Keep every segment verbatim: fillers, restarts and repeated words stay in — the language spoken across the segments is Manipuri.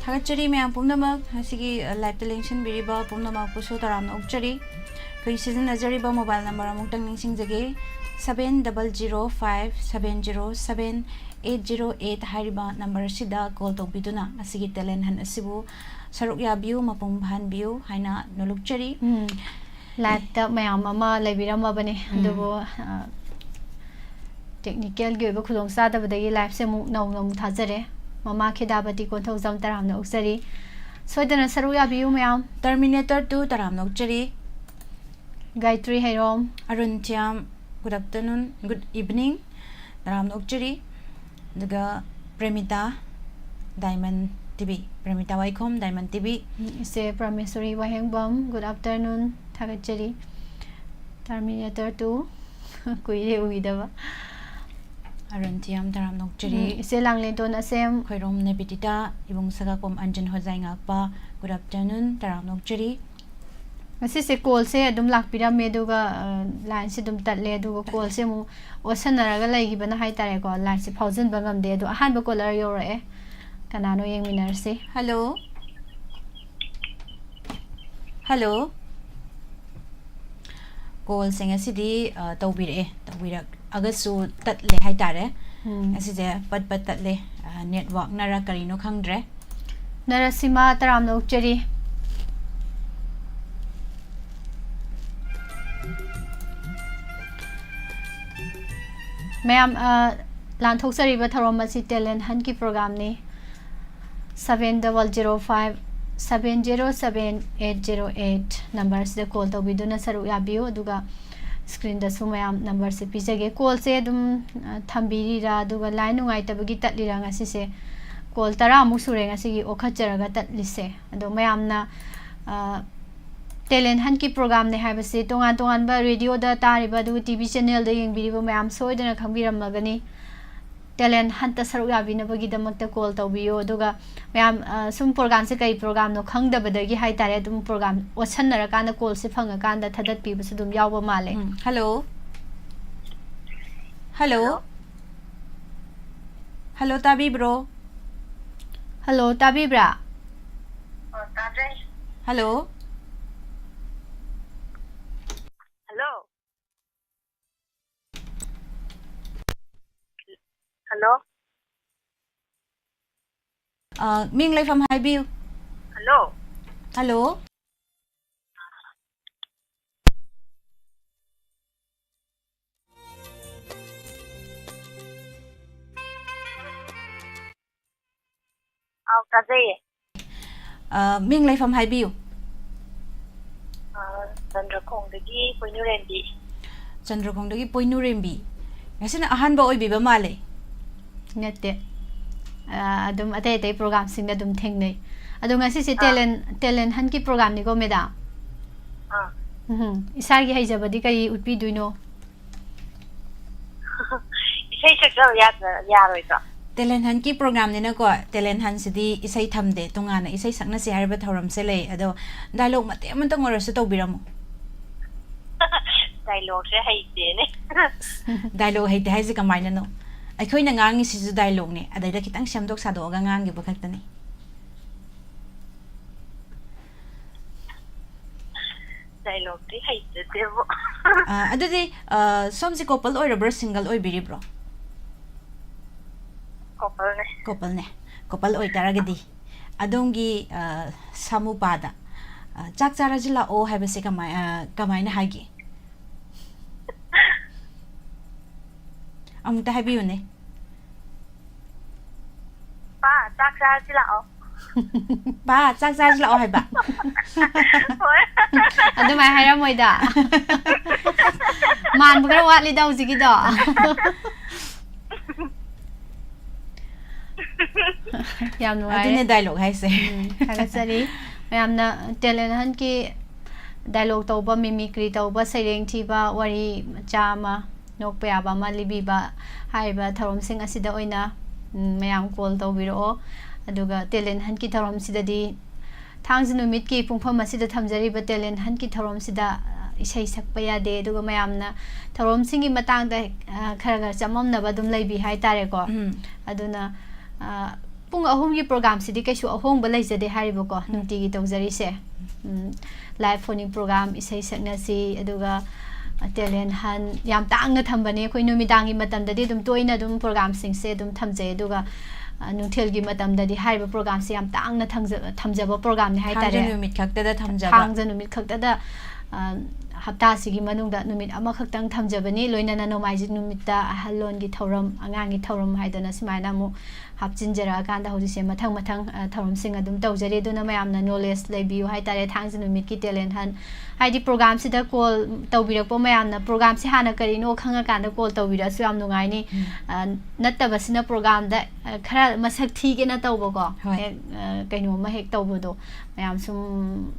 ꯊꯥꯒꯠꯆꯔꯤ ꯃꯌꯥꯝ ꯄꯨꯝꯅꯃꯛ, ꯉꯁꯤꯒꯤ, ꯑ, live-ꯇ ꯂꯦꯡꯁꯤꯟꯕꯤꯔꯤꯕ ꯄꯨꯝꯅꯃꯛꯄꯨꯁꯨ ꯇꯔꯥꯝꯅ ꯑꯣꯛꯆꯔꯤ꯫ ꯑꯩꯈꯣꯏ ꯁꯤꯖꯤꯟꯅꯖꯔꯤꯕ mobile number ꯑꯃꯨꯛꯇꯪ ꯅꯤꯡꯁꯤꯡꯖꯒꯦ, seven double zero five seven zero seven eight zero eight ꯍꯥꯏꯔꯤꯕ number ꯑꯁꯤꯗ call ꯇꯧꯕꯤꯗꯨꯅ ꯉꯁꯤꯒꯤ talent hunt ꯑꯁꯤꯕꯨ ꯁꯔꯨꯛ ꯌꯥꯕꯤꯌꯨ, ꯃꯄꯨꯡ ꯐꯥꯍꯟꯕꯤꯌꯨ ꯍꯥꯏꯅ ꯅꯣꯂꯨꯛꯆꯔꯤ꯫ ꯎꯝ꯫ Live-ꯇ ꯃꯌꯥꯝ ꯑꯃ ꯂꯩꯕꯤꯔꯝꯃꯕꯅꯤ, ꯎꯝ꯫ ꯑꯗꯨꯕꯨ, ꯑ, technical-ꯒꯤ ꯑꯣꯏꯕ ꯈꯨꯗꯣꯡꯆꯥꯗꯕꯗꯒꯤ live-ꯁꯦ ꯑꯃꯨꯛ ꯅꯧꯅ ꯑꯃꯨꯛ ꯊꯥꯖꯔꯦ꯫ ꯃꯃꯥ ꯈꯦꯗꯥꯕꯇꯤ ꯀꯣꯟꯊꯧꯖꯝ ꯇꯔꯥꯝꯅ ꯑꯣꯛꯆꯔꯤ꯫ ꯁꯣꯏꯗꯅ ꯁꯔꯨꯛ ꯌꯥꯕꯤꯌꯨ ꯃꯌꯥꯝ꯫ Terminator two ꯇꯔꯥꯝꯅ ꯑꯣꯛꯆꯔꯤ꯫ ꯒꯥꯌꯇ꯭ꯔꯤ ꯍꯩꯔꯣꯝ꯫ ꯑꯔꯨꯟ ꯊꯤꯌꯥꯝ, good afternoon, good evening, ꯇꯔꯥꯝꯅ ꯑꯣꯛꯆꯔꯤ꯫ ꯑꯗꯨꯒ ꯄ꯭ꯔꯦꯃꯤꯇꯥ, Diamond T V, ꯄ꯭ꯔꯦꯃꯤꯇꯥ ꯋꯥꯏꯈꯣꯝ, Diamond T V꯫ ꯎꯝ, ꯏꯆꯦ ꯄ꯭ꯔꯃꯦꯁꯣꯔꯤ ꯋꯥꯍꯦꯡꯕꯝ, good afternoon, ꯊꯥꯒꯠꯆꯔꯤ꯫ Terminator two, ꯀꯨꯏꯔꯦ ꯎꯈꯤꯗꯕ꯫ ꯑꯔꯨꯟ ꯊꯤꯌꯥꯝ, ꯇꯔꯥꯝꯅ ꯑꯣꯛꯆꯔꯤ꯫ ꯎꯝ, ꯏꯆꯦ ꯂꯥꯡꯂꯦꯟꯇꯣꯟ ꯑꯁꯦꯝ꯫ ꯈꯣꯏꯔꯣꯝ ꯅꯦꯕꯤꯗꯤꯇꯥ, ꯏꯕꯨꯡ ꯁꯒꯥꯛꯄꯝ ꯑꯟꯖꯟ ꯍꯣꯖꯥꯏ ꯉꯥꯛꯄ, good afternoon, ꯇꯔꯥꯝꯅ ꯑꯣꯛꯆꯔꯤ꯫ ꯉꯁꯤꯁꯦ call-ꯁꯦ ꯑꯗꯨꯝ ꯂꯥꯛꯄꯤꯔꯝꯃꯦ, ꯑꯗꯨꯒ, ꯑ, line-ꯁꯦ ꯑꯗꯨꯝ ꯇꯠꯂꯦ, ꯑꯗꯨꯒ call-ꯁꯦ ꯑꯃꯨꯛ ꯑꯣꯠꯁꯟꯅꯔꯒ ꯂꯩꯈꯤꯕꯅ ꯍꯥꯏꯇꯥꯔꯦꯀꯣ, line-ꯁꯦ ꯐꯥꯎꯖꯤꯟꯕ ꯉꯝꯗꯦ꯫ ꯑꯗꯣ ꯑꯍꯥꯟꯕ caller ꯌꯧꯔꯛꯑꯦ, ꯀꯅꯥꯅꯣ ꯌꯦꯡꯃꯤꯟꯅꯔꯁꯤ꯫ Hello, hello꯫ Call-ꯁꯦ ꯉꯁꯤꯗꯤ, ꯑ, ꯇꯧꯕꯤꯔꯛꯑꯦ, ꯇꯧꯕꯤꯔꯛꯑꯒꯁꯨ ꯇꯠꯂꯦ ꯍꯥꯏꯇꯥꯔꯦ꯫ ꯎꯝ꯫ ꯉꯁꯤꯁꯦ ꯄꯠ ꯄꯠ ꯇꯠꯂꯦ, ꯑ, network-ꯅꯔ ꯀꯔꯤꯅꯣ ꯈꯪꯗ꯭ꯔꯦ꯫ ꯅꯔꯁꯤꯃꯥ, ꯇꯔꯥꯝꯅ ꯑꯣꯛꯆꯔꯤ꯫ ꯃꯌꯥꯝ, ꯑ, ꯂꯥꯟꯊꯣꯛꯆꯔꯤꯕ ꯊꯧꯔꯝ ꯑꯁꯤ talent hunt-ꯀꯤ program-ꯅꯤ꯫ Seven double zero five seven zero seven eight zero eight number-ꯁꯤꯗ call ꯇꯧꯕꯤꯗꯨꯅ ꯁꯔꯨꯛ ꯌꯥꯕꯤꯌꯨ꯫ ꯑꯗꯨꯒ screen-ꯗꯁꯨ ꯃꯌꯥꯝ number-ꯁꯦ ꯄꯤꯖꯒꯦ꯫ Call-ꯁꯦ ꯑꯗꯨꯝ, ꯑ, ꯊꯝꯕꯤꯔꯤꯔꯥ, ꯑꯗꯨꯒ line ꯅꯨꯡꯉꯥꯏꯇꯕꯒꯤ ꯇꯠꯂꯤꯔꯥ, ꯉꯁꯤꯁꯦ call ꯇꯔꯥꯃꯨꯛ ꯁꯨꯔꯦ ꯉꯁꯤꯒꯤ ꯑꯣꯈꯠꯆꯔꯒ ꯇꯠꯂꯤꯁꯦ꯫ ꯑꯗꯣ ꯃꯌꯥꯝꯅ, ꯑ, talent hunt-ꯀꯤ program-ꯅꯦ ꯍꯥꯏꯕꯁꯦ ꯇꯣꯉꯥꯟ ꯇꯣꯉꯥꯟꯕ radio-ꯗ ꯇꯥꯔꯤꯕ ꯑꯗꯨꯒ T V channel-ꯗ ꯌꯦꯡꯕꯤꯔꯤꯕ ꯃꯌꯥꯝ ꯁꯣꯏꯗꯅ ꯈꯪꯕꯤꯔꯝꯃꯒꯅꯤ꯫ Talent hunt-ꯇ ꯁꯔꯨꯛ ꯌꯥꯕꯤꯅꯕꯒꯤꯗꯃꯛꯇ call ꯇꯧꯕꯤꯌꯨ꯫ ꯑꯗꯨꯒ ꯃꯌꯥꯝ, ꯑ, ꯁꯨꯝ program-ꯁꯦ ꯀꯔꯤ program-ꯅꯣ ꯈꯪꯗꯕꯗꯒꯤ ꯍꯥꯏꯇꯥꯔꯦ, ꯑꯗꯨꯝ program ꯑꯣꯠꯁꯟꯅꯔꯀꯥꯟꯗ call-ꯁꯦ ꯐꯪꯉꯀꯥꯟꯗ ꯊꯥꯗꯠꯄꯤꯕꯁꯨ ꯑꯗꯨꯝ ꯌꯥꯎꯕ ꯃꯥꯜꯂꯦ꯫ ꯎꯝ, hello꯫ Hello꯫ Hello, ꯇꯥꯕꯤꯕ꯭ꯔꯣ? ꯍꯜꯂꯣ, ꯇꯥꯕꯤꯕ꯭ꯔꯥ? ꯑꯣ, ꯇꯥꯖꯩ꯫ ꯍꯜꯂꯣ꯫ ꯍꯜꯂꯣ꯫ ꯍꯜꯂꯣ꯫ ꯑ, ꯃꯤꯡ ꯂꯩꯐꯝ ꯍꯥꯏꯕꯤꯌꯨ꯫ ꯍꯜꯂꯣ꯫ ꯍꯜꯂꯣ꯫ ꯑꯥꯎ, ꯇꯥꯖꯩꯌꯦ꯫ ꯑ, ꯃꯤꯡ ꯂꯩꯐꯝ ꯍꯥꯏꯕꯤꯌꯨ꯫ ꯑꯥ, ꯆꯟꯗ꯭ꯔꯈꯣꯡꯗꯒꯤ ꯄꯣꯏꯅꯨꯔꯦꯝꯕꯤ꯫ ꯆꯟꯗ꯭ꯔꯈꯣꯡꯗꯒꯤ ꯄꯣꯏꯅꯨꯔꯦꯝꯕꯤ꯫ ꯉꯁꯤꯅ ꯑꯍꯥꯟꯕ ꯑꯣꯏꯕꯤꯕ ꯃꯥꯜꯂꯦ꯫ ꯅꯠꯇꯦ꯫ ꯑ, ꯑꯗꯨꯝ ꯑꯇꯩ ꯑꯇꯩ ꯄ꯭ꯔꯣꯒꯥꯝꯁꯤꯡꯗ ꯑꯗꯨꯝ ꯊꯦꯡꯅꯩ꯫ ꯑꯗꯣ ꯉꯁꯤꯁꯦ ꯑꯥ꯫ ꯇꯦꯂꯦꯟ ꯇꯦꯂꯦꯟ ꯍꯟꯠꯀꯤ ꯄ꯭ꯔꯣꯒꯥꯝꯅꯤꯀꯣ, ꯃꯦꯗꯥꯝ? ꯑꯥ꯫ ꯎꯝ, ꯏꯁꯥꯒꯤ ꯍꯩꯖꯕꯗꯤ ꯀꯔꯤ ꯎꯠꯄꯤꯗꯣꯏꯅꯣ? ꯏꯁꯩ ꯁꯛꯆꯕ ꯌꯥꯗ-, ꯌꯥꯔꯣꯏꯗ꯭ꯔꯣ? ꯇꯦꯂꯦꯟ ꯍꯟꯠꯀꯤ ꯄ꯭ꯔꯣꯒꯥꯝꯅꯤꯅꯀꯣ, ꯇꯦꯂꯦꯟ ꯍꯟꯠꯁꯤꯗꯤ ꯏꯁꯩ ꯊꯝꯗꯦ, ꯇꯣꯉꯥꯟꯅ ꯏꯁꯩ ꯁꯛꯅꯁꯦ ꯍꯥꯏꯔꯤꯕ ꯊꯧꯔꯝꯁꯦ ꯂꯩ꯫ ꯑꯗꯣ ꯗꯥꯏꯂꯣꯛ ꯃꯇꯦꯛ ꯑꯃꯇꯪ ꯑꯣꯏꯔꯁꯨ ꯇꯧꯕꯤꯔꯝꯃꯣ꯫ ꯗꯥꯏꯂꯣꯛꯁꯦ ꯍꯩꯇꯦꯅꯦ꯫ ꯗꯥꯏꯂꯣꯛ ꯍꯩꯇꯦ ꯍꯥꯏꯁꯦ ꯀꯃꯥꯏꯅꯅꯣ? ꯑꯩꯈꯣꯏꯅ ꯉꯥꯡꯉꯤꯁꯤꯁꯨ ꯗꯥꯏꯂꯣꯛꯅꯦ, ꯑꯗꯩꯗ ꯈꯤꯇꯪ ꯁꯦꯝꯗꯣꯛ ꯁꯥꯗꯣꯛꯑꯒ ꯉꯥꯡꯈꯤꯕ ꯈꯛꯇꯅꯤ꯫ ꯗꯥꯏꯂꯣꯛꯇꯤ ꯍꯩꯖꯗꯦꯕꯣ꯫ ꯑ, ꯑꯗꯨꯗꯤ, ꯑ, ꯁꯣꯝꯁꯦ ꯀꯣꯄꯜ ꯑꯣꯏꯔꯕ꯭ꯔꯣ, ꯁꯤꯡꯒꯜ ꯑꯣꯏꯕꯤꯔꯤꯕ꯭ꯔꯣ? ꯀꯣꯄꯜꯅꯦ꯫ ꯀꯣꯄꯜꯅꯦ꯫ ꯀꯣꯄꯜ ꯑꯣꯏꯇꯥꯔꯒꯗꯤ ꯑꯗꯣꯝꯒꯤ, ꯑ, ꯁꯥꯃꯨꯄꯥꯗ, ꯑ, "ꯆꯥꯛ ꯆꯥꯔꯁꯤ ꯂꯥꯛꯑꯣ" ꯍꯥꯏꯕꯁꯦ ꯀꯃꯥꯏ-, ꯑ, ꯀꯃꯥꯏꯅ ꯍꯥꯏꯒꯦ? ꯑꯃꯨꯛꯇ ꯍꯥꯏꯕꯤꯌꯨꯅꯦ꯫ "ꯄꯥ, ꯆꯥꯛ ꯆꯥꯔꯁꯤ ꯂꯥꯛꯑꯣ"꯫ "ꯄꯥ, ꯆꯥꯛ ꯆꯥꯔꯁꯤ ꯂꯥꯛꯑꯣ" ꯍꯥꯏꯕ? ꯍꯣꯏ꯫ ꯑꯗꯨꯃꯥꯏꯅ ꯍꯥꯏꯔꯝꯃꯣꯏꯗ꯫ ꯃꯥꯟꯕ ꯈꯔ ꯋꯥꯠꯂꯤꯗ ꯍꯧꯖꯤꯛꯀꯤꯗꯣ꯫ ꯌꯥꯝ ꯅꯨꯡꯉꯥꯏꯔꯦ꯫ ꯑꯗꯨꯅꯦ ꯗꯥꯏꯂꯣꯛ ꯍꯥꯏꯁꯦ꯫ ꯎꯝ, ꯊꯥꯒꯠꯆꯔꯤ꯫ ꯃꯌꯥꯝꯅ ꯇꯦꯂꯦꯟ ꯍꯟꯠꯀꯤ ꯗꯥꯏꯂꯣꯛ ꯇꯧꯕ, ꯃꯤꯃꯤꯀ꯭ꯔꯤ ꯇꯧꯕ, ꯁꯩꯔꯦꯡ ꯊꯤꯕ, ꯋꯥꯔꯤ ꯃꯆꯥ ꯑꯃ, ꯅꯣꯛꯄ ꯌꯥꯕ ꯑꯃ ꯂꯤꯕꯤꯕ ꯍꯥꯏꯔꯤꯕ ꯊꯧꯔꯝꯁꯤꯡ ꯑꯁꯤꯗ ꯑꯣꯏꯅ, ꯎꯝ, ꯃꯌꯥꯝ ꯀꯣꯜ ꯇꯧꯕꯤꯔꯛꯑꯣ꯫ ꯑꯗꯨꯒ ꯇꯦꯂꯦꯟ ꯍꯟꯠꯀꯤ ꯊꯧꯔꯝꯁꯤꯗꯗꯤ ꯊꯥꯡꯖ ꯅꯨꯃꯤꯠꯀꯤ ꯄꯨꯡꯐꯝ ꯑꯁꯤꯗ ꯊꯝꯖꯔꯤꯕ ꯇꯦꯂꯦꯟ ꯍꯟꯠꯀꯤ ꯊꯧꯔꯝꯁꯤꯗ, ꯑ, ꯏꯁꯩ ꯁꯛꯄ ꯌꯥꯗꯦ꯫ ꯑꯗꯨꯒ ꯃꯌꯥꯝꯅ ꯊꯧꯔꯝꯁꯤꯡꯒꯤ ꯃꯇꯥꯡꯗ, ꯑ, ꯈꯔ ꯈꯔ ꯆꯃꯝꯅꯕ ꯑꯗꯨꯝ ꯂꯩꯕꯤ ꯍꯥꯏꯇꯥꯔꯦꯀꯣ꯫ ꯎꯝ꯫ ꯑꯗꯨꯅ, ꯑ, ꯄꯨꯡ ꯑꯍꯨꯝꯒꯤ ꯄ꯭ꯔꯣꯒ꯭ꯔꯥꯝꯁꯤꯗꯤ ꯀꯩꯁꯨ ꯑꯍꯣꯡꯕ ꯂꯩꯖꯗꯦ ꯍꯥꯏꯔꯤꯕꯀꯣ, ꯎꯝ꯫ ꯅꯨꯡꯇꯤꯒꯤ ꯇꯧꯖꯔꯤꯁꯦ꯫ ꯎꯝ, live phone-in program, ꯏꯁꯩ ꯁꯛꯅꯁꯤ, ꯑꯗꯨꯒ, ꯑ, talent hunt, ꯌꯥꯝ ꯇꯥꯡꯅ ꯊꯝꯕꯅꯦ꯫ ꯑꯩꯈꯣꯏ ꯅꯨꯃꯤꯗꯥꯡꯒꯤ ꯃꯇꯝꯗꯗꯤ ꯑꯗꯨꯝ ꯇꯣꯏꯅ ꯑꯗꯨꯝ ꯄ꯭ꯔꯣꯒ꯭ꯔꯥꯝꯁꯤꯡꯁꯦ ꯑꯗꯨꯝ ꯊꯝꯖꯩ, ꯑꯗꯨꯒ, ꯑ, ꯅꯨꯡꯊꯤꯜꯒꯤ ꯃꯇꯝꯗꯗꯤ ꯍꯥꯏꯔꯤꯕ ꯄ꯭ꯔꯣꯒ꯭ꯔꯥꯝꯁꯦ ꯌꯥꯝ ꯇꯥꯡꯅ ꯊꯝꯖ-, ꯊꯝꯖꯕ ꯄ꯭ꯔꯣꯒ꯭ꯔꯥꯝꯅꯦ ꯊꯥꯡꯖ ꯍꯥꯏꯇꯥꯔꯦ꯫ ꯅꯨꯃꯤꯠ ꯈꯛꯇꯗ ꯊꯝꯖꯕ꯫ ꯊꯥꯡꯖ ꯅꯨꯃꯤꯠ ꯈꯛꯇꯗ, ꯑ, ꯍꯞꯇꯥꯁꯤꯒꯤ ꯃꯅꯨꯡꯗ ꯅꯨꯃꯤꯠ ꯑꯃꯈꯛꯇꯪ ꯊꯝꯖꯕꯅꯤ꯫ ꯂꯣꯏꯅꯅ ꯅꯣꯡꯃꯥꯏꯖꯤꯡ ꯅꯨꯃꯤꯠꯇ ꯑꯍꯜꯂꯣꯟꯒꯤ ꯊꯧꯔꯝ, ꯑꯉꯥꯡꯒꯤ ꯊꯧꯔꯝ ꯍꯥꯏꯗꯅ ꯁꯨꯃꯥꯏꯅ ꯑꯃꯨꯛ ꯍꯥꯞꯆꯤꯟꯖꯔꯛꯑꯀꯥꯟꯗ ꯍꯧꯖꯤꯛꯁꯦ ꯃꯊꯪ ꯃꯊꯪ, ꯑ, ꯊꯧꯔꯝꯁꯤꯡ ꯑꯗꯨꯝ ꯇꯧꯖꯔꯤ꯫ ꯑꯗꯨꯅ ꯃꯌꯥꯝꯅ knowledge ꯂꯩꯕꯤꯌꯨ ꯍꯥꯏꯇꯥꯔꯦ, ꯊꯥꯡꯖ ꯅꯨꯃꯤꯠꯀꯤ talent hunt꯫ ꯍꯥꯏꯗꯤ ꯄ꯭ꯔꯣꯒ꯭ꯔꯥꯝꯁꯤꯗ call ꯇꯧꯕꯤꯔꯛꯄ ꯃꯌꯥꯝꯅ ꯄ꯭ꯔꯣꯒ꯭ꯔꯥꯝꯁꯤ ꯍꯥꯟꯅ ꯀꯔꯤꯅꯣ ꯈꯪꯉꯀꯥꯟꯗ call ꯇꯧꯕꯤꯔꯛꯑꯁꯨ ꯌꯥꯝ ꯅꯨꯡꯉꯥꯏꯅꯤ꯫ ꯎꯝ꯫ ꯑ, ꯅꯠꯇꯕꯁꯤꯅ ꯄ꯭ꯔꯣꯒ꯭ꯔꯥꯝꯗ, ꯑ, ꯈꯔ ꯃꯁꯛ ꯊꯤꯒꯦꯅ ꯇꯧꯕꯀꯣ, ꯍꯣꯏ꯫ ꯍꯦꯛ, ꯑ, ꯀꯩꯅꯣꯝꯃ ꯍꯦꯛ ꯇꯧꯕꯗꯣ, ꯃꯌꯥꯝ ꯁꯨꯝ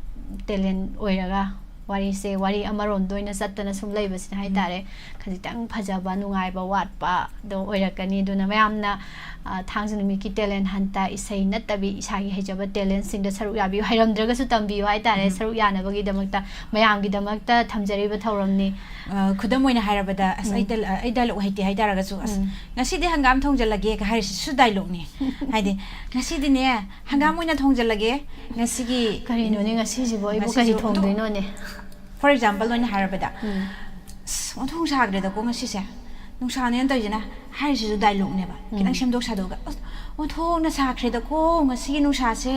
talent ꯑꯣꯏꯔꯒ ꯋꯥꯔꯤꯁꯦ, ꯋꯥꯔꯤ ꯑꯃꯔꯣꯝꯗ ꯑꯣꯏꯅ ꯆꯠꯇꯅ ꯁꯨꯝ ꯂꯩꯕꯁꯤꯅ ꯎꯝ꯫ ꯍꯥꯏꯇꯥꯔꯦ, ꯈꯖꯤꯛꯇꯪ ꯐꯖꯕ, ꯅꯨꯡꯉꯥꯏꯕ ꯋꯥꯠꯄꯗꯣ ꯑꯣꯏꯔꯛꯀꯅꯤ꯫ ꯑꯗꯨꯅ ꯃꯌꯥꯝꯅ, ꯑ, ꯊꯥꯡꯖ ꯅꯨꯃꯤꯠꯀꯤ talent hunt-ꯇ ꯏꯁꯩ ꯅꯠꯇꯕꯤ ꯏꯁꯥꯒꯤ ꯍꯩꯖꯕ talent-ꯁꯤꯡꯗ ꯁꯔꯨꯛ ꯌꯥꯕꯤꯌꯨ, ꯍꯩꯔꯝꯗ꯭ꯔꯒꯁꯨ ꯇꯝꯕꯤꯌꯨ ꯍꯥꯏꯇꯥꯔꯦ, ꯎꯝ꯫ ꯁꯔꯨꯛ ꯌꯥꯅꯕꯒꯤꯗꯃꯛꯇ, ꯃꯌꯥꯝꯒꯤꯗꯃꯛꯇ ꯊꯝꯖꯔꯤꯕ ꯊꯧꯔꯝꯅꯤ꯫ ꯑ, ꯈꯨꯗꯝ ꯑꯣꯏꯅ ꯍꯥꯏꯔꯕꯗ, ꯑꯁ, ꯎꯝ꯫ ꯑꯩ ꯗꯥꯏ-, ꯑ, ꯑꯩ dialogue ꯍꯩꯇꯦ ꯍꯥꯏꯇꯥꯔꯒꯁꯨ, "ꯑꯁ, ꯎꯝ꯫ ꯉꯁꯤꯗꯤ ꯍꯪꯒꯥꯝ ꯊꯣꯡꯖꯤꯜꯂꯒꯦ" ꯍꯥꯏꯔꯤꯁꯤꯁꯨ dialogue-ꯅꯤ꯫ ꯍꯥꯏꯗꯤ, "ꯉꯁꯤꯗꯤꯅꯦ, ꯍꯪꯒꯥꯝ ꯑꯣꯏꯅ ꯊꯣꯡꯖꯤꯜꯂꯒꯦ, ꯉꯁꯤꯒꯤ" ꯀꯔꯤꯅꯣꯅꯦ ꯉꯁꯤꯁꯤꯕꯨ? ꯑꯩꯕꯨ ꯉꯁꯤꯁꯨ ꯀꯔꯤ ꯑꯗꯨꯝ ꯊꯣꯡꯗꯣꯏꯅꯣꯅꯦ? For example ꯑꯣꯏꯅ ꯍꯥꯏꯔꯕꯗ, ꯎꯝ꯫ "ꯑꯁ, ꯑꯣꯟꯊꯣꯛ ꯁꯥꯈ꯭ꯔꯦꯗꯀꯣ ꯉꯁꯤꯁꯦ, ꯅꯨꯡꯁꯥꯅꯦꯅ ꯇꯧꯔꯤꯁꯤꯅ" ꯍꯥꯏꯔꯤꯁꯤꯁꯨ dialogue-ꯅꯦꯕ꯫ ꯎꯝ꯫ ꯈꯤꯇꯪ ꯁꯦꯝꯗꯣꯛ ꯁꯥꯗꯣꯛꯑꯒ, "ꯑꯁ, ꯑꯣꯟꯊꯣꯛꯅ ꯁꯥꯈ꯭ꯔꯦꯗꯀꯣ ꯉꯁꯤꯒꯤ ꯅꯨꯡꯁꯥꯁꯦ,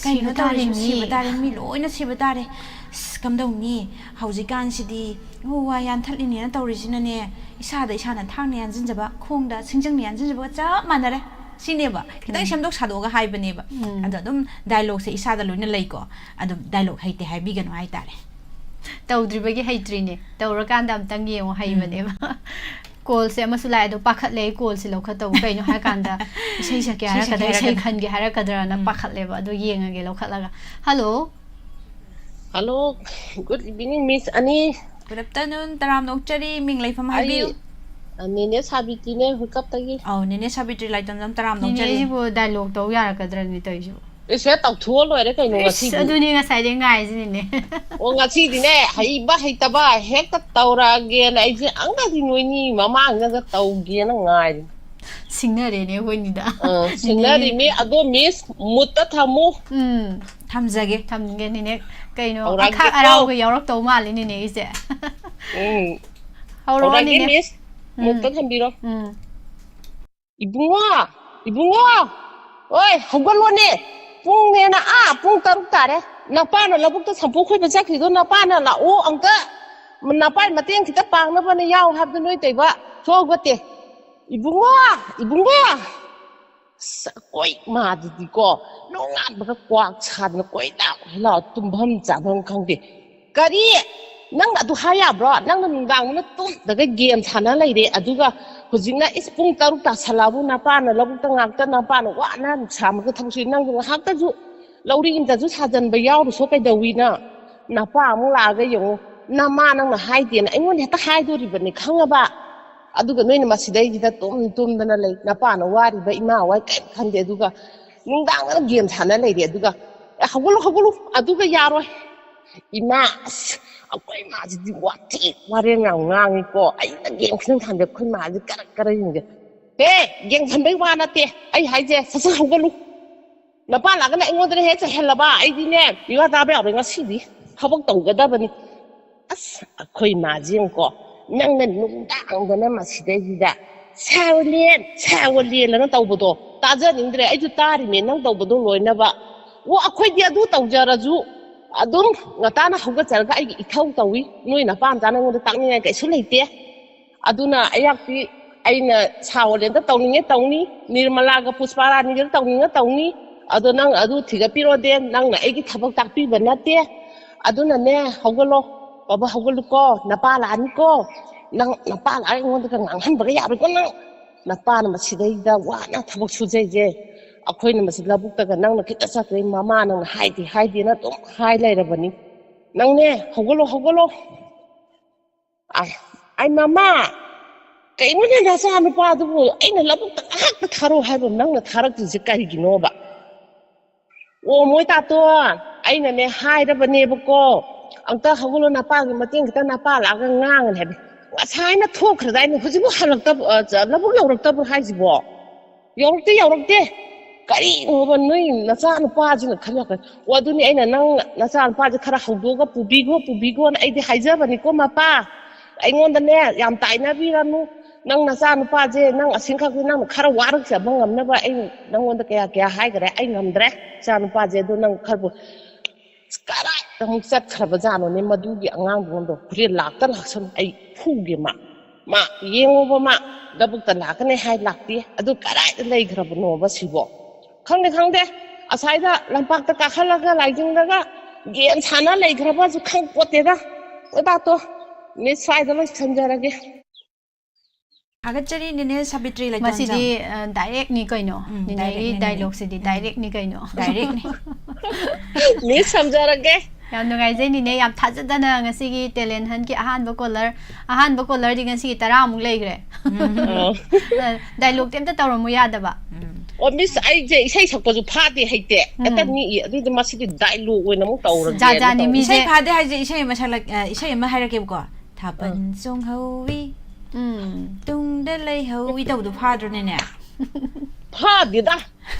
ꯀꯩꯅꯣ ꯁꯤꯕ ꯇꯧꯔꯤꯁꯤꯕꯨ? ꯇꯥꯔꯦ ꯃꯤ꯫ ꯁꯤꯕ ꯇꯥꯔꯦ, ꯃꯤ ꯂꯣꯏꯅ ꯁꯤꯕ ꯇꯥꯔꯦ꯫ ꯑꯁ, ꯀꯝꯗꯧꯅꯤ? ꯍꯧꯖꯤꯛꯀꯥꯟꯁꯤꯗꯤ ꯎ ꯋꯥ ꯌꯥꯟꯊꯠꯂꯤꯅꯦꯅ ꯇꯧꯔꯤꯁꯤꯅꯅꯦ, ꯏꯁꯥꯗ ꯏꯁꯥꯅ ꯊꯥꯡꯅ ꯌꯥꯟꯁꯤꯟꯖꯕ, ꯈꯣꯡꯗ ꯁꯤꯡꯖꯪꯅ ꯌꯥꯟꯁꯤꯟꯖꯕꯒ ꯆꯞ ꯃꯥꯟꯅꯔꯦ"꯫ ꯁꯤꯅꯦꯕ꯫ ꯈꯤꯇꯪ ꯎꯝ꯫ ꯁꯦꯝꯗꯣꯛ ꯁꯥꯗꯣꯛꯑꯒ ꯍꯥꯏꯕꯅꯦꯕ꯫ ꯎꯝ꯫ ꯑꯗꯣ ꯑꯗꯨꯝ dialogue-ꯁꯦ ꯏꯁꯥꯗ ꯂꯣꯏꯅ ꯂꯩꯀꯣ꯫ ꯑꯗꯨꯝ dialogue ꯍꯩꯇꯦ ꯍꯥꯏꯕꯤꯒꯅꯨ ꯍꯥꯏꯇꯥꯔꯦ꯫ ꯇꯧꯗ꯭ꯔꯤꯕꯒꯤ ꯍꯩꯇ꯭ꯔꯤꯅꯦ꯫ ꯇꯧꯔꯀꯥꯟꯗ ꯑꯝꯇꯪ ꯌꯦꯡꯉꯣ, ꯎꯝ꯫ ꯍꯩꯕꯅꯦꯕ꯫ Call-ꯁꯦ ꯑꯃꯁꯨ ꯂꯥꯛꯑꯦ, ꯑꯗꯣ ꯄꯥꯈꯠꯂꯦ ꯑꯩ call-ꯁꯦ ꯂꯧꯈꯠꯇꯧꯕ꯫ ꯀꯩꯅꯣ ꯍꯥꯏꯔꯀꯥꯟꯗ, ꯏꯁꯩ ꯁꯛꯀꯦ ꯏꯁꯩ ꯁꯛꯀꯦ ꯍꯥꯏꯔꯛꯀꯗ꯭ꯔꯥ, ꯏꯁꯩ ꯍꯥꯏꯔꯛꯀꯗ꯭ꯔꯥ? ꯈꯟꯒꯦ ꯍꯥꯏꯔꯛꯀꯗ꯭ꯔꯥꯅ ꯎꯝ꯫ ꯄꯥꯈꯠꯂꯦꯕ꯫ ꯑꯗꯣ ꯌꯦꯡꯉꯒꯦ ꯂꯧꯈꯠꯂꯒ꯫ Hello꯫ Hello, good evening, Miss ꯑꯅꯤ꯫ Good afternoon, ꯇꯔꯥꯝꯅ ꯑꯣꯛꯆꯔꯤ, ꯃꯤꯡ ꯂꯩꯐꯝ ꯑꯩ ꯍꯥꯏꯕꯤꯌꯨ꯫ ꯑ, ꯅꯦꯅꯦ ꯁꯥꯕꯤꯇ꯭ꯔꯤꯅꯦ, ꯍꯨꯏꯀꯞꯇꯒꯤ꯫ ꯑꯧ, ꯅꯦꯅꯦ ꯁꯥꯕꯤꯇ꯭ꯔꯤ ꯂꯥꯏꯇꯣꯝꯖꯝ, ꯇꯔꯥꯝꯅ ꯅꯦꯅꯦ ꯑꯣꯛꯆꯔꯤ꯫ ꯑꯩꯁꯤꯕꯨ dialogue ꯇꯧ ꯌꯥꯔꯛꯀꯗ꯭ꯔꯅꯦ ꯇꯧꯔꯤꯁꯤꯕꯨ? ꯏꯁ, ꯍꯦꯛ ꯇꯧꯊꯣꯛꯑ ꯂꯣꯏꯔꯦ ꯀꯩꯅꯣ ꯏꯁ, ꯉꯁꯤꯗꯤ꯫ ꯑꯗꯨꯅꯤ ꯉꯁꯥꯏꯗꯩ ꯉꯥꯏꯔꯤꯁꯤꯅꯤꯅꯦ꯫ ꯑꯣ, ꯉꯁꯤꯗꯤꯅꯦ, ꯍꯩꯕ ꯍꯩꯇꯕ ꯍꯦꯛꯇ ꯇꯧꯔꯛꯑꯒꯦꯅ ꯑꯩꯁꯦ ꯑꯪꯒꯗꯤ ꯅꯣꯏꯅꯤ ꯃꯃꯥꯡꯗꯒ ꯇꯧꯒꯦꯅ ꯉꯥꯏꯔꯤ꯫ ꯁꯤꯡꯅꯔꯦꯅꯦ ꯑꯩꯈꯣꯏꯅꯤꯗ꯫ ꯑ, ꯁꯤꯡꯅꯔꯤꯃꯤ꯫ ꯑꯗꯣ ꯃꯤꯁ, ꯃꯨꯠꯇ ꯊꯝꯃꯨ꯫ ꯎꯝ, ꯊꯝꯖꯒꯦ, ꯊꯝꯒꯦ ꯅꯦꯅꯦ꯫ ꯀꯩꯅꯣ, ꯍꯧꯔꯛꯑꯒꯦꯀꯣ꯫ ꯑꯈꯥꯛ ꯑꯔꯥꯎꯒ ꯌꯥꯎꯔꯛꯇꯧ ꯃꯥꯜꯂꯦ ꯅꯦꯅꯦ ꯑꯩꯁꯦ꯫ ꯎꯝ, ꯍꯧꯔꯛꯑꯣ ꯍꯧꯔꯛꯑꯒꯦ ꯅꯦꯅꯦ꯫ ꯃꯤꯁ꯫ ꯎꯝ꯫ ꯃꯨꯛꯇ ꯊꯝꯕꯤꯔꯣ꯫ ꯎꯝ꯫ ꯏꯕꯨꯡꯉꯣ, ꯏꯕꯨꯡꯉꯣ, ꯑꯣꯏ, ꯍꯧꯒꯠꯂꯣꯅꯦ꯫ ꯄꯨꯡꯅꯦꯅ ꯑꯥ ꯄꯨꯡ ꯇꯔꯨꯛ ꯇꯥꯔꯦ꯫ ꯅꯄꯥꯅ ꯂꯧꯕꯨꯛꯇ ꯁꯝꯄꯣꯛ ꯈꯣꯏꯕ ꯆꯠꯈ꯭ꯔꯤꯗꯣ, ꯅꯄꯥꯅ ꯂꯥꯛꯑꯣ ꯑꯝꯇ, ꯅꯄꯥꯏ ꯃꯇꯦꯡ ꯈꯤꯇ ꯄꯥꯡꯅꯕꯅ ꯌꯥꯎ ꯍꯥꯏꯕꯗꯣ ꯅꯣꯏ ꯇꯩꯕ ꯁꯨꯡꯍꯧ ꯍꯧꯒꯠꯇꯦ꯫ ꯏꯕꯨꯡꯉꯣ, ꯏꯕꯨꯡꯉꯣ꯫ ꯑꯁ, ꯑꯩꯈꯣꯏ ꯃꯥꯗꯨꯗꯤꯀꯣ, ꯅꯣꯡꯉꯥꯟꯕꯒ ꯀ꯭ꯋꯥꯛ ꯁꯥꯗꯅ ꯀꯣꯏ ꯂꯥꯎ ꯀꯣꯏ ꯂꯥꯎ, ꯇꯨꯝꯐꯝ ꯆꯥꯐꯝ ꯈꯪꯗꯦ꯫ ꯀꯔꯤ? ꯅꯪ ꯑꯗꯨ ꯍꯥꯏ ꯌꯥꯕ꯭ꯔꯣ? ꯅꯪꯅ ꯅꯨꯡꯗꯥꯡꯗꯨꯅ ꯇꯨꯝꯗꯒ ꯒꯦꯝ ꯁꯥꯟꯅ ꯂꯩꯔꯦ, ꯑꯗꯨꯒ ꯍꯧꯖꯤꯛꯅ ꯏꯁ ꯄꯨꯡ ꯇꯔꯨꯛ ꯇꯥꯁꯜꯂꯛꯑꯕꯨ ꯅꯄꯥꯅ ꯂꯧꯕꯨꯛꯇ ꯉꯥꯛꯇ, ꯅꯄꯥꯅ ꯋꯥꯅ ꯅꯨꯡꯁꯥ ꯃꯔꯛꯇ ꯊꯕꯛ ꯁꯨꯏ, ꯅꯪꯁꯨ ꯉꯥꯏꯍꯥꯛꯇꯁꯨ ꯂꯧꯔꯤ ꯑꯝꯇꯁꯨ ꯁꯥꯖꯟꯕ ꯌꯥꯎꯔꯨꯁꯣ ꯀꯩꯗꯧꯋꯤꯅ? ꯅꯄꯥ ꯑꯃꯨꯛ ꯂꯥꯛꯑꯒ ꯌꯦꯡꯉꯨ, ꯅꯃꯥ ꯅꯪꯅ ꯍꯥꯏꯗꯦꯅ ꯑꯩꯉꯣꯟꯗ ꯍꯦꯛꯇ ꯍꯥꯏꯗꯣꯔꯤꯕꯅꯤ ꯈꯪꯉꯕ? ꯑꯗꯨꯒ ꯅꯣꯏꯅ ꯃꯁꯤꯗꯩꯁꯤꯗ ꯇꯨꯝ ꯇꯨꯝꯗꯅ ꯂꯩ, ꯅꯄꯥꯅ ꯋꯥꯔꯤꯕ ꯏꯃꯥ ꯋꯥꯏ ꯀꯔꯤꯝ ꯈꯟꯗꯦ, ꯑꯗꯨꯒ ꯅꯨꯡꯗꯥꯡꯗꯅ ꯒꯦꯝ ꯁꯥꯟꯅ ꯂꯩꯔꯦ, ꯑꯗꯨꯒ "ꯑꯦ, ꯍꯧꯒꯠꯂꯨ ꯍꯧꯒꯠꯂꯨ, ꯑꯗꯨꯒ ꯌꯥꯔꯣꯏ ꯏꯃꯥ, ꯑꯁ ꯑꯩꯈꯣꯏ ꯏꯃꯥꯁꯤꯗꯤ ꯋꯥꯊꯤ ꯋꯥꯔꯦꯡ ꯌꯥꯝ ꯉꯥꯡꯉꯤꯀꯣ, ꯑꯩꯅ ꯒꯦꯝ ꯈꯤꯇꯪ ꯁꯥꯟꯅꯗꯦ, ꯑꯩꯈꯣꯏ ꯃꯥꯁꯤ ꯀꯔꯛ ꯀꯔꯛ ꯌꯦꯡꯗꯦ꯫ ꯍꯦ, ꯒꯦꯝ ꯁꯥꯟꯕꯩ ꯋꯥ ꯅꯠꯇꯦ ꯑꯩ ꯍꯥꯏꯁꯦ, ꯁꯠ ꯁꯠ ꯍꯧꯒꯠꯂꯨ, ꯅꯄꯥ ꯂꯥꯛꯑꯒꯅ ꯑꯩꯉꯣꯟꯗꯅ ꯍꯦꯛ ꯆꯩꯍꯜꯂꯕ, ꯑꯩꯗꯤꯅꯦ ꯃꯤꯋꯥ ꯇꯥꯕ ꯌꯥꯔꯣꯏ, ꯉꯁꯤꯗꯤ ꯊꯕꯛ ꯇꯧꯒꯗꯕꯅꯤ꯫ ꯑꯁ ꯑꯩꯈꯣꯏ ꯃꯥꯁꯤ ꯌꯦꯡꯉꯨꯀꯣ, ꯅꯪꯅ ꯅꯨꯡꯗꯥꯡꯗꯅ ꯃꯁꯤꯗꯩꯁꯤꯗ ꯁꯥꯎꯂꯦꯟ ꯁꯥꯎꯂꯦꯟ ꯑꯅ ꯇꯧꯕꯗꯣ ꯇꯥꯖꯅꯤꯡꯗ꯭ꯔꯦ꯫ ꯑꯩꯁꯨ ꯇꯥꯔꯤꯃꯦ ꯅꯪ ꯇꯧꯕꯗꯣ ꯂꯣꯏꯅꯕ꯫ ꯑꯣ, ꯑꯩꯈꯣꯏꯗꯤ ꯑꯗꯨ ꯇꯧꯖꯔꯁꯨ ꯑꯗꯨꯝ ꯉꯇꯥꯅ ꯍꯧꯒꯠꯆꯔꯒ ꯑꯩꯒꯤ ꯏꯊꯧ ꯇꯧꯏ, ꯅꯣꯏ ꯅꯄꯥ ꯃꯆꯥ ꯅꯉꯣꯟꯗ ꯇꯥꯛꯅꯤꯡꯉꯥꯏ ꯀꯩꯁꯨ ꯂꯩꯇꯦ꯫ ꯑꯗꯨꯅ ꯑꯩꯍꯥꯛꯇꯤ ꯑꯩꯅ ꯁꯥꯎꯂꯦꯟꯗ ꯇꯧꯅꯤꯡꯉꯦ ꯇꯧꯅꯤ, ꯅꯤꯔꯃꯂꯥꯒ ꯄꯨꯁꯄꯥꯔꯥꯅꯤꯒ ꯇꯧꯅꯤꯡꯉꯦ ꯇꯧꯅꯤ꯫ ꯑꯗꯣ ꯅꯪ ꯑꯗꯨ ꯊꯤꯒꯠꯄꯤꯔꯣꯗꯦ, ꯅꯪꯅ ꯑꯩꯒꯤ ꯊꯕꯛ ꯇꯥꯛꯄꯤꯕ ꯅꯠꯇꯦ꯫ ꯑꯗꯨꯅꯅꯦ, ꯍꯧꯒꯠꯂꯣ ꯕꯕꯥ, ꯍꯧꯒꯠꯂꯨꯀꯣ, ꯅꯄꯥ ꯂꯥꯛꯑꯅꯤꯀꯣ꯫ ꯅꯪ ꯅꯄꯥ ꯂꯥꯛꯑꯒ ꯑꯩꯉꯣꯟꯗꯒ ꯉꯥꯡꯍꯟꯕꯒ ꯌꯥꯔꯣꯏꯀꯣ ꯅꯪ꯫ ꯅꯄꯥꯅ ꯃꯁꯤꯗꯩꯗ ꯋꯥꯅ ꯊꯕꯛ ꯁꯨꯖꯩꯁꯦ, ꯑꯩꯈꯣꯏꯅ ꯃꯁꯤ ꯂꯧꯕꯨꯛꯇꯒ ꯅꯪꯅ ꯈꯤꯇ ꯆꯠꯈ꯭ꯔꯦ, ꯃꯃꯥ ꯅꯪꯅ ꯍꯥꯏꯗꯦ ꯍꯥꯏꯗꯦꯅ ꯑꯗꯨꯝ ꯍꯥꯏ ꯂꯩꯔꯕꯅꯤ꯫ ꯅꯪꯅꯦ, ꯍꯧꯒꯠꯂꯣ, ꯍꯧꯒꯠꯂꯣ꯫ ꯑꯥꯏ, ꯑꯥꯏ, ꯃꯃꯥ, ꯀꯩꯅꯣꯅꯦ ꯅꯆꯥ ꯅꯨꯄꯥꯗꯨꯕꯨ ꯑꯩꯅ ꯂꯧꯕꯨꯛꯇ ꯉꯥꯏꯍꯥꯛꯇ ꯊꯥꯔꯛꯑꯣ ꯍꯥꯏꯕ ꯅꯪꯅ ꯊꯥꯔꯛꯇ꯭ꯔꯤꯁꯦ ꯀꯔꯤꯒꯤꯅꯣꯕ? ꯑꯣ, ꯃꯣꯏ ꯇꯥꯇꯣꯟ, ꯑꯩꯅꯅꯦ ꯍꯥꯏꯔꯕꯅꯦꯕꯀꯣ, ꯑꯝꯇ ꯍꯧꯒꯠꯂꯣ, ꯅꯄꯥꯒꯤ ꯃꯇꯦꯡ ꯈꯤꯇ, ꯅꯄꯥ ꯂꯥꯛꯑꯒ ꯉꯥꯡꯉꯅꯤ ꯍꯥꯏꯕ꯫ ꯉꯁꯥꯏꯅ ꯊꯣꯛꯈ꯭ꯔꯗꯥꯏꯅꯦ, ꯍꯧꯖꯤꯛꯐꯥꯎ ꯍꯜꯂꯛꯇꯕ, ꯑ, ꯆ-, ꯂꯧꯕꯨꯛ ꯌꯧꯔꯛꯇꯕ꯭ꯔꯣ ꯍꯥꯏꯁꯤꯕꯣ? ꯌꯧꯔꯛꯇꯦ, ꯌꯧꯔꯛꯇꯦ꯫ ꯀꯔꯤꯅꯣꯕ ꯅꯣꯏ ꯅꯆꯥ ꯅꯨꯄꯥꯁꯤꯅ ꯈꯜꯂꯛꯀꯅꯤ? ꯑꯣ, ꯑꯗꯨꯅꯤ ꯑꯩꯅ ꯅꯪ ꯅꯆꯥ ꯅꯨꯄꯥꯁꯦ ꯈꯔ ꯍꯧꯗꯣꯛꯑꯒ ꯄꯨꯕꯤꯈꯣ, ꯄꯨꯕꯤꯈꯣꯅ ꯑꯩꯗꯤ ꯍꯥꯏꯖꯕꯅꯤꯀꯣ, ꯃꯄꯥ꯫ ꯑꯩꯉꯣꯟꯗꯅꯦ ꯌꯥꯝ ꯇꯥꯏꯅꯕꯤꯔꯅꯨ꯫ ꯅꯪ ꯅꯆꯥ ꯅꯨꯄꯥꯁꯦ ꯅꯪ ꯑꯁꯤꯈꯛꯁꯦ ꯅꯪꯅ ꯈꯔ ꯋꯥꯔꯛꯆꯕ ꯉꯝꯅꯕ ꯑꯩ ꯅꯪꯉꯣꯟꯗ ꯀꯌꯥ ꯀꯌꯥ ꯍꯥꯏꯈ꯭ꯔꯦ, ꯑꯩ ꯉꯝꯗ꯭ꯔꯦ꯫ ꯏꯆꯥ ꯅꯨꯄꯥꯁꯦ ꯑꯗꯨ ꯅꯪ ꯈꯔꯕꯨ ꯀꯗꯥꯏꯗ ꯑꯃꯨꯛ ꯆꯠꯈ꯭ꯔꯕ ꯖꯥꯠꯅꯣꯅꯦ ꯃꯗꯨꯒꯤ ꯑꯉꯥꯡꯗꯣ? ꯍꯣꯔꯦꯟ ꯂꯥꯛꯇ ꯂꯥꯛꯁꯅꯨ, ꯑꯩ ꯐꯨꯒꯦ ꯃꯥ꯫ ꯃꯥ ꯌꯦꯡꯉꯣꯕ, ꯃꯥ ꯂꯧꯕꯨꯛꯇ ꯂꯥꯛꯀꯅꯤ ꯍꯥꯏ ꯂꯥꯛꯇꯦ꯫ ꯑꯗꯨ ꯀꯗꯥꯏꯗ ꯂꯩꯈ꯭ꯔꯕꯅꯣꯕ ꯁꯤꯕꯣ? ꯈꯪꯗꯦ, ꯈꯪꯗꯦ꯫ ꯑꯁꯥꯏꯗ ꯂꯝꯄꯥꯛꯇ ꯀꯥꯈꯠꯂꯒ ꯂꯥꯏꯖꯤꯡꯗꯒ ꯒꯦꯝ ꯁꯥꯟꯅ ꯂꯩꯈ꯭ꯔꯕꯁꯨ ꯈꯪ ꯄꯣꯠꯇꯦꯗ꯫ ꯂꯩꯕꯥꯛꯇꯣ ꯃꯤꯁ ꯁ꯭ꯋꯥꯏꯗ ꯂꯣꯏꯁꯟꯖꯔꯒꯦ꯫ ꯊꯥꯒꯠꯆꯔꯤ ꯅꯦꯅꯦ ꯁꯥꯕꯤꯇ꯭ꯔꯤ ꯂꯩꯇꯣꯟꯖꯝ꯫ ꯃꯁꯤꯗꯤ ꯑ, ꯗꯥꯏꯔꯦꯛꯅꯤ ꯀꯩꯅꯣ꯫ ꯎꯝ, ꯅꯤꯅꯦꯒꯤ ꯗꯥꯏꯔꯦꯛꯅꯤ, ꯅꯤꯅꯦ꯫ ꯗꯥꯏꯂꯣꯛꯁꯤꯗꯤ ꯗꯥꯏꯔꯦꯛꯅꯤ ꯀꯩꯅꯣ꯫ ꯗꯥꯏꯔꯦꯛꯅꯤ꯫ ꯃꯤꯁ ꯊꯝꯖꯔꯒꯦ꯫ ꯌꯥꯝ ꯅꯨꯡꯉꯥꯏꯖꯩ ꯅꯤꯅꯦ, ꯌꯥꯝ ꯊꯥꯖꯗꯅ ꯉꯁꯤꯒꯤ ꯇꯦꯂꯦꯟ ꯍꯟꯀꯤ ꯑꯍꯥꯟꯕ ꯀꯣꯂꯔ, ꯑꯍꯥꯟꯕ ꯀꯣꯂꯔꯗꯤ ꯉꯁꯤꯒꯤ ꯇꯔꯥꯃꯨꯛ ꯂꯩꯈ꯭ꯔꯦ꯫ ꯑꯣ꯫ ꯗꯥꯏꯂꯣꯛꯇꯤ ꯑꯝꯇ ꯇꯧꯔꯝꯃꯨ ꯌꯥꯗꯕ꯫ ꯎꯝ꯫ ꯑꯣ, ꯃꯤꯁ, ꯑꯩꯁꯦ ꯏꯁꯩ ꯁꯛꯄꯁꯨ ꯐꯥꯗꯦ, ꯍꯩꯇꯦ꯫ ꯍꯦꯛꯇ ꯅꯤꯛꯏ꯫ ꯑꯗꯨꯗꯤ ꯃꯁꯤꯗꯤ ꯗꯥꯏꯂꯣꯛ ꯑꯣꯏꯅ ꯑꯃꯨꯛ ꯇꯧꯔꯒꯦ꯫ ꯖꯥꯠ ꯖꯥꯠꯅꯤ ꯃꯤꯁꯦ꯫ ꯏꯁꯩ ꯐꯥꯗꯦ ꯍꯥꯏꯁꯦ ꯏꯁꯩ ꯑꯃ ꯁꯛꯂꯛ-, ꯑ, ꯏꯁꯩ ꯑꯃ ꯍꯥꯏꯔꯛꯀꯦꯕꯀꯣ꯫ ꯊꯥꯕꯜ ꯆꯣꯡꯍꯧꯋꯤ, ꯎꯝ꯫ ꯇꯨꯡꯗ ꯂꯩꯍꯧꯋꯤ ꯇꯧꯕꯗꯣ ꯐꯥꯗ꯭ꯔꯣꯅꯦꯅꯦ? ꯐꯥꯗꯦꯗ꯫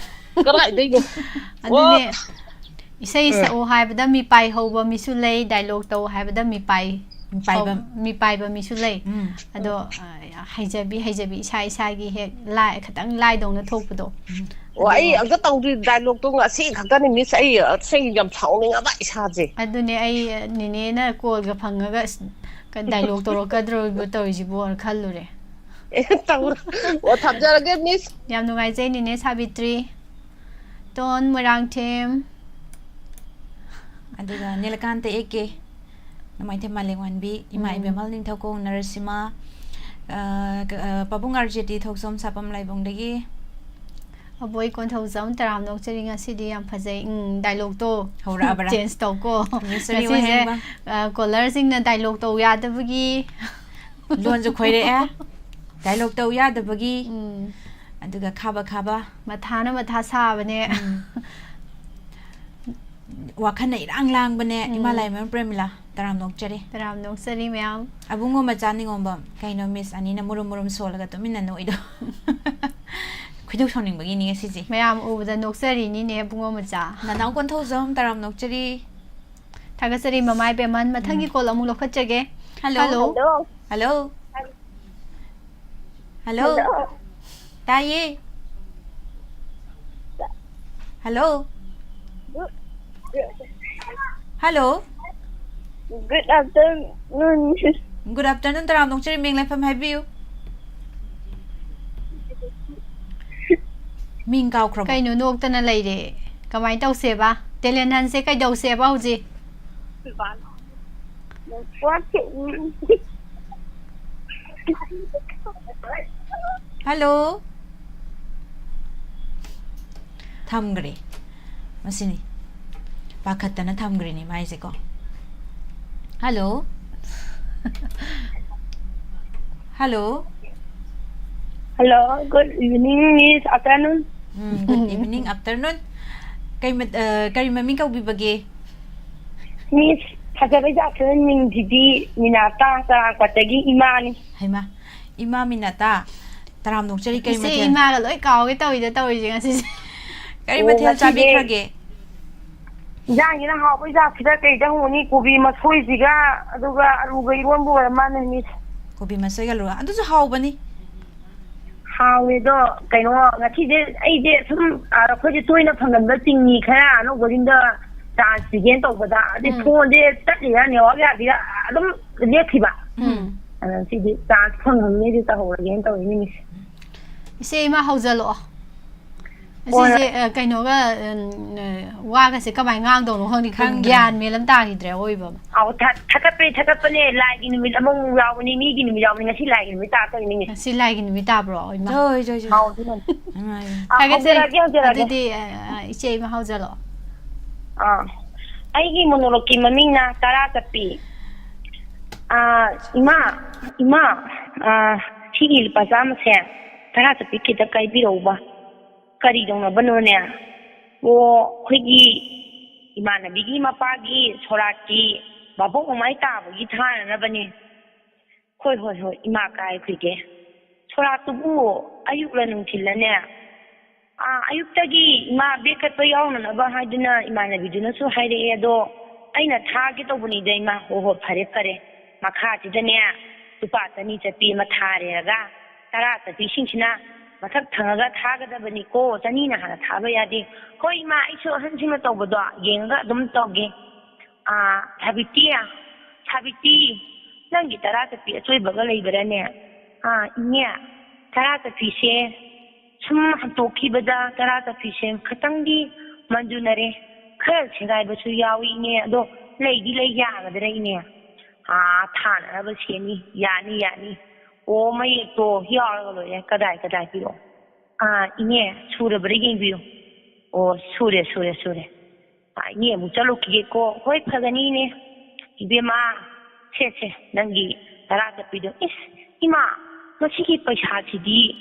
ꯀꯗꯥꯏꯗꯩꯅꯣ? ꯑꯗꯨꯅꯦ꯫ ꯑꯣ꯫ ꯏꯁꯩ ꯎꯝ꯫ ꯁꯛꯑꯣ ꯍꯥꯏꯕꯗ ꯃꯤꯄꯥꯏ ꯍꯧꯕ ꯃꯤꯁꯨ ꯂꯩ, ꯗꯥꯏꯂꯣꯛ ꯇꯧ ꯍꯥꯏꯕꯗ ꯃꯤꯄꯥꯏ ꯃꯤꯄꯥꯏꯕ꯫ ꯁꯧ-, ꯃꯤꯄꯥꯏꯕ ꯃꯤꯁꯨ ꯂꯩ꯫ ꯎꯝ꯫ ꯑꯗꯣ ꯑ, ꯍꯩꯖꯕꯤ ꯍꯩꯖꯕꯤ ꯏꯁꯥ ꯏꯁꯥꯒꯤ ꯍꯦꯛ ꯂꯥꯏ ꯈꯤꯇꯪ ꯂꯥꯏꯗꯧꯅ ꯊꯣꯛꯄꯗꯣ꯫ ꯑꯣ, ꯑꯩ ꯑꯝꯇ ꯇꯧꯗ꯭ꯔꯤ ꯗꯥꯏꯂꯣꯛꯇꯣ ꯉꯁꯤ ꯈꯛꯇꯅꯤ ꯃꯤꯁ꯫ ꯑꯩ ꯑꯁꯦꯡ ꯌꯥꯝ ꯁꯥꯎꯅꯤꯡꯉꯕ ꯏꯁꯥꯁꯦ꯫ ꯑꯗꯨꯅꯦ ꯑꯩ, ꯑ, ꯅꯤꯅꯦꯅ ꯀꯣꯜꯒ ꯐꯪꯉꯒ ꯑꯁ, ꯀ-, ꯗꯥꯏꯂꯣꯛ ꯇꯧꯔꯛꯀꯗ꯭ꯔꯣꯕꯨ ꯇꯧꯔꯤꯁꯤꯕꯣꯅ ꯈꯜꯂꯨꯔꯦ꯫ ꯑꯦ, ꯇꯧꯔꯣ꯫ ꯑꯣ, ꯊꯝꯖꯔꯒꯦ ꯃꯤꯁ꯫ ꯌꯥꯝ ꯅꯨꯡꯉꯥꯏꯖꯩ ꯅꯤꯅꯦ ꯁꯥꯕꯤꯇ꯭ꯔꯤ꯫ ꯇꯣꯟ ꯃꯣꯏꯔꯥꯡꯊꯦꯝ꯫ ꯑꯗꯨꯒ ꯅꯤꯂꯀꯥꯟꯇ ꯑꯦ ꯀꯦ, ꯅꯣꯡꯃꯥꯏꯊꯦꯝ ꯃꯥꯂꯦꯝꯉꯥꯟꯕꯤ, ꯏꯃꯥ ꯎꯝ꯫ ꯏꯕꯦꯝꯍꯜ ꯅꯤꯡꯊꯧꯈꯣꯡ ꯅꯔꯁꯤꯃꯥ, ꯑ, ꯀ-, ꯑ, ꯄꯥꯕꯨꯡ ꯑꯥꯔ ꯖꯦ ꯇꯤ ꯊꯣꯛꯆꯣꯝ ꯁꯥꯄꯝ ꯂꯥꯏꯕꯨꯡꯗꯒꯤ꯫ ꯑꯕꯣꯏ ꯀꯣꯟꯊꯧꯖꯝ ꯇꯔꯥꯝ ꯅꯣꯛꯆꯔꯤ ꯉꯁꯤꯗꯤ ꯌꯥꯝ ꯐꯖꯩ꯫ ꯎꯝ, ꯗꯥꯏꯂꯣꯛꯇꯣ ꯍꯧꯔꯛꯑꯕ꯭ꯔꯥ? ꯆꯦꯟꯖ ꯇꯧꯀꯣ꯫ ꯃꯤꯁꯇꯔꯤ ꯉꯁꯤꯁꯦ, ꯋꯥꯍꯦꯡꯕꯝ꯫ ꯑ, ꯀꯣꯂꯔꯁꯤꯡꯅ ꯗꯥꯏꯂꯣꯛ ꯇꯧ ꯌꯥꯗꯕꯒꯤ꯫ ꯂꯣꯟꯁꯨ ꯈꯣꯏꯔꯛꯑꯦ, ꯗꯥꯏꯂꯣꯛ ꯇꯧ ꯌꯥꯗꯕꯒꯤ, ꯎꯝ, ꯑꯗꯨꯒ ꯈꯥꯕ ꯈꯥꯕ꯫ ꯃꯊꯥꯅ ꯃꯊꯥ ꯁꯥꯕꯅꯦ꯫ ꯎꯝ꯫ ꯋꯥꯈꯜꯅ ꯏꯔꯥꯡ ꯂꯥꯡꯕꯅꯦ, ꯎꯝ꯫ ꯏꯃꯥ ꯂꯥꯏꯃꯌꯨꯝ ꯄ꯭ꯔꯦꯃꯤꯂꯥ꯫ ꯇꯔꯥꯝ ꯅꯣꯛꯆꯔꯤ꯫ ꯇꯔꯥꯝ ꯅꯣꯛꯆꯔꯤ ꯃꯌꯥꯝ꯫ ꯑꯕꯨꯡꯉꯣ ꯃꯆꯥ ꯅꯤꯉꯣꯝꯕꯝ, ꯀꯩꯅꯣ ꯃꯤꯁ ꯑꯅꯤꯅ ꯃꯨꯔꯨꯝ ꯃꯨꯔꯨꯝ ꯁꯣꯜꯂꯒ ꯇꯨꯃꯤꯟꯅ ꯅꯣꯛꯏꯗꯣ? ꯈꯣꯏꯗꯧ ꯁꯥꯎꯅꯤꯡꯕꯒꯤꯅꯤ ꯉꯁꯤꯁꯦ꯫ ꯃꯌꯥꯝ ꯎꯕꯗ ꯅꯣꯛꯆꯔꯤꯅꯤꯅꯦ ꯏꯕꯨꯡꯉꯣ ꯃꯆꯥ꯫ ꯅꯅꯥꯎ ꯀꯣꯟꯊꯧꯖꯝ, ꯇꯔꯥꯝ ꯅꯣꯛꯆꯔꯤ꯫ ꯊꯥꯒꯠꯆꯔꯤ ꯃꯃꯥ ꯏꯕꯦꯝꯃꯟ꯫ ꯃꯊꯪꯒꯤ ꯀꯣꯜ ꯑꯃꯨꯛ ꯂꯧꯈꯠꯆꯒꯦ꯫ ꯍꯜꯂꯣ꯫ ꯍꯜꯂꯣ꯫ ꯍꯜꯂꯣ꯫ ꯍꯜꯂꯣ꯫ ꯇꯥꯏꯌꯦ꯫ Hello. Hello. Good afternoon. Good afternoon, ꯇꯔꯥꯝ ꯅꯣꯛꯆꯔꯤ, ꯃꯤꯡ ꯂꯩꯐꯝ ꯍꯥꯏꯕꯤꯌꯨ꯫ ꯃꯤꯡ ꯀꯥꯎꯈ꯭ꯔꯕꯣ? ꯀꯩꯅꯣ ꯅꯣꯛꯇꯅ ꯂꯩꯔꯦ? ꯀꯃꯥꯏꯅ ꯇꯧꯁꯦꯕ? Talent huntꯁꯦ ꯀꯩꯗꯧꯁꯦꯕ ꯍꯧꯖꯤꯛ? What? ꯍꯜꯂꯣ꯫ ꯊꯝꯈ꯭ꯔꯦ꯫ ꯃꯁꯤꯅꯤ꯫ ꯄꯥꯈꯠꯇꯅ ꯊꯝꯈ꯭ꯔꯤꯅꯤ ꯃꯥꯏꯁꯦꯀꯣ꯫ Hello. Hello. Hello, good evening, Miss. Afternoon. Um, good evening, afternoon. ꯀꯩ ꯃ-, ꯑ, ꯀꯔꯤ ꯃꯃꯤꯡ ꯀꯧꯕꯤꯕꯒꯦ? Miss, ꯐꯖꯕꯩ ꯖꯥꯠꯁꯤꯅ ꯃꯤꯡꯁꯤꯗꯤ ꯃꯤꯅꯥꯇꯥ ꯆꯔꯥꯡꯄꯥꯠꯇꯒꯤ ꯏꯃꯥꯅꯤ꯫ ꯍꯩꯃꯥ, ꯏꯃꯥ ꯃꯤꯅꯥꯇꯥ, ꯇꯔꯥꯝ ꯅꯣꯛꯆꯔꯤ, ꯀꯩ ꯏꯆꯦ ꯃꯊꯦꯜ? ꯏꯃꯥꯒ ꯂꯣꯏ ꯀꯥꯎꯒꯦ ꯇꯧꯋꯤꯗ ꯇꯧꯔꯤꯁꯦ ꯉꯁꯤꯁꯦ꯫ ꯀꯔꯤ ꯑꯣ, ꯃꯊꯦꯜ ꯉꯁꯤꯗꯤ ꯆꯥꯕꯤꯈ꯭ꯔꯒꯦ? ꯏꯟꯖꯥꯡꯁꯤꯅ ꯍꯥꯎꯕꯩ ꯖꯥꯠꯁꯤꯗ ꯀꯩꯗ ꯍꯪꯉꯨꯅꯤ, ꯀꯣꯕꯤ ꯃꯁꯣꯏꯁꯤꯒ ꯑꯗꯨꯒ ꯑꯂꯨꯒ ꯏꯔꯣꯟꯕ ꯑꯣꯏꯔ ꯃꯥꯜꯂꯦ, Miss. ꯀꯣꯕꯤ ꯃꯁꯣꯏꯒ ꯑꯂꯨꯒ, ꯑꯗꯨꯁꯨ ꯍꯥꯎꯕꯅꯤ꯫ ꯍꯥꯎꯋꯦ ꯑꯗꯣ, ꯀꯩꯅꯣ, ꯉꯁꯤꯁꯦ ꯑꯩꯁꯦ ꯁꯨꯝ, ꯑ, ꯑꯩꯈꯣꯏꯁꯦ ꯇꯣꯏꯅ ꯐꯪꯒꯟꯕ ꯆꯤꯡꯃꯤ ꯈꯔ ꯑꯅꯧꯕꯁꯤꯡꯗ chance ꯄꯤꯒꯦꯅ ꯇꯧꯕꯗ, ꯑꯗꯩ ꯎꯝ. Phoneꯁꯦ ꯇꯠꯂꯤꯔ network ꯌꯥꯗ꯭ꯔꯤꯔ ꯑꯗꯨꯝ ꯂꯦꯞꯈꯤꯕ꯫ ꯎꯝ. ꯑꯗ ꯉꯁꯤꯗꯤ chance ꯐꯪꯉꯝꯅꯦ, ꯑꯗꯨ ꯇꯧꯍꯧꯔꯒꯦꯅ ꯇꯧꯔꯤꯅꯤ, Miss. ꯏꯆꯦ ꯏꯃꯥ ꯍꯧꯖꯜꯂꯛꯑꯣ꯫ ꯍꯣꯏ. ꯁꯤꯁꯦ, ꯑ, ꯀꯩꯅꯣꯒ, ꯎꯝ, ꯑ, ꯋꯥꯒꯁꯦ ꯀꯃꯥꯏꯅ ꯉꯥꯡꯗꯧꯅꯣ ꯈꯪꯗꯦ꯫ ꯈꯪꯗ꯭ꯔꯦ꯫ ꯒ꯭ꯌꯥꯟ ꯃꯦꯟ ꯑꯃ ꯇꯥꯈꯤꯗ꯭ꯔꯦ ꯑꯋꯣꯏꯕ ꯑꯃ꯫ ꯑꯧ, ꯊ-, ꯊꯥꯒꯠꯄꯅꯦ, ꯊꯥꯒꯠꯄꯅꯦ, ꯂꯥꯏꯒꯤ ꯅꯨꯃꯤꯠ ꯑꯃꯃꯨꯛ ꯌꯥꯎꯕꯅꯦ, ꯃꯤꯒꯤ ꯅꯨꯃꯤꯠ ꯌꯥꯎꯕꯅꯦ, ꯉꯁꯤ ꯂꯥꯏꯒꯤ ꯅꯨꯃꯤꯠ ꯇꯥꯔꯛꯇꯣꯏꯅꯦ, Miss. ꯉꯁꯤ ꯂꯥꯏꯒꯤ ꯅꯨꯃꯤꯠ ꯇꯥꯕ꯭ꯔꯣ, ꯏꯃꯥ? ꯍꯣꯏ, ꯍꯣꯏ, ꯍꯣꯏ꯫ ꯍꯥꯎ, ꯑꯗꯨꯅꯅꯦ꯫ ꯅꯨꯡꯉꯥꯏꯔꯦ꯫ ꯑ, ꯊꯥꯒꯠꯆꯔꯤ꯫ ꯍꯧꯖꯔꯛꯑꯒꯦ, ꯍꯧꯖꯔꯛꯑꯒꯦ꯫ ꯑꯗꯨꯗꯤ, ꯑ, ꯑ, ꯏꯆꯦ ꯏꯃꯥ ꯍꯧꯖꯜꯂꯛꯑꯣ꯫ ꯑꯥ, ꯑꯩꯒꯤ monologueꯀꯤ ꯃꯃꯤꯡꯅ ꯇꯔꯥ ꯆꯠꯄꯤ꯫ ꯑꯥ, ꯏꯃꯥ, ꯏꯃꯥ, ꯑꯥ, ꯁꯤꯒꯤ ꯂꯨꯄꯥ ꯆꯥꯝꯃꯁꯦ ꯇꯔꯥ ꯆꯠꯄꯤ ꯈꯤꯇ ꯀꯥꯏꯕꯤꯔꯛꯎꯕ꯫ ꯀꯔꯤ ꯇꯧꯅꯕꯅꯣꯅꯦ? ꯑꯣ, ꯑꯩꯈꯣꯏꯒꯤ ꯏꯃꯥꯟꯅꯕꯤꯒꯤ ꯃꯄꯥꯒꯤ ꯁꯣꯔꯥꯠꯀꯤ ꯃꯄꯣꯛ ꯃꯃꯥꯏ ꯇꯥꯕꯒꯤ ꯊꯥꯅꯅꯕꯅꯦ꯫ ꯍꯣꯏ, ꯍꯣꯏ, ꯍꯣꯏ, ꯏꯃꯥ ꯀꯥꯏꯈꯨꯏꯒꯦ꯫ ꯁꯣꯔꯥꯠꯇꯨꯕꯨ ꯑꯌꯨꯛꯂ ꯅꯨꯡꯊꯤꯜꯂꯅꯦ? ꯑꯥ, ꯑꯌꯨꯛꯇꯒꯤ ꯏꯃꯥ ꯕꯦꯛ ꯀꯠꯄ ꯌꯥꯎꯅꯅꯕ ꯍꯥꯏꯗꯨꯅ ꯏꯃꯥꯟꯅꯕꯤꯗꯨꯅꯁꯨ ꯍꯥꯏꯔꯛꯑꯦ, ꯑꯗꯣ ꯑꯩꯅ ꯊꯥꯒꯦ ꯇꯧꯕꯅꯤꯗ ꯏꯃꯥ꯫ ꯍꯣ, ꯍꯣ, ꯐꯔꯦ, ꯐꯔꯦ꯫ ꯃꯈꯥꯁꯤꯗꯅꯦ ꯂꯨꯄꯥ ꯆꯅꯤ ꯆꯠꯄꯤ ꯑꯃ ꯊꯥꯔꯦꯔꯒ ꯇꯔꯥ ꯆꯠꯄꯤꯁꯤꯡꯁꯤꯅ ꯃꯊꯛ ꯊꯪꯉꯒ ꯊꯥꯒꯗꯕꯅꯤꯀꯣ, ꯆꯅꯤꯅ ꯍꯥꯟꯅ ꯊꯥꯕ ꯌꯥꯗꯦ꯫ ꯍꯣꯏ ꯏꯃꯥ, ꯑꯩꯁꯨ ꯑꯍꯟꯁꯤꯡꯅ ꯇꯧꯕꯗꯣ ꯌꯦꯡꯉꯒ ꯑꯗꯨꯝ ꯇꯧꯒꯦ꯫ ꯑꯥ, ꯁꯥꯕꯤꯇꯤ, ꯁꯥꯕꯤꯇꯤ, ꯅꯪꯒꯤ ꯇꯔꯥ ꯆꯠꯄꯤ ꯑꯆꯣꯏꯕꯒ ꯂꯩꯕ꯭ꯔꯥꯅꯦ? ꯑꯥ, ꯏꯅꯦ, ꯇꯔꯥ ꯆꯠꯄꯤꯁꯦ ꯁꯨꯝ ꯍꯟꯇꯣꯛꯈꯤꯕꯗ ꯇꯔꯥ ꯆꯠꯄꯤꯁꯦ ꯈꯇꯪꯗꯤ ꯃꯟꯖꯨꯅꯔꯦ꯫ ꯈꯔ ꯁꯦꯒꯥꯏꯕꯁꯨ ꯌꯥꯎꯏ ꯏꯅꯦ, ꯑꯗꯣ ꯂꯩꯗꯤ ꯂꯩ ꯌꯥꯒꯗ꯭ꯔꯥ ꯏꯅꯦ? ꯑꯥ, ꯊꯥꯅꯅꯕ ꯁꯦꯝꯃꯤ꯫ ꯌꯥꯅꯤ, ꯌꯥꯅꯤ꯫ ꯑꯣ, ꯃꯌꯦꯛꯇꯣ ꯌꯥꯎꯔꯒ ꯂꯣꯏꯔꯦ꯫ ꯀꯗꯥꯏ, ꯀꯗꯥꯏ ꯄꯤꯔꯛꯑꯣ? ꯑꯥ, ꯏꯅꯦ, ꯁꯨꯔꯕ꯭ꯔꯥ ꯌꯦꯡꯕꯤꯌꯨ꯫ ꯑꯣ, ꯁꯨꯔꯦ, ꯁꯨꯔꯦ, ꯁꯨꯔꯦ꯫ ꯑꯥ, ꯏꯅꯦ ꯑꯃꯨꯛ ꯆꯠꯂꯨꯈꯤꯒꯦꯀꯣ꯫ ꯍꯣꯏ, ꯐꯒꯅꯤ ꯏꯅꯦ꯫ ꯏꯕꯦꯝꯃ, ꯁꯦ, ꯁꯦ, ꯅꯪꯒꯤ ꯇꯔꯥ ꯆꯠꯄꯤꯗꯣ꯫ ꯏꯁ, ꯏꯃꯥ, ꯃꯁꯤꯒꯤ ꯄꯩꯁꯥꯁꯤꯗꯤ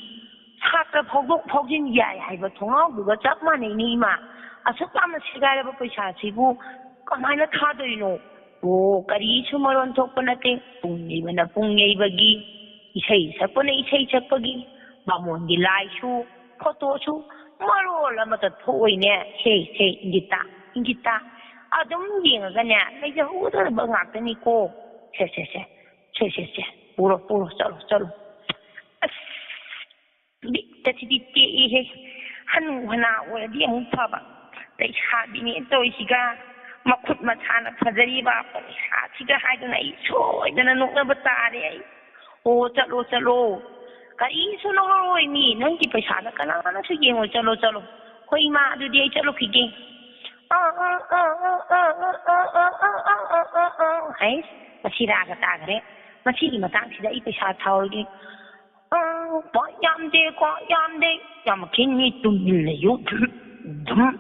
ꯁꯥꯇ꯭ꯔ ꯐꯥꯎꯗꯣꯛ ꯐꯥꯎꯖꯤꯟ ꯌꯥꯏ ꯍꯥꯏꯕ ꯊꯣꯡꯅꯥꯎꯗꯨꯒ ꯆꯞ ꯃꯥꯟꯅꯩꯅꯦ ꯏꯃꯥ꯫ ꯑꯁꯨꯛ ꯌꯥꯝꯅ ꯁꯦꯒꯥꯏꯔꯕ ꯄꯩꯁꯥꯁꯤꯕꯨ ꯀꯃꯥꯏꯅ ꯊꯥꯗꯣꯏꯅꯣ? ꯑꯣ, ꯀꯔꯤꯁꯨ ꯃꯔꯣꯟ ꯊꯣꯛꯄ ꯅꯠꯇꯦ꯫ ꯄꯨꯡ ꯌꯩꯕꯅ ꯄꯨꯡ ꯌꯩꯕꯒꯤ, ꯏꯁꯩ ꯁꯛꯄꯅ ꯏꯁꯩ ꯁꯛꯄꯒꯤ, ꯕꯥꯃꯣꯟꯒꯤ ꯂꯥꯏꯁꯨ, ꯐꯣꯇꯣꯁꯨ ꯃꯔꯣꯜ ꯑꯃꯇ ꯊꯣꯛꯑꯣꯏꯅꯦ꯫ ꯁꯦ, ꯁꯦ, ꯏꯪꯒꯤꯇꯥ, ꯏꯪꯒꯤꯇꯥ, ꯑꯗꯨꯝ ꯌꯦꯡꯉꯒꯅꯦ ꯂꯩꯖꯍꯧꯒꯗꯕ ꯉꯥꯛꯇꯅꯤꯀꯣ꯫ ꯁꯦ, ꯁꯦ, ꯁꯦ, ꯁꯦ, ꯁꯦ, ꯁꯦ, ꯄꯨꯔꯣ, ꯄꯨꯔꯣ, ꯆꯠꯂꯣ, ꯆꯠꯂꯣ꯫ ꯑꯁ, ꯕꯤꯠꯀꯁꯤꯗꯤ ꯇꯦꯛꯏꯍꯦ꯫ ꯍꯅꯨ ꯍꯅꯥ ꯑꯣꯏꯔꯗꯤ ꯑꯃꯨꯛ ꯐꯕ, ꯂꯩꯁꯥꯕꯤꯅꯦ ꯇꯧꯔꯤꯁꯤꯒ, ꯃꯈꯨꯠ ꯃꯁꯥꯅ ꯐꯖꯔꯤꯕ ꯄꯩꯁꯥꯁꯤꯒ ꯍꯥꯏꯗꯨꯅ ꯑꯩ ꯁꯣꯏꯗꯅ ꯅꯣꯛꯅꯕ ꯇꯥꯔꯦ ꯑꯩ꯫ ꯑꯣ, ꯆꯠꯂꯣ, ꯆꯠꯂꯣ꯫ ꯀꯔꯤꯁꯨ ꯂꯧꯔꯔꯣꯏ ꯃꯤ꯫ ꯅꯪꯒꯤ ꯄꯩꯁꯥꯗ ꯀꯅꯥꯅꯁꯨ ꯌꯦꯡꯉꯣꯏ꯫ ꯆꯠꯂꯣ, ꯆꯠꯂꯣ꯫ ꯍꯣꯏ, ꯏꯃꯥ, ꯑꯗꯨꯗꯤ ꯑꯩ ꯆꯠꯂꯨꯈꯤꯒꯦ꯫ ꯑ, ꯑ, ꯑ, ꯑ, ꯑ, ꯑ, ꯑ, ꯑ, ꯑ, ꯑ, ꯑ, ꯑ, ꯑ, ꯑ, ꯑ꯫ ꯍꯩꯁ, ꯃꯁꯤ ꯔꯥꯒ ꯇꯥꯈ꯭ꯔꯦ꯫ ꯃꯁꯤꯒꯤ ꯃꯇꯥꯡꯁꯤꯗ ꯑꯩ ꯄꯩꯁꯥ ꯊꯥꯎꯔꯒꯦ꯫ ꯑ, ꯀ꯭ꯋꯥ ꯌꯥꯝꯗꯦ, ꯀ꯭ꯋꯥ ꯌꯥꯝꯗꯦ꯫ ꯌꯥꯝꯃꯛꯈꯤꯅꯤ, ꯇꯨꯃꯤꯟ ꯂꯩꯌꯨ꯫ ꯙꯨꯝ, ꯙꯨꯝ꯫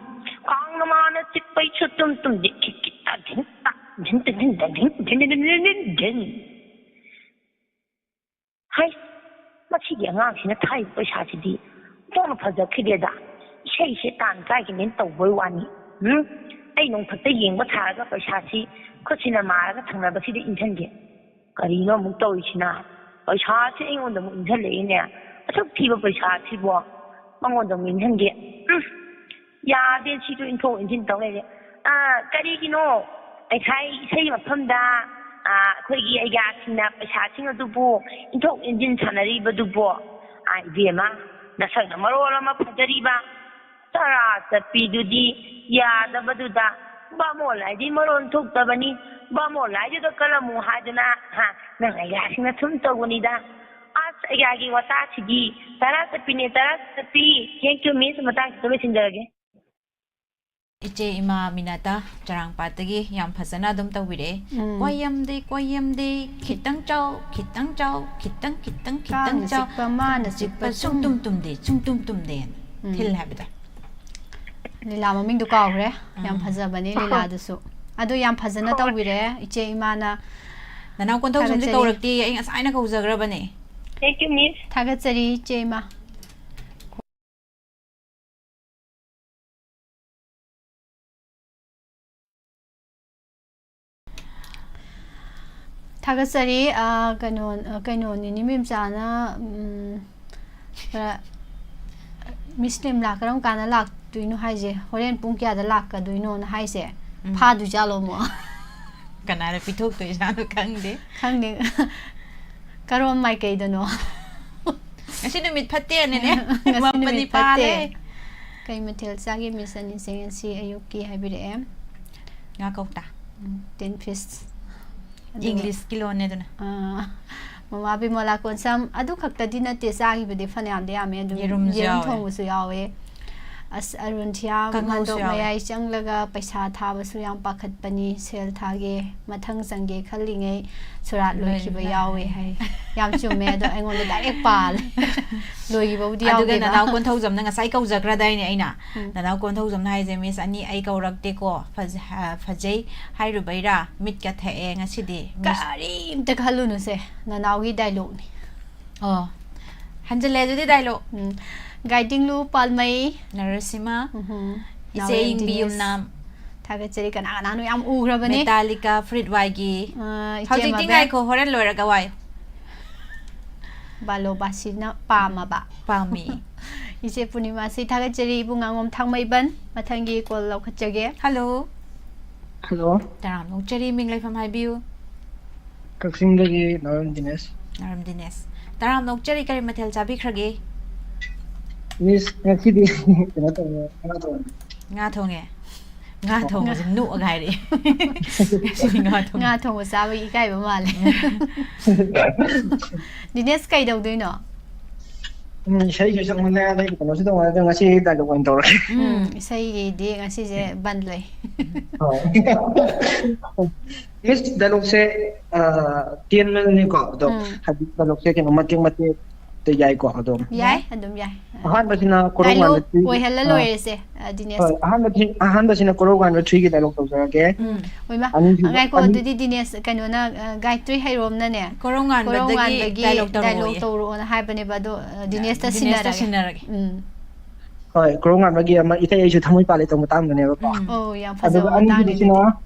ꯀꯥꯡꯅ ꯃꯥꯅ ꯆꯤꯛꯄꯩ ꯁꯨꯇꯨꯝ ꯇꯨꯝꯗꯦ꯫ ꯈꯤꯠ ꯈꯤꯠ ꯇꯥ ꯙꯤꯟ ꯇꯥ ꯙꯤꯟ ꯇꯥ ꯙꯤꯟ ꯇꯥ ꯙꯤꯟ ꯙꯤꯟ ꯙꯤꯟ ꯙꯤꯟ ꯙꯤꯟ ꯙꯤꯟ꯫ ꯍꯩ, ꯃꯁꯤꯒꯤ ꯑꯉꯥꯡꯁꯤꯅ ꯊꯥꯔꯤꯕ ꯄꯩꯁꯥꯁꯤꯗꯤ ꯑꯣꯟꯊꯣꯛꯅ ꯐꯖꯈꯤꯗꯦꯗ꯫ ꯏꯁꯩꯁꯦ ꯇꯥꯟ ꯀꯥꯏꯒꯤꯅꯦꯅ ꯇꯧꯕꯩ ꯋꯥꯅꯤ꯫ ꯎꯝ? ꯑꯩ ꯅꯣꯡꯊꯛꯇ ꯌꯦꯡꯕ ꯁꯥꯔꯒ ꯄꯩꯁꯥꯁꯤ ꯈꯨꯠꯁꯤꯅ ꯃꯥꯔꯒ ꯊꯪꯅꯕꯁꯤꯗ ꯏꯟꯁꯤꯟꯒꯦ꯫ ꯀꯔꯤꯅꯣ ꯑꯃꯨꯛ ꯇꯧꯔꯤꯁꯤꯅ? ꯄꯩꯁꯥꯁꯤ ꯑꯩꯉꯣꯟꯗ ꯑꯃꯨꯛ ꯏꯟꯁꯤꯜꯂꯛꯏꯅꯦ꯫ ꯑꯁꯨꯛ ꯊꯤꯕ ꯄꯩꯁꯥꯁꯤꯕꯣ ꯃꯉꯣꯟꯗ ꯑꯃꯨꯛ ꯏꯟꯁꯤꯟꯒꯦ꯫ ꯎꯝ, ꯌꯥꯗꯦ, ꯁꯤꯁꯨ ꯏꯟꯊꯣꯛ ꯏꯟꯁꯤꯟ ꯇꯧ ꯂꯩꯔꯦ꯫ ꯑꯥ, ꯀꯔꯤꯒꯤꯅꯣ? ꯉꯁꯥꯏ ꯏꯁꯩ ꯃꯐꯝꯗ, ꯑꯥ, ꯑꯩꯈꯣꯏꯒꯤ ꯑꯩꯒꯥꯁꯤꯡꯅ ꯄꯩꯁꯥꯁꯤꯡ ꯑꯗꯨꯕꯨ ꯏꯟꯊꯣꯛ ꯏꯟꯁꯤꯟ ꯁꯥꯟꯅꯔꯤꯕꯗꯨꯕꯣ? ꯑꯥ, ꯏꯕꯦꯝꯃ, ꯅꯁꯛꯅ ꯃꯔꯣꯜ ꯑꯃ ꯐꯖꯔꯤꯕ, ꯇꯔꯥ ꯆꯠꯄꯤꯗꯨꯗꯤ ꯌꯥꯗꯕꯗꯨꯗ, ꯕꯥꯃꯣꯟ ꯂꯥꯏꯗꯤ ꯃꯔꯣꯟ ꯊꯣꯛꯇꯕꯅꯤ, ꯕꯥꯃꯣꯟ ꯂꯥꯏꯗꯨꯗ ꯀꯜꯂꯝꯃꯨ ꯍꯥꯏꯗꯅ, ꯍꯥ, ꯅꯪ ꯑꯩꯒꯥꯁꯤꯡꯅ ꯁꯨꯝ ꯇꯧꯕꯅꯤꯗ꯫ ꯑꯁ, ꯑꯩꯒꯥꯒꯤ ꯋꯥꯇꯥꯁꯤꯗꯤ ꯇꯔꯥ ꯆꯠꯄꯤꯅꯦ, ꯇꯔꯥ ꯆꯠꯄꯤ꯫ Thank you, miss꯫ ꯃꯇꯥꯡꯁꯤꯗ ꯂꯣꯏꯁꯤꯟꯖꯔꯒꯦ꯫ ꯏꯆꯦ ꯏꯃꯥ ꯃꯤꯅꯥꯇꯥ ꯆꯔꯥꯡꯄꯥꯠꯇꯒꯤ ꯌꯥꯝ ꯐꯖꯅ ꯑꯗꯨꯝ ꯇꯧꯕꯤꯔꯛꯑꯦ꯫ ꯎꯝ꯫ ꯀꯣꯏꯌꯝꯗꯤ, ꯀꯣꯏꯌꯝꯗꯤ, ꯈꯤꯇꯪ ꯆꯥꯎ, ꯈꯤꯇꯪ ꯆꯥꯎ, ꯈꯤꯇꯪ, ꯈꯤꯇꯪ, ꯈꯤꯇꯪ ꯀꯥꯡꯅ ꯆꯥꯎ꯫ ꯆꯤꯛꯄ, ꯃꯥꯅ ꯆꯤꯛꯄ, ꯆꯤꯛꯄ, ꯁꯨꯡꯇꯨꯝ ꯇꯨꯝꯗꯦ, ꯁꯨꯡꯇꯨꯝ ꯇꯨꯝꯗꯦ꯫ ꯎꯝ꯫ ꯊꯤꯜ ꯍꯥꯏꯕꯗ꯫ ꯂꯤꯂꯥ ꯃꯃꯤꯡꯗꯣ ꯀꯥꯎꯈ꯭ꯔꯦ꯫ ꯌꯥꯝ ꯎꯝ꯫ ꯐꯖꯕꯅꯦ ꯂꯤꯂꯥꯗꯨꯁꯨ꯫ ꯑꯗꯨ ꯌꯥꯝ ꯐꯖꯅ ꯍꯣꯏ꯫ ꯇꯧꯕꯤꯔꯦ ꯏꯆꯦ ꯏꯃꯥꯅ꯫ ꯅꯅꯥꯎ ꯀꯣꯟꯊꯧꯖꯝꯗꯤ ꯊꯥꯒꯠꯆꯔꯤ꯫ ꯀꯧꯔꯛꯇꯦ, ꯑꯩ ꯉꯁꯥꯏꯅ ꯀꯧꯖꯈ꯭ꯔꯕꯅꯦ꯫ Thank you, miss꯫ ꯊꯥꯒꯠꯆꯔꯤ ꯏꯆꯦ ꯏꯃꯥ꯫ ꯊꯥꯒꯠꯆꯔꯤ꯫ ꯑ, ꯀꯩꯅꯣ, ꯑ, ꯀꯩꯅꯣꯅꯤꯅꯦ ꯃꯦꯝꯆꯥꯅ, ꯎꯝ, ꯈꯔ, ꯃꯤꯁ ꯂꯤꯝꯂꯥ ꯀꯔꯝ ꯀꯥꯟꯗ ꯂꯥꯛꯇꯣꯏꯅꯣ ꯍꯥꯏꯁꯦ? ꯍꯣꯔꯦꯟ ꯄꯨꯡ ꯀꯌꯥꯗ ꯂꯥꯛꯀꯗꯣꯏꯅꯣꯅ ꯍꯥꯏꯁꯦ? ꯎꯝ꯫ ꯐꯥꯗꯣꯏꯖꯥꯠꯂꯣ ꯑꯃꯨꯛ? ꯀꯅꯥꯅ ꯄꯤꯊꯣꯛꯇꯣꯏꯖꯥꯠꯅꯣ ꯈꯪꯗꯦ꯫ ꯈꯪꯗꯦ꯫ ꯀꯔꯣꯝ ꯃꯥꯏꯀꯩꯗꯅꯣ? ꯉꯁꯤ ꯅꯨꯃꯤꯠ ꯐꯠꯇꯦꯅꯦꯅꯦ꯫ ꯉꯁꯤ ꯃꯥꯄꯟꯅꯤ ꯅꯨꯃꯤꯠ ꯐꯠꯇꯦ꯫ ꯄꯥꯜꯂꯦ꯫ ꯀꯩ ꯃꯊꯦꯜ ꯆꯥꯒꯦ ꯃꯤꯁ ꯑꯅꯤꯁꯦ ꯉꯁꯤ ꯑꯌꯨꯛꯀꯤ ꯍꯥꯏꯕꯤꯔꯛꯑꯦ꯫ ꯉꯥ ꯀꯧꯇꯥ꯫ ꯎꯝ, tin fish꯫ ꯑꯗꯨꯒ, English ꯀꯤ ꯂꯣꯟꯅꯦ ꯑꯗꯨꯅ꯫ ꯑꯥ, ꯃꯃꯥ ꯕꯤꯃꯣꯂꯥ ꯀꯣꯟꯁꯝ ꯑꯗꯨ ꯈꯛꯇꯗꯤ ꯅꯠꯇꯦ, ꯆꯥꯈꯤꯕꯗꯤ ꯐꯅꯌꯥꯝꯗꯤ ꯌꯥꯝꯃꯦ꯫ ꯑꯗꯨꯝ ꯌꯦꯔꯨꯝꯁꯨ ꯌꯦꯔꯨꯝ ꯌꯥꯎꯋꯦ꯫ ꯊꯣꯡꯕꯁꯨ ꯌꯥꯎꯋꯦ꯫ ꯑꯁ, ꯑꯔꯨꯟꯊꯤꯌꯥ ꯀꯥꯡꯍꯧꯁꯨ ꯃꯟꯗꯣꯞ ꯌꯥꯎꯋꯦ꯫ ꯃꯌꯥꯏ ꯆꯪꯂꯒ ꯄꯩꯁꯥ ꯊꯥꯕꯁꯨ ꯌꯥꯝ ꯄꯥꯈꯠꯄꯅꯤ꯫ ꯁꯦꯜ ꯊꯥꯒꯦ, ꯃꯊꯪ ꯆꯪꯒꯦ ꯈꯜꯂꯤꯉꯩ ꯁꯨꯔꯥꯠ ꯂꯣꯏ-, ꯂꯣꯏꯈꯤꯕ ꯂꯣꯏ-, ꯌꯥꯎꯋꯦ ꯍꯥꯏ꯫ ꯌꯥꯝ ꯆꯨꯝꯃꯦ, ꯑꯗꯣ ꯑꯩꯉꯣꯟꯗ direct ꯄꯥꯜꯂꯦ꯫ ꯂꯣꯏꯈꯤꯕꯕꯨꯗꯤ ꯑꯗꯨꯒ ꯌꯥꯎꯗꯦꯕ꯫ ꯅꯅꯥꯎ ꯀꯣꯟꯊꯧꯖꯝꯅ ꯉꯁꯥꯏ ꯀꯧꯖꯈ꯭ꯔꯗꯥꯏꯅꯦ ꯑꯩꯅ? ꯎꯝ꯫ ꯅꯅꯥꯎ ꯀꯣꯟꯊꯧꯖꯝꯅ ꯍꯥꯏꯁꯦ, "Miss ꯑꯅꯤ ꯑꯩ ꯀꯧꯔꯛꯇꯦꯀꯣ, ꯐꯖ-, ꯑ, ꯐꯖꯩ ꯍꯥꯏꯔꯨꯕꯩꯔꯥ? ꯃꯤꯠꯀ ꯊꯛꯑꯦ ꯉꯁꯤꯗꯤ, Miss"꯫ ꯀꯔꯤꯝꯇ ꯈꯜꯂꯨꯅꯨꯁꯦ, ꯅꯅꯥꯎꯒꯤ dialogue ꯅꯤ꯫ ꯑꯣ, ꯍꯟꯖꯤꯜꯂꯦ ꯑꯗꯨꯗꯤ dialogue꯫ ꯎꯝ꯫ ꯒꯥꯏꯗꯤꯡꯂꯨ ꯄꯥꯜꯃꯩ꯫ ꯅꯔꯁꯤꯃꯥ꯫ ꯎꯝꯍꯨꯝ꯫ ꯏꯆꯦ ꯅꯥꯎꯔꯦꯝ ꯏꯪꯕꯤ ꯗꯤꯅꯦꯁ꯫ ꯌꯨꯝꯅꯥꯝ꯫ ꯊꯥꯒꯠꯆꯔꯤ꯫ ꯀꯅꯥ ꯀꯅꯥꯅꯣ ꯌꯥꯝ ꯎꯈ꯭ꯔꯕꯅꯦ꯫ ꯃꯦꯇꯥꯂꯤꯀꯥ, ꯐ꯭ꯔꯤꯠ ꯋꯥꯏꯒꯤ꯫ ꯑ, ꯏꯆꯦ ꯍꯧꯖꯤꯛꯇꯤ ꯃꯕꯦ-, ꯉꯥꯏꯈꯣ, ꯍꯣꯔꯦꯟ ꯂꯣꯏꯔꯒ ꯋꯥꯏ꯫ ꯕꯥꯂꯣꯕꯥꯁꯤꯅ ꯄꯥꯝꯃꯕ꯫ ꯄꯥꯝꯃꯤ꯫ ꯏꯆꯦ ꯄꯨꯔꯅꯤꯃꯥꯁꯤ ꯊꯥꯒꯠꯆꯔꯤ꯫ ꯏꯕꯨꯡꯉꯥꯉꯣꯝ ꯊꯥꯡꯃꯩꯕꯟ꯫ ꯃꯊꯪꯒꯤ ꯀꯣꯜ ꯂꯧꯈꯠꯆꯒꯦ꯫ ꯍꯜꯂꯣ꯫ ꯍꯜꯂꯣ꯫ ꯇꯔꯥꯝꯅ ꯑꯣꯛꯆꯔꯤ, ꯃꯤꯡ ꯂꯩꯐꯝ ꯍꯥꯏꯕꯤꯌꯨ꯫ ꯀꯛꯆꯤꯡꯗꯒꯤ ꯅꯥꯎꯔꯦꯝ ꯗꯤꯅꯦꯁ꯫ ꯅꯥꯎꯔꯦꯝ ꯗꯤꯅꯦꯁ꯫ ꯇꯔꯥꯝꯅ ꯑꯣꯛꯆꯔꯤ, ꯀꯔꯤ ꯃꯊꯦꯜ ꯆꯥꯕꯤꯈ꯭ꯔꯒꯦ? ꯃꯤꯁ, ꯉꯁꯤꯗꯤ ꯀꯩꯅꯣ ꯇꯧꯔꯦ, ꯉꯥ ꯊꯣꯡꯉꯦ꯫ ꯉꯥ ꯊꯣꯡꯉꯦ꯫ ꯉꯥ ꯊꯣꯡꯕꯁꯦ ꯅꯣꯛꯑꯒ ꯍꯥꯏꯔꯛꯑꯦ꯫ ꯉꯁꯤꯗꯤ ꯉꯥ ꯊꯣꯡꯉꯦ꯫ ꯉꯥ ꯊꯣꯡꯕ ꯆꯥꯕꯒꯤ ꯏꯀꯥꯏꯕ ꯃꯥꯜꯂꯦ꯫ ꯗꯤꯅꯦꯁ ꯀꯩꯗꯧꯗꯣꯏꯅꯣ? ꯎꯝ, ꯏꯁꯩꯁꯨ ꯁꯛꯅꯤꯡꯉꯥꯏ ꯂꯩ, ꯀꯩꯅꯣꯁꯨ ꯇꯧꯅꯤꯡꯉꯥꯏ, ꯑꯗꯣ ꯉꯁꯤ ꯗꯥꯏꯂꯣꯛ ꯑꯣꯏꯅ ꯇꯧꯔꯒꯦ꯫ ꯎꯝ, ꯏꯁꯩꯒꯤꯗꯤ ꯉꯁꯤꯁꯦ ꯕꯟ ꯂꯩ꯫ ꯍꯣꯏ꯫ ꯃꯤꯁ, ꯗꯥꯏꯂꯣꯛꯁꯦ, ꯑ, ꯇꯦꯟꯕꯅꯤꯀꯣ, ꯑꯗꯣ ꯎꯝ꯫ ꯍꯥꯏꯗꯤ ꯗꯥꯏꯂꯣꯛꯁꯦ ꯀꯩꯅꯣ ꯃꯇꯦꯛ ꯃꯇꯦꯛꯇ ꯌꯥꯏꯀꯣ, ꯑꯗꯣꯝ꯫ ꯌꯥꯏ, ꯑꯗꯨꯝ ꯌꯥꯏ꯫ ꯑꯍꯥꯟꯕꯁꯤꯅ ꯗꯥꯏꯂꯣꯛ ꯀꯣꯔꯧꯉꯥꯟꯕ three-ꯒꯤ, ꯑꯣꯏꯍꯜꯂ ꯑ, ꯂꯣꯏꯔꯦꯁꯦ, ꯑ, ꯗꯤꯅꯦꯁ꯫ ꯍꯣꯏ, ꯑꯍꯥꯟꯕ three-, ꯑꯍꯥꯟꯕꯁꯤꯅ ꯀꯣꯔꯧꯉꯥꯟꯕ three-ꯒꯤ ꯗꯥꯏꯂꯣꯛ ꯇꯧꯖꯔꯛꯑꯒꯦ꯫ ꯎꯝ, ꯑꯣꯏꯃ, ꯑꯅꯤꯁꯨꯕ-, ꯉꯥꯏꯈꯣ, ꯑꯅꯤ- ꯑꯗꯨꯗꯤ ꯗꯤꯅꯦꯁ, ꯀꯩꯅꯣꯅ, ꯑ, ꯒꯥꯏꯇ꯭ꯔꯤ ꯍꯩꯔꯣꯝꯅꯅꯦ, ꯀꯣꯔꯧꯉꯥꯟꯕꯗꯒꯤ ꯀꯣꯔꯧꯉꯥꯟꯕꯒꯤ ꯗꯥꯏꯂꯣꯛ ꯗꯥꯏꯂꯣꯛ ꯇꯧꯔꯛꯑꯣꯌꯦ꯫ ꯇꯧꯔꯛꯑꯣꯅ ꯍꯥꯏꯕꯅꯦꯕ, ꯑꯗꯣ, ꯑ, ꯗꯤꯅꯦꯁꯇ ꯗꯤꯅꯦꯁꯇ ꯁꯤꯟꯅꯔꯒꯦ꯫ ꯁꯤꯟꯅꯔꯒꯦ꯫ ꯎꯝ꯫ ꯍꯣꯏ, ꯀꯣꯔꯧꯉꯥꯟꯕꯒꯤ ꯑꯃ ꯏꯊꯩ ꯑꯩꯁꯨ ꯊꯃꯣꯏ ꯄꯥꯜꯂꯦ ꯇꯧꯕ ꯃꯇꯥꯡꯗꯨꯅꯦꯕꯀꯣ꯫ ꯎꯝ꯫ ꯑꯣ, ꯌꯥꯝ ꯐꯖꯕ ꯑꯗꯨꯒ ꯃꯇꯥꯡꯅꯤꯅꯦ꯫ ꯑꯅꯤꯁꯨꯕꯁꯤꯅ,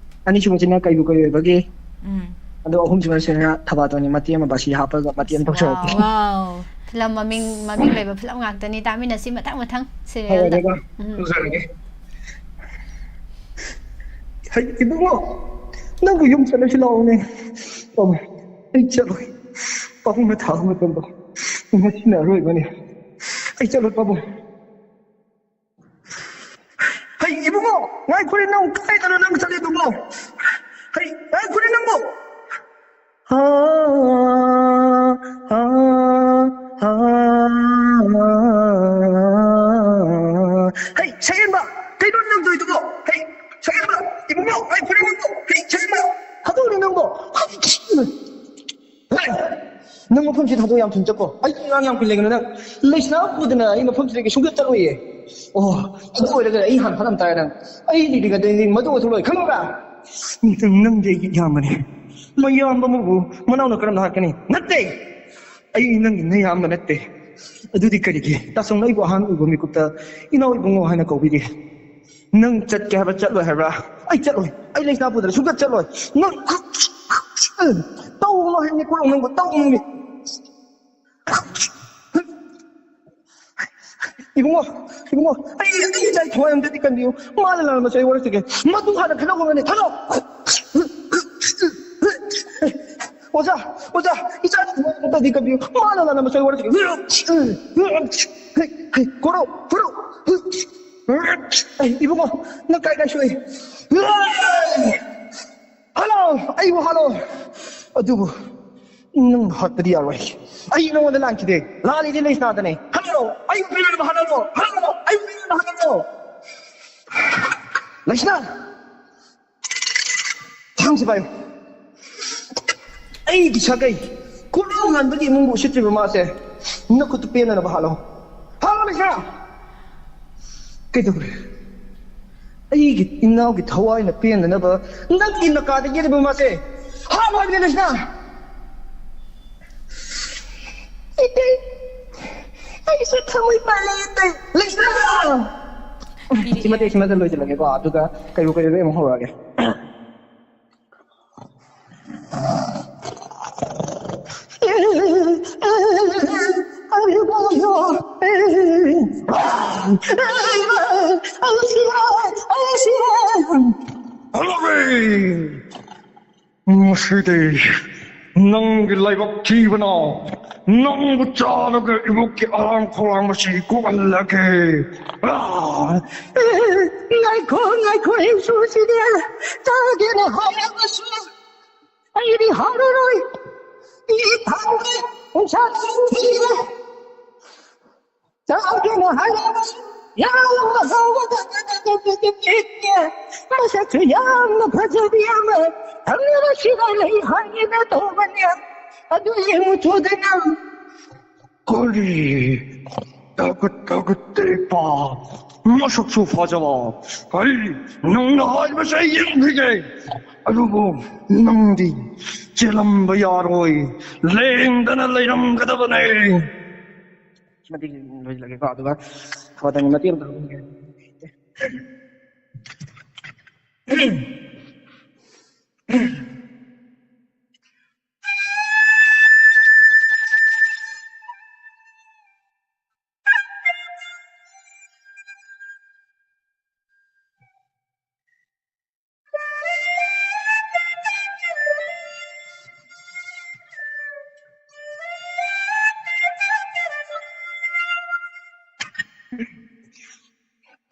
ꯑꯅꯤꯁꯨꯕꯁꯤꯅ ꯀꯩꯕꯨ ꯀꯩ ꯑꯣꯏꯕꯒꯤ, ꯎꯝ꯫ ꯑꯗꯣ ꯑꯍꯨꯝꯁꯨꯕꯁꯤꯅ ꯊꯕꯥꯇꯣꯟꯒꯤ ꯃꯇꯦꯛ ꯑꯃ ꯕꯥꯁꯤ ꯍꯥꯞꯄꯒ ꯃꯇꯦꯛ ꯑꯃ ꯇꯧꯖꯔꯛꯀꯦ꯫ ꯋꯥꯎ꯫ ꯐꯤꯂꯝ ꯃꯃꯤꯡ, ꯃꯃꯤꯡ ꯂꯩꯕ ꯐꯤꯂꯝ ꯉꯥꯛꯇꯅꯤ, ꯇꯥꯃꯤꯟꯅꯁꯤ ꯃꯊꯪ ꯃꯊꯪ ꯍꯣꯏ, ꯁꯤꯔꯤꯌꯦꯜꯗ꯫ ꯑꯗꯨꯒ ꯎꯝ꯫ ꯇꯧꯖꯔꯒꯦ꯫ ꯍꯩ, ꯏꯕꯨꯡꯉꯣ, ꯅꯪꯕꯨ ꯌꯨꯝ ꯆꯠꯂꯁꯤ ꯂꯥꯛꯑꯣꯅꯦ꯫ ꯄꯥꯕꯨꯡ, ꯑꯩ ꯆꯠꯂꯣꯏ꯫ ꯄꯥꯕꯨꯡꯅ ꯊꯥꯕ ꯃꯇꯝꯗꯣ ꯉꯁꯤꯅ ꯑꯔꯣꯏꯕꯅꯤ꯫ ꯑꯩ ꯆꯠꯂꯣꯏ, ꯄꯥꯕꯨꯡ꯫ ꯍꯩ, ꯏꯕꯨꯡꯉꯣ, ꯉꯥꯏꯈꯣꯅꯦ, ꯅꯪ ꯀꯗꯥꯏꯗꯅꯣ ꯅꯪ ꯆꯠꯂꯤꯗꯨꯕꯣ? ꯍꯩ, ꯉꯥꯏꯈꯣꯅꯦ ꯅꯪꯕꯨ꯫ ꯍꯥ, ꯍꯥ, ꯍꯥ꯫ ꯍꯩ, ꯁꯛꯍꯦꯟꯕ, ꯀꯩꯅꯣ ꯅꯪ ꯇꯧꯔꯤꯗꯨꯕꯣ? ꯍꯩ, ꯁꯛꯍꯦꯟꯕ, ꯏꯕꯨꯡꯉꯣ, ꯉꯥꯏꯈꯣꯅꯦ ꯅꯪꯕꯨ꯫ ꯍꯩ, ꯁꯛꯍꯦꯟꯕ, ꯍꯥꯠꯇꯣꯛꯑꯅꯤ ꯅꯪꯕꯨ꯫ ꯍꯩ! ꯅꯪ ꯃꯐꯝꯁꯤ ꯊꯥꯗꯣꯛ ꯌꯥꯝ ꯊꯨꯅ ꯆꯠꯀꯣ꯫ ꯑꯩ ꯑꯉꯥꯡ ꯌꯥꯝ ꯀꯨꯏ ꯂꯩꯒꯅꯨ ꯅꯪ꯫ ꯂꯩꯁꯅꯥ ꯄꯨꯗꯅ ꯑꯩ ꯃꯐꯝꯁꯤꯗꯒꯤ ꯁꯨꯡꯆꯠ ꯆꯠꯂꯣꯏꯌꯦ꯫ ꯑꯣ, ꯑꯗꯨ ꯑꯣꯏꯔꯒꯅ ꯑꯩ ꯍꯥꯟꯅ ꯐꯥꯔꯝ ꯇꯥꯔꯦ ꯅꯪ꯫ ꯑꯩ ꯂꯤꯕꯤꯒꯗꯣꯏꯅꯤ ꯃꯗꯨ ꯑꯣꯏꯊꯣꯛꯂꯣꯏ ꯈꯪꯉꯕ꯭ꯔꯥ? ꯅꯪ, ꯅꯪꯗꯤ ꯑꯩꯒꯤ ꯏꯌꯥꯝꯕꯅꯤ꯫ ꯃꯌꯥꯝꯕ ꯑꯃꯕꯨ ꯃꯅꯥꯎꯅ ꯀꯔꯝꯅ ꯍꯥꯠꯀꯅꯤ? ꯅꯠꯇꯦ! ꯑꯩ ꯅꯪꯒꯤ ꯅꯌꯥꯝꯕ ꯅꯠꯇꯦ꯫ ꯑꯗꯨꯗꯤ ꯀꯔꯤꯒꯤ? ꯇꯥꯆꯧꯅ ꯑꯩꯕꯨ ꯑꯍꯥꯟꯕ ꯎꯕ ꯃꯤꯀꯨꯞꯇ ꯏꯅꯥꯎ ꯏꯕꯨꯡꯉꯣ ꯍꯥꯏꯅ ꯀꯧꯕꯤꯔꯤ꯫ ꯅꯪ ꯆꯠꯀꯦ ꯍꯥꯏꯕ꯭ꯔꯥ, ꯆꯠꯂꯣꯏ ꯍꯥꯏꯕ꯭ꯔꯥ? ꯑꯩ ꯆꯠꯂꯣꯏ꯫ ꯑꯩ ꯂꯩꯁꯅꯥ ꯄꯨꯗꯅ ꯁꯨꯡꯆꯠ ꯆꯠꯂꯣꯏ꯫ ꯅꯪ ꯇꯧꯅꯣ ꯍꯥꯏꯕꯅꯤ, ꯀꯣꯔꯧ, ꯅꯪꯕꯨ ꯇꯧꯅꯣ ꯍꯥꯏꯕꯅꯤ꯫ ꯏꯕꯨꯡꯉꯣ, ꯏꯕꯨꯡꯉꯣ, ꯑꯩ, ꯑꯩ ꯏꯆꯥꯒꯤ ꯊꯋꯥꯏ ꯑꯝꯇꯗꯤ ꯀꯟꯕꯤꯌꯨ꯫ ꯃꯥꯅ ꯂꯥꯜꯂꯝꯕꯁꯨ ꯑꯩ ꯋꯥꯔꯛꯆꯒꯦ꯫ ꯃꯗꯨ ꯍꯥꯟꯅ ꯈꯟꯅꯧ ꯍꯥꯏꯕꯅꯤ, ꯈꯟꯅꯧ꯫ ꯑꯣꯖꯥ, ꯑꯣꯖꯥ, ꯏꯆꯥꯒꯤ ꯊꯋꯥꯏ ꯑꯝꯇꯗꯤ ꯀꯟꯕꯤꯌꯨ꯫ ꯃꯥꯅ ꯂꯥꯜꯂꯝꯕꯁꯨ ꯑꯩ ꯋꯥꯔꯛꯆꯒꯦ꯫ ꯀꯣꯔꯧ, ꯀꯣꯔꯧ꯫ ꯑꯩ, ꯏꯕꯨꯡꯉꯣ, ꯅꯪ ꯀꯥꯏ ꯀꯥꯏ ꯁꯣꯛꯏ? ꯍꯜꯂꯣ, ꯑꯩꯕꯨ ꯍꯜꯂꯣ꯫ ꯑꯗꯨꯕꯨ ꯅꯪ ꯍꯥꯠꯄꯗꯤ ꯌꯥꯔꯣꯏ꯫ ꯑꯩ ꯅꯉꯣꯟꯗ ꯂꯥꯟꯈꯤꯗꯦ꯫ ꯂꯥꯜꯂꯤꯗꯤ ꯂꯩꯁꯅꯥꯗꯅꯦ꯫ ꯍꯜꯂꯣ, ꯑꯩꯕꯨ ꯄꯤꯔꯝꯕ ꯍꯜꯂꯣ, ꯍꯜꯂꯣ, ꯑꯩꯕꯨ ꯄꯤꯔꯝꯕ ꯍꯜꯂꯣ꯫ ꯂꯩꯁꯅꯥ, ꯊꯥꯡꯁꯤ ꯄꯥꯏꯌꯨ꯫ ꯑꯩꯒꯤ ꯁꯥꯒꯩ ꯀꯣꯔꯧ ꯉꯥꯟꯕꯒꯤ ꯏꯃꯨꯡꯕꯨ ꯎꯁꯤꯠꯇ꯭ꯔꯤꯕ ꯃꯥꯁꯦ ꯅꯈꯨꯠꯇꯨ ꯄꯦꯟꯅꯅꯕ ꯍꯥꯠꯂꯣ꯫ ꯍꯥꯠꯂꯣ, ꯂꯩꯁꯅꯥ! ꯀꯩꯗꯧꯔꯦ? ꯑꯩꯒꯤ ꯏꯅꯥꯎꯒꯤ ꯊꯋꯥꯏꯅ ꯄꯦꯟꯅꯅꯕ ꯅꯪꯒꯤ ꯅꯀꯥꯗ ꯌꯦꯠꯂꯤꯕ ꯃꯥꯁꯦ ꯍꯥꯠꯂꯣ ꯍꯥꯏꯕꯅꯤ, ꯂꯩꯁꯅꯥ! ꯏꯇꯩ, ꯑꯩꯁꯨ ꯊꯃꯣꯏ ꯄꯥꯜꯂꯦ, ꯏꯇꯩ꯫ ꯂꯩꯁꯅꯥ! ꯁꯤ ꯃꯇꯦꯛꯁꯤꯃꯗ ꯂꯣꯏꯁꯤꯜꯂꯒꯦꯀꯣ, ꯑꯗꯨꯒ ꯀꯩꯕꯨ ꯀꯩꯕꯨ ꯑꯃꯨꯛ ꯍꯧꯔꯛꯑꯒꯦ꯫ ꯍꯜꯂꯣꯔꯦ! ꯉꯁꯤꯗꯤ ꯅꯪꯒꯤ ꯂꯥꯏꯕꯛ ꯊꯤꯕꯅ ꯅꯪꯕꯨ ꯆꯥꯅꯕ ꯏꯕꯣꯛꯀꯤ ꯑꯔꯥꯡ ꯈꯧꯔꯥꯡꯕꯁꯤ ꯀꯣꯛꯍꯜꯂꯒꯦ꯫ ꯑꯥ! ꯉꯥꯏꯈꯣ, ꯉꯥꯏꯈꯣ, ꯏꯁꯨꯁꯤꯗꯤ ꯆꯥꯒꯦꯅ ꯍꯥꯏꯔꯕꯁꯨ ꯑꯩꯗꯤ ꯍꯥꯎꯔꯔꯣꯏ꯫ ꯏ ꯊꯥꯎꯒꯤ ꯅꯨꯡꯁꯥ ꯆꯪꯈꯤꯔꯦ꯫ ꯆꯥꯒꯦꯅ ꯍꯥꯏꯔꯕꯁꯨ ꯌꯥꯝꯅ ꯍꯥꯎꯕ ꯃꯁꯛꯁꯨ ꯌꯥꯝꯅ ꯐꯖꯕꯤ ꯑꯃ ꯊꯝꯅꯕꯁꯤꯗ ꯂꯩ ꯍꯥꯏꯒꯦꯅ ꯇꯧꯕꯅꯦ꯫ ꯑꯗꯨ ꯌꯦꯡꯉꯨ ꯆꯨꯗꯅ꯫ ꯀꯔꯤ? ꯇꯒꯠ ꯇꯒꯠ ꯇꯦꯛꯄ, ꯃꯁꯛꯁꯨ ꯐꯖꯕ꯫ ꯀꯔꯤ? ꯅꯪꯅ ꯍꯥꯏꯕꯁꯦ ꯑꯩ ꯌꯦꯡꯈꯤꯒꯦ꯫ ꯑꯗꯨꯕꯨ ꯅꯪꯗꯤ ꯆꯦꯜꯂꯝꯕ ꯌꯥꯔꯣꯏ, ꯂꯦꯡꯗꯅ ꯂꯩꯔꯝꯒꯗꯕꯅꯦ꯫ ꯃꯇꯦꯛ ꯂꯣꯏꯁꯤꯜꯂꯒꯦꯀꯣ, ꯑꯗꯨꯒ ꯈꯕꯔꯗꯪ ꯃꯇꯦꯛ ꯑꯃ ꯇꯧꯔꯒ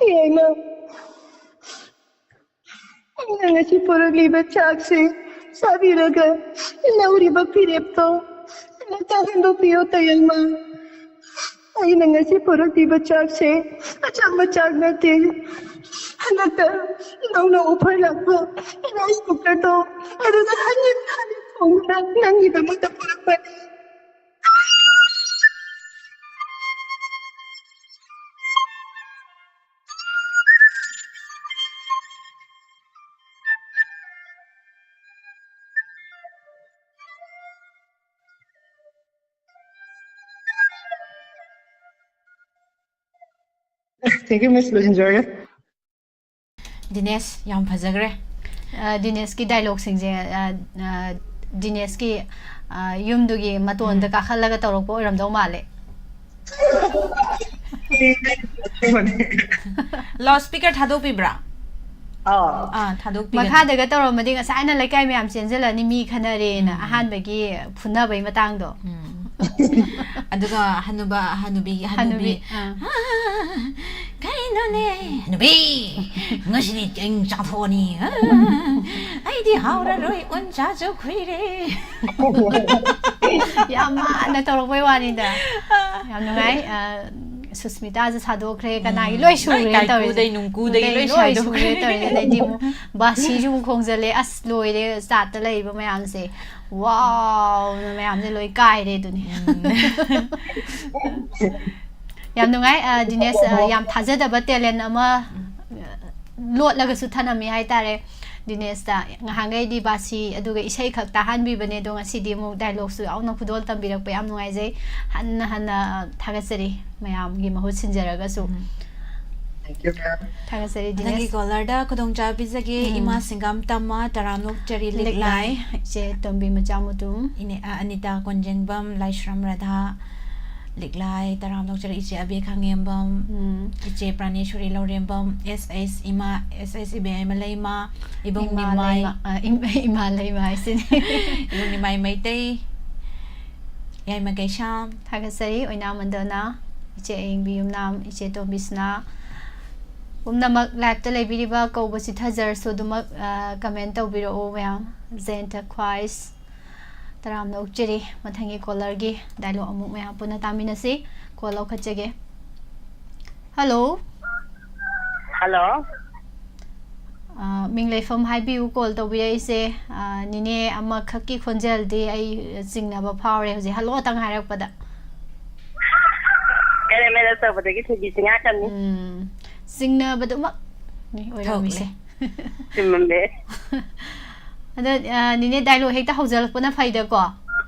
ꯌꯥꯏꯃ, ꯑꯩꯅ ꯉꯁꯤ ꯄꯨꯔꯛꯂꯤꯕ ꯆꯥꯛꯁꯦ ꯆꯥꯕꯤꯔꯒ ꯂꯧꯔꯤꯕ ꯐꯤꯔꯦꯞꯇꯣ ꯑꯃꯨꯛꯇ ꯍꯟꯗꯣꯛꯄꯤꯌꯨ, ꯇꯌꯥꯏꯃ꯫ ꯑꯩꯅ ꯉꯁꯤ ꯄꯨꯔꯛꯂꯤꯕ ꯆꯥꯛꯁꯦ ꯑꯆꯝꯕ ꯆꯥꯛ ꯅꯠꯇꯦ꯫ ꯍꯟꯗꯛꯇ ꯅꯧꯅ offer ꯂꯥꯛꯄ rice cookerꯗꯣ, ꯑꯗꯨꯗ ꯍꯟꯖꯤꯟ ꯍꯟꯖꯤꯟ ꯊꯣꯡꯗꯨꯅ ꯅꯪꯒꯤꯗꯃꯛꯇ ꯄꯨꯔꯛꯄꯅꯤ꯫ Thank you, Miss. ꯂꯣꯏꯁꯤꯟꯖꯔꯒꯦ꯫ ꯗꯤꯅꯦꯁ, ꯌꯥꯝ ꯐꯖꯈ꯭ꯔꯦ꯫ ꯑ, ꯗꯤꯅꯦꯁꯀꯤ dialogueꯁꯤꯡꯁꯦ, ꯑ, ꯑ, ꯗꯤꯅꯦꯁꯀꯤ, ꯑ, ꯌꯨꯝꯗꯨꯒꯤ ꯃꯇꯣꯟꯗ ꯎꯝ꯫ ꯀꯥꯈꯠꯂꯒ ꯇꯧꯔꯛꯄ ꯑꯣꯏꯔꯝꯗꯧ ꯃꯥꯜꯂꯦ꯫ Loudspeaker ꯊꯥꯗꯣꯛꯄꯤꯕ꯭ꯔꯥ? ꯑꯥ꯫ ꯑꯥ, ꯊꯥꯗꯣꯛꯄꯤꯒꯅꯨ꯫ ꯃꯈꯥꯗꯒ ꯇꯧꯔꯝꯃꯗꯤ ꯉꯁꯥꯏꯅ ꯂꯩꯀꯥꯏ ꯃꯌꯥꯝ ꯆꯦꯟꯁꯤꯜꯂꯅꯤ, ꯃꯤ ꯈꯟꯅꯔꯦꯅ, ꯎꯝ꯫ ꯑꯍꯥꯟꯕꯒꯤ ꯐꯨꯅꯕꯩ ꯃꯇꯥꯡꯗꯣ꯫ ꯎꯝ꯫ ꯑꯗꯨꯒ ꯍꯅꯨꯕ, ꯍꯅꯨꯕꯤ, ꯍꯅꯨꯕꯤ, ꯍꯅꯨꯕꯤ, ꯑꯥ꯫ "ꯀꯩꯅꯣꯅꯦ, ꯍꯅꯨꯕꯤ, ꯉꯁꯤꯗꯤ ꯀꯩ ꯆꯥꯊꯣꯛꯑꯅꯤ? ꯑꯥ, ꯑꯩꯗꯤ ꯍꯥꯎꯔꯔꯣꯏ, ꯎꯟ ꯆꯥꯁꯨ ꯈꯨꯏꯔꯦ꯫" ꯌꯥꯝ ꯃꯥꯟꯅ ꯇꯧꯔꯛꯄꯩ ꯋꯥꯅꯤꯗ꯫ ꯌꯥꯝ ꯅꯨꯡꯉꯥꯏ꯫ ꯑ, ꯁꯨꯁꯃꯤꯇꯥꯁꯨ ꯁꯥꯗꯣꯛꯈ꯭ꯔꯦ, ꯀꯅꯥꯒꯤ ꯎꯝ, ꯂꯣꯏ ꯁꯨꯔꯦ ꯂꯣꯏ ꯇꯧꯔꯤꯁꯦ꯫ ꯀꯥꯏꯀꯨꯗꯩ ꯅꯨꯡꯀꯨꯗꯩ ꯑꯗꯩ ꯂꯣꯏ ꯂꯣꯏ ꯁꯥꯗꯣꯛꯈ꯭ꯔꯦ꯫ ꯁꯨꯔꯦ ꯇꯧꯔꯤꯁꯦ꯫ ꯑꯗꯩꯗꯤ ꯑꯃꯨꯛ ꯕꯥꯁꯤꯁꯨ ꯑꯃꯨꯛ ꯈꯣꯡꯖꯜꯂꯦ꯫ ꯑꯁ, ꯂꯣꯏꯔꯦ, ꯆꯥꯠꯇ ꯂꯩꯔꯤꯕ ꯃꯌꯥꯝꯁꯦ꯫ Wowꯅ ꯃꯌꯥꯝꯁꯦ ꯂꯣꯏ ꯀꯥꯏꯔꯦ ꯑꯗꯨꯅꯤ꯫ ꯎꯝ꯫ ꯌꯥꯝ ꯅꯨꯡꯉꯥꯏ, ꯑ, ꯗꯤꯅꯦꯁ, ꯑ, ꯌꯥꯝ ꯊꯥꯖꯗꯕ talent ꯑꯃ, ꯎꯝ꯫ ꯂꯣꯠꯂꯒꯁꯨ ꯊꯅꯝꯃꯤ ꯍꯥꯏꯇꯥꯔꯦ꯫ ꯗꯤꯅꯦꯁꯇ ꯉꯍꯥꯟꯈꯩꯗꯤ ꯕꯥꯁꯤ ꯑꯗꯨꯒ ꯏꯁꯩ ꯈꯛ ꯇꯥꯍꯟꯕꯤꯕꯅꯦ, ꯑꯗꯣ ꯉꯁꯤꯗꯤ ꯑꯃꯨꯛ dialogueꯁꯨ ꯌꯥꯎꯅ ꯈꯨꯗꯣꯜ ꯇꯝꯕꯤꯔꯛꯄ ꯌꯥꯝ ꯅꯨꯡꯉꯥꯏꯖꯩ꯫ ꯍꯟꯅ ꯍꯟꯅ ꯊꯥꯒꯠꯆꯔꯤ, ꯃꯌꯥꯝꯒꯤ ꯃꯍꯨꯠ ꯁꯤꯟꯖꯔꯒꯁꯨ꯫ ꯎꯝ꯫ Thank you, ma'am. ꯊꯥꯒꯠꯆꯔꯤ ꯃꯊꯪꯒꯤ ꯗꯤꯅꯦꯁ꯫ ꯀꯣꯂꯔꯗ ꯈꯨꯗꯣꯡꯆꯥꯕ ꯄꯤꯖꯒꯦ꯫ ꯎꯝ꯫ ꯏꯃꯥ ꯁꯤꯡꯒꯥꯝ ꯇꯝꯃ, ꯇꯔꯥꯝꯅꯣꯛ ꯆꯔꯤ ꯂꯤꯛꯂꯥꯏ꯫ ꯏꯆꯦ ꯇꯣꯝꯕꯤ ꯃꯆꯥ ꯃꯨꯇꯨꯝ꯫ ꯏꯅꯦ ꯑ, ꯑꯅꯤꯇꯥ ꯀꯣꯟꯖꯦꯡꯕꯝ, ꯂꯥꯏꯁ꯭ꯔꯝ ꯔꯥꯙꯥ ꯂꯤꯛꯂꯥꯏ, ꯇꯔꯥꯝꯅꯣꯛ ꯆꯔꯤ ꯏꯆꯦ ꯑꯕꯦ ꯈꯥꯉꯦꯝꯕꯝ, ꯎꯝ꯫ ꯏꯆꯦ ꯄ꯭ꯔꯥꯅꯦꯁꯣꯔꯤ ꯂꯧꯔꯦꯝꯕꯝ, ꯑꯦꯁ ꯑꯦꯁ ꯏꯃꯥ, ꯑꯦꯁ ꯑꯦꯁ ꯏꯕꯦꯝꯃ ꯂꯩꯃ, ꯏꯕꯨꯡ ꯏꯃꯥ ꯅꯤꯃꯥꯏ, ꯂꯩꯃ, ꯑ, ꯏꯃꯥ, ꯏꯃꯥ ꯂꯩꯃ ꯍꯥꯏꯁꯤꯅꯤ꯫ ꯏꯕꯨꯡ ꯅꯤꯃꯥꯏ ꯃꯩꯇꯩ, ꯌꯥꯏꯃ ꯀꯩꯁꯥꯝ꯫ ꯊꯥꯒꯠꯆꯔꯤ ꯑꯣꯏꯅꯥꯝ ꯃꯟꯗꯣꯅ, ꯏꯆꯦ ꯑꯌꯤꯡꯕꯤ ꯌꯨꯝꯅꯥꯝ, ꯏꯆꯦ ꯇꯣꯝꯕꯤꯁꯅꯥ, ꯄꯨꯝꯅꯃꯛ ꯂꯥꯏꯞꯇ ꯂꯩꯕꯤꯔꯤꯕ ꯀꯧꯕ ꯆꯤꯊꯖꯔꯁꯨ ꯑꯗꯨꯃꯛ, ꯑ, ꯀꯃꯦꯟ ꯇꯧꯕꯤꯔꯛꯎ ꯃꯌꯥꯝ꯫ ꯖꯦꯟꯇ ꯈ꯭ꯋꯥꯏꯁ, ꯇꯔꯥꯝꯅ ꯑꯣꯛꯆꯔꯤ꯫ ꯃꯊꯪꯒꯤ ꯀꯣꯂꯔꯒꯤ ꯗꯥꯏꯂꯣꯛ ꯑꯃꯨꯛ ꯃꯌꯥꯝ ꯄꯨꯟꯅ ꯇꯥꯃꯤꯟꯅꯁꯤ꯫ ꯀꯣꯜ ꯂꯧꯈꯠꯆꯒꯦ꯫ ꯍꯜꯂꯣ꯫ ꯍꯜꯂꯣ꯫ ꯑ, ꯃꯤꯡ ꯂꯩꯐꯝ ꯍꯥꯏꯕꯤꯌꯨ, ꯀꯣꯜ ꯇꯧꯕꯤꯔꯛꯏꯁꯦ꯫ ꯑ, ꯅꯤꯅꯦ ꯑꯃꯈꯛꯀꯤ ꯈꯣꯟꯖꯦꯜꯗꯤ ꯑꯩ ꯆꯤꯡꯅꯕ ꯐꯥꯎꯔꯦ ꯍꯧꯖꯤꯛ ꯍꯜꯂꯣꯇꯪ ꯍꯥꯏꯔꯛꯄꯗ꯫ ꯀꯔꯦ ꯃꯦꯔꯦ ꯇꯧꯕꯗꯒꯤ ꯊꯣꯏꯕꯤ ꯆꯤꯡꯉꯥ ꯇꯝꯃꯤ꯫ ꯎꯝ, ꯆꯤꯡꯅꯕꯗꯨꯃꯛ ꯑꯣꯏꯔꯝꯃꯤꯁꯦ꯫ ꯆꯨꯝꯃꯝꯃꯦ꯫ ꯑꯗꯣ, ꯑ, ꯅꯤꯅꯦ ꯗꯥꯏꯂꯣꯛ ꯍꯦꯛꯇ ꯍꯧꯖꯤꯜꯂꯛꯄꯅ ꯐꯩꯗꯀꯣ꯫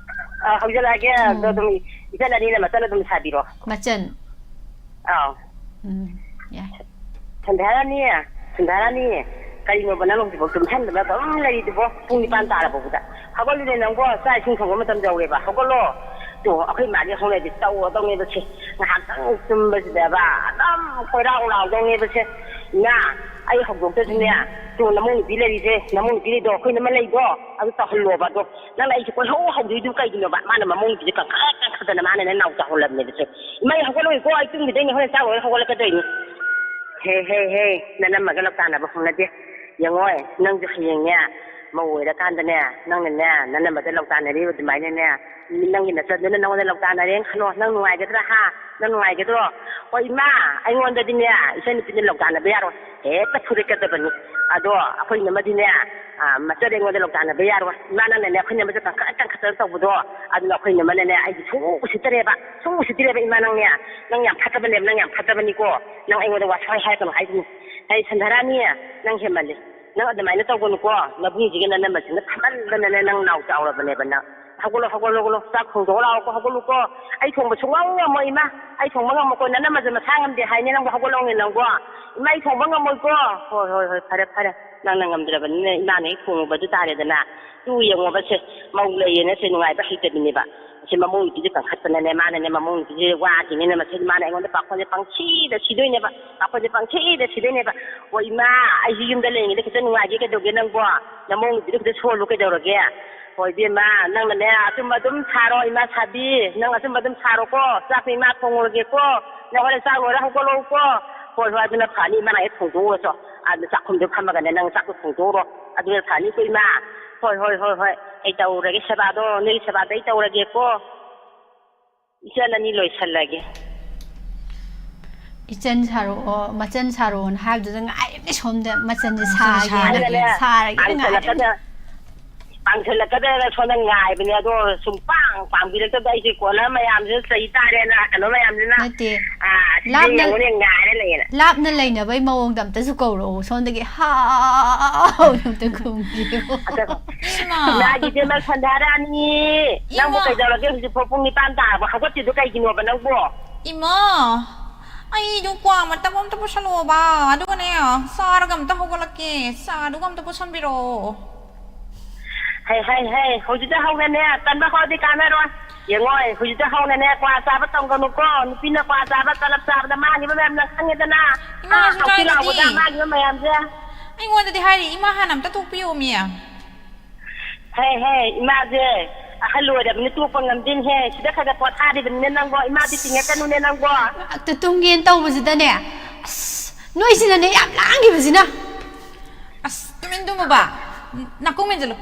ꯑ, ꯍꯧꯖꯤꯜꯂꯛꯑꯒꯦ꯫ ꯑꯗꯣ ꯑꯗꯨꯝ ꯏꯆꯟ ꯑꯅꯤꯅ ꯃꯆꯟ ꯑꯗꯨꯝ ꯁꯥꯕꯤꯔꯣ꯫ ꯃꯆꯟ꯫ ꯑꯥꯎ꯫ ꯎꯝ, ꯌꯥꯏ꯫ ꯁꯟꯙꯥꯔꯥꯅꯤ, ꯁꯟꯙꯥꯔꯥꯅꯤ, ꯀꯔꯤꯅꯣꯕ ꯅꯪ ꯍꯧꯖꯤꯛꯐꯥꯎ ꯇꯨꯝꯁꯟꯗꯅ ꯑꯗꯨꯝ ꯂꯩꯔꯤꯗꯨꯕꯣ? ꯄꯨꯡ ꯅꯤꯄꯥꯟ ꯇꯥꯔꯕꯐꯥꯎꯗ꯫ ꯍꯧꯒꯠꯂꯨꯅꯦ ꯅꯪꯕꯣ, ꯆꯥꯛ ꯏꯁꯤꯡ ꯊꯣꯡꯕ ꯃꯇꯝ ꯌꯧꯔꯦꯕ, ꯍꯧꯒꯠꯂꯣ꯫ ꯇꯣ, ꯑꯩꯈꯣꯏ ꯃꯥꯗꯤ ꯍꯧꯅꯗꯤ ꯇꯧꯔꯗꯧꯅꯦꯕ ꯁꯦ꯫ ꯉꯥꯏꯍꯥꯛꯇꯪ ꯇꯨꯝꯕꯁꯤꯗꯕ ꯑꯗꯨꯝ ꯈꯣꯏꯔꯥꯎ ꯂꯥꯎꯗꯧꯅꯦꯕ ꯁꯦ꯫ ꯏꯃꯥ, ꯑꯩ ꯍꯧꯗꯣꯛꯇ꯭ꯔꯁꯨꯅꯦ, ꯇꯣ, ꯅꯃꯧ ꯅꯨꯄꯤ ꯂꯩꯔꯤꯁꯦ, ꯅꯃꯧ ꯅꯨꯄꯤ ꯂꯩꯗꯣ, ꯑꯩꯈꯣꯏ ꯅꯃ ꯂꯩꯗꯣ, ꯑꯗꯨ ꯇꯧꯍꯜꯂꯣꯕ꯫ ꯑꯗꯣ ꯅꯪꯅ ꯑꯩꯁꯦ ꯀꯣꯏꯍꯧ ꯍꯧꯗꯣꯏꯗꯨ ꯀꯩꯒꯤꯅꯣꯕ? ꯃꯥꯅ ꯃꯃꯧ ꯅꯨꯄꯤꯁꯦ ꯀꯟꯈꯠ ꯀꯟꯈꯠꯇꯅ ꯃꯥꯅꯅꯦ ꯅꯥꯎ ꯆꯥꯎꯍꯜꯂꯕꯅꯦꯕ ꯁꯦ꯫ ꯏꯃꯥ, ꯑꯩ ꯍꯧꯒꯠꯂꯣꯏꯀꯣ, ꯑꯩ ꯇꯨꯝꯈꯤꯗꯣꯏꯅꯦ, ꯍꯣꯔꯦꯟ ꯆꯥꯛ ꯂꯣꯏꯔ ꯍꯧꯒꯠꯂꯛꯀꯗꯣꯏꯅꯦ꯫ ꯍꯦ, ꯍꯦ, ꯍꯦ, ꯅꯅꯝꯃꯒ ꯂꯧꯇꯥꯟꯅꯕ ꯍꯧꯅꯗꯦ꯫ ꯌꯦꯡꯉꯣꯏ, ꯅꯪꯁꯨ ꯍꯌꯦꯡꯅꯦ, ꯃꯧ ꯑꯣꯏꯔꯀꯥꯟꯗꯅꯦ, ꯅꯪꯅꯅꯦ, ꯅꯅꯝꯃꯗ ꯂꯧꯇꯥꯟꯅꯔꯤꯕ ꯑꯗꯨꯃꯥꯏꯅꯅꯦ, ꯅꯪꯒꯤ ꯅꯆꯟꯗꯨꯅ ꯅꯪꯉꯣꯟꯗ ꯂꯧꯇꯥꯟꯅꯔꯦꯅ ꯈꯜꯂꯣ, ꯅꯪ ꯅꯨꯡꯉꯥꯏꯒꯗ꯭ꯔꯥ, ꯍꯥ? ꯅꯪ ꯅꯨꯡꯉꯥꯏꯒꯗ꯭ꯔꯣ? ꯍꯣꯏ, ꯏꯃꯥ, ꯑꯩꯉꯣꯟꯗꯗꯤꯅꯦ, ꯏꯆꯟ ꯅꯨꯄꯤꯅ ꯂꯧꯇꯥꯟꯅꯕ ꯌꯥꯔꯣꯏ, ꯍꯦꯛꯇ ꯐꯨꯗꯠꯀꯗꯕꯅꯤ꯫ ꯑꯗꯣ ꯑꯩꯈꯣꯏ ꯏꯅꯝꯃꯗꯤꯅꯦ, ꯑ, ꯃꯆꯟ ꯑꯩꯉꯣꯟꯗ ꯂꯧꯇꯥꯟꯅꯕ ꯌꯥꯔꯣꯏ꯫ ꯏꯃꯥ, ꯅꯪꯅꯅꯦ, ꯑꯩꯈꯣꯏ ꯏꯅꯝꯃꯁꯦ ꯀꯟꯈꯠ ꯀꯟꯈꯠꯇꯅ ꯇꯧꯕꯗꯣ, ꯑꯗꯨꯅ ꯑꯩꯈꯣꯏ ꯏꯅꯝꯃꯅꯅꯦ, ꯑꯩꯁꯦ ꯁꯨꯡꯎ ꯎꯁꯤꯠꯇꯔꯦꯕ, ꯁꯨꯡꯎ ꯎꯁꯤꯠꯇꯔꯦꯕ, ꯏꯃꯥ, ꯅꯪꯅꯦ, ꯅꯪ ꯌꯥꯝ ꯐꯠꯇꯕꯅꯦꯕ, ꯅꯪ ꯌꯥꯝ ꯐꯠꯇꯕꯅꯤꯀꯣ, ꯅꯪ ꯑꯩꯉꯣꯟꯗ ꯋꯥꯁꯋꯥꯏ ꯍꯥꯏꯔꯛꯀꯅꯨ ꯍꯥꯏꯁꯤꯅꯤ꯫ ꯑꯩ ꯁꯟꯙꯔꯥꯅꯤ, ꯅꯪ ꯍꯦꯟꯃꯜꯂꯦ, ꯅꯪ ꯑꯗꯨꯃꯥꯏꯅ ꯇꯧꯒꯅꯨꯀꯣ, ꯅꯕꯨꯡꯁꯤꯒ ꯅꯅꯝꯃꯁꯤꯅ ꯐꯃꯟꯗꯅꯅꯦ, ꯅꯪ ꯅꯥꯎ ꯆꯥꯎꯔꯕꯅꯦꯕ ꯅꯪ꯫ ꯍꯧꯒꯠꯂꯣ, ꯍꯧꯒꯠꯂꯣ, ꯍꯧꯒꯠꯂꯣ꯫ ꯆꯥꯛ ꯊꯣꯡꯗꯣꯛꯑꯣ ꯂꯥꯛꯑꯣꯀꯣ, ꯍꯧꯒꯠꯂꯨꯀꯣ꯫ ꯑꯩ ꯊꯣꯡꯕ ꯁꯨꯡꯉꯝ ꯉꯝꯃꯣꯏ, ꯏꯃꯥ꯫ ꯑꯩ ꯊꯣꯡꯕ ꯉꯝꯃꯣꯏꯀꯣ꯫ ꯅꯅꯝꯃꯁꯨ ꯃꯁꯥ ꯉꯝꯗꯦ ꯍꯥꯏꯅꯦ ꯅꯪꯕꯨ, ꯍꯧꯒꯠꯂꯣꯅꯦ ꯅꯪꯕꯣ꯫ ꯏꯃꯥ, ꯑꯩ ꯊꯣꯡꯕ ꯉꯝꯃꯣꯏꯀꯣ꯫ ꯍꯣꯏ, ꯍꯣꯏ, ꯍꯣꯏ, ꯐꯔꯦ, ꯐꯔꯦ꯫ ꯅꯪꯅ ꯉꯝꯗ꯭ꯔꯕꯅꯤꯅ ꯏꯃꯥꯅ ꯍꯦꯛ ꯊꯣꯡꯉꯨꯕ ꯑꯗꯨ ꯇꯥꯔꯦꯗꯅ꯫ ꯇꯨ ꯌꯦꯡꯉꯣꯕ ꯁꯦ, ꯃꯧ ꯂꯩꯌꯦꯅ ꯁꯦ ꯅꯨꯡꯉꯥꯏꯕ ꯍꯩꯇꯕꯤꯅꯦꯕ꯫ ꯁꯤ ꯃꯃꯧ ꯅꯨꯄꯤꯁꯦ ꯀꯟꯈꯠꯇꯅꯅꯦ, ꯃꯥꯅꯅꯦ ꯃꯃꯧ ꯅꯨꯄꯤꯁꯦ ꯋꯥꯈꯤꯅꯦꯅ ꯃꯁꯤ ꯃꯥꯅ ꯑꯩꯉꯣꯟꯗ ꯄꯥꯈꯣꯟꯁꯦ ꯄꯪꯁꯤꯗ ꯁꯤꯗꯣꯏꯅꯦꯕ, ꯄꯥꯈꯣꯟꯁꯦ ꯄꯪꯁꯤꯗ ꯁꯤꯗꯣꯏꯅꯦꯕ꯫ ꯍꯣꯏ ꯏꯃꯥ, ꯑꯩꯁꯨ ꯌꯨꯝꯗ ꯂꯩꯔꯤꯉꯩꯗ ꯈꯤꯇ ꯅꯨꯡꯉꯥꯏꯒꯦ ꯀꯩꯗꯧꯒꯦ ꯅꯪꯕꯣ? ꯅꯃꯧ ꯅꯨꯄꯤꯗꯣ ꯈꯤꯇ ꯁꯣꯜꯂꯨ ꯀꯩꯗꯧꯔꯒꯦ? ꯍꯣꯏ ꯏꯕꯦꯝꯃ, ꯅꯪꯅꯅꯦ ꯑꯆꯨꯝꯕ ꯑꯗꯨꯝ ꯁꯥꯔꯣ, ꯏꯃꯥ ꯁꯥꯕꯤ, ꯅꯪ ꯑꯆꯨꯝꯕ ꯑꯗꯨꯝ ꯁꯥꯔꯣꯀꯣ꯫ ꯆꯥꯛꯇꯣ ꯏꯃꯥ ꯊꯣꯡꯉꯨꯔꯒꯦꯀꯣ꯫ ꯅꯪ ꯍꯣꯔꯦꯟ ꯆꯥꯛ ꯂꯣꯏꯔ ꯍꯧꯒꯠꯂꯛꯎꯀꯣ꯫ ꯍꯣꯏ, ꯍꯣꯏ, ꯑꯗꯨꯅ ꯐꯅꯤ, ꯏꯃꯥꯅ ꯍꯦꯛ ꯊꯣꯡꯗꯣꯛꯎꯔꯁꯨ꯫ ꯑꯗꯨ ꯆꯥꯛꯈꯨꯝꯗꯣ ꯐꯝꯃꯒꯅꯦ ꯅꯪ ꯆꯥꯛꯇꯣ ꯊꯣꯡꯗꯣꯛꯎꯔꯣ꯫ ꯑꯗꯨꯅ ꯐꯅꯤꯀꯣ ꯏꯃꯥ꯫ ꯍꯣꯏ, ꯍꯣꯏ, ꯍꯣꯏ, ꯍꯣꯏ, ꯑꯩ ꯇꯧꯔꯒꯦ ꯁꯦꯕꯥꯗꯣ, ꯅꯣꯏꯒꯤ ꯁꯦꯕꯥꯗꯣ ꯑꯩ ꯇꯧꯔꯒꯦꯀꯣ꯫ ꯏꯆꯟ ꯑꯅꯤ ꯂꯣꯏꯁꯜꯂꯒꯦ꯫ ꯏꯆꯟ ꯁꯥꯔꯛꯑꯣ, ꯃꯆꯟ ꯁꯥꯔꯛꯑꯣꯅ ꯍꯥꯏꯕꯗꯨꯗ ꯉꯥꯏꯔꯤꯕꯅꯤ ꯁꯣꯝꯗ꯫ ꯃꯆꯟꯁꯦ ꯁꯥꯒꯦꯅ, ꯁꯥꯔꯒꯦꯅ ꯉꯥꯏꯔꯤꯕꯅꯤ꯫ ꯄꯥꯡꯁꯜꯂꯛꯀꯗ-, ꯄꯥꯡꯁꯜꯂꯛꯀꯗ꯭ꯔꯅ ꯁꯣꯝꯗ ꯉꯥꯏꯕꯅꯦ, ꯑꯗꯣ ꯁꯨꯝ ꯄꯥꯡ ꯄꯥꯡꯕꯤꯔꯛꯇꯕꯗ ꯑꯩꯁꯦ ꯀꯣꯟꯅ ꯃꯌꯥꯝꯁꯤꯅ ꯆꯩ ꯇꯥꯔꯦꯅ ꯀꯩꯅꯣ ꯃꯌꯥꯝꯁꯤꯅ, ꯅꯠꯇꯦ꯫ ꯑꯥ, ꯑꯁꯤꯗ ꯂꯥꯞꯅ, ꯌꯦꯡꯉꯨꯅꯦ ꯉꯥꯏꯔ ꯂꯩꯌꯦꯅ꯫ ꯂꯥꯞꯅ ꯂꯩꯅꯕꯩ ꯃꯑꯣꯡꯗ ꯑꯝꯇꯁꯨ ꯀꯧꯔꯛꯑꯣ꯫ ꯁꯣꯝꯗꯒꯤ ꯍꯥꯎ ꯑꯝꯇ ꯈꯨꯝꯕꯤꯌꯨ꯫ ꯑꯗ ꯏꯃꯥ꯫ ꯏꯃꯥꯒꯤ ꯏꯕꯦꯝꯃ ꯁꯟꯙꯥꯔꯥꯅꯤ, ꯅꯪꯕꯨ ꯏꯃꯥ꯫ ꯀꯩꯗꯧꯔꯒꯦ ꯍꯧꯖꯤꯛ ꯐꯥꯎ ꯄꯨꯡ ꯅꯤꯄꯥꯟ ꯇꯥꯔꯕ ꯍꯧꯒꯠꯇ꯭ꯔꯤꯗꯣ ꯀꯩꯒꯤꯅꯣꯕ ꯅꯪꯕꯨ? ꯏꯃꯥ, ꯑꯩꯗꯣ ꯀ꯭ꯋꯥ ꯃꯇꯞ ꯑꯝꯇ ꯄꯨꯁꯜꯂꯛꯑꯣꯕ, ꯑꯗꯨꯒꯅꯦ ꯆꯥꯔꯒ ꯑꯝꯇ ꯍꯧꯒꯠꯂꯛꯀꯦ꯫ ꯆꯥꯗꯨꯒ ꯑꯝꯇ ꯄꯨꯁꯟꯕꯤꯔꯛꯑꯣ꯫ ꯍꯩ, ꯍꯩ, ꯍꯩ, ꯍꯧꯖꯤꯛꯇ ꯍꯧꯅꯅꯦ ꯇꯟꯕ ꯍꯧꯔꯗꯤ ꯀꯥꯟꯅꯔꯣꯏ꯫ ꯌꯦꯡꯉꯣ, ꯍꯧꯖꯤꯛꯇ ꯍꯧꯅꯅꯦ ꯀ꯭ꯋꯥ ꯆꯥꯕ ꯇꯝꯒꯅꯨꯀꯣ꯫ ꯅꯨꯄꯤꯅ ꯀ꯭ꯋꯥ ꯆꯥꯕ, ꯇꯂꯞ ꯆꯥꯕꯗ ꯃꯥꯡꯈꯤꯕ ꯃꯌꯥꯝ ꯅꯪ ꯈꯪꯉꯦꯗꯅ꯫ ꯏꯃꯥ, ꯑꯥ, ꯁꯨꯡꯌꯥ ꯍꯧꯖꯤꯛ ꯂꯥꯎꯕꯗ ꯌꯥꯗꯦ꯫ ꯃꯥꯡꯈꯤꯕ ꯃꯌꯥꯝꯁꯦ꯫ ꯑꯩꯉꯣꯟꯗꯗꯤ ꯍꯥꯏꯔꯤ, ꯏꯃꯥ ꯍꯥꯟꯅ ꯑꯝꯇ ꯇꯣꯛꯄꯤꯌꯣꯃꯤ꯫ ꯍꯦ, ꯍꯦ, ꯏꯃꯥꯁꯦ ꯑꯍꯜ ꯑꯣꯏꯔꯕꯅꯤ, ꯇꯣꯛꯄ ꯉꯝꯗꯦꯅꯦꯍꯦ꯫ ꯁꯤꯗ ꯈꯔ ꯈꯔ ꯄꯣꯊꯥꯔꯤꯕꯅꯤꯅꯦ ꯅꯪꯕꯣ꯫ ꯏꯃꯥꯗꯤ ꯇꯤꯡꯉꯛꯀꯅꯨꯅꯦ ꯅꯪꯕꯣ꯫ ꯉꯥꯛꯇ ꯇꯨꯝꯒꯦꯅ ꯇꯧꯕꯁꯤꯗꯅꯦ, ꯑꯁ, ꯅꯣꯏꯁꯤꯅꯅꯦ ꯌꯥꯝ ꯂꯥꯡꯈꯤꯕꯁꯤꯅ꯫ ꯑꯁ, ꯇꯨꯃꯤꯟ ꯇꯨꯝꯃꯨꯕ꯫ ꯅꯥꯀꯣꯡ ꯃꯦꯟꯁꯤꯜꯂꯨ꯫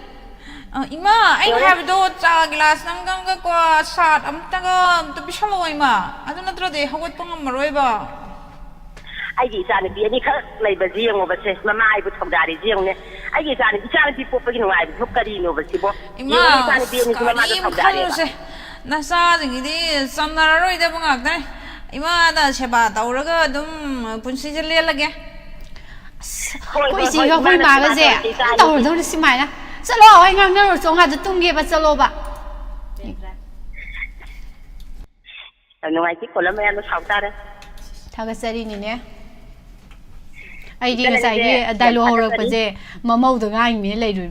ꯑ, ꯏꯃꯥ, ꯑꯩꯅ ꯂꯣꯏꯔꯦ꯫ ꯍꯥꯏꯕꯗꯣ ꯆꯥ ꯒꯤꯂꯥꯁ ꯑꯃꯒ ꯀꯣ ꯁꯥꯠ ꯑꯝꯇꯒ ꯑꯝꯇ ꯄꯤꯁꯜꯂꯛꯑꯣ, ꯏꯃꯥ꯫ ꯑꯗꯨ ꯅꯠꯇ꯭ꯔꯗꯤ ꯑꯩ ꯍꯧꯒꯠꯄ ꯉꯝꯃꯔꯣꯏꯕ꯫ ꯑꯩꯒꯤ ꯏꯆꯥꯅꯨꯄꯤ ꯑꯅꯤꯈꯛ ꯂꯩꯕꯁꯤ ꯌꯦꯡꯉꯣꯕꯁꯦ, ꯃꯃꯥ ꯑꯩꯕꯨ ꯊꯧꯗꯥꯔꯤꯁꯤ ꯌꯦꯡꯉꯨꯅꯦ꯫ ꯑꯩꯒꯤ ꯏꯆꯥꯅꯨꯄꯤ, ꯏꯆꯥꯅꯨꯄꯤ ꯄꯣꯛꯄꯒꯤ ꯅꯨꯡꯉꯥꯏꯕꯁꯤꯕꯨ ꯀꯔꯤꯅꯣꯕ ꯁꯤꯕꯣ? ꯏꯃꯥ, ꯌꯦꯡꯉꯨꯅꯦ, ꯑꯁ, ꯏꯆꯥꯅꯨꯄꯤ ꯑꯅꯤꯁꯤ ꯃꯃꯥꯗ ꯀꯔꯤꯝ ꯊꯧꯗꯥꯔꯦꯕ꯫ ꯈꯜꯂꯨꯁꯦ꯫ ꯅꯆꯥꯁꯤꯡꯒꯤꯗꯤ ꯆꯟꯅꯔꯔꯣꯏꯗꯕ ꯉꯥꯛꯇꯅꯦ꯫ ꯏꯃꯥꯗ ꯁꯦꯕꯥ ꯇꯧꯔꯒ ꯑꯗꯨꯝ ꯄꯨꯟꯁꯤꯁꯦ ꯂꯦꯜꯂꯒꯦ꯫ ꯑꯁ, ꯍꯣꯏ, ꯑꯩꯈꯣꯏ ꯍꯣꯏ, ꯏꯆꯦꯒ ꯍꯣꯏ, ꯑꯩꯈꯣꯏ ꯏꯃꯥꯅ ꯏꯃꯥꯒꯁꯦ ꯁꯦꯕꯥ ꯑꯗꯨꯝ ꯇꯧꯔꯁꯤ, ꯏꯆꯥ ꯇꯧꯔꯗꯧꯅꯤ ꯁꯨꯃꯥꯏꯅ꯫ ꯆꯠꯂꯣ, ꯑꯩ ꯉꯥꯡꯅꯔꯨꯔꯣ, ꯆꯣ, ꯉꯥꯗ ꯇꯨꯝꯒꯦꯕ, ꯆꯠꯂꯣꯕ꯫ ꯌꯥꯝ ꯅꯨꯡꯉꯥꯏꯇꯦ, ꯀꯣꯂꯔ ꯃꯌꯥꯝꯗꯣ ꯁꯥꯎ ꯇꯥꯔꯦ꯫ ꯊꯥꯒꯠꯆꯔꯤꯅꯤꯅꯦ꯫ ꯑꯩꯗꯤ ꯏꯆꯟ ꯑꯅꯤꯁꯦ ꯉꯁꯥꯏꯒꯤ ꯌꯥꯝ ꯗꯥꯏꯂꯣꯛ ꯊꯥꯒꯠꯆꯔꯤ꯫ ꯍꯧꯔꯛꯄꯁꯦ ꯃꯃꯧꯗ ꯉꯥꯡꯉꯤꯅꯦ ꯂꯩꯔꯨꯏ꯫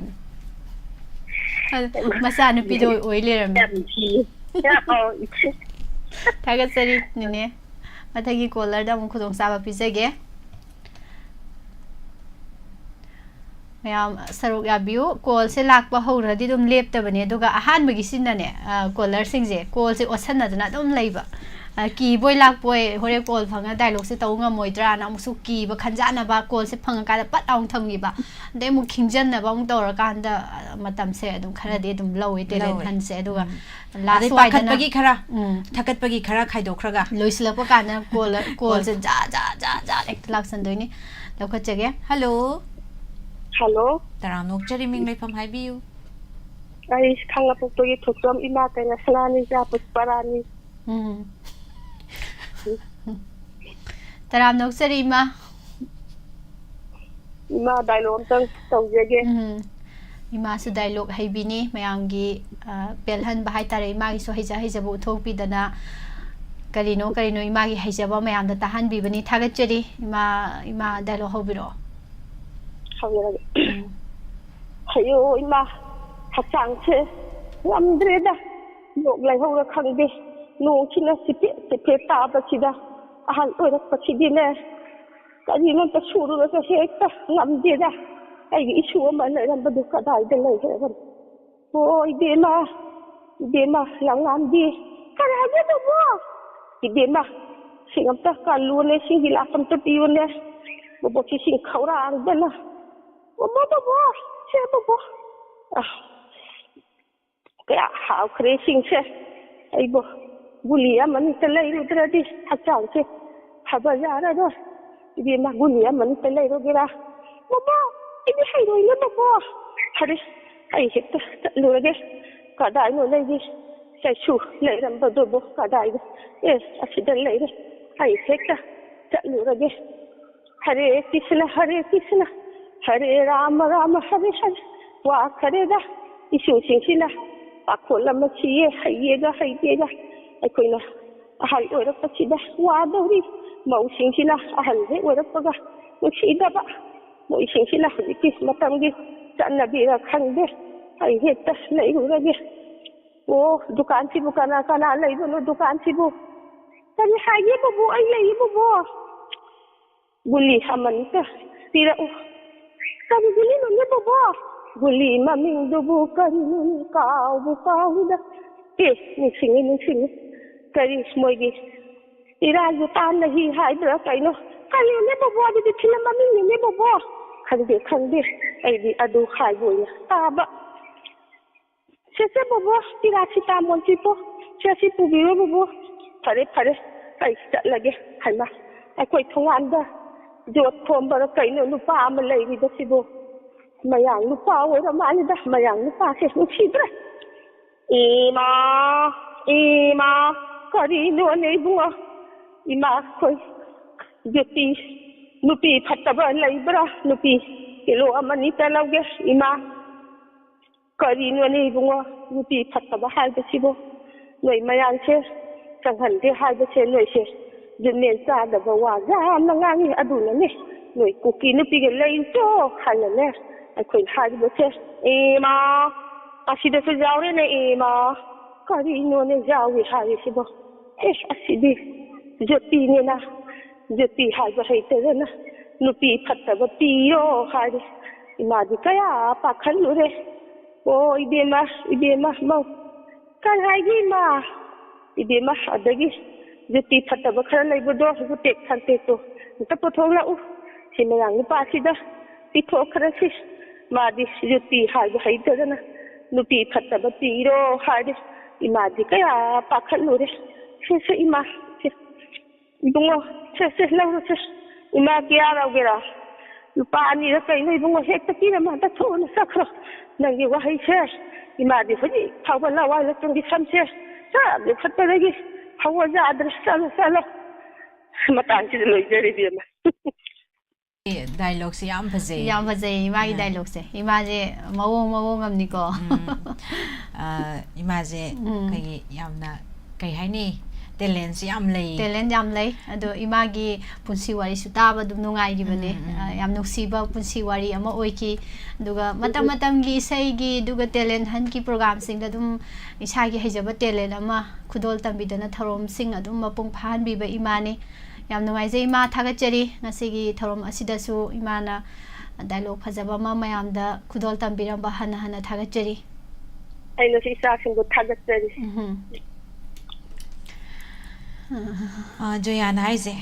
ꯑꯗꯨ ꯃꯆꯥꯅꯨꯄꯤꯗꯣ ꯑꯣꯏ ꯂꯩꯔꯝꯃꯦ꯫ ꯌꯥꯝ ꯅꯨꯡꯁꯤꯌꯦ꯫ ꯑꯧ, ꯏꯆꯦ꯫ ꯊꯥꯒꯠꯆꯔꯤ ꯅꯤꯅꯦ꯫ ꯃꯊꯪꯒꯤ ꯀꯣꯂꯔꯗ ꯑꯃꯨꯛ ꯈꯨꯗꯣꯡꯆꯥꯕ ꯄꯤꯖꯒꯦ꯫ ꯃꯌꯥꯝ ꯁꯔꯨꯛ ꯌꯥꯕꯤꯌꯨ꯫ ꯀꯣꯜꯁꯦ ꯂꯥꯛꯄ ꯍꯧꯔꯗꯤ ꯑꯗꯨꯝ ꯂꯦꯞꯇꯕꯅꯦ, ꯑꯗꯨꯒ ꯑꯍꯥꯟꯕꯒꯤꯁꯤꯅꯅꯦ, ꯑ, ꯀꯣꯂꯔꯁꯤꯡꯁꯦ ꯀꯣꯜꯁꯦ ꯑꯣꯠꯁꯟꯅꯗꯅ ꯑꯗꯨꯝ ꯂꯩꯕ꯫ ꯑ, ꯀꯤꯕꯣꯏ ꯂꯥꯛꯄꯣꯏ ꯍꯣꯔꯦꯟ ꯀꯣꯜ ꯐꯪꯉ ꯗꯥꯏꯂꯣꯛꯁꯦ ꯇꯧ ꯉꯝꯃꯣꯏꯗ꯭ꯔꯥꯅ ꯑꯃꯨꯛꯁꯨ ꯀꯤꯕ, ꯈꯟꯖꯥꯟꯅꯕ, ꯀꯣꯜꯁꯦ ꯐꯪꯉꯀꯥꯟꯗ ꯄꯠ ꯂꯥꯎꯅ ꯊꯝꯈꯤꯕ, ꯑꯗꯩ ꯑꯃꯨꯛ ꯈꯤꯡꯖꯟꯅꯕ ꯑꯃꯨꯛ ꯇꯧꯔꯀꯥꯟꯗ, ꯑ, ꯃꯇꯝꯁꯦ ꯑꯗꯨꯝ ꯈꯔꯗꯤ ꯑꯗꯨꯝ ꯂꯧꯋꯦ ꯇꯦꯂꯦꯟ ꯂꯧꯋꯦ꯫ ꯍꯟꯁꯦ꯫ ꯑꯗꯨꯒ ꯎꯝ꯫ ꯂꯥꯁ ꯑꯗꯩ ꯋꯥꯏꯗꯅ ꯄꯥꯈꯠꯄꯒꯤ ꯈꯔ ꯎꯝ꯫ ꯊꯀꯠꯄꯒꯤ ꯈꯔ ꯈꯥꯏꯗꯣꯛꯈ꯭ꯔꯒ ꯂꯣꯏꯁꯤꯜꯂꯛꯄ ꯀꯥꯟꯗ ꯀꯣꯜ ꯀꯣꯜꯁꯦ ꯖꯥ ꯖꯥ ꯖꯥ ꯖꯥ ꯍꯦꯛꯇ ꯂꯥꯛꯁꯟꯗꯣꯏꯅꯤ꯫ ꯂꯧꯈꯠꯆꯒꯦ꯫ ꯍꯜꯂꯣ꯫ ꯍꯜꯂꯣ꯫ ꯇꯔꯥꯝꯅ ꯑꯣꯛꯆꯔꯤ, ꯃꯤꯡ ꯂꯩꯐꯝ ꯍꯥꯏꯕꯤꯌꯨ꯫ ꯑꯩ ꯈꯥꯡꯉꯕꯣꯛꯇꯒꯤ ꯊꯣꯛꯆꯣꯝ ꯏꯃꯥ ꯀꯩꯅꯥ ꯁꯅꯥꯅꯤ ꯏꯆꯥ ꯄꯨꯁꯄꯔꯥꯅꯤ꯫ ꯎꯝ꯫ ꯇꯔꯥꯝꯅ ꯑꯣꯛꯆꯔꯤ ꯏꯃꯥ꯫ ꯏꯃꯥ ꯗꯥꯏꯂꯣꯛ ꯑꯝꯇꯪ ꯇꯧꯖꯒꯦ꯫ ꯎꯝ꯫ ꯏꯃꯥꯁꯨ ꯗꯥꯏꯂꯣꯛ ꯍꯩꯕꯤꯅꯤ, ꯃꯌꯥꯝꯒꯤ, ꯑ, ꯄꯦꯜꯍꯟꯕ ꯍꯥꯏꯇꯥꯔꯦ, ꯏꯃꯥꯒꯤꯁꯨ ꯍꯩꯖ ꯍꯩꯖꯕ ꯎꯠꯊꯣꯛꯄꯤꯗꯅ ꯀꯔꯤꯅꯣ ꯀꯔꯤꯅꯣ ꯏꯃꯥꯒꯤ ꯍꯩꯖꯕ ꯃꯌꯥꯝꯗ ꯇꯥꯍꯟꯕꯤꯕꯅꯤ꯫ ꯊꯥꯒꯠꯆꯔꯤ ꯏꯃꯥ꯫ ꯏꯃꯥ ꯗꯥꯏꯂꯣꯛ ꯍꯧꯕꯤꯔꯛꯑꯣ꯫ ꯍꯧꯔꯒꯦ꯫ ꯑꯌꯣ ꯏꯃꯥ, ꯍꯛꯆꯥꯡꯁꯦ ꯉꯝꯗ꯭ꯔꯦꯗ꯫ ꯂꯣꯛ ꯂꯥꯏꯍꯧꯔ ꯈꯪꯗꯦ꯫ ꯅꯣꯡꯁꯤꯅ ꯆꯤꯐꯦꯠ ꯆꯤꯐꯦꯠ ꯇꯥꯕꯁꯤꯗ ꯑꯍꯜ ꯑꯣꯏꯔꯛꯄꯁꯤꯗꯤꯅꯦ, ꯀꯔꯤꯅꯣꯝꯇ ꯁꯨꯔꯨꯔꯒ ꯍꯦꯛꯇ ꯉꯝꯗꯦꯗ꯫ ꯑꯩꯒꯤ ꯏꯁꯨ ꯑꯃ ꯂꯩꯔꯝꯕꯗꯨ ꯀꯗꯥꯏꯗ ꯂꯩꯈ꯭ꯔꯕꯅꯣ? ꯑꯣ ꯏꯕꯦꯝꯃ, ꯏꯕꯦꯝꯃ ꯂꯪꯂꯥꯝꯕꯤ, ꯀꯔꯤ ꯍꯥꯏꯒꯦ ꯕꯣꯕꯣ? ꯏꯕꯦꯝꯃ, ꯁꯤꯡ ꯑꯝꯇ ꯀꯜꯂꯨꯅꯦ, ꯁꯤꯡ ꯒꯤꯂꯥꯁ ꯑꯝꯇ ꯄꯤꯌꯨꯅꯦ꯫ ꯕꯣꯕꯣꯛꯁꯤ ꯁꯤꯡ ꯈꯧꯔꯥꯡꯗꯅ꯫ ꯕꯣꯕꯣ, ꯕꯣꯕꯣ, ꯁꯦ ꯕꯣꯕꯣ꯫ ꯑ, ꯀꯌꯥ ꯍꯥꯎꯈ꯭ꯔꯦ ꯁꯤꯡꯁꯦ꯫ ꯑꯩꯕꯨ ꯒꯨꯂꯤ ꯑꯃꯅꯤꯇ ꯂꯩꯔꯨꯗ꯭ꯔꯗꯤ ꯍꯛꯆꯥꯡꯁꯦ ꯐꯕ ꯌꯥꯔꯔꯣꯏ꯫ ꯏꯕꯦꯝꯃ, ꯒꯨꯂꯤ ꯑꯃꯅꯤꯇ ꯂꯩꯔꯨꯒꯦꯔꯥ? ꯕꯣꯕꯣ, ꯑꯩꯗꯤ ꯍꯩꯔꯣꯏꯅꯦ ꯕꯣꯕꯣ꯫ ꯐꯔꯦ, ꯑꯩ ꯍꯦꯛꯇ ꯆꯠꯂꯨꯔꯒꯦ꯫ ꯀꯗꯥꯏꯅꯣ ꯂꯩꯒꯦ? ꯆꯩꯁꯨ ꯂꯩꯔꯝꯕꯗꯨꯕꯨ ꯀꯗꯥꯏꯗ? ꯑꯦ, ꯑꯁꯤꯗ ꯂꯩꯔꯦ꯫ ꯑꯩ ꯍꯦꯛꯇ ꯆꯠꯂꯨꯔꯒꯦ꯫ ꯍꯔꯦ ꯀ꯭ꯔꯤꯁꯅ, ꯍꯔꯦ ꯀ꯭ꯔꯤꯁꯅ, ꯍꯔꯦ ꯔꯥꯃ, ꯔꯥꯃ ꯍꯔꯦ ꯍꯔꯦ꯫ ꯋꯥꯈꯔꯦꯗ ꯏꯁꯨꯁꯤꯡꯁꯤꯅ꯫ ꯄꯥꯈꯣꯜ ꯑꯃ ꯁꯤꯌꯦ, ꯍꯩꯌꯦꯒ ꯍꯩꯇꯦꯒ꯫ ꯑꯩꯈꯣꯏꯅ ꯑꯍꯜ ꯑꯣꯏꯔꯛꯄꯁꯤꯗ ꯋꯥꯗꯧꯔꯤ꯫ ꯃꯧꯁꯤꯡꯁꯤꯅ ꯑꯍꯜ ꯍꯦꯛ ꯑꯣꯏꯔꯛꯄꯒ ꯅꯨꯡꯁꯤꯗꯕ꯫ ꯃꯣꯏꯁꯤꯡꯁꯤꯅ ꯍꯧꯖꯤꯛꯀꯤ ꯃꯇꯝꯒꯤ ꯆꯠꯅꯕꯤꯔ ꯈꯪꯗꯦ꯫ ꯑꯩ ꯍꯦꯛꯇ ꯂꯩꯔꯨꯔꯒꯦ꯫ ꯑꯣ, ꯗꯨꯀꯥꯟꯁꯤꯕꯨ ꯀꯅꯥ ꯀꯅꯥ ꯂꯩꯕꯅꯣ ꯗꯨꯀꯥꯟꯁꯤꯕꯨ? ꯀꯔꯤ ꯍꯥꯏꯒꯦ ꯕꯨꯕꯣ? ꯑꯩ ꯂꯩꯌꯦ ꯕꯨꯕꯣ꯫ ꯒꯨꯂꯤ ꯑꯃꯅꯤꯇ ꯄꯤꯔꯛꯎ꯫ ꯀꯔꯤ ꯒꯨꯂꯤꯅꯣꯅꯦ ꯕꯣꯕꯣ? ꯒꯨꯂꯤ ꯃꯃꯤꯡꯗꯨꯕꯨ ꯀꯔꯤꯅꯣꯅꯦ? ꯀꯥꯎꯕꯨ ꯀꯥꯎꯏꯗ꯫ ꯑꯦ, ꯅꯤꯡꯁꯤꯡꯉꯤ, ꯅꯤꯡꯁꯤꯡꯉꯤ꯫ ꯀꯔꯤ ꯃꯣꯏꯒꯤ ꯏꯔꯥꯜꯕꯨ ꯇꯥꯟꯅꯍꯤ ꯍꯥꯏꯕ꯭ꯔꯥ ꯀꯩꯅꯣ? ꯀꯔꯤꯅꯣꯅꯦ ꯕꯣꯕꯣ? ꯑꯗꯨꯗꯤ ꯐꯤꯂꯝ ꯃꯃꯤꯡꯅꯤꯅꯦ ꯕꯣꯕꯣ꯫ ꯈꯪꯗꯦ, ꯈꯪꯗꯦ꯫ ꯑꯩꯗꯤ ꯑꯗꯨ ꯍꯥꯏꯕ ꯑꯣꯏꯅ ꯇꯥꯕ꯫ ꯁꯦ, ꯁꯦ, ꯕꯣꯕꯣ, ꯄꯤꯔꯥꯁꯤꯇꯥꯃꯣꯜ ꯄꯤꯕꯣ꯫ ꯁꯦ, ꯁꯤ ꯄꯨꯕꯤꯔꯣ, ꯕꯣꯕꯣ꯫ ꯐꯔꯦ, ꯐꯔꯦ, ꯑꯩ ꯆꯠꯂꯒꯦ꯫ ꯍꯩꯃꯥ, ꯑꯩꯈꯣꯏ ꯊꯣꯡꯒꯥꯟꯗ ꯖꯣꯠ ꯈꯣꯝꯕꯔ ꯀꯩꯅꯣ ꯅꯨꯄꯥ ꯑꯃ ꯂꯩꯔꯤꯕꯁꯤꯕꯨ꯫ ꯃꯌꯥꯡ ꯅꯨꯄꯥ ꯑꯣꯏꯔ ꯃꯥꯜꯂꯤꯗ, ꯃꯌꯥꯡ ꯅꯨꯄꯥꯁꯦ ꯅꯨꯡꯁꯤꯗ꯭ꯔꯦ꯫ ꯏꯃꯥ, ꯏꯃꯥ, ꯀꯔꯤꯅꯣꯅꯦ ꯏꯕꯨꯡꯉꯣ? ꯏꯃꯥ, ꯑꯩꯈꯣꯏ ꯖꯣꯇꯤ, ꯅꯨꯄꯤ ꯐꯠꯇꯕ ꯂꯩꯕ꯭ꯔꯥ? ꯅꯨꯄꯤ ꯀꯤꯂꯣ ꯑꯃꯅꯤꯇ ꯂꯧꯒꯦ, ꯏꯃꯥ꯫ ꯀꯔꯤꯅꯣꯅꯦ ꯏꯕꯨꯡꯉꯣ, ꯅꯨꯄꯤ ꯐꯠꯇꯕ ꯍꯥꯏꯕꯁꯤꯕꯨ? ꯅꯣꯏ ꯃꯌꯥꯝꯁꯦ ꯆꯪꯍꯟꯗꯦ ꯍꯥꯏꯕꯁꯦ ꯅꯣꯏꯁꯦ ꯖꯨꯃꯦꯟ ꯆꯥꯗꯕ ꯋꯥ ꯌꯥꯝꯅ ꯉꯥꯡꯉꯤ꯫ ꯑꯗꯨꯅꯅꯦ ꯅꯣꯏ ꯀꯨꯀꯤ ꯅꯨꯄꯤꯒ ꯂꯩꯇꯣ ꯍꯥꯏꯅꯅꯦ ꯑꯩꯈꯣꯏꯅ ꯍꯥꯏꯔꯤꯕꯁꯦ꯫ ꯏꯃꯥ, ꯑꯁꯤꯗꯁꯨ ꯌꯥꯎꯔꯦꯅꯦ ꯏꯃꯥ꯫ ꯀꯔꯤꯅꯣꯅꯦ ꯌꯥꯎꯏ ꯍꯥꯏꯔꯤꯁꯤꯕꯣ? ꯑꯦ, ꯑꯁꯤꯗꯤ ꯖꯣꯇꯤꯅꯤꯅ, ꯖꯣꯇꯤ ꯍꯥꯏꯕ ꯍꯩꯇꯗꯅ ꯅꯨꯄꯤ ꯐꯠꯇꯕ ꯄꯤꯔꯣ ꯍꯥꯏꯔꯤ꯫ ꯏꯃꯥꯗꯤ ꯀꯌꯥ ꯄꯥꯈꯠꯂꯨꯔꯦ꯫ ꯑꯣ, ꯏꯕꯦꯝꯃ, ꯏꯕꯦꯝꯃ, ꯃꯧ꯫ ꯀꯔꯤ ꯍꯥꯏꯒꯦ, ꯏꯃꯥ? ꯏꯕꯦꯝꯃ, ꯑꯗꯒꯤ ꯖꯨꯇꯤ ꯐꯠꯇꯕ ꯈꯔ ꯂꯩꯕꯗꯣ, ꯖꯨꯇꯦꯛ ꯁꯥꯟꯇꯦꯛꯇꯣ ꯑꯝꯇ ꯄꯨꯊꯣꯛꯂꯛꯎ꯫ ꯁꯤ ꯃꯌꯥꯡ ꯅꯨꯄꯥꯁꯤꯗ ꯄꯤꯊꯣꯛꯈ꯭ꯔꯁꯤ꯫ ꯃꯥꯗꯤ ꯖꯨꯇꯤ ꯍꯥꯏꯕ ꯍꯩꯇꯗꯅ ꯅꯨꯄꯤ ꯐꯠꯇꯕ ꯄꯤꯔꯣ ꯍꯥꯏꯔꯦ꯫ ꯏꯃꯥꯗꯤ ꯀꯌꯥ ꯄꯥꯈꯠꯂꯨꯔꯦ꯫ ꯁꯦ, ꯁꯦ, ꯏꯃꯥ, ꯁꯦ꯫ ꯏꯕꯨꯡꯉꯣ, ꯁꯦ, ꯁꯦ, ꯂꯧꯔꯣ, ꯁꯦ꯫ ꯏꯃꯥ, ꯀꯌꯥ ꯂꯧꯒꯦꯔꯥ? ꯂꯨꯄꯥ ꯑꯅꯤꯔ ꯀꯩꯅꯣ, ꯏꯕꯨꯡꯉꯣ, ꯍꯦꯛꯇ ꯄꯤꯔꯝꯃꯣ, ꯍꯟꯗꯛ ꯊꯣꯛꯑꯅ ꯆꯠꯈ꯭ꯔꯣ꯫ ꯅꯪꯒꯤ ꯋꯥꯍꯩꯁꯦ, ꯏꯃꯥꯗꯤ ꯍꯧꯖꯤꯛ ꯐꯥꯎꯕ ꯂꯋꯥꯏ ꯂꯇꯣꯟꯒꯤ ꯁꯝꯁꯦ ꯆꯞ ꯂꯦꯞꯈꯠꯄꯗꯒꯤ ꯍꯧꯕ ꯌꯥꯗ꯭ꯔꯦ꯫ ꯆꯠꯂꯣ, ꯆꯠꯂꯣ꯫ ꯃꯇꯥꯡꯁꯤꯗ ꯂꯣꯏꯖꯔꯦ, ꯏꯕꯦꯝꯃ꯫ ꯗꯥꯏꯂꯣꯛꯁꯦ ꯌꯥꯝ ꯐꯖꯩ꯫ ꯌꯥꯝ ꯐꯖꯩ ꯏꯃꯥꯒꯤ ꯑꯥ꯫ ꯗꯥꯏꯂꯣꯛꯁꯦ꯫ ꯏꯃꯥꯁꯦ ꯃꯑꯣꯡ ꯃꯑꯣꯡ ꯑꯃꯅꯤꯀꯣ꯫ ꯎꯝ꯫ ꯑ, ꯏꯃꯥꯁꯦ ꯎꯝ꯫ ꯑꯩꯈꯣꯏꯒꯤ ꯌꯥꯝꯅ, ꯀꯩ ꯍꯥꯏꯅꯤ, ꯇꯦꯂꯦꯟꯁꯤ ꯌꯥꯝ ꯂꯩ꯫ ꯇꯦꯂꯦꯟ ꯌꯥꯝ ꯂꯩ꯫ ꯑꯗꯣ ꯏꯃꯥꯒꯤ ꯄꯨꯟꯁꯤ ꯋꯥꯔꯤꯁꯨ ꯇꯥꯕ ꯑꯗꯨꯝ ꯅꯨꯡꯉꯥꯏꯈꯤꯕꯅꯦ꯫ ꯎꯝ, ꯎꯝ. ꯑ, ꯌꯥꯝ ꯅꯨꯡꯁꯤꯕ ꯄꯨꯟꯁꯤ ꯋꯥꯔꯤ ꯑꯃ ꯑꯣꯏꯈꯤ꯫ ꯑꯗꯨꯒ ꯃꯇꯝ ꯃꯇꯝꯒꯤ ꯏꯁꯩꯒꯤ ꯑꯗꯨꯒ ꯇꯦꯂꯦꯟ ꯍꯟꯠꯀꯤ ꯄ꯭ꯔꯣꯒꯥꯝꯁꯤꯡꯗ ꯑꯗꯨꯝ ꯏꯁꯥꯒꯤ ꯍꯩꯖꯕ ꯇꯦꯂꯦꯟ ꯑꯃ ꯈꯨꯗꯣꯜ ꯇꯝꯕꯤꯗꯅ ꯊꯧꯔꯝꯁꯤꯡ ꯑꯗꯨꯝ ꯃꯄꯨꯡ ꯐꯥꯍꯟꯕꯤꯕ ꯏꯃꯥꯅꯤ꯫ ꯌꯥꯝ ꯅꯨꯡꯉꯥꯏꯖꯩ ꯏꯃꯥ, ꯊꯥꯒꯠꯆꯔꯤ꯫ ꯉꯁꯤꯒꯤ ꯊꯧꯔꯝ ꯑꯁꯤꯗꯁꯨ ꯏꯃꯥꯅ ꯗꯥꯏꯂꯣꯛ ꯐꯖꯕ ꯑꯃ ꯃꯌꯥꯝꯗ ꯈꯨꯗꯣꯜ ꯇꯝꯕꯤꯔꯝꯕ ꯍꯟꯅ ꯍꯟꯅ ꯊꯥꯒꯠꯆꯔꯤ꯫ ꯑꯩꯅꯁꯨ ꯏꯆꯥꯁꯤꯡꯕꯨ ꯊꯥꯒꯠꯆꯔꯤ꯫ ꯎꯝꯍꯨꯝ. ꯑ, ꯖꯣꯌꯥꯅ ꯍꯥꯏꯁꯦ,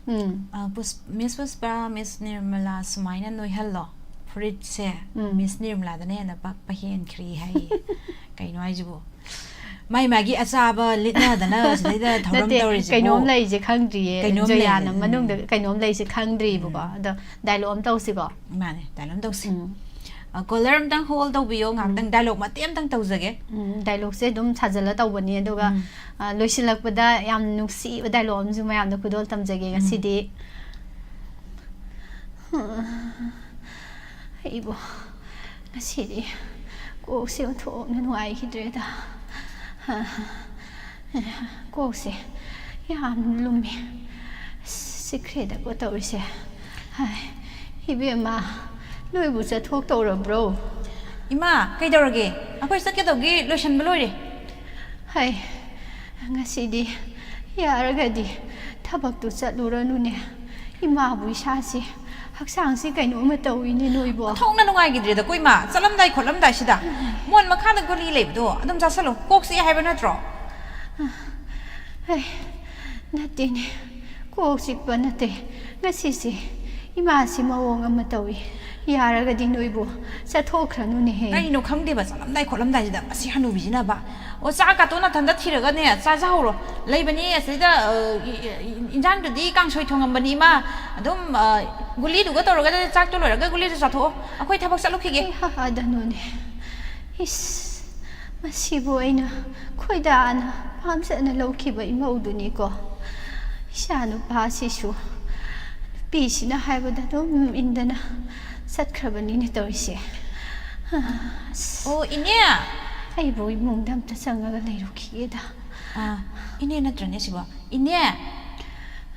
ꯎꯝ. ꯑ, ꯄꯨꯁ- ꯃꯤꯁ ꯄꯨꯁꯄꯥ, ꯃꯤꯁ ꯅꯤꯔꯃꯂꯥ ꯁꯨꯃꯥꯏꯅ ꯅꯣꯏꯍꯜꯂꯣ꯫ ꯐꯨꯔꯤꯠꯁꯦ ꯎꯝ. ꯃꯤꯁ ꯅꯤꯔꯃꯂꯥꯗꯅ ꯍꯦꯟꯅ ꯄꯛꯄ ꯍꯦꯟꯈ꯭ꯔꯦ ꯍꯥꯏꯌꯦ꯫ ꯀꯩꯅꯣ ꯍꯥꯏꯁꯤꯕꯣ? ꯃꯥꯏ ꯃꯥꯒꯤ ꯑꯆꯥꯕ ꯂꯤꯠꯅꯗꯅ ꯁꯤꯗꯩꯗ ꯊꯧꯔꯝ ꯅꯠꯇꯦ, ꯇꯧꯔꯤꯁꯤꯕꯨ. ꯀꯩꯅꯣꯝ ꯂꯩꯁꯦ ꯈꯪꯗ꯭ꯔꯤꯌꯦ꯫ ꯀꯩꯅꯣꯝ ꯖꯣꯌꯥꯅ ꯂꯩ, ꯎꯝ. ꯃꯅꯨꯡꯗ ꯀꯩꯅꯣꯝ ꯂꯩꯁꯦ ꯈꯪꯗ꯭ꯔꯤꯕꯀꯣ꯫ ꯑꯗꯣ ꯗꯥꯏꯂꯣꯛ ꯑꯃ ꯇꯧꯁꯤꯀꯣ꯫ ꯃꯥꯅꯦ, ꯗꯥꯏꯂꯣꯛ ꯑꯃ ꯇꯧꯁꯤ꯫ ꯎꯝ. ꯑ, ꯀꯣꯂꯔ ꯑꯝꯇꯪ ꯍꯣꯜ ꯇꯧꯕꯤꯌꯣ, ꯉꯥꯛꯇꯪ ꯗꯥꯏꯂꯣꯛ ꯃꯇꯦꯛ ꯑꯝꯇꯪ ꯇꯧꯖꯒꯦ꯫ ꯎꯝ, ꯗꯥꯏꯂꯣꯛꯁꯦ ꯑꯗꯨꯝ ꯁꯥꯖꯜꯂ ꯇꯧꯕꯅꯤ, ꯑꯗꯨꯒ ꯎꯝ. ꯑ, ꯂꯣꯏꯁꯤꯜꯂꯛꯄꯗ ꯌꯥꯝ ꯅꯨꯡꯁꯤꯕ ꯗꯥꯏꯂꯣꯛ ꯑꯃꯁꯨ ꯃꯌꯥꯝꯗ ꯈꯨꯗꯣꯜ ꯇꯝꯖꯒꯦ ꯉꯁꯤꯗꯤ꯫ ꯑꯩꯕꯨ ꯉꯁꯤꯗꯤ ꯀꯣꯛꯁꯦ ꯑꯣꯟꯊꯣꯛꯅ ꯅꯨꯡꯉꯥꯏꯈꯤꯗ꯭ꯔꯦꯗ꯫ ꯀꯣꯛꯁꯦ ꯌꯥꯝ ꯂꯨꯝꯃꯤ꯫ ꯆꯤꯛꯈ꯭ꯔꯦꯗꯀꯣ ꯇꯧꯔꯤꯁꯦ꯫ ꯍꯥꯏ, ꯏꯕꯦꯝꯃ, ꯅꯣꯏꯕꯨ ꯆꯠꯊꯣꯛꯇꯧꯔꯕ꯭ꯔꯣ? ꯏꯃꯥ, ꯀꯩꯗꯧꯔꯒꯦ? ꯑꯩꯈꯣꯏ ꯆꯠꯀꯗꯧꯒꯤ ꯂꯣꯏꯁꯟꯕ ꯂꯣꯏꯔꯦ꯫ ꯍꯩ, ꯉꯁꯤꯗꯤ ꯌꯥꯔꯒꯗꯤ ꯊꯕꯛꯇꯨ ꯆꯠꯂꯨꯔꯅꯨꯅꯦ꯫ ꯏꯃꯥꯕꯨ ꯏꯁꯥꯁꯤ, ꯍꯛꯆꯥꯡꯁꯤ ꯀꯩꯅꯣꯝꯃ ꯇꯧꯏꯅꯦ ꯅꯣꯏꯕꯣ꯫ ꯊꯣꯛꯅ ꯅꯨꯡꯉꯥꯏꯈꯤꯗ꯭ꯔꯦꯗꯀꯣ ꯏꯃꯥ, ꯆꯠꯂꯝꯗꯥꯏ ꯈꯣꯠꯂꯝꯗꯥꯏꯁꯤꯗ꯫ ꯃꯣꯟ ꯃꯈꯥꯗ ꯒꯨꯂꯤ ꯂꯩꯕꯗꯣ ꯑꯗꯨꯝ ꯆꯥꯁꯜꯂꯣ, ꯀꯣꯛ ꯆꯤꯛꯑꯦ ꯍꯥꯏꯕ ꯅꯠꯇ꯭ꯔꯣ? ꯍꯩ, ꯅꯠꯇꯦꯅꯦ, ꯀꯣꯛ ꯆꯤꯛꯄ ꯅꯠꯇꯦ꯫ ꯉꯁꯤꯁꯦ ꯏꯃꯥꯁꯤ ꯃꯑꯣꯡ ꯑꯃ ꯇꯧꯏ꯫ ꯌꯥꯔꯒꯗꯤ ꯅꯣꯏꯕꯨ ꯆꯠꯊꯣꯛꯈ꯭ꯔꯅꯨꯅꯦꯍꯦ꯫ ꯀꯩꯅꯣ ꯈꯪꯗꯦꯕ, ꯆꯠꯂꯝꯗꯥꯏ ꯈꯣꯠꯂꯝꯗꯥꯏꯁꯤꯗ ꯃꯁꯤ ꯍꯅꯨꯕꯤꯁꯤꯅꯕ꯫ ꯑꯣ, ꯆꯥꯛ ꯀꯥꯇꯣ ꯅꯥꯊꯟꯗ ꯊꯤꯔꯒꯅꯦ ꯆꯥꯖꯍꯧꯔꯣ꯫ ꯂꯩꯕꯅꯤ ꯑꯁꯤꯗ, ꯑ, ꯏ- ꯏ- ꯏꯟꯖꯥꯡꯗꯨꯗꯤ ꯀꯥꯡꯁꯣꯏ ꯊꯣꯡꯉꯝꯕꯅꯤ ꯏꯃꯥ꯫ ꯑꯗꯨꯝ, ꯑ, ꯒꯨꯂꯤꯗꯨꯒ ꯇꯧꯔꯒ ꯆꯥꯛꯇꯣ ꯂꯣꯏꯔꯒ ꯒꯨꯂꯤꯗꯨ ꯆꯥꯊꯣꯛꯑꯣ꯫ ꯑꯩꯈꯣꯏ ꯊꯕꯛ ꯆꯠꯂꯨꯈꯤꯒꯦ꯫ ꯑꯩ ꯍꯥ- ꯑꯗꯅꯣꯅꯦ꯫ ꯏꯁ, ꯃꯁꯤꯕꯨ ꯑꯩꯅ ꯈꯣꯏꯗꯥꯅ ꯄꯥꯝꯖꯅ ꯂꯧꯈꯤꯕ ꯏꯃꯧꯗꯨꯅꯤꯀꯣ꯫ ꯏꯆꯥ ꯅꯨꯄꯥꯁꯤꯁꯨ ꯅꯨꯄꯤꯁꯤꯅ ꯍꯥꯏꯕꯗ ꯑꯗꯨꯝ ꯏꯟꯗꯅ ꯆꯠꯈ꯭ꯔꯕꯅꯤꯅꯦ ꯇꯧꯔꯤꯁꯦ꯫ ꯑꯁ, ꯑꯣ, ꯏꯅꯦ꯫ ꯑꯩꯕꯨ ꯏꯃꯨꯡꯗ ꯑꯝꯇ ꯆꯪꯉꯒ ꯂꯩꯔꯨꯈꯤꯒꯦꯗ꯫ ꯑꯥ, ꯏꯅꯦ ꯅꯠꯇ꯭ꯔꯅꯦ ꯁꯤꯕꯣ? ꯏꯅꯦ!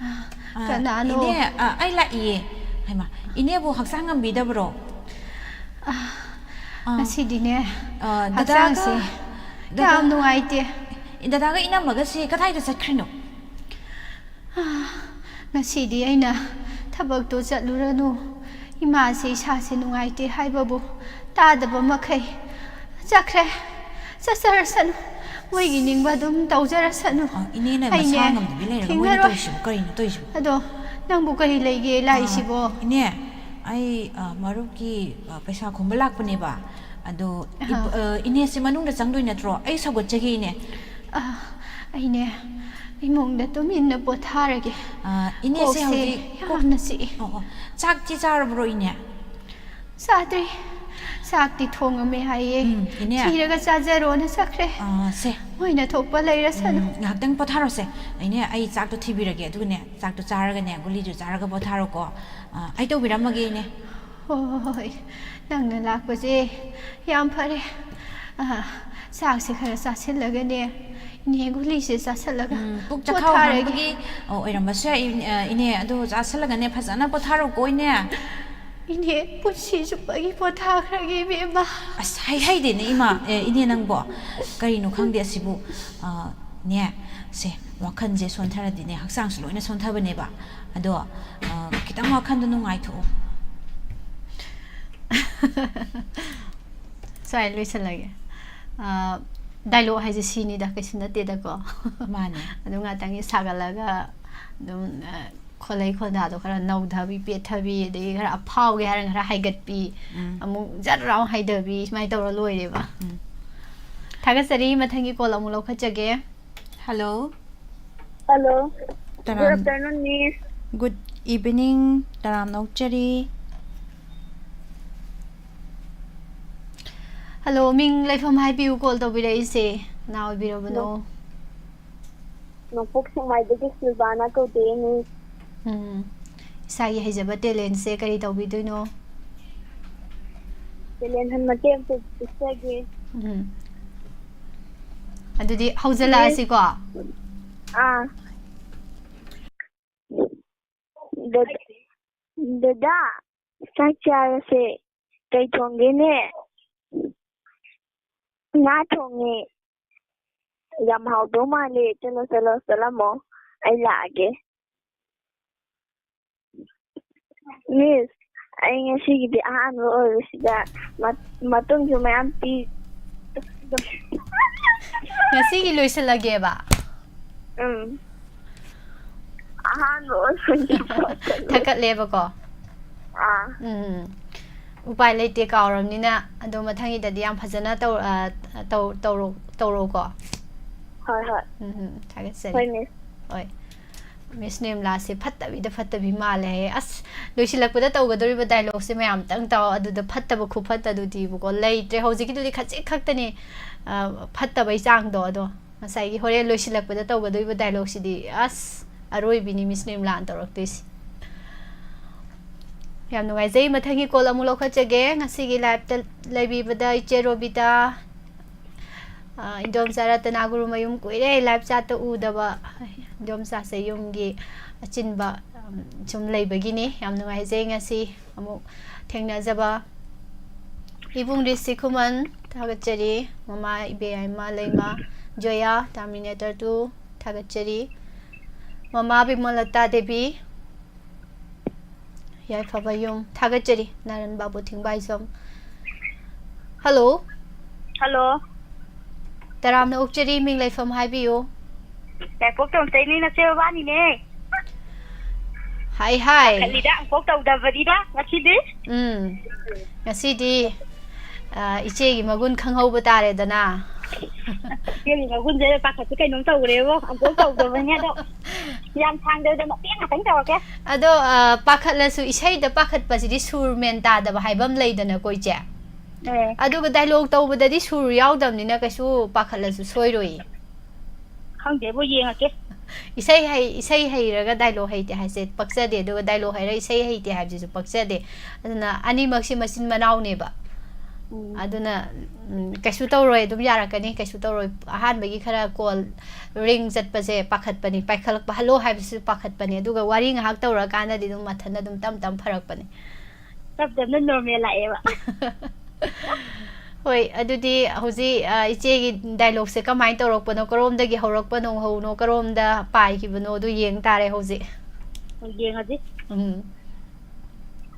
ꯑꯥ, ꯀꯅꯥꯅꯣ? ꯏꯅꯦ, ꯑꯥ, ꯑꯩ ꯂꯥꯛꯏꯌꯦ꯫ ꯍꯩꯃꯥ, ꯏꯅꯦꯕꯨ ꯍꯛꯆꯥꯡ ꯉꯝꯕꯤꯗꯕ꯭ꯔꯣ? ꯑꯥ, ꯑꯥ, ꯉꯁꯤꯗꯤꯅꯦ, ꯑꯥ, ꯗꯗꯥꯒ, ꯍꯛꯆꯥꯡꯁꯦ ꯗꯗꯥ-, ꯌꯥꯝ ꯅꯨꯡꯉꯥꯏꯇꯦ꯫ ꯗꯗꯥꯒ ꯏꯅꯝꯃꯒꯁꯦ ꯀꯗꯥꯏꯗ ꯆꯠꯈ꯭ꯔꯤꯅꯣ? ꯑꯥ, ꯉꯁꯤꯗꯤ ꯑꯩꯅ ꯊꯕꯛꯇꯣ ꯆꯠꯂꯨꯔꯅꯨ, ꯏꯃꯥꯁꯦ ꯏꯁꯥꯁꯦ ꯅꯨꯡꯉꯥꯏꯇꯦ ꯍꯥꯏꯕꯕꯨ ꯇꯥꯗꯕ ꯃꯈꯩ ꯆꯠꯈ꯭ꯔꯦ꯫ ꯆꯠꯆꯔꯁꯅꯨ, ꯃꯣꯏꯒꯤ ꯅꯤꯡꯕ ꯑꯗꯨꯝ ꯇꯧꯖꯔꯁꯅꯨ꯫ ꯑ, ꯏꯅꯦꯅ ꯃꯁꯥ ꯑꯩꯅꯦ ꯉꯝꯗꯕꯤ ꯂꯩꯔꯒ ꯃꯣꯏꯅ ꯊꯤꯡꯉꯔꯣꯏ꯫ ꯇꯧꯔꯤꯁꯤꯕꯨ ꯀꯔꯤꯅꯣ ꯇꯧꯔꯤꯁꯤꯕꯨ? ꯑꯗꯣ ꯅꯪꯕꯨ ꯀꯔꯤ ꯂꯩꯒꯦ ꯑ, ꯂꯥꯛꯏꯁꯤꯕꯣ? ꯏꯅꯦ, ꯑꯩ, ꯑ, ꯃꯔꯨꯞꯀꯤ, ꯑ, ꯄꯩꯁꯥ ꯈꯣꯝꯕ ꯂꯥꯛꯄꯅꯦꯕ꯫ ꯑꯗꯣ ꯏꯕ-, ꯑ, ꯏꯅꯦꯁꯦ ꯃꯅꯨꯡꯗ ꯆꯪꯗꯣꯏ ꯅꯠꯇ꯭ꯔꯣ? ꯑꯩ ꯁꯧꯒꯠꯆꯒꯦ, ꯏꯅꯦ꯫ ꯑ, ꯑꯩꯅꯦ ꯏꯃꯨꯡꯗ ꯇꯨꯃꯤꯟꯅ ꯄꯣꯊꯥꯔꯒꯦ꯫ ꯑ, ꯏꯅꯦꯁꯦ ꯀꯣꯛꯁꯦ ꯍꯧꯖꯤꯛ ꯀꯣꯛ-, ꯌꯥꯝꯅ ꯆꯤꯛꯑꯦ꯫ ꯑꯣ, ꯑꯣ꯫ ꯆꯥꯛꯇꯤ ꯆꯥꯔꯕ꯭ꯔꯣ, ꯏꯅꯦ? ꯆꯥꯗ꯭ꯔꯤ꯫ ꯆꯥꯛꯇꯤ ꯊꯣꯡꯉꯝꯃꯦ ꯍꯥꯏꯌꯦ꯫ ꯎꯝ, ꯏꯅꯦ꯫ ꯊꯤꯔꯒ ꯆꯥꯖꯔꯣꯅ ꯆꯠꯈ꯭ꯔꯦ꯫ ꯑ, ꯁꯦ꯫ ꯃꯣꯏꯅ ꯊꯣꯛꯄ ꯂꯩꯔꯁꯅꯨ꯫ ꯎꯝ, ꯉꯥꯏꯍꯥꯛꯇꯪ ꯄꯣꯊꯥꯔꯣꯁꯦ꯫ ꯏꯅꯦ, ꯑꯩ ꯆꯥꯛꯇꯣ ꯊꯤꯕꯤꯔꯒꯦ꯫ ꯑꯗꯨꯒꯅꯦ, ꯆꯥꯛꯇꯣ ꯆꯥꯔꯒꯅꯦ, ꯒꯨꯂꯤꯗꯨ ꯆꯥꯔꯒ ꯄꯣꯊꯥꯔꯣꯀꯣ꯫ ꯑ, ꯑꯩ ꯇꯧꯕꯤꯔꯝꯃꯒꯦ, ꯏꯅꯦ꯫ ꯍꯣꯏ, ꯍꯣꯏ, ꯍꯣꯏ꯫ ꯅꯪꯅ ꯂꯥꯛꯄꯁꯦ ꯌꯥꯝ ꯐꯔꯦ꯫ ꯑ, ꯆꯥꯛꯁꯦ ꯈꯔ ꯆꯥꯁꯤꯜꯂꯒꯅꯦ, ꯏꯅꯦ ꯒꯨꯂꯤꯁꯦ ꯆꯥꯁꯤꯜꯂꯒ ꯎꯝ, ꯄꯨꯛ ꯆꯈꯥꯎ ꯄꯣꯊꯥꯔꯒꯦ꯫ ꯍꯥꯡꯕꯒꯤ, ꯑ, ꯑꯣꯏꯔꯝꯕꯁꯨ ꯌꯥꯏ, ꯏ-, ꯑ, ꯏꯅꯦ꯫ ꯑꯗꯨ ꯆꯥꯁꯤꯜꯂꯒꯅꯦ, ꯐꯖꯅ ꯄꯣꯊꯥꯔꯣꯀꯣ, ꯏꯅꯦ꯫ ꯏꯅꯦ, ꯄꯨꯟꯁꯤ ꯆꯨꯞꯄꯒꯤ ꯄꯣꯊꯥꯈ꯭ꯔꯒꯦ, ꯏꯕꯦꯝꯃ꯫ ꯑꯁ, ꯍꯥꯏ ꯍꯩꯗꯦꯅꯦ, ꯏꯃꯥ꯫ ꯑꯦ, ꯏꯅꯦ ꯅꯪꯕꯣ? ꯀꯔꯤꯅꯣ ꯈꯪꯗꯦ ꯑꯁꯤꯕꯨ꯫ ꯑ, ꯅꯦ, ꯁꯦ, ꯋꯥꯈꯜꯁꯦ ꯁꯣꯟꯊꯔꯗꯤꯅꯦ, ꯍꯛꯆꯥꯡꯁꯨ ꯂꯣꯏꯅ ꯁꯣꯟꯊꯕꯅꯦꯕ꯫ ꯑꯗꯣ, ꯑ, ꯈꯤꯇꯪ ꯋꯥꯈꯜꯗꯣ ꯅꯨꯡꯉꯥꯏꯊꯣꯛꯑꯣ꯫ ꯁ꯭ꯋꯥꯏ ꯂꯣꯏꯁꯤꯜꯂꯒꯦ꯫ ꯑ, dialogue ꯍꯥꯏꯁꯦ ꯁꯤꯅꯤꯗ, ꯀꯩꯁꯨ ꯅꯠꯇꯦꯗꯀꯣ꯫ ꯃꯥꯅꯦ꯫ ꯑꯗꯨꯝ ꯉꯥꯛꯇꯪꯒꯤ ꯁꯥꯒꯠꯂꯒ ꯑꯗꯨꯝ, ꯑ, ꯈꯣꯜꯂꯩ ꯈꯣꯟꯗꯥꯗꯣ ꯈꯔ ꯅꯧꯊꯕꯤ, ꯄꯦꯠꯊꯕꯤ, ꯑꯗꯒꯤ ꯈꯔ ꯑꯐꯥꯎꯒꯦ ꯍꯥꯏꯔꯒꯅ ꯈꯔ ꯍꯥꯏꯒꯠꯄꯤ, ꯎꯝ꯫ ꯑꯃꯨꯛ ꯖꯠ ꯂꯥꯎ ꯍꯥꯏꯊꯕꯤ, ꯁꯨꯃꯥꯏꯅ ꯇꯧꯔ ꯂꯣꯏꯔꯦꯕ꯫ ꯎꯝ꯫ ꯊꯥꯒꯠꯆꯔꯤ, ꯃꯊꯪꯒꯤ call ꯑꯃꯨꯛ ꯂꯧꯈꯠꯆꯒꯦ꯫ Hello꯫ Hello꯫ ꯇꯔꯥꯝ-, Good afternoon, miss꯫ Good evening, ꯇꯔꯥꯝꯅ ꯑꯣꯛꯆꯔꯤ꯫ Hello, ꯃꯤꯡ ꯂꯩꯐꯝ ꯍꯥꯏꯕꯤꯌꯨ, call ꯇꯧꯕꯤꯔꯛꯏꯁꯦ꯫ ꯀꯅꯥ ꯑꯣꯏꯕꯤꯔꯕꯅꯣ? ꯅꯣꯡ-, ꯅꯣꯡꯄꯣꯛ ꯁꯦꯛꯃꯥꯏꯗꯒꯤ ꯁꯤꯜꯚꯥꯅ ꯀꯧꯖꯩ, miss꯫ ꯎꯝ꯫ ꯏꯁꯥꯒꯤ ꯍꯩꯖꯕ talentꯁꯦ ꯀꯔꯤ ꯇꯧꯕꯤꯗꯣꯏꯅꯣ? Talent ꯍꯟ ꯃꯇꯦꯛ ꯑꯃꯇ ꯎꯠꯆꯒꯦ꯫ ꯎꯝ꯫ ꯑꯗꯨꯗꯤ ꯍꯧꯖꯜꯂꯛꯑꯁꯤꯀꯣ꯫ ꯑꯥ꯫ ꯗ-, ꯗꯗꯥ, ꯆꯥꯛ ꯆꯥꯔꯁꯦ꯫ ꯀꯩ ꯊꯣꯡꯒꯦꯅꯦ? ꯉꯥ ꯊꯣꯡꯉꯦ꯫ ꯌꯥꯝ ꯍꯥꯎꯗꯧ ꯃꯥꯜꯂꯦ꯫ ꯆꯠꯂꯣ, ꯆꯠꯂꯣ, ꯆꯠꯂꯝꯃꯣ꯫ ꯑꯩ ꯂꯥꯛꯑꯒꯦ꯫ ꯃꯤꯁ, ꯑꯩ ꯉꯁꯤꯒꯤꯗꯤ ꯑꯍꯥꯟꯕ ꯑꯣꯏꯕꯁꯤꯗ ꯃ-, ꯃꯇꯨꯡꯁꯨ ꯃꯌꯥꯝ ꯄꯤ-, ꯉꯁꯤꯒꯤ ꯂꯣꯏꯁꯤꯜꯂꯒꯦꯕ? ꯎꯝ꯫ ꯑꯍꯥꯟꯕ ꯑꯣꯏꯕꯒꯤ ꯊꯛꯀꯠꯂꯦꯕꯀꯣ? ꯑꯥ꯫ ꯎꯝ꯫ ꯎꯄꯥꯏ ꯂꯩꯇꯦ, ꯀꯥꯎꯔꯕꯅꯤꯅ꯫ ꯑꯗꯣ ꯃꯊꯪꯒꯤꯗꯗꯤ ꯌꯥꯝ ꯐꯖꯅ ꯇꯧ-, ꯑ, ꯇꯧ-, ꯇꯧꯔꯣ-, ꯇꯧꯔꯣꯀꯣ꯫ ꯍꯣꯏ, ꯍꯣꯏ꯫ ꯎꯝ, ꯎꯝ, ꯊꯥꯒꯠꯆꯔꯤ꯫ ꯍꯣꯏ, ꯃꯤꯁ꯫ ꯍꯣꯏ꯫ ꯃꯤꯁ ꯅꯤꯔꯃꯂꯥꯁꯦ ꯐꯠꯇꯕꯤꯗ ꯐꯠꯇꯕꯤ ꯃꯥꯜꯂꯦ ꯍꯥꯏꯌꯦ꯫ ꯑꯁ, ꯂꯣꯏꯁꯤꯜꯂꯛꯄꯗ ꯇꯧꯒꯗꯧꯔꯤꯕ ꯗꯥꯏꯂꯣꯛꯁꯦ ꯃꯌꯥꯝꯇꯪ ꯇꯥꯎ, ꯑꯗꯨꯗ ꯐꯠꯇꯕ ꯈꯨꯐꯠꯇꯗꯨꯗꯤꯕꯀꯣ ꯂꯩꯇ꯭ꯔꯦ꯫ ꯍꯧꯖꯤꯛꯀꯤꯗꯨꯗꯤ ꯈꯖꯤꯛ ꯈꯛꯇꯅꯤ, ꯑ, ꯐꯠꯇꯕꯩ ꯆꯥꯡꯗꯣ꯫ ꯑꯗꯣ ꯉꯁꯥꯏꯒꯤ ꯍꯣꯔꯦꯟ ꯂꯣꯏꯁꯤꯜꯂꯛꯄꯗ ꯇꯧꯒꯗꯧꯔꯤꯕ ꯗꯥꯏꯂꯣꯛꯁꯤꯗꯤ, ꯑꯁ, ꯑꯔꯣꯏꯕꯤꯅꯤ ꯃꯤꯁ ꯅꯤꯔꯃꯂꯥꯅ ꯇꯧꯔꯛꯇꯣꯏꯁꯦ꯫ ꯌꯥꯝ ꯅꯨꯡꯉꯥꯏꯖꯩ꯫ ꯃꯊꯪꯒꯤ ꯀꯣꯜ ꯑꯃꯨꯛ ꯂꯧꯈꯠꯆꯒꯦ꯫ ꯉꯁꯤꯒꯤ ꯂꯥꯏꯞꯇ ꯂꯩꯕꯤꯕꯗ ꯏꯆꯦ ꯔꯣꯕꯤꯇꯥ, ꯑ, ꯏꯟꯗꯣꯝꯆꯥ ꯔꯇꯅꯥꯒꯨꯔꯨꯃꯌꯨꯝ, ꯀꯨꯏꯔꯦ ꯂꯥꯏꯞ ꯆꯥꯠꯇ ꯎꯗꯕ꯫ ꯏꯟꯗꯣꯝꯆꯥꯁꯦ ꯌꯨꯝꯒꯤ ꯑꯆꯤꯟꯕ, ꯎꯝ, ꯁꯨꯝ ꯂꯩꯕꯒꯤꯅꯤ꯫ ꯌꯥꯝ ꯅꯨꯡꯉꯥꯏꯖꯩ ꯉꯁꯤ ꯑꯃꯨꯛ ꯊꯦꯡꯅꯖꯕ꯫ ꯏꯕꯨꯡ ꯔꯤꯁꯤ ꯈꯨꯃꯟ, ꯊꯥꯒꯠꯆꯔꯤ꯫ ꯃꯃꯥ ꯏꯕꯦꯌꯥꯏꯃ ꯂꯩꯃ ꯖꯣꯌꯥ, Terminator two, ꯊꯥꯒꯠꯆꯔꯤ꯫ ꯃꯃꯥ ꯕꯤꯃꯣꯂꯇꯥ ꯗꯦꯕꯤ, ꯌꯥꯏꯐꯕ ꯌꯨꯝ, ꯊꯥꯒꯠꯆꯔꯤ꯫ ꯅꯥꯔꯟ ꯕꯥꯕꯨ ꯊꯤꯡꯕꯥꯏꯖꯝ꯫ ꯍꯜꯂꯣ꯫ ꯍꯜꯂꯣ꯫ ꯇꯔꯥꯝꯅ ꯑꯣꯛꯆꯔꯤ, ꯃꯤꯡ ꯂꯩꯐꯝ ꯍꯥꯏꯕꯤꯌꯨ꯫ ꯌꯥꯏꯄꯣꯛ ꯇꯣꯝꯆꯩꯅꯦ, ꯅꯆꯦ ꯃꯕꯥꯅꯤꯅꯦ꯫ ꯍꯥꯏ, ꯍꯥꯏ꯫ ꯄꯥꯈꯠꯂꯤꯗ, ꯑꯃꯨꯛꯐꯥꯎ ꯇꯧꯗꯕꯅꯤꯅ ꯉꯁꯤꯗꯤ꯫ ꯎꯝ꯫ ꯉꯁꯤꯗꯤ, ꯑ, ꯏꯆꯦꯒꯤ ꯃꯒꯨꯟ ꯈꯪꯍꯧꯕ ꯇꯥꯔꯦꯗꯅ꯫ ꯏꯆꯦꯒꯤ ꯃꯒꯨꯟꯁꯦ ꯄꯥꯈꯠꯄ ꯀꯩꯅꯣꯝ ꯇꯧꯈ꯭ꯔꯦꯕꯣ, ꯑꯃꯨꯛꯐꯥꯎ ꯇꯧꯗꯕꯅꯤ ꯑꯗꯣ꯫ ꯌꯥꯝ ꯁꯥꯡꯗꯕꯤꯗ ꯃꯇꯦꯛ ꯉꯥꯛꯇꯪ ꯇꯧꯔꯛꯀꯦ꯫ ꯑꯗꯣ, ꯑ, ꯄꯥꯈꯠꯂꯁꯨ ꯏꯁꯩꯗ ꯄꯥꯈꯠꯄꯁꯤꯗꯤ ꯁꯨꯔ ꯃꯦꯟ ꯇꯥꯗꯕ ꯍꯥꯏꯕ ꯑꯃ ꯂꯩꯗꯅꯀꯣ, ꯏꯆꯦ? ꯑꯦ꯫ ꯑꯗꯨꯒ ꯗꯥꯏꯂꯣꯛ ꯇꯧꯕꯗꯗꯤ ꯁꯨꯔ ꯌꯥꯎꯗꯕꯅꯤꯅ ꯀꯩꯁꯨ ꯄꯥꯈꯠꯂꯁꯨ ꯁꯣꯏꯔꯣꯏꯌꯦ꯫ ꯈꯪꯗꯦꯕꯣ, ꯌꯦꯡꯉꯛꯀꯦ꯫ ꯏꯁꯩ ꯍꯩ-, ꯏꯁꯩ ꯍꯩꯔꯒ ꯗꯥꯏꯂꯣꯛ ꯍꯩꯇꯦ ꯍꯥꯏꯁꯦ ꯄꯛꯆꯗꯦ, ꯑꯗꯨꯒ ꯗꯥꯏꯂꯣꯛ ꯍꯩꯔꯒ ꯏꯁꯩ ꯍꯩꯇꯦ ꯍꯥꯏꯕꯁꯤꯁꯨ ꯄꯛꯆꯗꯦ꯫ ꯑꯗꯨꯅ ꯑꯅꯤꯃꯛꯁꯤ ꯃꯆꯤꯟ ꯃꯅꯥꯎꯅꯦꯕ꯫ ꯎꯝ꯫ ꯑꯗꯨꯅ, ꯎꯝ, ꯀꯩꯁꯨ ꯇꯧꯔꯣꯏ, ꯑꯗꯨꯝ ꯌꯥꯔꯛꯀꯅꯤ, ꯀꯩꯁꯨ ꯇꯧꯔꯣꯏ꯫ ꯑꯍꯥꯟꯕꯒꯤ ꯈꯔ call ring ꯆꯠꯄꯁꯦ ꯄꯥꯈꯠꯄꯅꯤ, ꯄꯥꯏꯈꯠꯂꯛꯄ "hello" ꯍꯥꯏꯕꯁꯨ ꯄꯥꯈꯠꯄꯅꯤ, ꯑꯗꯨꯒ ꯋꯥꯔꯤ ꯉꯥꯏꯍꯥꯛ ꯇꯧꯔꯀꯥꯟꯗꯗꯤ ꯑꯗꯨꯝ ꯃꯊꯟꯇ ꯑꯗꯨꯝ ꯇꯞ ꯇꯞ ꯐꯔꯛꯄꯅꯤ꯫ ꯇꯞ ꯇꯞꯅ normal ꯂꯥꯛꯑꯦꯕ꯫ ꯍꯣꯏ, ꯑꯗꯨꯗꯤ ꯍꯧꯖꯤꯛ, ꯑ, ꯏꯆꯦꯒꯤ dialogue ꯁꯦ ꯀꯃꯥꯏꯅ ꯇꯧꯔꯛꯄꯅꯣ, ꯀꯔꯣꯝꯗꯒꯤ ꯍꯧꯔꯛꯄꯅꯣ, ꯍꯧꯅꯣ, ꯀꯔꯣꯝꯗ ꯄꯥꯏꯈꯤꯕꯅꯣ, ꯑꯗꯨ ꯌꯦꯡ ꯇꯥꯔꯦ ꯍꯧꯖꯤꯛ꯫ ꯌꯦꯡꯉꯁꯤ꯫ ꯎꯝ꯫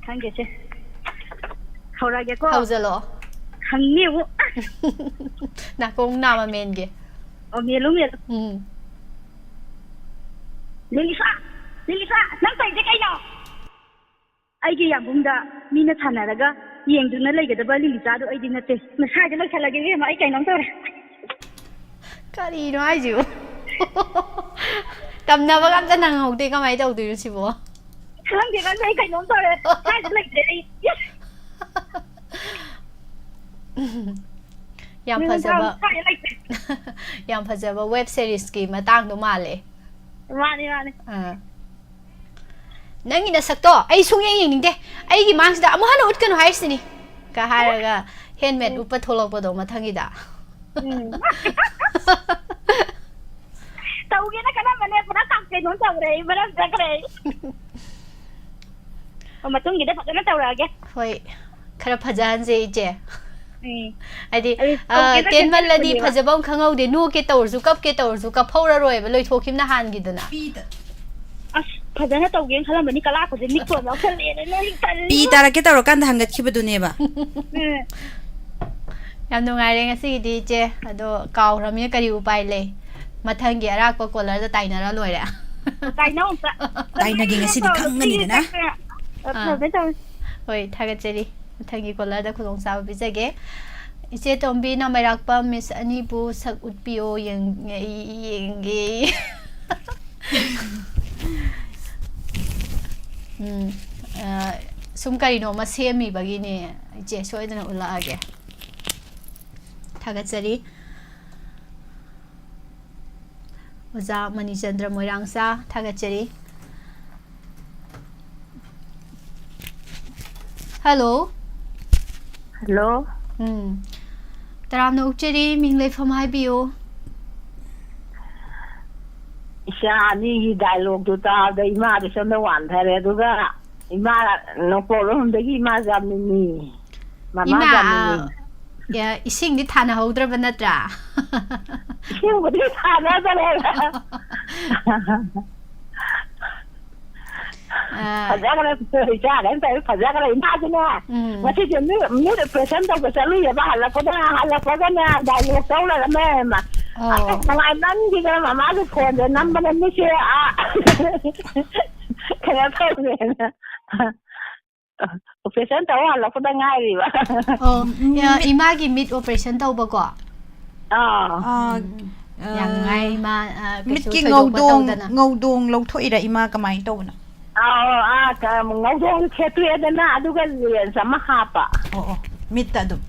ꯈꯪꯗꯦꯁꯦ꯫ ꯍꯧꯔꯒꯦꯀꯣ꯫ ꯍꯧꯖꯜꯂꯣ꯫ ꯈꯪꯅꯤ ꯑꯃꯨꯛ꯫ ꯅꯥꯀꯣꯡ ꯅꯥꯝꯃ ꯃꯦꯟꯒꯦ꯫ ꯑꯣ, ꯃꯦꯜꯂꯨ, ꯃꯦꯜꯂꯨ꯫ ꯎꯝ꯫ ꯂꯤꯂꯤꯁꯥ! ꯂꯤꯂꯤꯁꯥ! ꯅꯪ ꯇꯧꯔꯤꯁꯦ ꯀꯩꯅꯣ? ꯑꯩꯒꯤ ꯌꯥꯝꯕꯨꯡꯗ ꯃꯤꯅ ꯁꯥꯟꯅꯔꯒ ꯌꯦꯡꯗꯨꯅ ꯂꯩꯒꯗꯕ ꯂꯤꯂꯤꯁꯥꯗꯣ ꯑꯩꯗꯤ ꯅꯠꯇꯦ꯫ ꯉꯁꯥꯏꯗ ꯂꯣꯏꯁꯜꯂꯒꯦ ꯏꯕꯦꯝꯃ, ꯑꯩ ꯀꯩꯅꯣꯝ ꯇꯧꯔꯦ꯫ ꯀꯔꯤꯅꯣ ꯍꯥꯏꯁꯤꯕꯣ? ꯇꯝꯅꯕꯒ ꯑꯝꯇ ꯅꯪꯍꯧꯗꯦ, ꯀꯃꯥꯏꯅ ꯇꯧꯗꯣꯏꯅꯣ ꯁꯤꯕꯣ? ꯈꯪꯗꯦ, ꯈꯪꯗꯦ, ꯑꯩ ꯀꯩꯅꯣꯝ ꯇꯧꯔꯦ꯫ ꯁ꯭ꯋꯥꯏꯗ ꯂꯩꯇ꯭ꯔꯦ ꯑꯩ꯫ ꯌꯥꯝ ꯅꯪ ꯐꯖꯕ, ꯁ꯭ꯋꯥꯏꯗ ꯂꯩꯇ꯭ꯔꯦ꯫ ꯌꯥꯝ ꯐꯖꯕ web series ꯀꯤ ꯃꯇꯥꯡꯗꯣ ꯃꯥꯜꯂꯦ꯫ ꯃꯥꯅꯤ, ꯃꯥꯅꯤ꯫ ꯑꯥ꯫ "ꯅꯪꯒꯤ ꯅꯁꯛꯇꯣ ꯑꯩ ꯁꯨꯡꯌꯦꯡ ꯌꯦꯡꯅꯤꯡꯗꯦ꯫ ꯑꯩꯒꯤ ꯃꯥꯡꯁꯤꯗ ꯑꯃꯨꯛ ꯍꯟꯅ ꯎꯠꯀꯅꯨ ꯍꯥꯏꯔꯤꯁꯤꯅꯤ", ꯀ ꯍꯥꯏꯔꯒ helmet ꯎꯝ꯫ ꯎꯞꯄ ꯊꯣꯛꯂꯛꯄꯗꯣ ꯃꯊꯪꯒꯤꯗ꯫ ꯎꯝ꯫ ꯇꯧꯒꯦꯅ ꯈꯜꯂꯝꯕꯅꯦ, ꯄꯨꯔꯥ ꯀꯥꯞ ꯀꯩꯅꯣ ꯇꯧꯔꯦ ꯑꯩ, ꯃꯔꯝ ꯆꯠꯈ꯭ꯔꯦ ꯑꯩ꯫ ꯑꯣ, ꯃꯇꯨꯡꯒꯤꯗ ꯐꯖꯅ ꯇꯧꯔꯛꯑꯒꯦ꯫ ꯍꯣꯏ, ꯈꯔ ꯐꯖꯍꯟꯁꯦ ꯏꯆꯦ꯫ ꯎꯝ꯫ ꯍꯥꯏꯗꯤ, ꯑꯗꯨ ꯑ, ꯇꯧꯒꯦꯅ ꯇꯦꯟꯃꯜꯂꯗꯤ ꯈꯜꯂꯝꯕꯅꯦꯕ꯫ ꯐꯖꯕ ꯑꯃ ꯈꯪꯍꯧꯗꯦ꯫ ꯅꯣꯛꯀꯦ ꯇꯧꯔꯁꯨ, ꯀꯞꯀꯦ ꯇꯧꯔꯁꯨ, ꯀꯞꯍꯧꯔꯔꯣꯏꯕ, ꯂꯣꯏꯊꯣꯛꯈꯤꯕꯅ ꯍꯥꯟꯈꯤꯗꯅ꯫ ꯑꯁ, ꯐꯖꯅ ꯇꯧꯒꯦꯅ ꯈꯜꯂꯝꯕꯅꯤ, ꯀꯂꯥꯛꯄꯁꯦ ꯃꯤꯠ ꯀꯣꯟ ꯌꯥꯎꯁꯜꯂꯛꯑꯦꯅ ꯂꯣꯏ ꯇꯜꯂꯤ꯫ ꯄꯤ ꯇꯥꯔꯛꯀꯦ ꯇꯧꯔꯀꯥꯟꯗ ꯍꯪꯒꯠꯈꯤꯕꯗꯨꯅꯦꯕ꯫ ꯎꯝ꯫ ꯌꯥꯝ ꯅꯨꯡꯉꯥꯏꯔꯦ ꯉꯁꯤꯒꯤꯗꯤ ꯏꯆꯦ, ꯑꯗꯣ ꯀꯥꯎꯈ꯭ꯔꯕꯅꯤꯅ ꯀꯔꯤ ꯎꯄꯥꯏ ꯂꯩ? ꯃꯊꯪꯒꯤ ꯑꯔꯥꯛꯄ caller ꯗ ꯇꯥꯏꯅꯔ ꯂꯣꯏꯔꯦ꯫ ꯇꯥꯏꯅꯧ ꯑꯝꯇ꯫ ꯇꯥꯏꯅꯒꯦ ꯉꯁꯤꯗꯤ ꯈꯪꯉꯅꯤꯗꯅ꯫ ꯑꯥ꯫ ꯇꯧꯔꯦ, ꯇꯧꯔꯦ꯫ ꯍꯣꯏ, ꯊꯥꯒꯠꯆꯔꯤ꯫ ꯃꯊꯪꯒꯤ caller ꯗ ꯈꯨꯗꯣꯡꯆꯥꯕ ꯄꯤꯖꯒꯦ꯫ ꯏꯆꯦ ꯇꯣꯝꯕꯤ ꯅꯃꯩꯔꯥꯛꯄꯝ, Miss ꯑꯅꯤꯕꯨ ꯁꯛ ꯎꯠꯄꯤꯌꯣ, ꯌꯦꯡ-, ꯌꯦꯡꯒꯦ꯫ ꯎꯝ, ꯑ, ꯁꯨꯝ ꯀꯔꯤꯅꯣꯃ ꯁꯦꯝꯃꯤꯕꯒꯤꯅꯦ, ꯏꯆꯦ, ꯁꯣꯏꯗꯅ ꯎꯠꯂꯛꯑꯒꯦ꯫ ꯊꯥꯒꯠꯆꯔꯤ꯫ ꯑꯣꯖꯥ ꯃꯅꯤꯆꯟꯗ꯭ꯔ ꯃꯣꯏꯔꯥꯡꯆꯥ, ꯊꯥꯒꯠꯆꯔꯤ꯫ Hello꯫ Hello꯫ ꯎꯝ꯫ ꯇꯔꯥꯝꯅ ꯑꯣꯛꯆꯔꯤ, ꯃꯤꯡ ꯂꯩꯐꯝ ꯍꯥꯏꯕꯤꯌꯨ꯫ ꯏꯆꯥ ꯑꯅꯤꯒꯤ ꯗꯥꯏꯂꯣꯛꯇꯨ ꯇꯥꯕꯗ ꯏꯃꯥꯗꯤ ꯁꯣꯝꯗ ꯋꯥꯟꯊꯔꯦ, ꯑꯗꯨꯒ ꯏꯃꯥ ꯅꯣꯡꯄꯣꯛꯂꯣꯝꯗꯒꯤ ꯏꯃꯥ ꯖꯥꯃꯤꯅꯤ, ꯃꯃꯥ ꯏꯃꯥ, ꯖꯥꯃꯤꯅꯤ꯫ ꯑ, ꯏꯁꯤꯡꯗꯤ ꯊꯥꯅꯍꯧꯗ꯭ꯔꯕ ꯅꯠꯇ꯭ꯔꯥ? ꯏꯁꯤꯡꯕꯨꯗꯤ ꯊꯥꯅꯗꯔꯦ꯫ ꯑ, ꯐꯖꯈ꯭ꯔꯦ, ꯏꯆꯥꯈꯩꯅ ꯇꯧꯔꯤ, ꯐꯖꯈ꯭ꯔꯦ꯫ ꯏꯃꯥꯁꯤꯅꯦ, ꯎꯝ꯫ ꯉꯁꯤꯁꯦ ꯃꯤꯠ, ꯃꯤꯠ ꯑꯣꯄꯔꯦꯁꯟ ꯇꯧꯕ ꯆꯠꯂꯨꯏꯌꯦꯕ, ꯍꯜꯂꯛꯄꯗ, ꯍꯜꯂꯛꯄꯒꯅꯦ ꯗꯥꯏꯂꯣꯛ ꯇꯧ ꯂꯩꯔꯝꯃꯦ꯫ ꯑꯣ꯫ ꯑꯁ, ꯅꯨꯡꯉꯥꯏꯃꯟꯈꯤꯗꯅ ꯃꯃꯥꯒꯤ ꯐꯣꯟꯁꯦ ꯅꯝꯕꯗ ꯃꯤꯠꯁꯦ, ꯑꯥ, ꯀꯩꯅꯣ ꯇꯧꯔꯦꯅ꯫ ꯑꯣꯄꯔꯦꯁꯟ ꯇꯧ ꯍꯜꯂꯛꯄꯗ ꯉꯥꯏꯔꯤꯕ꯫ ꯑꯣ, ꯃꯤ-, ꯑ, ꯃꯤꯠ- ꯏꯃꯥꯒꯤ ꯃꯤꯠ ꯑꯣꯄꯔꯦꯁꯟ ꯇꯧꯕꯀꯣ? ꯑꯥ꯫ ꯑꯥ, ꯎꯝ꯫ ꯌꯥꯝ ꯑ, ꯅꯨꯡꯉꯥꯏ, ꯏꯃꯥ, ꯑ, ꯀꯩꯁꯨ ꯃꯤꯠꯀꯤ ꯊꯣꯏꯗꯣꯛꯄ ꯉꯧꯗꯣꯡ, ꯇꯧꯗꯅ꯫ ꯉꯧꯗꯣꯡ ꯂꯧꯊꯣꯛꯏꯔꯥ, ꯏꯃꯥ, ꯀꯃꯥꯏꯅ ꯇꯧꯕꯅꯣ? ꯑꯥ, ꯑꯥ, ꯀ-, ꯉꯧꯗꯣꯡ ꯁꯦꯠꯇꯣꯛꯑꯦꯗꯅ, ꯑꯗꯨꯒ ꯂꯦꯟꯁ ꯑꯃ ꯍꯥꯞꯄ꯫ ꯑꯣ, ꯑꯣ, ꯃꯤꯠꯇ ꯑꯗꯨꯝ꯫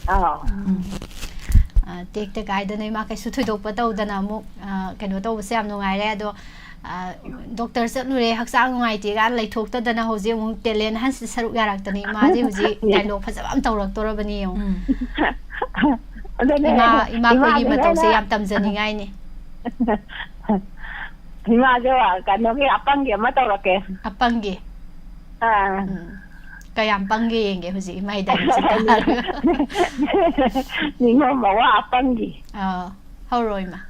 ꯑꯥ꯫ ꯎꯝ꯫ ꯑ, ꯇꯦꯛꯇ ꯀꯥꯏꯗꯅ ꯏꯃꯥ ꯀꯩꯁꯨ ꯊꯣꯏꯗꯣꯛꯄ ꯇꯧꯗꯅ ꯑꯃꯨꯛ, ꯑ, ꯀꯩꯅꯣ ꯇꯧꯕꯁꯦ ꯌꯥꯝ ꯅꯨꯡꯉꯥꯏꯔꯦ꯫ ꯑꯗꯣ, ꯑ, ꯗꯣꯛꯇꯔ ꯆꯠꯂꯨꯔꯦ, ꯍꯛꯆꯥꯡ ꯅꯨꯡꯉꯥꯏꯇꯦ ꯀꯥꯏꯅ ꯂꯩꯊꯣꯛꯇꯗꯅ ꯍꯧꯖꯤꯛ ꯑꯃꯨꯛ ꯇꯦꯂꯦꯟ ꯍꯟꯁ ꯁꯔꯨꯛ ꯌꯥꯔꯛꯇꯅꯤ꯫ ꯏꯃꯥꯁꯦ ꯍꯧꯖꯤꯛ ꯗꯥꯏꯂꯣꯛ ꯐꯖꯕ ꯑꯃ ꯇꯧꯔꯛꯇꯣꯔꯕꯅꯤ ꯌꯦꯡꯉꯨ꯫ ꯎꯝ꯫ ꯑꯗꯨꯅꯦ, ꯏꯃꯥ, ꯏꯃꯥ ꯑꯩꯈꯣꯏꯒꯤ ꯏꯃꯥꯁꯤꯅ ꯃꯇꯧꯁꯦ ꯑꯩꯅ ꯌꯥꯝ ꯇꯝꯖꯅꯤꯡꯉꯥꯏꯅꯤ꯫ ꯏꯃꯥꯁꯨ ꯀꯩꯅꯣꯒꯤ ꯑꯄꯪꯒꯤ ꯑꯃ ꯇꯧꯔꯛꯀꯦ꯫ ꯑꯄꯪꯒꯤ? ꯑꯥ꯫ ꯎꯝ꯫ ꯀꯌꯥꯝ ꯄꯪꯒꯦ ꯌꯦꯡꯒꯦ ꯍꯧꯖꯤꯛ ꯏꯃꯥ ꯗꯥꯏꯂꯣꯛꯁꯦ ꯇꯥꯔꯒ꯫ ꯅꯤꯡꯉꯣꯝ ꯃꯋꯥ ꯑꯄꯪꯒꯤ꯫ ꯑꯥ, ꯍꯧꯔꯣ ꯏꯃꯥ꯫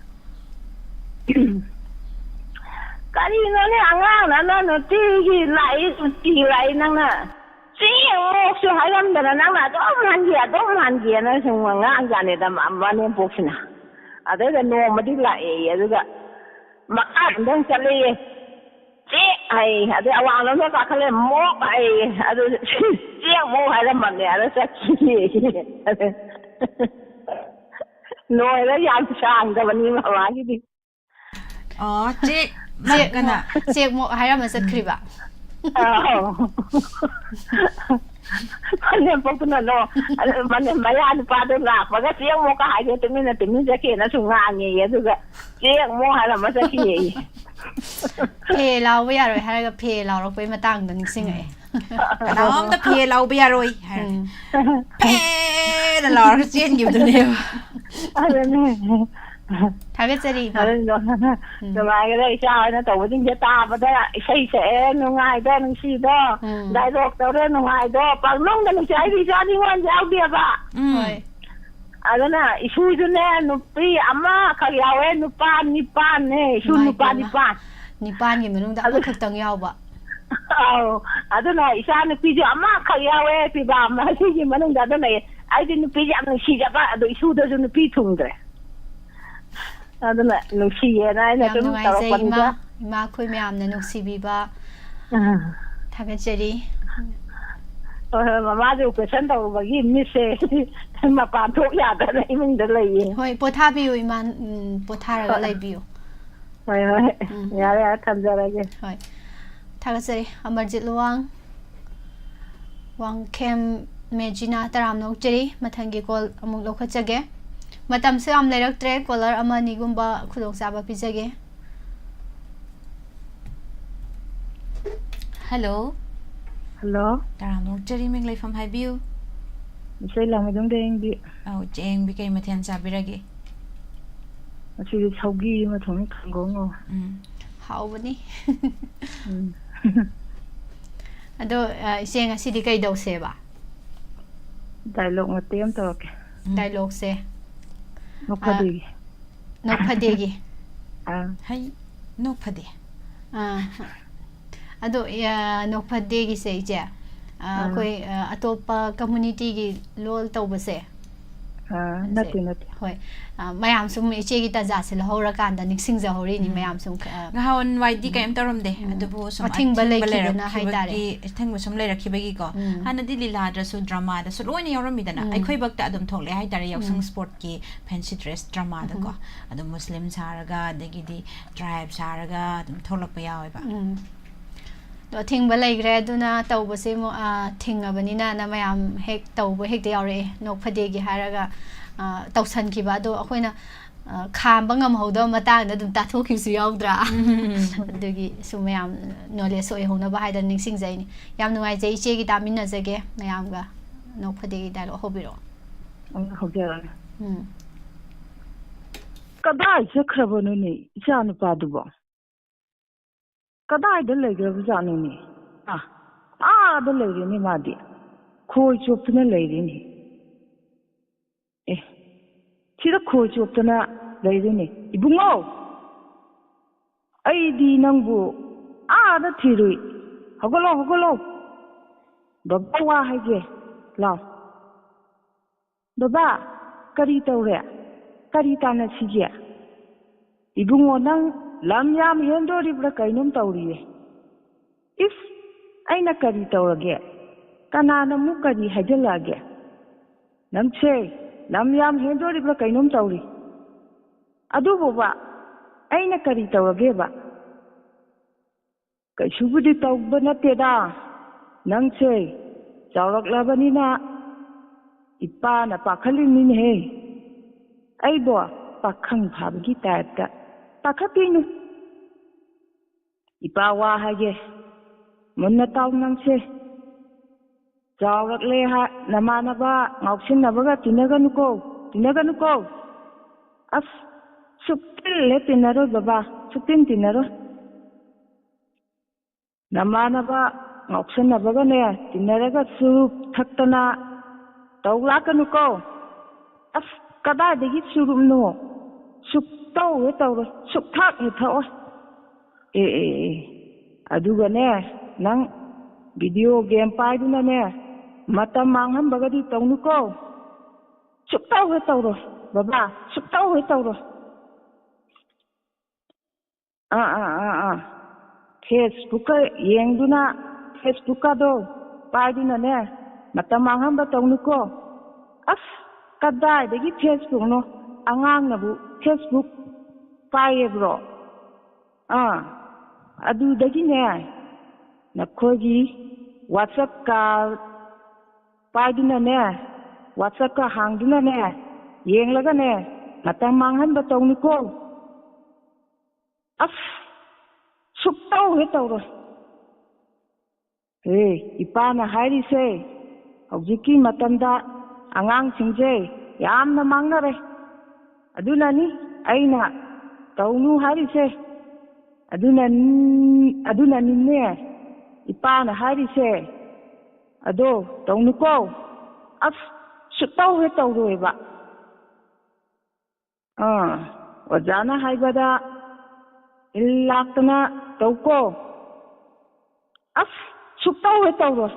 ꯀꯔꯤꯅꯣꯅꯦ ꯑꯉꯥꯡ ꯅꯪꯅ ꯅꯨꯡꯇꯤꯒꯤ ꯂꯥꯛꯏ, ꯅꯨꯡꯇꯤꯒꯤ ꯂꯥꯛꯏ ꯅꯪꯅ꯫ ꯆꯦꯡꯃꯨꯛꯁꯨ ꯍꯥꯏꯔꯝꯗꯅ ꯅꯪꯅ ꯑꯗꯨꯝ ꯍꯟꯈꯤ, ꯑꯗꯨꯝ ꯍꯟꯈꯤꯅ ꯁꯨꯝ ꯉꯥꯡꯖꯥꯠꯅꯤꯗ ꯃ-, ꯃꯅꯦꯝꯄꯣꯛꯁꯤꯅ꯫ ꯑꯗꯩꯗ ꯅꯣꯡꯃꯗꯤ ꯂꯥꯛꯑꯦꯌꯦ, ꯑꯗꯨꯒ ꯃꯈꯥꯔꯣꯝꯗ ꯑꯃꯨꯛ ꯆꯠꯂꯦꯌꯦ꯫ "ꯆꯦ" ꯍꯥꯏ, ꯑꯗꯩ ꯑꯋꯥꯡꯂꯣꯝꯗ ꯀꯥꯈꯠꯂꯦ, "ꯃꯣꯛ" ꯍꯥꯏ, ꯑꯗꯨ "ꯆꯦ ꯃꯣꯛ" ꯍꯥꯏꯔꯝꯃꯕꯅꯦ, ꯑꯗ ꯆꯠꯈꯤꯌꯦ꯫ ꯂꯣꯏꯔꯦ, ꯌꯥꯝ ꯁꯥꯡꯗꯕꯅꯤ ꯃꯃꯥꯒꯤꯗꯤ꯫ ꯑꯣ, ꯆꯦꯛ ꯆꯦꯛ ꯀꯅꯥ? ꯃꯣꯛ, ꯆꯦꯛ ꯃꯣꯛ ꯍꯥꯏꯔꯝꯃ ꯆꯠꯈ꯭ꯔꯤꯕ? ꯑꯥꯎ꯫ ꯃꯅꯦꯝꯄꯣꯛꯇꯨꯅ ꯅꯣ-, ꯑꯗꯨ ꯃꯅꯦꯝ-, ꯃꯌꯥ ꯅꯨꯄꯥꯗꯣ ꯂꯥꯛꯄꯒ "ꯆꯦꯛ ꯃꯣꯛꯀ" ꯍꯥꯏꯗꯦ, ꯇꯨꯃꯤꯟꯅ ꯇꯨꯃꯤꯟ ꯆꯠꯈꯤꯅ ꯁꯨꯝ ꯉꯥꯡꯉꯦꯌꯦ, ꯑꯗꯨꯒ "ꯆꯦꯛ ꯃꯣꯛ" ꯍꯥꯏꯔꯝꯃ ꯆꯠꯈꯤꯌꯦ꯫ ꯐꯦ ꯂꯥꯎꯕ ꯌꯥꯔꯣꯏ ꯍꯥꯏꯔꯒ ꯐꯦ ꯂꯥꯎꯔꯛꯄꯩ ꯃꯇꯥꯡꯗꯣ ꯅꯤꯡꯁꯤꯡꯉꯛꯑꯦ꯫ ꯀꯅꯥꯝꯇ ꯐꯦ ꯂꯥꯎꯕ ꯌꯥꯔꯣꯏ ꯍꯥꯏꯔꯗꯤ, ꯎꯝ꯫ ꯐꯦꯅ ꯂꯥꯎꯔꯒ ꯆꯦꯟꯈꯤꯕꯗꯨꯅꯦꯕ꯫ ꯑꯗꯨꯅꯦ꯫ ꯊꯥꯒꯠꯆꯔꯤ, ꯏꯃꯥ꯫ ꯑꯗꯨꯅ ꯎꯝ꯫ ꯅꯨꯡꯉꯥꯏꯒꯗ ꯏꯆꯥ ꯍꯣꯏꯅ ꯇꯧꯕꯁꯤꯡꯁꯦ ꯇꯥꯕꯗ ꯏꯁꯩ ꯁꯛꯑꯦ ꯅꯨꯡꯉꯥꯏꯗꯣ ꯅꯨꯡꯁꯤꯗꯣ, ꯎꯝ꯫ ꯗꯥꯏꯂꯣꯛ ꯇꯧꯔꯦ ꯅꯨꯡꯉꯥꯏꯗꯣ, ꯄꯪꯅꯨꯡꯗ ꯅꯨꯡꯁꯤ꯫ ꯑꯩꯗꯤ ꯏꯆꯥ ꯅꯤꯉꯣꯜ ꯌꯥꯎꯗꯦꯕ꯫ ꯎꯝ꯫ ꯍꯣꯏ꯫ ꯑꯗꯨꯅ ꯏꯁꯨꯗꯨꯅꯦ ꯅꯨꯄꯤ ꯑꯃꯈꯛ ꯌꯥꯎꯋꯦ, ꯅꯨꯄꯥ ꯅꯤꯄꯥꯟꯅꯦ, ꯏꯁꯨ ꯏꯃꯥ ꯅꯨꯄꯥ ꯏꯄꯦꯝꯃ꯫ ꯅꯤꯄꯥꯟ꯫ ꯅꯤꯄꯥꯟꯒꯤ ꯃꯅꯨꯡꯗ ꯑꯗꯨ ꯑꯃꯈꯛꯇꯪ ꯌꯥꯎꯕ꯫ ꯑꯧ, ꯑꯗꯨꯅ ꯏꯆꯥ ꯅꯨꯄꯤꯁꯨ ꯑꯃꯈꯛ ꯌꯥꯎꯋꯦ ꯄꯤꯕꯥ ꯑꯃ ꯁꯤꯒꯤ ꯃꯅꯨꯡꯗ꯫ ꯑꯗꯨꯅ ꯑꯩꯗꯤ ꯅꯨꯄꯤꯁꯦ ꯌꯥꯝ ꯅꯨꯡꯁꯤꯖꯕ, ꯑꯗꯣ ꯏꯁꯨꯗꯁꯨ ꯅꯨꯄꯤ ꯊꯨꯡꯗ꯭ꯔꯦ꯫ ꯑꯗꯨꯅ ꯅꯨꯡꯁꯤꯌꯦꯅ ꯑꯩꯅ ꯌꯥꯝ ꯁꯨꯝ ꯅꯨꯡꯉꯥꯏꯖꯩ, ꯏꯃꯥ꯫ ꯇꯧꯔꯛꯄꯅꯤꯗ꯫ ꯏꯃꯥ, ꯑꯩꯈꯣꯏ ꯃꯌꯥꯝꯅ ꯅꯨꯡꯁꯤꯕꯤꯕ꯫ ꯎꯝ꯫ ꯊꯥꯒꯠꯆꯔꯤ꯫ ꯍꯣꯏ, ꯍꯣꯏ, ꯃꯃꯥꯁꯦ ꯑꯣꯄꯔꯦꯁꯟ ꯇꯧꯔꯨꯕꯒꯤ ꯃꯤꯠꯁꯦ ꯃꯄꯥꯟ ꯊꯣꯛ ꯌꯥꯗꯅ ꯏꯃꯨꯡꯗ ꯂꯩꯌꯦ꯫ ꯍꯣꯏ, ꯄꯣꯊꯥꯕꯤꯌꯨ, ꯏꯃꯥ꯫ ꯎꯝ, ꯄꯣꯊꯥꯔꯒ ꯍꯣꯏ꯫ ꯂꯩꯕꯤꯌꯨ꯫ ꯍꯣꯏ, ꯍꯣꯏ꯫ ꯎꯝ꯫ ꯌꯥꯔꯦ, ꯌꯥꯔꯦ, ꯊꯝꯖꯔꯒꯦ꯫ ꯍꯣꯏ꯫ ꯊꯥꯒꯠꯆꯔꯤ꯫ ꯑꯃꯔꯖꯤꯠ ꯂꯨꯋꯥꯡ, ꯋꯥꯡꯈꯦꯝ ꯃꯦꯖꯤꯅꯥ, ꯇꯔꯥꯝꯅ ꯑꯣꯛꯆꯔꯤ꯫ ꯃꯊꯪꯒꯤ ꯀꯣꯜ ꯑꯃꯨꯛ ꯂꯧꯈꯠꯆꯒꯦ꯫ ꯃꯇꯝꯁꯨ ꯌꯥꯝ ꯂꯩꯔꯛꯇ꯭ꯔꯦ, ꯀꯣꯂꯔ ꯑꯃ ꯑꯅꯤꯒꯨꯝꯕ ꯈꯨꯗꯣꯡꯆꯥꯕ ꯄꯤꯖꯒꯦ꯫ ꯍꯜꯂꯣ꯫ ꯍꯜꯂꯣ꯫ ꯇꯔꯥꯝꯅ ꯑꯣꯛꯆꯔꯤ, ꯃꯤꯡ ꯂꯩꯐꯝ ꯍꯥꯏꯕꯤꯌꯨ꯫ ꯏꯆꯦ ꯂꯥꯡꯃꯩꯗꯣꯡꯗ ꯌꯦꯡꯕꯤ꯫ ꯑꯧ, ꯏꯆꯦ ꯌꯦꯡꯕꯤ, ꯀꯩ ꯃꯊꯦꯜ ꯆꯥꯕꯤꯔꯒꯦ? ꯉꯁꯤꯗꯤ ꯁꯧꯒꯤ ꯑꯃ ꯊꯣꯡꯉꯤ, ꯀꯥꯡꯒꯧ ꯉꯧ꯫ ꯎꯝ, ꯍꯥꯎꯕꯅꯤ꯫ ꯎꯝ꯫ ꯑꯗꯣ, ꯑ, ꯏꯆꯦ, ꯉꯁꯤꯗꯤ ꯀꯩ ꯇꯧꯁꯦꯕ? ꯗꯥꯏꯂꯣꯛ ꯃꯇꯦꯛ ꯑꯃ ꯇꯧꯔꯛꯀꯦ꯫ ꯗꯥꯏꯂꯣꯛꯁꯦ꯫ ꯅꯣꯛꯐꯗꯦꯒꯤ꯫ ꯅꯣꯛꯐꯗꯦꯒꯤ꯫ ꯑꯥ꯫ ꯍꯩ, ꯅꯣꯛꯐꯗꯦ꯫ ꯑꯥ, ꯑꯗꯣ, ꯑ, ꯅꯣꯛꯐꯗꯦꯒꯤꯁꯦ, ꯏꯆꯦ, ꯑ, ꯑꯥ꯫ ꯑꯩꯈꯣꯏ, ꯑ, ꯑꯇꯣꯞꯄ ꯀꯝꯃꯨꯅꯤꯇꯤꯒꯤ ꯂꯣꯜ ꯇꯧꯕꯁꯦ, ꯑꯥ, ꯁꯦ, ꯅꯠꯇꯦ, ꯅꯠꯇꯦ꯫ ꯍꯣꯏ, ꯑ, ꯃꯌꯥꯝ ꯁꯨꯝ ꯏꯆꯦꯒꯤ ꯇꯥꯟꯖꯥꯁꯦ ꯂꯧꯍꯧꯔꯀꯥꯟꯗ ꯅꯤꯡꯁꯤꯡꯖꯍꯧꯔꯤꯅꯤ, ꯎꯝ꯫ ꯃꯌꯥꯝ ꯁꯨꯝ, ꯑ, ꯉꯍꯥꯟꯋꯥꯏꯗꯤ ꯀꯩꯝ ꯇꯧꯔꯝꯗꯦ, ꯎꯝ꯫ ꯑꯗꯨꯕꯨ ꯁꯨꯝ ꯑꯊꯤꯡꯕ ꯑꯊꯤꯡꯕ ꯂꯩꯈꯤꯕꯅ ꯍꯥꯏꯇꯥꯔꯦ꯫ ꯂꯩꯔꯛꯈꯤꯕꯒꯤ, ꯑꯊꯤꯡꯕ ꯁꯨꯝ ꯂꯩꯔꯛꯈꯤꯕꯒꯤꯀꯣ꯫ ꯎꯝ꯫ ꯍꯥꯟꯅꯗꯤ ꯂꯤꯂꯥꯗꯁꯨ, ꯗ꯭ꯔꯃꯥꯗꯁꯨ ꯂꯣꯏꯅ ꯌꯥꯎꯔꯝꯃꯤꯗꯅ꯫ ꯎꯝ꯫ ꯑꯩꯈꯣꯏ ꯚꯛꯇ ꯑꯗꯨꯝ ꯊꯣꯛꯂꯛꯑꯦ ꯍꯥꯏꯇꯥꯔꯦ, ꯌꯥꯎꯁꯪ ꯎꯝ꯫ ꯁ꯭ꯄꯣꯔꯠꯀꯤ ꯐꯦꯟꯁꯤ ꯗ꯭ꯔꯦꯁ ꯗ꯭ꯔꯃꯥꯗꯀꯣ꯫ ꯎꯝ꯫ ꯑꯗꯨꯝ ꯃꯨꯁꯂꯤꯝ ꯁꯥꯔꯒ, ꯑꯗꯒꯤꯗꯤ ꯇ꯭ꯔꯥꯏꯕ ꯁꯥꯔꯒ ꯑꯗꯨꯝ ꯊꯣꯛꯂꯛꯄ ꯌꯥꯎꯋꯦꯕ꯫ ꯎꯝ꯫ ꯑꯗꯣ ꯑꯊꯤꯡꯕ ꯂꯩꯈ꯭ꯔꯦ, ꯑꯗꯨꯅ ꯇꯧꯕꯁꯦ ꯑꯃꯨꯛ, ꯑ, ꯊꯤꯡꯉꯕꯅꯤꯅ ꯃꯌꯥꯝ ꯍꯦꯛ ꯇꯧꯕ ꯍꯦꯛꯇ ꯌꯥꯎꯔꯛꯑꯦ꯫ ꯅꯣꯛꯐꯗꯦꯒꯤ ꯍꯥꯏꯔꯒ, ꯑ, ꯇꯧꯁꯟꯈꯤꯕ꯫ ꯑꯗꯣ ꯑꯩꯈꯣꯏꯅ, ꯑ, ꯈꯥꯝꯕ ꯉꯝꯍꯧꯗꯕ ꯃꯇꯥꯡꯗ ꯑꯗꯨꯝ ꯇꯥꯊꯣꯛꯈꯤꯕꯁꯨ ꯌꯥꯎꯗ꯭ꯔꯥ? ꯑꯗꯨꯒꯤ ꯁꯨꯝ ꯃꯌꯥꯝ ꯅꯣꯂꯦꯖ ꯑꯣꯏꯍꯧꯅꯕ ꯍꯥꯏꯗꯅ ꯅꯤꯡꯁꯤꯡꯖꯩꯅꯤ꯫ ꯌꯥꯝ ꯅꯨꯡꯉꯥꯏꯖꯩ, ꯏꯆꯦꯒꯤ ꯇꯥꯃꯤꯟꯅꯖꯒꯦ, ꯃꯌꯥꯝꯒ ꯅꯣꯛꯐꯗꯦꯒꯤ ꯗꯥꯏꯂꯣꯛ ꯍꯧꯕꯤꯔꯛꯑꯣ꯫ ꯑꯃꯨꯛ ꯍꯧꯖꯔꯛꯑꯒꯦ꯫ ꯎꯝ꯫ ꯀꯗꯥꯏ ꯆꯠꯈ꯭ꯔꯕꯅꯣꯅꯦ ꯏꯆꯥ ꯅꯨꯄꯥꯗꯨꯕꯣ? ꯀꯗꯥꯏꯗ ꯂꯩꯈ꯭ꯔꯕꯖꯥꯠꯅꯣꯅꯦ? ꯑꯥ, ꯑꯥꯗ ꯂꯩꯔꯦꯅꯦ ꯃꯥꯗꯤ꯫ ꯈꯣꯏ ꯆꯣꯞꯇꯅ ꯂꯩꯔꯦꯅꯦ꯫ ꯑꯦ, ꯁꯤꯗ ꯈꯣꯏ ꯆꯣꯞꯇꯅ ꯂꯩꯔꯦꯅꯦ꯫ ꯏꯕꯨꯡꯉꯣ, ꯑꯩꯗꯤ ꯅꯪꯕꯨ ꯑꯥꯗ ꯊꯤꯔꯨꯏ꯫ ꯍꯧꯒꯠꯂꯣ, ꯍꯧꯒꯠꯂꯣ꯫ ꯕꯕꯥ ꯋꯥ ꯍꯥꯏꯒꯦ꯫ ꯂꯥꯎ꯫ ꯕꯕꯥ, ꯀꯔꯤ ꯇꯧꯔꯦ? ꯀꯔꯤ ꯇꯥꯟꯅꯁꯤꯒꯦ? ꯏꯕꯨꯡꯉꯣ, ꯅꯪ ꯂꯝ ꯌꯥꯝ ꯍꯦꯟꯗꯣꯔꯤꯕ꯭ꯔꯥ ꯀꯩꯅꯣꯝ ꯇꯧꯔꯤꯌꯦ꯫ ꯏꯁ, ꯑꯩꯅ ꯀꯔꯤ ꯇꯧꯔꯒꯦ? ꯀꯅꯥꯅ ꯑꯃꯨꯛ ꯀꯔꯤ ꯍꯥꯏꯖꯤꯜꯂꯛꯑꯒꯦ? ꯅꯪꯁꯦ ꯂꯝ ꯌꯥꯝ ꯍꯦꯟꯗꯣꯔꯤꯕ꯭ꯔꯥ ꯀꯩꯅꯣꯝ ꯇꯧꯔꯤ꯫ ꯑꯗꯨꯕꯨꯕ, ꯑꯩꯅ ꯀꯔꯤ ꯇꯧꯔꯒꯦꯕ? ꯀꯩꯁꯨꯕꯨꯗꯤ ꯇꯧꯕ ꯅꯠꯇꯦꯗ꯫ ꯅꯪꯁꯦ ꯆꯥꯎꯔꯛꯂꯕꯅꯤꯅ ꯏꯄꯥꯅ ꯄꯥꯈꯠꯂꯤꯅꯤꯅꯦꯍꯦ꯫ ꯑꯩꯕꯣ ꯄꯥꯈꯪ ꯐꯥꯕꯒꯤ ꯇꯥꯏꯞꯇ ꯄꯥꯈꯠꯄꯤꯅꯨ꯫ ꯏꯄꯥ ꯋꯥ ꯍꯥꯏꯒꯦ, ꯃꯨꯟꯅ ꯇꯥꯎ ꯅꯪꯁꯦ꯫ ꯆꯥꯎꯔꯛꯂꯦ ꯍꯥꯏ ꯅꯃꯥꯟꯅꯕ ꯉꯥꯎꯁꯤꯟꯅꯕꯒ ꯇꯤꯟꯅꯒꯅꯨꯀꯣ, ꯇꯤꯟꯅꯒꯅꯨꯀꯣ꯫ ꯑꯁ, ꯁꯨꯛꯇꯤꯜ ꯍꯦꯛ ꯇꯤꯟꯅꯔꯣꯏ ꯕꯕꯥ, ꯁꯨꯛꯇꯤꯟ ꯇꯤꯟꯅꯔꯣꯏ꯫ ꯅꯃꯥꯟꯅꯕ ꯉꯥꯎꯁꯟꯅꯕꯒꯅꯦ ꯇꯤꯟꯅꯔꯒ ꯆꯨꯔꯨꯞ ꯊꯛꯇꯅ ꯇꯧ ꯂꯥꯛꯀꯅꯨꯀꯣ꯫ ꯑꯁ, ꯀꯗꯥꯏꯗꯒꯤ ꯆꯨꯔꯨꯞꯅꯣ? ꯁꯨꯛꯇꯧ ꯍꯦꯛ ꯇꯧꯔꯣꯏ, ꯁꯨꯛꯊꯛ ꯍꯦꯛ ꯊꯛꯑꯣꯏ꯫ ꯑꯦ ꯑꯦ ꯑꯦ, ꯑꯗꯨꯒꯅꯦ, ꯅꯪ ꯚꯤꯗꯤꯑꯣ ꯒꯦꯝ ꯄꯥꯏꯗꯨꯅꯅꯦ ꯃꯇꯝ ꯃꯥꯡꯍꯟꯕꯒꯗꯤ ꯇꯧꯅꯨꯀꯣ꯫ ꯁꯨꯛꯇꯧ ꯍꯦꯛ ꯇꯧꯔꯣꯏ ꯕꯕꯥ, ꯁꯨꯛꯇꯧ ꯍꯦꯛ ꯇꯧꯔꯣꯏ꯫ ꯑꯥ ꯑꯥ ꯑꯥ ꯑꯥ, ꯐꯦꯁꯕꯨꯛꯀ ꯌꯦꯡꯗꯨꯅ, ꯐꯦꯁꯕꯨꯛꯀꯗꯣ ꯄꯥꯏꯗꯨꯅꯅꯦ ꯃꯇꯝ ꯃꯥꯡꯍꯟꯕ ꯇꯧꯅꯨꯀꯣ꯫ ꯑꯁ, ꯀꯗꯥꯏꯗꯒꯤ ꯐꯦꯁꯕꯨꯛꯅꯣ? ꯑꯉꯥꯡꯅꯕꯨ ꯐꯦꯁꯕꯨꯛ ꯄꯥꯏꯌꯦꯕ꯭ꯔꯣ? ꯑꯥ, ꯑꯗꯨꯗꯒꯤꯅꯦ, ꯅꯈꯣꯏꯒꯤ ꯋꯥꯆꯞꯀ ꯄꯥꯏꯗꯨꯅꯅꯦ, ꯋꯥꯆꯞꯀ ꯍꯥꯡꯗꯨꯅꯅꯦ, ꯌꯦꯡꯂꯒꯅꯦ, ꯃꯇꯝ ꯃꯥꯡꯍꯟꯕ ꯇꯧꯅꯨꯀꯣ꯫ ꯑꯁ, ꯁꯨꯛꯇꯧ ꯍꯦꯛ ꯇꯧꯔꯣꯏ꯫ ꯑꯦ, ꯏꯄꯥꯅ ꯍꯥꯏꯔꯤꯁꯦ, ꯍꯧꯖꯤꯛꯀꯤ ꯃꯇꯝꯗ ꯑꯉꯥꯡꯁꯤꯡꯁꯦ ꯌꯥꯝꯅ ꯃꯥꯡꯅꯔꯦ꯫ ꯑꯗꯨꯅꯅꯤ ꯑꯩꯅ ꯇꯧꯅꯨ ꯍꯥꯏꯔꯤꯁꯦ꯫ ꯑꯗꯨꯅ, ꯑꯗꯨꯅꯅꯤꯅꯦ ꯏꯄꯥꯅ ꯍꯥꯏꯔꯤꯁꯦ꯫ ꯑꯗꯣ ꯇꯧꯅꯨꯀꯣ꯫ ꯑꯁ, ꯁꯨꯛꯇꯧ ꯍꯦꯛ ꯇꯧꯔꯣꯏꯕ꯫ ꯑꯥ, ꯑꯣꯖꯥꯅ ꯍꯥꯏꯕꯗ ꯏꯜ ꯂꯥꯛꯇꯅ ꯇꯧꯀꯣ꯫ ꯑꯁ, ꯁꯨꯛꯇꯧ ꯍꯦꯛ ꯇꯧꯔꯣꯏ꯫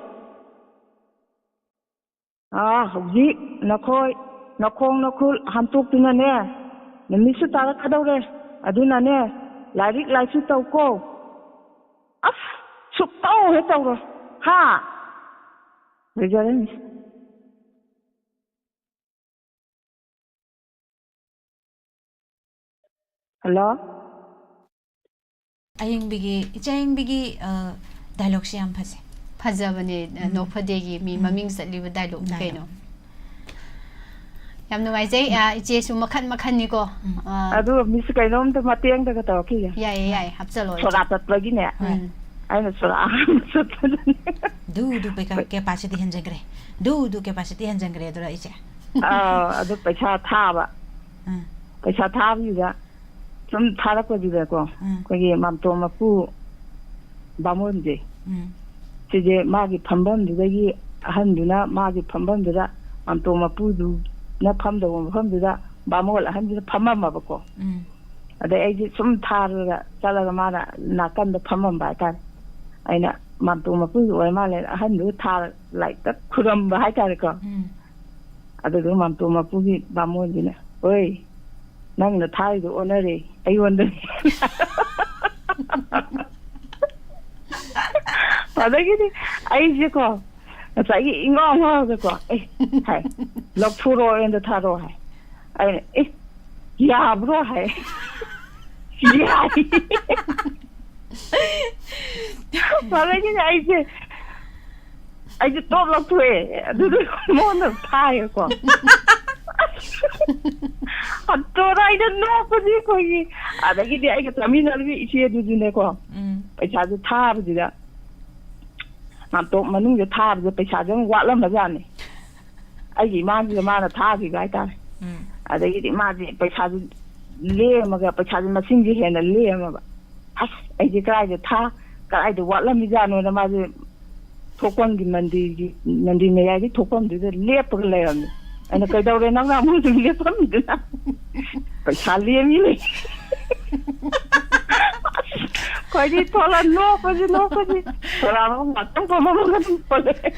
ꯑꯥ, ꯍꯧꯖꯤꯛ ꯅꯈꯣꯏ ꯅꯈꯣꯡ ꯅꯈꯨꯠ ꯍꯥꯝꯇꯣꯛꯇꯨꯅꯅꯦ, ꯅꯨꯃꯤꯠꯁꯨ ꯇꯥꯔꯛꯀꯗꯧꯔꯦ꯫ ꯑꯗꯨꯅꯅꯦ, ꯂꯥꯏꯔꯤꯛ ꯂꯥꯏꯁꯨ ꯇꯧꯀꯣ꯫ ꯑꯁ, ꯁꯨꯛꯇꯧ ꯍꯦꯛ ꯇꯧꯔꯣꯏ꯫ ꯍꯥ? ꯂꯣꯏꯖꯔꯦ, ꯃꯤꯁ꯫ ꯍꯜꯂꯣ? ꯑꯌꯤꯡꯕꯤꯒꯤ, ꯏꯆꯦ ꯑꯌꯤꯡꯕꯤꯒꯤ, ꯑ, dialogueꯁꯦ ꯌꯥꯝ ꯐꯖꯩ꯫ ꯐꯖꯕꯅꯦ, ꯑ, ꯎꯝ꯫ ꯅꯣꯛꯐꯗꯦꯒꯤ ꯃꯤ ꯎꯝ꯫ ꯃꯃꯤꯡ ꯆꯠꯂꯤꯕ dialogueꯅꯤ dialogue꯫ ꯀꯩꯅꯣ꯫ ꯌꯥꯝ ꯅꯨꯡꯉꯥꯏꯖꯩ, ꯑ, ꯏꯆꯦꯁꯨ ꯃꯈꯟ ꯃꯈꯟꯅꯤꯀꯣ꯫ ꯎꯝ꯫ ꯑ, ꯑꯗꯨꯒ ꯃꯤꯁ ꯀꯩꯅꯣꯝꯇ ꯃꯇꯦꯡꯗꯒ ꯇꯧꯔꯛꯈꯤꯒꯦ꯫ ꯌꯥꯏꯌꯦ, ꯌꯥꯏꯌꯦ, ꯍꯥꯞꯆꯜꯂꯣ, ꯏꯆꯦ꯫ ꯁꯣꯔꯥ ꯆꯠꯄꯒꯤꯅꯦ꯫ ꯎꯝ꯫ ꯑꯩꯅ ꯁꯣꯔꯥ ꯑꯍꯥꯟꯕ ꯆꯠꯄꯗꯅꯦ꯫ ꯗꯨ ꯗꯨ ꯄꯩꯀꯥ-, capacity ꯍꯦꯟꯖꯟꯈ꯭ꯔꯦ꯫ ꯗꯨ ꯗꯨ capacity ꯍꯦꯟꯖꯟꯈ꯭ꯔꯦ ꯑꯗꯨꯔ, ꯏꯆꯦ? ꯑꯥ, ꯑꯗꯨ ꯄꯩꯁꯥ ꯊꯥꯕ꯫ ꯎꯝ꯫ ꯄꯩꯁꯥ ꯊꯥꯕꯁꯤꯗ ꯁꯨꯝ ꯊꯥꯔꯛꯄꯁꯤꯗꯀꯣ, ꯎꯝ꯫ ꯑꯩꯈꯣꯏꯒꯤ ꯃꯥꯝꯇꯣꯝ ꯃꯄꯨ ꯕꯥꯃꯣꯟꯁꯦ, ꯎꯝ꯫ ꯁꯤꯁꯦ ꯃꯥꯒꯤ ꯐꯝꯐꯝꯗꯨꯗꯒꯤ ꯑꯍꯟꯗꯨꯅ ꯃꯥꯒꯤ ꯐꯝꯐꯝꯗꯨꯗ, ꯃꯥꯝꯇꯣꯝ ꯃꯄꯨꯗꯨꯅ ꯐꯝꯗꯧꯕ ꯃꯐꯝꯗꯨꯗ ꯕꯥꯃꯣꯟ ꯑꯍꯟꯗꯨꯅ ꯐꯝꯃꯝꯃꯕꯀꯣ꯫ ꯎꯝ꯫ ꯑꯗꯩ ꯑꯩꯁꯦ ꯁꯨꯝ ꯊꯥꯔꯒ ꯆꯠꯂꯒ ꯃꯥꯅ ꯅꯥꯀꯟꯗ ꯐꯝꯃꯝꯕ ꯍꯥꯏꯇꯥꯔꯦ꯫ ꯑꯩꯅ ꯃꯥꯝꯇꯣꯝ ꯃꯄꯨꯒꯤ ꯑꯣꯏ ꯃꯥꯜꯂꯦ, ꯑꯍꯟꯗꯨ ꯊꯥꯔ ꯂꯥꯏꯔꯤꯛꯇ ꯈꯨꯔꯝꯕ ꯍꯥꯏꯇꯥꯔꯦꯀꯣ꯫ ꯎꯝ꯫ ꯑꯗꯨꯗꯨꯒ ꯃꯥꯝꯇꯣꯝ ꯃꯄꯨꯒꯤ ꯕꯥꯃꯣꯟꯁꯤꯅ, "ꯑꯣꯏ, ꯅꯪꯅ ꯊꯥꯔꯤꯗꯣ ꯑꯣꯟꯅꯔꯦ, ꯑꯩꯉꯣꯟꯗꯅꯦ꯫" ꯑꯗꯒꯤꯗꯤ ꯑꯩꯁꯦꯀꯣ, ꯉꯁꯥꯏꯒꯤ ꯏꯉꯥꯎ ꯉꯥꯎꯔꯒꯀꯣ, "ꯑꯦ," ꯍꯥꯏ, "ꯂꯧꯊꯣꯔꯛꯑꯣ, ꯑꯩꯉꯣꯟꯗ ꯊꯥꯔꯛꯑꯣ," ꯍꯥꯏ꯫ ꯑꯩꯅ, "ꯑꯦ, ꯌꯥꯕ꯭ꯔꯣ?" ꯍꯥꯏ꯫ "ꯌꯥꯏ꯫" ꯑꯗꯒꯤꯗꯤ ꯑꯩꯁꯦ, ꯑꯩꯁꯦ ꯇꯣꯞ ꯂꯧꯊꯣꯛꯑꯦ꯫ ꯑꯗꯨꯗꯨꯒ ꯃꯉꯣꯟꯗ ꯊꯥꯏꯌꯦꯀꯣ꯫ ꯑꯗꯨꯗ ꯑꯩꯅ ꯅꯣꯛꯄꯁꯤ ꯑꯩꯈꯣꯏꯒꯤ꯫ ꯑꯗꯒꯤꯗꯤ ꯑꯩꯒ ꯆꯥꯃꯤꯟꯅꯔꯤꯕ ꯏꯆꯦꯗꯨꯁꯨꯅꯦꯀꯣ, ꯎꯝ ꯄꯩꯁꯥꯁꯦ ꯊꯥꯕꯁꯤꯗ, ꯃꯥꯝꯇꯣꯞ ꯃꯅꯨꯡꯗ ꯊꯥꯕꯁꯦ ꯄꯩꯁꯥꯁꯦ ꯑꯃꯨꯛ ꯋꯥꯠꯂꯝꯕꯖꯥꯠꯅꯤ꯫ ꯑꯩꯒꯤ ꯏꯃꯥꯁꯤꯗ ꯃꯥꯅ ꯊꯥꯈꯤꯕ ꯍꯥꯏꯇꯥꯔꯦ꯫ ꯎꯝ ꯑꯗꯒꯤꯗꯤ ꯃꯥꯁꯦ ꯄꯩꯁꯥꯁꯦ ꯂꯦꯝꯃꯒ, ꯄꯩꯁꯥꯁꯦ ꯃꯁꯤꯡꯁꯦ ꯍꯦꯟꯅ ꯂꯦꯝꯃꯕ꯫ ꯑꯁ, ꯑꯩꯁꯦ ꯀꯗꯥꯏꯗ ꯊꯥ, ꯀꯗꯥꯏꯗ ꯋꯥꯠꯂꯝꯃꯤꯖꯥꯠꯅꯣꯅ ꯃꯥꯁꯦ ꯊꯣꯛꯐꯝꯒꯤ, ꯃꯟꯗꯤꯔꯒꯤ, ꯃꯟꯗꯤꯔ ꯃꯌꯥꯏꯒꯤ ꯊꯣꯛꯐꯝꯗꯨꯗ ꯂꯦꯞꯄꯒ ꯂꯩꯔꯝꯃꯦ꯫ ꯑꯩꯅ, "ꯀꯩꯗꯧꯔꯦ ꯅꯪꯅ ꯑꯃꯨꯛ ꯍꯧꯖꯤꯛ ꯂꯦꯞꯐꯝꯗꯨꯅ?" "ꯄꯩꯁꯥ ꯂꯦꯝꯃꯤ ꯂꯩ꯫" ꯑꯁ, ꯑꯩꯈꯣꯏꯗꯤ ꯊꯣꯛꯂ ꯅꯣꯛꯄꯁꯤ, ꯅꯣꯛꯄꯁꯤ꯫ ꯁꯣꯔꯥꯠ ꯑꯃ ꯉꯥꯛꯇꯪ ꯐꯝꯃꯝꯃꯒ ꯑꯗꯨꯝ ꯊꯣꯛꯂꯛꯑꯦ꯫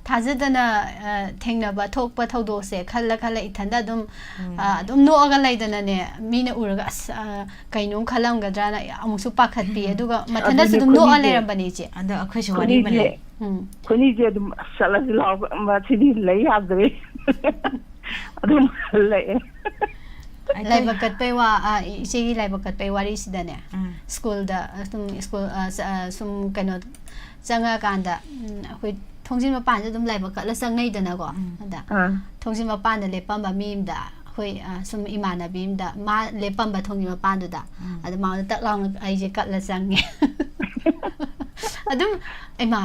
ꯊꯥꯖꯗꯅ ꯑ, ꯊꯦꯡꯅꯕ ꯊꯣꯛꯄ ꯊꯧꯗꯣꯛꯁꯦ ꯈꯜꯂ ꯈꯜꯂ ꯏꯊꯟꯗ ꯑꯗꯨꯝ ꯎꯝ꯫ ꯑ, ꯑꯗꯨꯝ ꯅꯣꯛꯑꯒ ꯂꯩꯗꯅꯅꯦ, ꯃꯤꯅ ꯎꯔꯒ "ꯑꯁ, ꯑ, ꯀꯩꯅꯣꯝ ꯈꯜꯂꯝꯒꯗ꯭ꯔꯥꯅ" ꯑꯃꯨꯛꯁꯨ ꯄꯥꯈꯠꯄꯤ꯫ ꯎꯝ꯫ ꯑꯗꯨꯒ ꯃꯊꯟꯗꯁꯨ ꯑꯗꯨꯅꯦ ꯑꯗꯨꯝ ꯅꯣꯛꯑ ꯑꯩꯈꯣꯏꯒꯤꯁꯦ꯫ ꯂꯩꯔꯝꯕꯅꯦ ꯏꯆꯦ꯫ ꯑꯗꯣ ꯑꯩꯈꯣꯏꯁꯨ ꯋꯥꯔꯤ ꯑꯃ ꯑꯩꯈꯣꯏꯒꯤꯁꯦ ꯂꯩ꯫ ꯎꯝ꯫ ꯑꯩꯈꯣꯏꯅꯤꯁꯦ ꯑꯗꯨꯝ, "ꯑꯁ, ꯆꯠꯂꯁꯤ ꯂꯥꯎ, ꯃꯁꯤꯗꯤ ꯂꯩ ꯌꯥꯗ꯭ꯔꯦ꯫" ꯑꯗꯨꯝ ꯍꯜꯂꯛꯑꯦ꯫ ꯑꯩꯈꯣꯏ- ꯂꯥꯏꯕꯛ ꯀꯠꯄꯩ ꯋꯥ, ꯑ, ꯏꯆꯦꯒꯤ ꯂꯥꯏꯕꯛ ꯀꯠꯄꯩ ꯋꯥꯔꯤꯁꯤꯗꯅꯦ, ꯎꯝ꯫ ꯁ꯭ꯀꯨꯜꯗ, ꯑ, ꯁꯨꯝ ꯁ꯭ꯀꯨꯜ, ꯑ, ꯆ-, ꯑ, ꯁꯨꯝ ꯀꯩꯅꯣ ꯆꯪꯉꯀꯥꯟꯗ, ꯎꯝ, ꯑꯩꯈꯣꯏ ꯊꯣꯡꯖꯤꯟ ꯃꯄꯥꯟꯁꯦ ꯑꯗꯨꯝ ꯂꯥꯏꯕꯛ ꯀꯠꯂ ꯆꯪꯅꯩꯗꯅꯀꯣ꯫ ꯎꯝ꯫ ꯑꯗ ꯑꯥ꯫ ꯊꯣꯡꯖꯤꯟ ꯃꯄꯥꯟꯗ ꯂꯦꯞꯄꯝꯕ ꯃꯤ ꯑꯃꯗ ꯑꯩꯈꯣꯏ, ꯑ, ꯁꯨꯝ ꯏꯃꯥꯟꯅꯕꯤ ꯑꯃꯗ ꯃꯥ ꯂꯦꯞꯄꯝꯕ ꯊꯣꯡꯖꯤꯟ ꯃꯄꯥꯟꯗꯨꯗ, ꯎꯝ꯫ ꯑꯗ ꯃꯉꯣꯟꯗ ꯇꯛ ꯂꯥꯎꯅ ꯑꯩꯁꯦ ꯀꯠꯂ ꯆꯪꯉꯦ꯫ ꯑꯗꯨꯝ, ꯏꯃꯥ,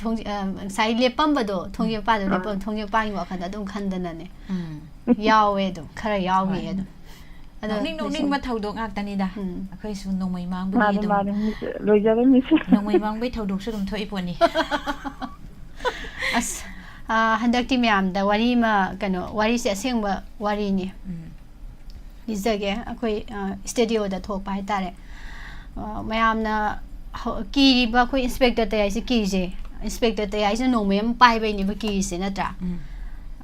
ꯊꯣꯡꯖꯤ-, ꯑ, ꯉꯁꯥꯏ ꯂꯦꯞꯄꯝꯕꯗꯣ, ꯊꯣꯡꯖꯤꯟ ꯃꯄꯥꯟꯗ ꯑꯥ꯫ ꯂꯦꯞꯄꯝ-, ꯊꯣꯡꯖꯤꯟ ꯃꯄꯥꯟꯒꯤ ꯋꯥꯈꯜꯗ ꯑꯗꯨꯝ ꯈꯟꯗꯅꯅꯦ꯫ ꯎꯝ꯫ ꯌꯥꯎꯋꯦ ꯑꯗꯨꯝ, ꯈꯔ ꯌꯥꯎꯈꯤ ꯍꯣꯏ꯫ ꯑꯗꯨꯝ꯫ ꯑꯗꯣ ꯅꯣꯛꯅꯤꯡ ꯂꯣꯏꯁꯟ-, ꯅꯣꯛꯅꯤꯡꯕ ꯊꯧꯗꯣꯛ ꯉꯥꯛꯇꯅꯤꯗ꯫ ꯎꯝ꯫ ꯑꯩꯈꯣꯏꯁꯨ ꯅꯣꯡꯃꯩ ꯃꯥꯡꯕꯒꯤ ꯃꯥꯅꯦ, ꯑꯗꯨꯝ ꯃꯥꯅꯦ, ꯃꯤꯁ, ꯂꯣꯏꯖꯔꯦ, ꯃꯤꯁ꯫ ꯅꯣꯡꯃꯩ ꯃꯥꯡꯕꯒꯤ ꯊꯧꯗꯣꯛꯁꯨ ꯑꯗꯨꯝ ꯊꯣꯛꯏ ꯄꯣꯠꯅꯤ꯫ ꯑꯁ, ꯑ, ꯍꯟꯗꯛꯇꯤ ꯃꯌꯥꯝꯗ ꯋꯥꯔꯤ ꯑꯃ, ꯀꯩꯅꯣ, ꯋꯥꯔꯤꯁꯦ ꯑꯁꯦꯡꯕ ꯋꯥꯔꯤꯅꯤ꯫ ꯎꯝ꯫ ꯂꯤꯖꯒꯦ꯫ ꯑꯩꯈꯣꯏ, ꯑ, ꯁ꯭ꯇꯨꯗꯤꯑꯣꯗ ꯊꯣꯛꯄ ꯍꯥꯏꯇꯥꯔꯦ꯫ ꯑ, ꯃꯌꯥꯝꯅ ꯍꯧ-, ꯀꯤꯔꯤꯕ ꯑꯩꯈꯣꯏ ꯏꯟꯁꯄꯦꯛꯇꯔ ꯇꯌꯥꯏꯁꯦ ꯀꯤꯔꯤꯁꯦ, ꯏꯟꯁꯄꯦꯛꯇꯔ ꯇꯌꯥꯏꯁꯤꯅ ꯅꯣꯡꯃꯩ ꯑꯃ ꯄꯥꯏꯕꯩꯅꯦꯕ ꯀꯤꯔꯤꯁꯦ, ꯅꯠꯇ꯭ꯔꯥ? ꯎꯝ꯫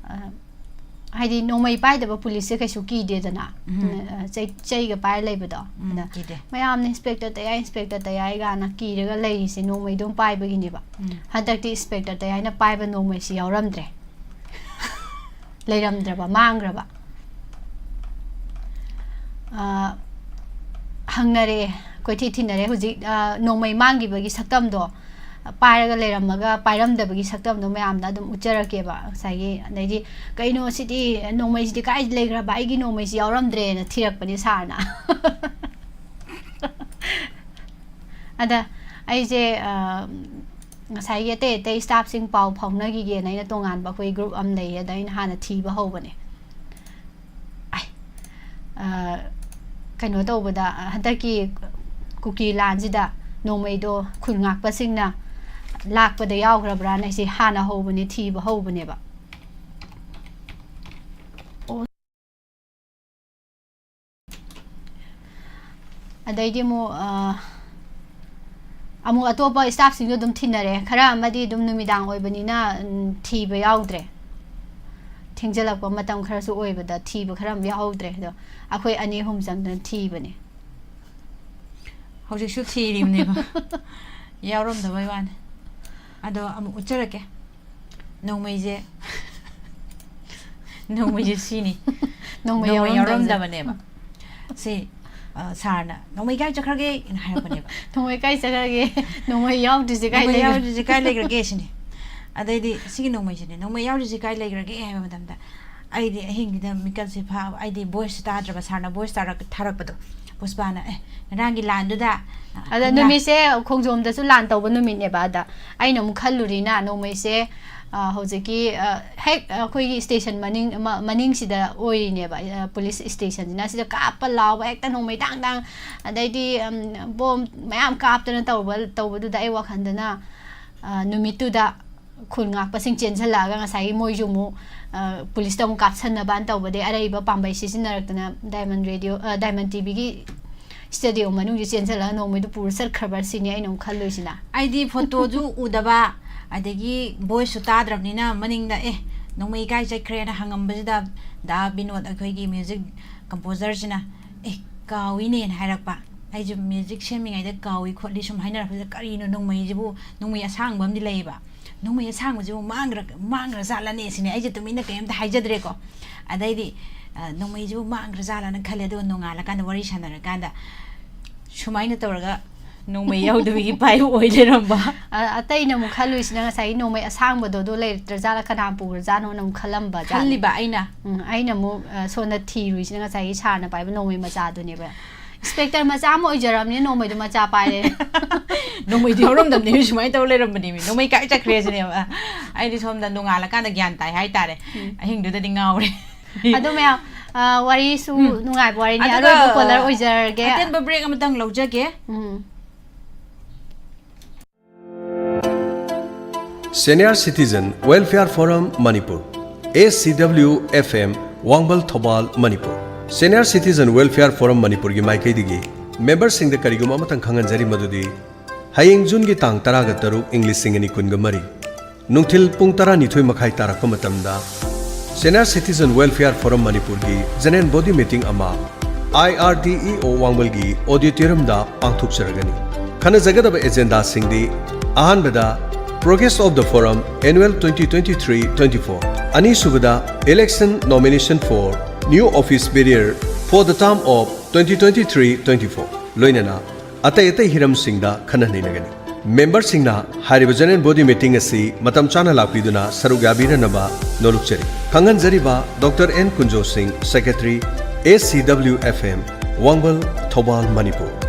ꯑ, ꯍꯥꯏꯗꯤ ꯅꯣꯡꯃꯩ ꯄꯥꯏꯗꯕ ꯄꯨꯂꯤꯁꯁꯦ ꯀꯩꯁꯨ ꯀꯤꯗꯦꯗꯅ꯫ ꯎꯝ꯫ ꯑ, ꯆꯩ-, ꯆꯩꯒ ꯄꯥꯏꯔ ꯂꯩꯕꯗꯣ꯫ ꯎꯝ, ꯑꯗ ꯀꯤꯗꯦ꯫ ꯃꯌꯥꯝꯅ "ꯏꯟꯁꯄꯦꯛꯇꯔ ꯇꯌꯥꯏ, ꯏꯟꯁꯄꯦꯛꯇꯔ ꯇꯌꯥꯏ" ꯀꯥꯏꯅ ꯀꯤꯔꯒ ꯂꯩꯔꯤꯁꯦ ꯅꯣꯡꯃꯩꯗꯣ ꯑꯗꯨꯝ ꯄꯥꯏꯕꯒꯤꯅꯦꯕ꯫ ꯎꯝ꯫ ꯍꯟꯗꯛꯇꯤ ꯏꯟꯁꯄꯦꯛꯇꯔ ꯇꯌꯥꯏꯅ ꯄꯥꯏꯕ ꯅꯣꯡꯃꯩꯁꯤ ꯌꯥꯎꯔꯝꯗ꯭ꯔꯦ꯫ ꯂꯩꯔꯝꯗ꯭ꯔꯕ, ꯃꯥꯡꯈ꯭ꯔꯕ꯫ ꯑ, ꯍꯪꯅꯔꯦ, ꯀꯣꯏꯊꯤ ꯊꯤꯅꯔꯦ꯫ ꯍꯧꯖꯤꯛ, ꯑ, ꯅꯣꯡꯃꯩ ꯃꯥꯡꯈꯤꯕꯒꯤ ꯁꯛꯇꯝꯗꯣ ꯄꯥꯏꯔꯒ ꯂꯩꯔꯝꯃꯒ ꯄꯥꯏꯔꯝꯗꯕꯒꯤ ꯁꯛꯇꯝꯗꯣ ꯃꯌꯥꯝꯅ ꯑꯗꯨꯝ ꯎꯠꯆꯔꯛꯀꯦꯕ꯫ ꯉꯁꯥꯏꯒꯤ, ꯑꯗꯩꯗꯤ, "ꯀꯩꯅꯣ ꯁꯤꯗꯤ, ꯅꯣꯡꯃꯩꯁꯤꯗꯤ ꯀꯥꯏ ꯂꯩꯈ꯭ꯔꯕ? ꯑꯩꯒꯤ ꯅꯣꯡꯃꯩꯁꯤ ꯌꯥꯎꯔꯝꯗ꯭ꯔꯦꯅ" ꯊꯤꯔꯛꯄꯅꯦ ꯁꯥꯔꯅ꯫ ꯑꯗ ꯑꯩꯁꯦ, ꯑ, ꯉꯁꯥꯏꯒꯤ ꯑꯇꯩ ꯑꯇꯩ staffꯁꯤꯡ ꯄꯥꯎ ꯐꯥꯎꯅꯈꯤꯒꯦꯅ ꯑꯩꯅ ꯇꯣꯉꯥꯟꯕ ꯑꯩꯈꯣꯏ group ꯑꯃ ꯂꯩꯌꯦ, ꯑꯗ ꯑꯩꯅ ꯍꯥꯟꯅ ꯊꯤꯕ ꯍꯧꯕꯅꯦ꯫ ꯑꯥꯏ, ꯑ, ꯀꯩꯅꯣ ꯇꯧꯕꯗ, ꯍꯟꯗꯛꯀꯤ ꯀꯨꯀꯤ ꯂꯥꯟꯁꯤꯗ ꯅꯣꯡꯃꯩꯗꯣ ꯈꯨꯜ ꯉꯥꯛꯄꯁꯤꯡꯅ ꯂꯥꯛꯄꯗ ꯌꯥꯎꯈ꯭ꯔꯕ꯭ꯔꯥꯅ ꯑꯩꯁꯦ ꯍꯥꯟꯅ ꯍꯧꯕꯅꯦ, ꯊꯤꯕ ꯍꯧꯕꯅꯦꯕ꯫ ꯑꯗꯩꯗꯤ ꯑꯃꯨꯛ, ꯑ, ꯑꯃꯨꯛ ꯑꯇꯣꯞꯄ staffꯁꯤꯡꯗꯣ ꯑꯗꯨꯝ ꯊꯤꯅꯔꯦ꯫ ꯈꯔ ꯑꯃꯗꯤ ꯑꯗꯨꯝ ꯅꯨꯃꯤꯗꯥꯡ ꯑꯣꯏꯕꯅꯤꯅ, ꯎꯝ, ꯊꯤꯕ ꯌꯥꯎꯗ꯭ꯔꯦ꯫ ꯊꯦꯡꯖꯤꯜꯂꯛꯄ ꯃꯇꯝ ꯈꯔꯁꯨ ꯑꯣꯏꯕꯗ ꯊꯤꯕ ꯈꯔ ꯑꯃ ꯌꯥꯎꯍꯧꯗ꯭ꯔꯦ꯫ ꯑꯗꯣ ꯑꯩꯈꯣꯏ ꯑꯅꯤ ꯑꯍꯨꯝ ꯆꯪꯗꯅ ꯊꯤꯕꯅꯦ꯫ ꯍꯧꯖꯤꯛꯁꯨ ꯊꯤꯔꯤꯕꯅꯦꯕ꯫ ꯌꯥꯎꯔꯝꯗꯕꯩ ꯋꯥꯅꯤ꯫ ꯑꯗꯣ ꯑꯃꯨꯛ ꯎꯠꯆꯔꯛꯀꯦ꯫ ꯅꯣꯡꯃꯩꯁꯦ, ꯅꯣꯡꯃꯩꯁꯦ ꯁꯤꯅꯤ꯫ ꯅꯣꯡꯃꯩ ꯅꯣꯡꯃꯩ ꯌꯥꯎꯔꯝꯗꯕꯁꯦ꯫ ꯌꯥꯎꯔꯝꯗꯕꯅꯦꯕ꯫ ꯁꯤ, ꯑ, ꯁꯥꯔꯅ, "ꯅꯣꯡꯃꯩ ꯀꯥꯏ ꯆꯠꯈ꯭ꯔꯒꯦ?" ꯍꯥꯏꯅ ꯍꯥꯏꯔꯛꯄꯅꯦꯕ꯫ "ꯅꯣꯡꯃꯩ ꯀꯥꯏ ꯆꯠꯈ꯭ꯔꯒꯦ? ꯅꯣꯡꯃꯩ ꯌꯥꯎꯗ꯭ꯔꯤꯁꯦ ꯀꯥꯏ ꯅꯣꯡꯃꯩ ꯂꯩꯈ꯭ꯔꯦ?" ꯌꯥꯎꯗ꯭ꯔꯤꯁꯦ ꯀꯥꯏ ꯂꯩꯈ꯭ꯔꯒꯦ ꯁꯤꯅꯤ꯫ ꯑꯗꯩꯗꯤ ꯁꯤꯒꯤ ꯅꯣꯡꯃꯩꯁꯤꯅꯦ, "ꯅꯣꯡꯃꯩ ꯌꯥꯎꯗ꯭ꯔꯤꯁꯦ ꯀꯥꯏ ꯂꯩꯈ꯭ꯔꯒꯦ?" ꯍꯥꯏꯕ ꯃꯇꯝꯗ, ꯑꯩꯗꯤ ꯑꯍꯤꯡꯁꯤꯗ ꯃꯤꯀꯞꯁꯦ ꯐꯥꯕ, ꯑꯩꯗꯤ voice ꯇꯥꯗ꯭ꯔꯕ, ꯁꯥꯔꯅ voice ꯇꯥꯔꯛ-, ꯊꯥꯔꯛꯄꯗꯣ꯫ ꯄꯨꯁꯄꯥꯅ, "ꯑꯦ, ꯉꯔꯥꯡꯒꯤ ꯂꯥꯟꯗꯨꯗ, ꯑ, ꯑꯗ ꯀꯪꯂꯥ" ꯅꯨꯃꯤꯠꯁꯦ ꯈꯣꯡꯖꯣꯝꯗꯁꯨ ꯂꯥꯟ ꯇꯧꯕ ꯅꯨꯃꯤꯠꯅꯦꯕ꯫ ꯑꯗ ꯑꯩꯅ ꯑꯃꯨꯛ ꯈꯜꯂꯨꯔꯤꯅ, ꯅꯣꯡꯃꯩꯁꯦ, ꯑ, ꯍꯧꯖꯤꯛꯀꯤ, ꯑ, ꯍꯦꯛ ꯑꯩꯈꯣꯏꯒꯤ station ꯃꯅꯤꯡ, ꯃ-, ꯃꯅꯤꯡꯁꯤꯗ ꯑꯣꯏꯔꯤꯅꯦꯕ, ꯑ, police stationꯁꯤꯅ꯫ ꯁꯤꯗ ꯀꯥꯞꯄ ꯂꯥꯎꯕ, ꯍꯦꯛꯇ ꯅꯣꯡꯃꯩ ꯗꯥꯡ ꯗꯥꯡ, ꯑꯗꯩꯗꯤ, ꯎꯝ, bomb ꯃꯌꯥꯝ ꯀꯥꯞꯇꯅ ꯇꯧꯕ, ꯇꯧꯕꯗꯨꯗ ꯑꯩ ꯋꯥꯈꯜꯗꯅ, ꯑ, ꯅꯨꯃꯤꯠꯇꯨꯗ ꯈꯨꯜ ꯉꯥꯛꯄꯁꯤꯡ ꯆꯦꯟꯁꯤꯜꯂꯛꯑꯒ ꯉꯁꯥꯏꯒꯤ ꯃꯣꯏꯁꯨ ꯑꯃꯨꯛ, ꯑ, policeꯇ ꯑꯃꯨꯛ ꯀꯥꯞꯁꯟꯅꯕꯅ ꯇꯧꯕꯗꯩ ꯑꯔꯩꯕ ꯄꯥꯝꯕꯩ ꯁꯤꯖꯤꯟꯅꯔꯛꯇꯅ Diamond Radio, ꯑ, Diamond TVꯒꯤ studio ꯃꯅꯨꯡꯁꯤ ꯆꯦꯟꯁꯤꯜꯂꯛꯑꯒ ꯅꯣꯡꯃꯩꯗꯨ ꯄꯨꯔ ꯆꯠꯈ꯭ꯔꯕ ꯁꯤꯅꯤ ꯑꯩꯅ ꯑꯃꯨꯛ ꯈꯜꯂꯨꯏꯁꯤꯅ꯫ ꯑꯩꯗꯤ photoꯁꯨ ꯎꯗꯕ, ꯑꯗꯒꯤ voiceꯁꯨ ꯇꯥꯗ꯭ꯔꯕꯅꯤꯅ ꯃꯅꯤꯡꯗ, "ꯑꯦ, ꯅꯣꯡꯃꯩ ꯀꯥꯏ ꯆꯠꯈ꯭ꯔꯦꯅ?" ꯍꯪꯉꯝꯕꯁꯤꯗ ꯗꯥ ꯕꯤꯅꯣꯗ, ꯑꯩꯈꯣꯏꯒꯤ music composerꯁꯤꯅ, "ꯑꯦ, ꯀꯥꯎꯏꯅꯦꯅ" ꯍꯥꯏꯔꯛꯄ꯫ ꯑꯩꯁꯨ music ꯁꯦꯝꯃꯤꯉꯩꯗ ꯀꯥꯎꯏ ꯈꯣꯠꯂꯤ ꯁꯨꯝ ꯍꯥꯏꯅꯔꯛꯄꯁꯤꯗ, "ꯀꯔꯤꯅꯣ ꯅꯣꯡꯃꯩꯁꯤꯕꯨ?" ꯅꯣꯡꯃꯩ ꯑꯁꯥꯡꯕ ꯑꯃꯗꯤ ꯂꯩꯌꯦꯕ꯫ "ꯅꯣꯡꯃꯩ ꯑꯁꯥꯡꯕꯁꯤꯕꯨ ꯃꯥꯡꯈ꯭ꯔ-, ꯃꯥꯡꯈ꯭ꯔ ꯖꯥꯠꯂꯅꯦ?" ꯁꯤꯅꯦ꯫ ꯑꯩꯁꯦ ꯇꯨꯃꯤꯟꯅ ꯀꯩꯝꯇ ꯍꯥꯏꯖꯗ꯭ꯔꯦꯀꯣ꯫ ꯑꯗꯩꯗꯤ, ꯑ, "ꯅꯣꯡꯃꯩꯁꯤꯕꯨ ꯃꯥꯡꯈ꯭ꯔ ꯖꯥꯠꯂꯅ" ꯈꯜꯂꯦ꯫ ꯑꯗꯨꯒ ꯅꯣꯡꯉꯥꯜꯂꯀꯥꯟꯗ ꯋꯥꯔꯤ ꯁꯥꯟꯅꯔꯀꯥꯟꯗ ꯁꯨꯃꯥꯏꯅ ꯇꯧꯔꯒ ꯅꯣꯡꯃꯩ ꯌꯥꯎꯗꯕꯒꯤ ꯄꯥꯏꯕ ꯑꯣꯏ ꯂꯩꯔꯝꯕ꯫ ꯑ- ꯑꯇꯩꯅ ꯑꯃꯨꯛ ꯈꯜꯂꯨꯏꯁꯤꯅ ꯉꯁꯥꯏꯒꯤ ꯅꯣꯡꯃꯩ ꯑꯁꯥꯡꯕꯗꯣ ꯑꯗꯨ ꯂꯩꯔꯛꯇ꯭ꯔꯖꯥꯠꯂ, ꯀꯅꯥ ꯄꯨꯈ꯭ꯔꯖꯥꯠꯅꯣꯅ ꯑꯃꯨꯛ ꯈꯜꯂꯝꯕ ꯖꯥꯠꯅꯤ. ꯈꯜꯂꯤꯕ ꯑꯩꯅ ꯎꯝ, ꯑꯩꯅ ꯑꯃꯨꯛ ꯑ, ꯁꯣꯝꯗ ꯊꯤꯔꯨꯏꯁꯤꯅ ꯉꯁꯥꯏꯒꯤ ꯁꯥꯔꯅ ꯄꯥꯏꯕ ꯅꯣꯡꯃꯩ ꯃꯆꯥꯗꯨꯅꯦꯕ. ꯏꯟꯁꯄꯦꯛꯇꯔ ꯃꯆꯥ ꯑꯃ ꯑꯣꯏꯖꯔꯕꯅꯤꯅ ꯅꯣꯡꯃꯩꯗꯣ ꯃꯆꯥ ꯄꯥꯏꯔꯦ. ꯅꯣꯡꯃꯩꯗꯤ ꯍꯧꯔꯝꯗꯕꯅꯦ, ꯁꯨꯃꯥꯏꯅ ꯇꯧꯔ ꯂꯩꯔꯝꯕꯅꯦꯃꯤ, ꯅꯣꯡꯃꯩ ꯀꯥꯏ ꯆꯠꯈ꯭ꯔꯦ ꯁꯤꯅꯦꯕ. ꯑꯩꯗꯤ ꯁꯣꯝꯗ ꯅꯣꯡꯉꯥꯜꯂꯀꯥꯟꯗ ꯒ꯭ꯌꯥꯟ ꯇꯥꯏ ꯍꯥꯏꯇꯥꯔꯦ. ꯑꯍꯤꯡꯗꯨꯗꯗꯤ ꯉꯥꯎꯔꯦ. ꯑꯗꯣ ꯃꯌꯥꯝ, ꯑ, ꯋꯥꯔꯤꯁꯨ ꯎꯝ. ꯅꯨꯡꯉꯥꯏꯕ ꯋꯥꯔꯤꯅꯤ. ꯑꯗꯨꯒ, ꯑꯔꯣꯏꯕ ꯀꯣꯂꯔ ꯑꯣꯏꯖꯔꯒꯦ. ꯑꯇꯦꯟꯕ ꯕ꯭ꯔꯦꯛ ꯑꯃꯇꯪ ꯂꯧꯖꯒꯦ. ꯎꯝ. Senior Citizen Welfare Forum Manipur, A C W F M, Wangbal, Thoubal, Manipur. Senior Citizen Welfare Forum Manipurꯒꯤ ꯃꯥꯏꯀꯩꯗꯒꯤ ꯃꯦꯝꯕꯔꯁꯤꯡꯗ ꯀꯔꯤꯒꯨꯝꯕ ꯑꯃꯇꯪ ꯈꯪꯍꯟꯖꯔꯤ, ꯃꯗꯨꯗꯤ ꯍꯌꯦꯡ ꯖꯨꯟꯒꯤ ꯇꯥꯡ ꯇꯔꯥꯒ ꯇꯔꯨꯛ, ꯏꯪ ꯂꯤꯁꯤꯡ ꯑꯅꯤ ꯀꯨꯟꯒ ꯃꯔꯤ, ꯅꯨꯡꯊꯤꯜ ꯄꯨꯡ ꯇꯔꯥꯅꯤꯊꯣꯏ ꯃꯈꯥꯏ ꯇꯥꯔꯛꯄ ꯃꯇꯝꯗ Senior Citizen Welfare Forum ꯃꯅꯤꯄꯨꯔꯒꯤ General Body Meeting ꯑꯃ I R D E O ꯋꯥꯡꯃꯜꯒꯤ auditoriumꯗ ꯄꯥꯡꯊꯣꯛꯆꯔꯒꯅꯤ꯫ ꯈꯟꯅꯖꯒꯗꯕ ꯑꯦꯖꯦꯟꯗꯥꯁꯤꯡꯗꯤ, ꯑꯍꯥꯟꯕꯗ, Progress of the Forum Annual twenty twenty-three twenty-four, ꯑꯅꯤꯁꯨꯕꯗ, Election Nomination for New Office Bearer for the term of twenty twenty-three twenty-four, ꯂꯣꯏꯅꯅ ꯑꯇꯩ ꯑꯇꯩ ꯍꯤꯔꯝꯁꯤꯡꯗ ꯈꯟꯅ ꯅꯩꯅꯒꯅꯤ꯫ ꯃꯦꯝꯕꯔꯁꯤꯡꯅ ꯍꯥꯏꯔꯤꯕ General Body Meeting ꯑꯁꯤ ꯃꯇꯝ ꯆꯥꯅ ꯂꯥꯛꯄꯤꯗꯨꯅ ꯁꯔꯨꯛ ꯌꯥꯕꯤꯔꯅꯕ ꯅꯣꯂꯨꯛꯆꯔꯤ꯫ ꯈꯪꯍꯟꯖꯔꯤꯕ ꯗꯣꯛꯇꯔ ꯑꯦꯟ ꯀꯨꯟꯖꯣ ꯁꯤꯡ, Secretary, A C W F M, ꯋꯥꯡꯕꯜ, Thoubal, Manipur.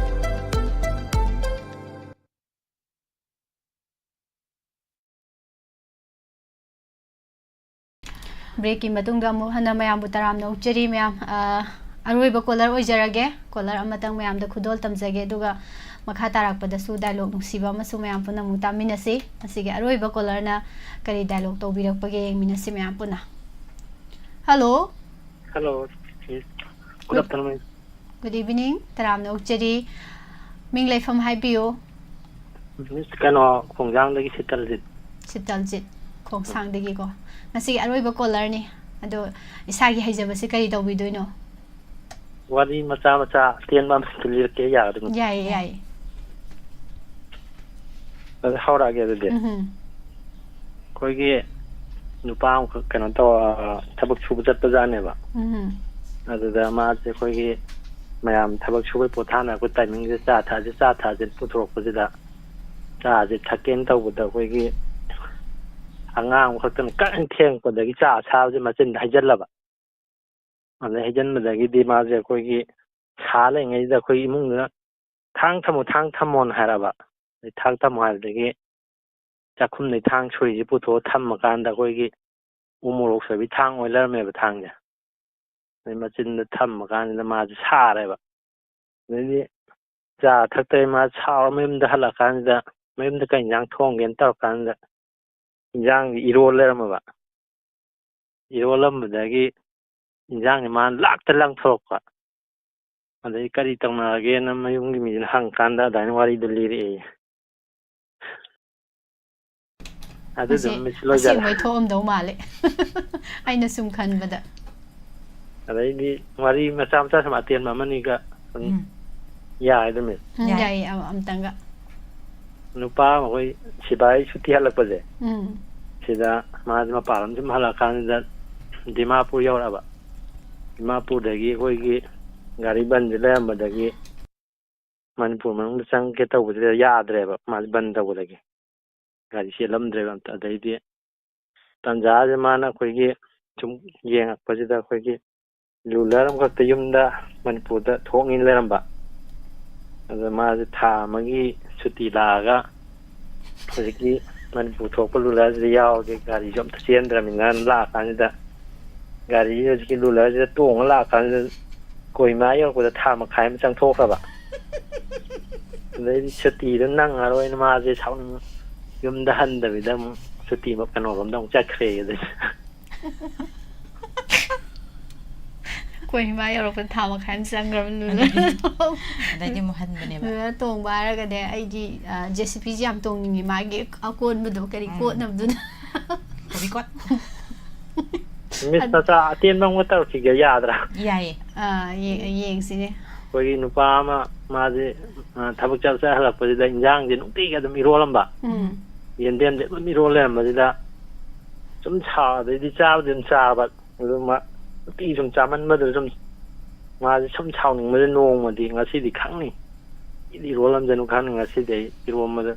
ꯕ꯭ꯔꯦꯛꯀꯤ ꯃꯇꯨꯡꯗ ꯑꯃꯨꯛ ꯍꯟꯅ ꯃꯌꯥꯝꯕꯨ ꯇꯔꯥꯝꯅ ꯑꯣꯛꯆꯔꯤ꯫ ꯃꯌꯥꯝ, ꯑ, ꯑꯔꯣꯏꯕ ꯀꯣꯂꯔ ꯑꯣꯏꯖꯔꯒꯦ꯫ ꯀꯣꯂꯔ ꯑꯃꯇꯪ ꯃꯌꯥꯝꯗ ꯈꯨꯗꯣꯜ ꯇꯝꯖꯒꯦ, ꯑꯗꯨꯒ ꯃꯈꯥ ꯇꯥꯔꯛꯄꯗꯁꯨ ꯗꯥꯏꯂꯣꯛ ꯅꯨꯡꯁꯤꯕ ꯑꯃꯁꯨ ꯃꯌꯥꯝ ꯄꯨꯟꯅ ꯑꯃꯨꯛ ꯇꯥꯃꯤꯟꯅꯁꯤ꯫ ꯉꯁꯤꯒꯤ ꯑꯔꯣꯏꯕ ꯀꯣꯂꯔꯅ ꯀꯔꯤ ꯗꯥꯏꯂꯣꯛ ꯇꯧꯕꯤꯔꯛꯄꯒꯦ ꯌꯦꯡꯃꯤꯟꯅꯁꯤ ꯃꯌꯥꯝ ꯄꯨꯟꯅ꯫ Hello. Hello, miss. Good afternoon. Good evening. ꯇꯔꯥꯝꯅ ꯑꯣꯛꯆꯔꯤ꯫ ꯃꯤꯡ ꯂꯩꯐꯝ ꯍꯥꯏꯕꯤꯌꯨ꯫ Miss, ꯀꯩꯅꯣ, ꯈꯣꯡꯖꯥꯡꯗꯒꯤ ꯁꯤꯇꯜꯖꯤꯠ꯫ ꯁꯤꯇꯜꯖꯤꯠ, ꯈꯣꯡꯁꯥꯡꯗꯒꯤꯀꯣ꯫ ꯉꯁꯤꯒꯤ ꯑꯔꯣꯏꯕ ꯀꯣꯂꯔꯅꯤ꯫ ꯑꯗꯣ ꯏꯁꯥꯒꯤ ꯍꯩꯖꯕꯁꯦ ꯀꯔꯤ ꯇꯧꯕꯤꯗꯣꯏꯅꯣ? ꯋꯥꯔꯤ ꯃꯆꯥ ꯃꯆꯥ ꯑꯇꯦꯟꯕ ꯑꯃꯁꯨ ꯂꯤꯔꯛꯀꯦ, ꯌꯥꯒꯗ꯭ꯔꯣ? ꯌꯥꯏꯌꯦ, ꯌꯥꯏꯌꯦ꯫ ꯑꯗꯨ ꯍꯧꯔꯛꯑꯒꯦ ꯑꯗꯨꯗꯤ꯫ ꯎꯝꯍꯨꯝ. ꯑꯩꯈꯣꯏꯒꯤ ꯅꯨꯄꯥ ꯑꯃꯈꯛ ꯀꯩꯅꯣ ꯇꯧ, ꯑ, ꯊꯕꯛ ꯁꯨꯕ ꯆꯠꯄꯖꯥꯠꯅꯦꯕ꯫ ꯎꯝꯍꯨꯝ. ꯑꯗꯨꯗ ꯃꯥꯁꯦ ꯑꯩꯈꯣꯏꯒꯤ ꯃꯌꯥꯝ ꯊꯕꯛ ꯁꯨꯕꯩ ꯄꯣꯊꯥꯅꯔꯛꯄ timingꯁꯤꯗ ꯆꯥ ꯊꯛꯑꯁꯤ, ꯆꯥ ꯊꯛꯑꯁꯤꯅ ꯄꯨꯊꯣꯔꯛꯄꯁꯤꯗ, ꯆꯥꯁꯦ ꯊꯛꯀꯦꯅ ꯇꯧꯕꯗ ꯑꯩꯈꯣꯏꯒꯤ ꯑꯉꯥꯡ ꯑꯃꯈꯛꯇꯅ ꯀꯟꯅ ꯊꯦꯡꯉꯛꯄꯗꯒꯤ ꯆꯥ ꯑꯁꯥꯕꯁꯦ ꯃꯆꯤꯟꯗ ꯍꯩꯖꯤꯜꯂꯕ꯫ ꯑꯗꯩ ꯍꯩꯖꯤꯟꯕꯗꯒꯤꯗꯤ ꯃꯥꯁꯦ ꯑꯩꯈꯣꯏꯒꯤ ꯁꯥ ꯂꯩꯉꯩꯁꯤꯗ ꯑꯩꯈꯣꯏ ꯏꯃꯨꯡꯗꯨꯅ "ꯊꯥꯡ ꯊꯝꯃꯣ, ꯊꯥꯡ ꯊꯝꯃꯣꯅ" ꯍꯥꯏꯔꯕ꯫ ꯑꯗꯩ ꯊꯥꯡ ꯊꯝꯃꯣ ꯍꯥꯏꯕꯗꯒꯤ ꯆꯥꯛꯈꯨꯝꯗꯩ ꯊꯥꯡ ꯁꯣꯏꯁꯤ ꯄꯨꯊꯣꯛꯑ ꯊꯝꯃꯀꯥꯟꯗ ꯑꯩꯈꯣꯏꯒꯤ ꯎ ꯃꯣꯔꯣꯛ ꯁꯣꯏꯕꯤ ꯊꯥꯡ ꯑꯣꯏ ꯂꯩꯔꯝꯃꯦꯕ ꯊꯥꯡꯁꯦ꯫ ꯑꯗꯩ ꯃꯆꯤꯟꯗ ꯊꯝꯃꯀꯥꯟꯁꯤꯗ ꯃꯥꯁꯦ ꯁꯥꯔꯦꯕ꯫ ꯑꯗꯩꯗꯤ ꯆꯥ ꯊꯛꯇ꯭ꯔꯦ, ꯃꯥ ꯁꯥꯎꯔ ꯃꯌꯨꯝꯗ ꯍꯜꯂꯛꯑꯀꯥꯟꯁꯤꯗ, ꯃꯌꯨꯝꯗ ꯀꯩ ꯏꯟꯖꯥꯡ ꯊꯣꯡꯒꯦꯅ ꯇꯧꯔꯀꯥꯟꯁꯤꯗ ꯏꯟꯖꯥꯡꯁꯤ ꯏꯔꯣꯜ ꯂꯩꯔꯝꯃꯕ꯫ ꯏꯔꯣꯜꯂꯝꯕꯗꯒꯤ ꯏꯟꯖꯥꯡꯁꯤ ꯃꯥꯅ ꯂꯥꯛꯇ ꯂꯪꯊꯣꯔꯛꯄ꯫ ꯑꯗꯩ ꯀꯔꯤ ꯇꯧꯅꯔꯒꯦꯅ ꯃꯌꯨꯝꯒꯤ ꯃꯤꯗꯨꯅ ꯍꯪꯀꯥꯟꯗ ꯑꯗꯨꯃꯥꯏꯅ ꯋꯥꯔꯤꯗꯨ ꯂꯤꯔꯛꯑꯦ꯫ ꯑꯗꯨꯗꯨꯝ ꯃꯁꯤ ꯃꯤꯁ ꯂꯣꯏꯖꯔꯦ꯫ ꯑꯁꯦꯡꯕꯩ ꯊꯣꯛꯑꯝꯗꯧ ꯃꯥꯜꯂꯦ꯫ ꯑꯩꯅ ꯁꯨꯝ ꯈꯟꯕꯗ꯫ ꯑꯗꯩꯗꯤ ꯋꯥꯔꯤ ꯃꯆꯥ ꯃꯆꯥ ꯁꯨꯝ ꯑꯇꯦꯟꯕ ꯑꯃꯅꯤꯒ ꯁꯨꯝ ꯎꯝ꯫ ꯌꯥꯏ ꯑꯗꯨꯝ ꯃꯤꯁ꯫ ꯎꯝ, ꯌꯥꯏ꯫ ꯌꯥꯏꯌꯦ, ꯑꯃ-, ꯑꯝꯇꯪꯒ꯫ ꯅꯨꯄꯥ ꯑꯃ ꯑꯩꯈꯣꯏ ꯁꯤꯐꯥꯏ ꯁꯨꯇꯤ ꯍꯜꯂꯛꯄꯁꯦ, ꯎꯝ꯫ ꯁꯤꯗ ꯃꯥꯁꯦ ꯃꯄꯥꯟ ꯂꯝ ꯁꯨꯝ ꯍꯜꯂꯛꯑꯀꯥꯟꯁꯤꯗ ꯗꯤꯃꯥꯄꯨꯔ ꯌꯧꯔꯛꯑꯕ꯫ ꯗꯤꯃꯥꯄꯨꯔꯗꯒꯤ ꯑꯩꯈꯣꯏꯒꯤ ꯒꯥꯔꯤ ꯕꯟꯁꯦ ꯂꯩꯔꯝꯕꯗꯒꯤ ꯃꯅꯤꯄꯨꯔ ꯃꯅꯨꯡꯗ ꯆꯪꯒꯦ ꯇꯧꯕꯁꯤꯗ ꯌꯥꯗ꯭ꯔꯦꯕ, ꯃꯥꯁꯦ ꯕꯟ ꯇꯧꯕꯗꯒꯤ꯫ ꯒꯥꯔꯤ ꯆꯦꯜꯂꯝꯗ꯭ꯔꯦꯕ ꯑꯝꯇ꯫ ꯑꯗꯩꯗꯤ ꯇꯟꯖꯥꯁꯦ ꯃꯥꯅ ꯑꯩꯈꯣꯏꯒꯤ ꯁꯨꯝ ꯌꯦꯡꯉꯛꯄꯁꯤꯗ ꯑꯩꯈꯣꯏꯒꯤ ꯔꯨꯂꯔ ꯑꯃꯈꯛꯇ ꯌꯨꯝꯗ ꯃꯅꯤꯄꯨꯔꯗ ꯊꯣꯛꯅꯤꯅ ꯂꯩꯔꯝꯕ꯫ ꯑꯗ ꯃꯥꯁꯦ ꯊꯥ ꯑꯃꯒꯤ ꯁꯨꯇꯤ ꯂꯥꯛꯑꯒ ꯍꯧꯖꯤꯛꯀꯤ ꯃꯅꯤꯄꯨꯔ ꯊꯣꯛꯄ ꯔꯨꯂꯔꯁꯤꯗ ꯌꯥꯎꯔꯒꯦ, ꯒꯥꯔꯤꯁꯨ ꯑꯝꯇ ꯆꯦꯟꯗ꯭ꯔꯃꯤꯅ ꯂꯥꯛꯑꯀꯥꯟꯁꯤꯗ ꯒꯥꯔꯤ ꯍꯧꯖꯤꯛꯀꯤ ꯔꯨꯂꯔꯁꯤꯗ ꯇꯣꯡꯉ ꯂꯥꯛꯑꯀꯥꯟꯁꯤꯗ ꯀꯣꯍꯤꯃꯥ ꯌꯧꯔꯛꯄꯗ ꯊꯥ ꯃꯈꯥꯏ ꯑꯃ ꯆꯪꯊꯣꯛꯈ꯭ꯔꯕ꯫ ꯑꯗꯩꯗꯤ ꯁꯨꯇꯤꯗꯣ ꯅꯪꯉꯔꯣꯏꯅ ꯃꯥꯁꯦ ꯁꯥꯎꯅꯤꯡ-, ꯌꯨꯝꯗ ꯍꯟꯗꯕꯤꯗ ꯑꯃꯨꯛ ꯁꯨꯇꯤ ꯀꯩꯅꯣꯔꯣꯝꯗ ꯑꯃꯨꯛ ꯆꯠꯈ꯭ꯔꯦ꯫ ꯑꯗꯨꯗꯤ ꯀꯣꯍꯤꯃꯥ ꯌꯧꯔꯛꯄꯗ ꯊꯥ ꯃꯈꯥꯏ ꯑꯃ ꯆꯪꯈ꯭ꯔꯕ ꯂꯨꯂꯥ꯫ ꯑꯗꯩꯗꯤ, ꯑꯗꯩꯗꯤ ꯑꯃꯨꯛ ꯍꯟꯕꯅꯦꯕ꯫ ꯂꯨꯂꯥ ꯇꯣꯡꯕ ꯍꯥꯏꯔꯒꯅꯦ, ꯑꯩꯗꯤ, ꯑ, JCBꯁꯦ ꯌꯥꯝ ꯇꯣꯡꯅꯤꯡꯉꯤ, ꯃꯥꯒꯤ ꯑꯀꯣꯟꯕꯗꯣ, ꯀꯔꯤ ꯎꯝ꯫ ꯀꯣꯠꯅꯕꯗꯨꯅ꯫ ꯀꯣꯕꯤ ꯀꯣꯠ꯫ ꯃꯤꯁ ꯑꯗ- ꯃꯆꯥ ꯑꯇꯦꯟꯕ ꯑꯃꯒ ꯇꯧꯔꯛꯈꯤꯒꯦ, ꯌꯥꯗ꯭ꯔꯥ? ꯌꯥꯏꯌꯦ꯫ ꯑꯥ, ꯌꯦ-, ꯌꯦꯡꯁꯤꯅꯦ꯫ ꯑꯩꯈꯣꯏꯒꯤ ꯅꯨꯄꯥ ꯑꯃ, ꯃꯥꯁꯦ, ꯑ, ꯊꯕꯛ ꯆꯠ ꯆꯠ ꯍꯜꯂꯛꯄꯁꯤꯗ ꯏꯟꯖꯥꯡꯁꯦ ꯅꯨꯡꯇꯤꯒꯤ ꯑꯗꯨꯝ ꯏꯔꯣꯜꯂꯝꯕ꯫ ꯎꯝ꯫ ꯌꯦꯟꯗꯦꯝꯁꯦ ꯑꯗꯨꯝ ꯏꯔꯣꯜ ꯂꯩꯔꯝꯕꯁꯤꯗ ꯁꯨꯝ ꯁꯥꯎ-, ꯑꯗꯩꯗꯤ ꯆꯥꯕꯗꯤ ꯑꯗꯨꯝ ꯆꯥꯕ, ꯑꯗꯨ ꯃꯥ ꯅꯨꯡꯇꯤꯒꯤ ꯁꯨꯝ ꯆꯥꯃꯟꯕꯗꯨꯗ ꯁꯨꯝ ꯃꯥꯁꯦ ꯁꯨꯝ ꯁꯥꯎꯅꯤꯡꯕꯗ ꯅꯣꯡꯃꯗꯤ, ꯉꯁꯤꯗꯤ ꯈꯪꯅꯤ, ꯏꯗꯤ ꯏꯔꯣꯜꯂꯝꯖꯅꯨ ꯈꯪꯅꯤ, ꯉꯁꯤꯗꯤ ꯑꯩ ꯏꯔꯣꯟꯕꯗ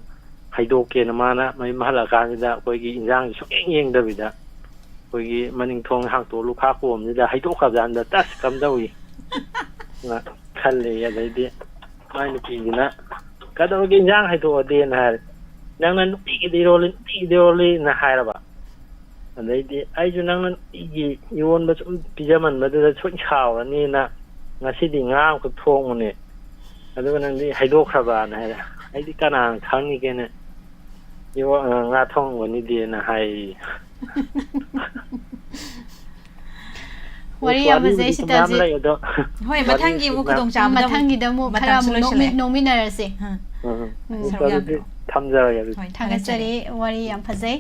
ꯍꯩꯗꯣꯛꯀꯦꯅ ꯃꯥꯅ ꯃꯌꯨꯝ ꯍꯜꯂꯛꯑꯀꯥꯟꯁꯤꯗ ꯑꯩꯈꯣꯏꯒꯤ ꯏꯟꯖꯥꯡꯁꯦ ꯁꯨꯡꯌꯦꯡ ꯌꯦꯡꯗꯕꯤꯗ ꯑꯩꯈꯣꯏꯒꯤ ꯃꯅꯤꯡ ꯊꯣꯡ ꯍꯥꯡꯇꯣꯛꯑ ꯂꯨꯈꯥꯛ ꯀꯣꯝꯁꯤꯗ ꯍꯩꯗꯣꯛꯈ꯭ꯔꯕꯖꯥꯠꯅꯤꯗ꯫ "ꯇꯁ, ꯀꯝꯗꯧꯏ?" ꯅ ꯈꯜꯂꯦ꯫ ꯑꯗꯩꯗꯤ ꯃꯥꯏ ꯅꯨꯄꯤꯁꯤꯅ, "ꯀꯩꯗꯧꯔꯒꯦ, ꯏꯟꯖꯥꯡ ꯍꯩꯗꯣꯛꯑꯗꯤꯅ?" ꯍꯥꯏꯔꯦ꯫ "ꯅꯪꯅ ꯅꯨꯡꯇꯤꯒꯤꯗꯤ ꯏꯔꯣꯜꯂꯤ, ꯅꯨꯡꯇꯤꯒꯤꯗꯤ ꯏꯔꯣꯜꯂꯤꯅ" ꯍꯥꯏꯔꯕ꯫ ꯑꯗꯩꯗꯤ ꯑꯩꯁꯨ ꯅꯪꯅ ꯅꯨꯡꯇꯤꯒꯤ ꯏꯔꯣꯟꯕ ꯁꯨꯝ ꯄꯤꯖꯃꯟꯕꯗꯨꯗ ꯁꯣꯏ ꯁꯥꯎꯔꯅꯤꯅ ꯉꯁꯤꯗꯤ ꯉꯥ ꯑꯃꯈꯛ ꯊꯣꯡꯕꯅꯦ, ꯑꯗꯨꯒ ꯅꯪꯗꯤ ꯍꯩꯗꯣꯛꯈ꯭ꯔꯕꯅ ꯍꯥꯏꯔꯦ꯫ ꯑꯩꯗꯤ ꯀꯅꯥꯅ ꯈꯪꯅꯤꯒꯦꯅ, "ꯏꯔꯣ-, ꯑ, ꯉꯥ ꯊꯣꯡꯕꯅꯤꯗꯤꯅ" ꯍꯥꯏꯌꯦ꯫ ꯋꯥꯔꯤ ꯌꯥꯝ ꯐꯖꯩ꯫ ꯋꯥꯔꯤꯕꯨꯗꯤ ꯁꯤ ꯃꯌꯥꯝ ꯇꯥꯁꯤ꯫ ꯂꯩ ꯑꯗꯣ꯫ ꯍꯣꯏ, ꯃꯊꯪꯒꯤ ꯑꯃꯨꯛ ꯈꯨꯗꯣꯡꯆꯥꯕꯗ ꯑꯃꯨꯛ ꯃꯊꯪꯒꯤꯗ ꯑꯃꯨꯛ ꯈꯔ ꯃꯇꯝꯁꯨ ꯑꯃꯨꯛ ꯅꯣꯛꯃꯤ- ꯂꯣꯏꯁꯤꯜꯂꯛꯑꯦ꯫ ꯅꯣꯛꯃꯤꯟꯅꯔꯁꯦ꯫ ꯑꯥ, ꯎꯝ, ꯎꯝ, ꯎꯝ, ꯁꯔꯨꯛ ꯑꯗꯨꯗꯤ ꯌꯥꯕꯤꯔꯣ꯫ ꯊꯝꯖꯔꯒꯦ ꯑꯗꯨꯗꯤ꯫ ꯍꯣꯏ, ꯊꯥꯒꯠꯆꯔꯤ꯫ ꯋꯥꯔꯤ ꯌꯥꯝ ꯐꯖꯩ꯫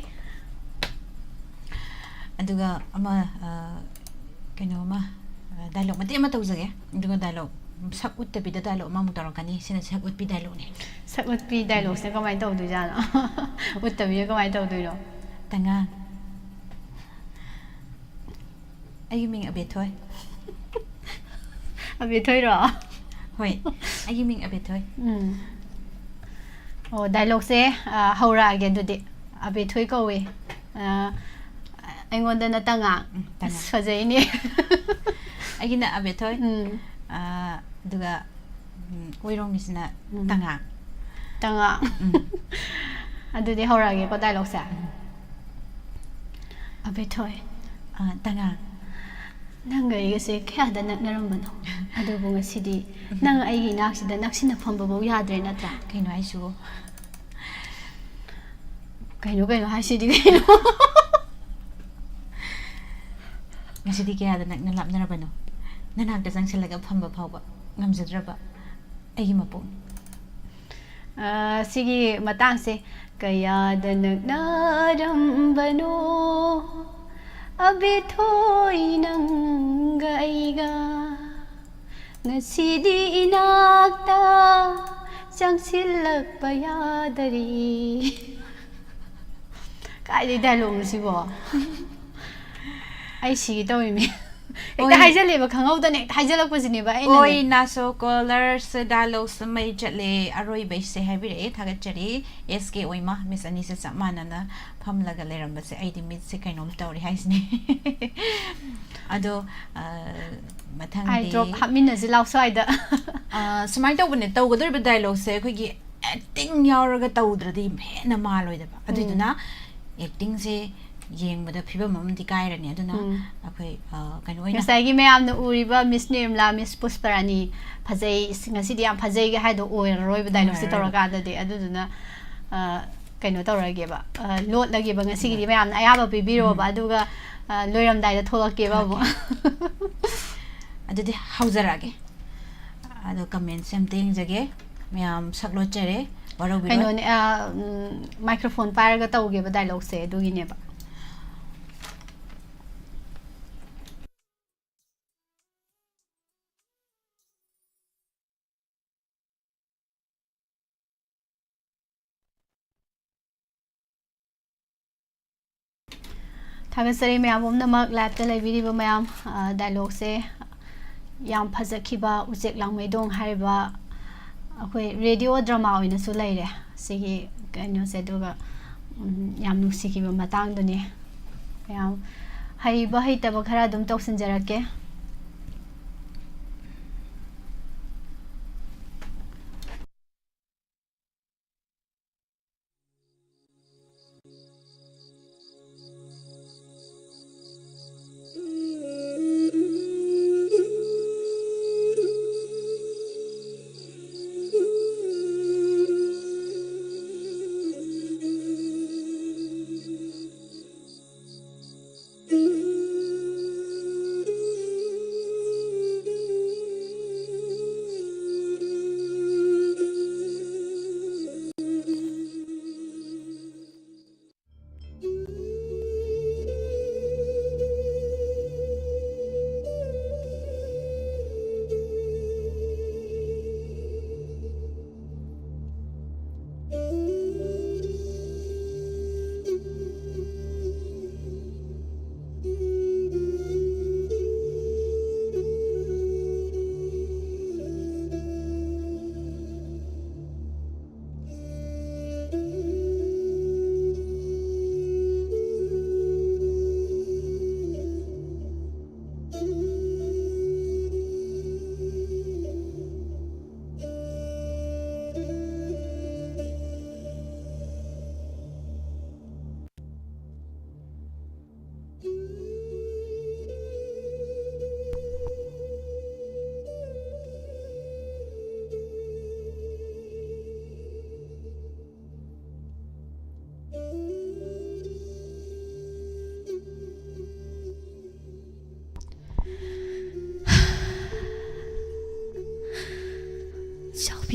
ꯑꯗꯨꯒ ꯑꯃ, ꯑ, ꯀꯩꯅꯣ ꯑꯃ, ꯑ, ꯗꯥꯏꯂꯣꯛ ꯃꯇꯦꯛ ꯑꯃ ꯇꯧꯖꯒꯦ꯫ ꯑꯗꯨꯒ ꯗꯥꯏꯂꯣꯛ ꯁꯛ ꯎꯠꯇꯕꯤꯗ ꯗꯥꯏꯂꯣꯛ ꯑꯃꯃꯨꯛ ꯇꯧꯔꯛꯀꯅꯤ꯫ ꯁꯤꯅ ꯁꯛ ꯎꯠꯄꯤ ꯗꯥꯏꯂꯣꯛꯅꯦ꯫ ꯁꯛ ꯎꯠꯄꯤ ꯗꯥꯏꯂꯣꯛꯁꯦ ꯀꯃꯥꯏꯅ ꯇꯧꯗꯣꯏꯖꯥꯠꯅꯣ? ꯎꯠꯇꯕꯤꯗ ꯀꯃꯥꯏꯅ ꯇꯧꯗꯣꯏꯅꯣ? "ꯇꯉꯥꯡ, ꯑꯩꯒꯤ ꯃꯤꯡ ꯑꯕꯦꯊꯣꯏ"꯫ ꯑꯕꯦꯊꯣꯏꯔꯣ? "ꯍꯣꯏ, ꯑꯩꯒꯤ ꯃꯤꯡ ꯑꯕꯦꯊꯣꯏ"꯫ ꯎꯝ꯫ ꯑꯣ, ꯗꯥꯏꯂꯣꯛꯁꯦ, ꯑ, ꯍꯧꯔꯛꯑꯒꯦ ꯑꯗꯨꯗꯤ꯫ ꯑꯕꯦꯊꯣꯏ ꯀꯧꯋꯦ꯫ ꯑ, ꯑꯩꯉꯣꯟꯗꯅ ꯇꯉꯥꯡ꯫ ꯎꯝ, ꯇꯉꯥꯡ꯫ ꯑꯁ, ꯐꯖꯩꯅꯦ꯫ ꯑꯩꯒꯤꯅ ꯑꯕꯦꯊꯣꯏ꯫ ꯎꯝ꯫ ꯑ, ꯑꯗꯨꯒ, ꯎꯝ, ꯑꯣꯏꯔꯣꯝꯒꯤꯁꯤꯅ ꯎꯝ꯫ ꯇꯉꯥꯡ꯫ ꯇꯉꯥꯡ꯫ ꯎꯝ꯫ ꯑꯗꯨꯗꯤ ꯍꯧꯔꯛꯑꯒꯦꯀꯣ ꯗꯥꯏꯂꯣꯛꯁꯦ꯫ ꯎꯝ꯫ ꯑꯕꯦꯊꯣꯏ, ꯑ, ꯇꯉꯥꯡ꯫ ꯅꯪꯒ ꯑꯩꯒꯁꯦ ꯀꯌꯥꯗ ꯅꯛꯅꯔꯝꯕꯅꯣ? ꯑꯗꯨꯕꯨ ꯉꯁꯤꯗꯤ ꯅꯪ ꯑꯩꯒꯤ ꯏꯅꯥꯛꯁꯤꯗ ꯅꯛꯁꯤꯟꯅ ꯐꯝꯕꯐꯥꯎ ꯌꯥꯗ꯭ꯔꯦ ꯅꯠꯇ꯭ꯔꯥ? ꯀꯩꯅꯣ ꯍꯥꯏꯁꯤꯕꯣ? ꯀꯩꯅꯣ, ꯀꯩꯅꯣ ꯍꯥꯏꯁꯤꯗꯤ ꯀꯩꯅꯣ? ꯉꯁꯤꯗꯤ ꯀꯌꯥꯗ ꯅꯛꯅ ꯂꯥꯞꯅꯔꯕꯅꯣ? ꯅꯅꯥꯛꯇ ꯆꯪꯁꯤꯜꯂꯒ ꯐꯝꯕ ꯐꯥꯎꯕ ꯉꯝꯖꯗ꯭ꯔꯕ ꯑꯩꯒꯤ ꯃꯄꯣꯛꯅꯤ꯫ ꯑ, ꯁꯤꯒꯤ ꯃꯇꯥꯡꯁꯦ, "ꯀꯌꯥꯗ ꯅꯛꯅꯔꯝꯕꯅꯣ ꯑꯕꯦꯊꯣꯏ ꯅꯪꯒ ꯑꯩꯒ, ꯉꯁꯤꯗꯤ ꯏꯅꯥꯛꯇ ꯆꯪꯁꯤꯜꯂꯛꯄ ꯌꯥꯗꯔꯤ"꯫ ꯀꯥꯏꯗꯩ ꯗꯥꯏꯂꯣꯛꯅꯣ ꯁꯤꯕꯣ? ꯑꯩ ꯁꯤꯒꯦ ꯇꯧꯋꯤꯃꯤ꯫ ꯍꯦꯛꯇ ꯍꯥꯏꯖꯜꯂꯦꯕ, ꯈꯪꯍꯧꯗꯅ ꯍꯦꯛꯇ ꯍꯥꯏꯖꯜꯂꯛꯄꯁꯤꯅꯦꯕ ꯑꯩꯅꯅꯦ꯫ ꯑꯣꯏ, ꯅꯥꯁꯣ ꯀꯣꯂꯔꯁꯦ ꯗꯥꯏꯂꯣꯛꯁꯦ ꯃꯩ ꯆꯠꯂꯦ, ꯑꯔꯣꯏꯕꯩꯁꯦ ꯍꯥꯏꯕꯤꯔꯛꯑꯦ, ꯊꯥꯒꯠꯆꯔꯤ꯫ ꯑꯦꯁ ꯀꯦ ꯑꯣꯏꯃ, ꯃꯤꯁ ꯑꯅꯤꯁꯦ ꯆꯞ ꯃꯥꯟꯅꯅ ꯐꯝꯂꯒ ꯂꯩꯔꯝꯕꯁꯦ ꯑꯩꯗꯤ ꯃꯤꯠꯁꯦ ꯀꯩꯅꯣꯝ ꯇꯧꯔꯦ ꯍꯥꯏꯁꯤꯅꯦ꯫ ꯑꯗꯣ ꯑ, ꯑꯥꯏ ꯃꯊꯪꯗꯤ ꯗ꯭ꯔꯣꯞ ꯍꯥꯞꯃꯤꯟꯅꯁꯤ ꯂꯥꯎ ꯁ꯭ꯋꯥꯏꯗ꯫ ꯑ, ꯁꯨꯃꯥꯏꯅ ꯇꯧꯕꯅꯦ, ꯇꯧꯒꯗꯧꯔꯤꯕ ꯗꯥꯏꯂꯣꯛꯁꯦ ꯑꯩꯈꯣꯏꯒꯤ ꯑꯦꯛꯇꯤꯡ ꯌꯥꯎꯔꯒ ꯇꯧꯗ꯭ꯔꯗꯤ ꯍꯦꯟꯅ ꯃꯥꯜꯂꯣꯏꯗꯕ꯫ ꯑꯗꯨꯏꯗꯨꯅ ꯑꯦꯛꯇꯤꯡꯁꯦ ꯌꯦꯡꯕꯗ ꯐꯤꯕꯝ ꯑꯃꯗꯤ ꯀꯥꯏꯔꯅꯤ꯫ ꯑꯗꯨꯅ ꯎꯝ꯫ ꯑꯩꯈꯣꯏ ꯑ, ꯀꯩꯅꯣ ꯑꯣꯏꯅ ꯉꯁꯥꯏꯒꯤ ꯃꯌꯥꯝꯅ ꯎꯔꯤꯕ ꯃꯤꯁ ꯅꯤꯔꯃꯂꯥ, ꯃꯤꯁ ꯄꯨꯁꯄꯔꯥꯅꯤ, ꯐꯖꯩ, ꯏꯁ, ꯉꯁꯤꯗꯤ ꯌꯥꯝ ꯐꯖꯩꯒ ꯍꯥꯏꯗꯣ ꯑꯣꯏꯔꯔꯣꯏꯕ ꯗꯥꯏꯂꯣꯛꯁꯦ ꯑꯣꯏꯔꯔꯣꯏꯕ꯫ ꯇꯧꯔꯀꯥꯟꯗꯗꯤ꯫ ꯑꯗꯨꯗꯨꯅ ꯑ, ꯀꯩꯅꯣ ꯇꯧꯔꯒꯦꯕ, ꯑ, ꯂꯣꯠꯂꯒꯦꯕ ꯉꯁꯤꯒꯤꯗꯤ꯫ ꯃꯌꯥꯝꯅ ꯑꯌꯥꯕ ꯄꯤꯕꯤꯔꯣꯕ, ꯎꯝ꯫ ꯑꯗꯨꯒ ꯑ, ꯂꯣꯏꯔꯝꯗꯥꯏꯗ ꯊꯣꯛꯂꯛꯀꯦꯕ ꯑꯃꯨꯛ꯫ ꯑꯗꯨꯗꯤ ꯍꯧꯖꯔꯛꯑꯒꯦ꯫ ꯑꯗꯣ ꯀꯃꯦꯟꯁꯦ ꯑꯝꯇ ꯌꯦꯡꯖꯒꯦ꯫ ꯃꯌꯥꯝ ꯁꯛ ꯂꯣꯠꯆꯔꯦ, ꯋꯥꯔꯧꯕꯤꯔꯣꯏ꯫ ꯀꯩꯅꯣꯅꯦ, ꯑ, ꯎꯝ, ꯃꯥꯏꯀ꯭ꯔꯣꯐꯣꯟ ꯄꯥꯏꯔꯒ ꯇꯧꯒꯦꯕ ꯗꯥꯏꯂꯣꯛꯁꯦ, ꯑꯗꯨꯒꯤꯅꯦꯕ꯫ ꯊꯥꯒꯠꯆꯔꯤ ꯃꯌꯥꯝ ꯄꯨꯝꯅꯃꯛ, ꯂꯥꯏꯞꯇ ꯂꯩꯕꯤꯔꯤꯕ ꯃꯌꯥꯝ꯫ ꯑ, ꯗꯥꯏꯂꯣꯛꯁꯦ ꯌꯥꯝ ꯐꯖꯈꯤꯕ ꯎꯆꯦꯛ ꯂꯥꯡꯃꯩꯗꯣꯡ ꯍꯥꯏꯔꯤꯕ ꯑꯩꯈꯣꯏ ꯔꯦꯗꯤꯑꯣ ꯗ꯭ꯔꯃꯥ ꯑꯣꯏꯅꯁꯨ ꯂꯩꯔꯦ ꯁꯤꯒꯤ ꯀꯩꯅꯣꯁꯦ꯫ ꯑꯗꯨꯒ, ꯎꯝ, ꯌꯥꯝ ꯅꯨꯡꯁꯤꯈꯤꯕ ꯃꯇꯥꯡꯗꯨꯅꯤ꯫ ꯃꯌꯥꯝ ꯍꯩꯕ ꯍꯩꯇꯕ ꯈꯔ ꯑꯗꯨꯝ ꯇꯧꯁꯤꯟꯖꯔꯛꯀꯦ꯫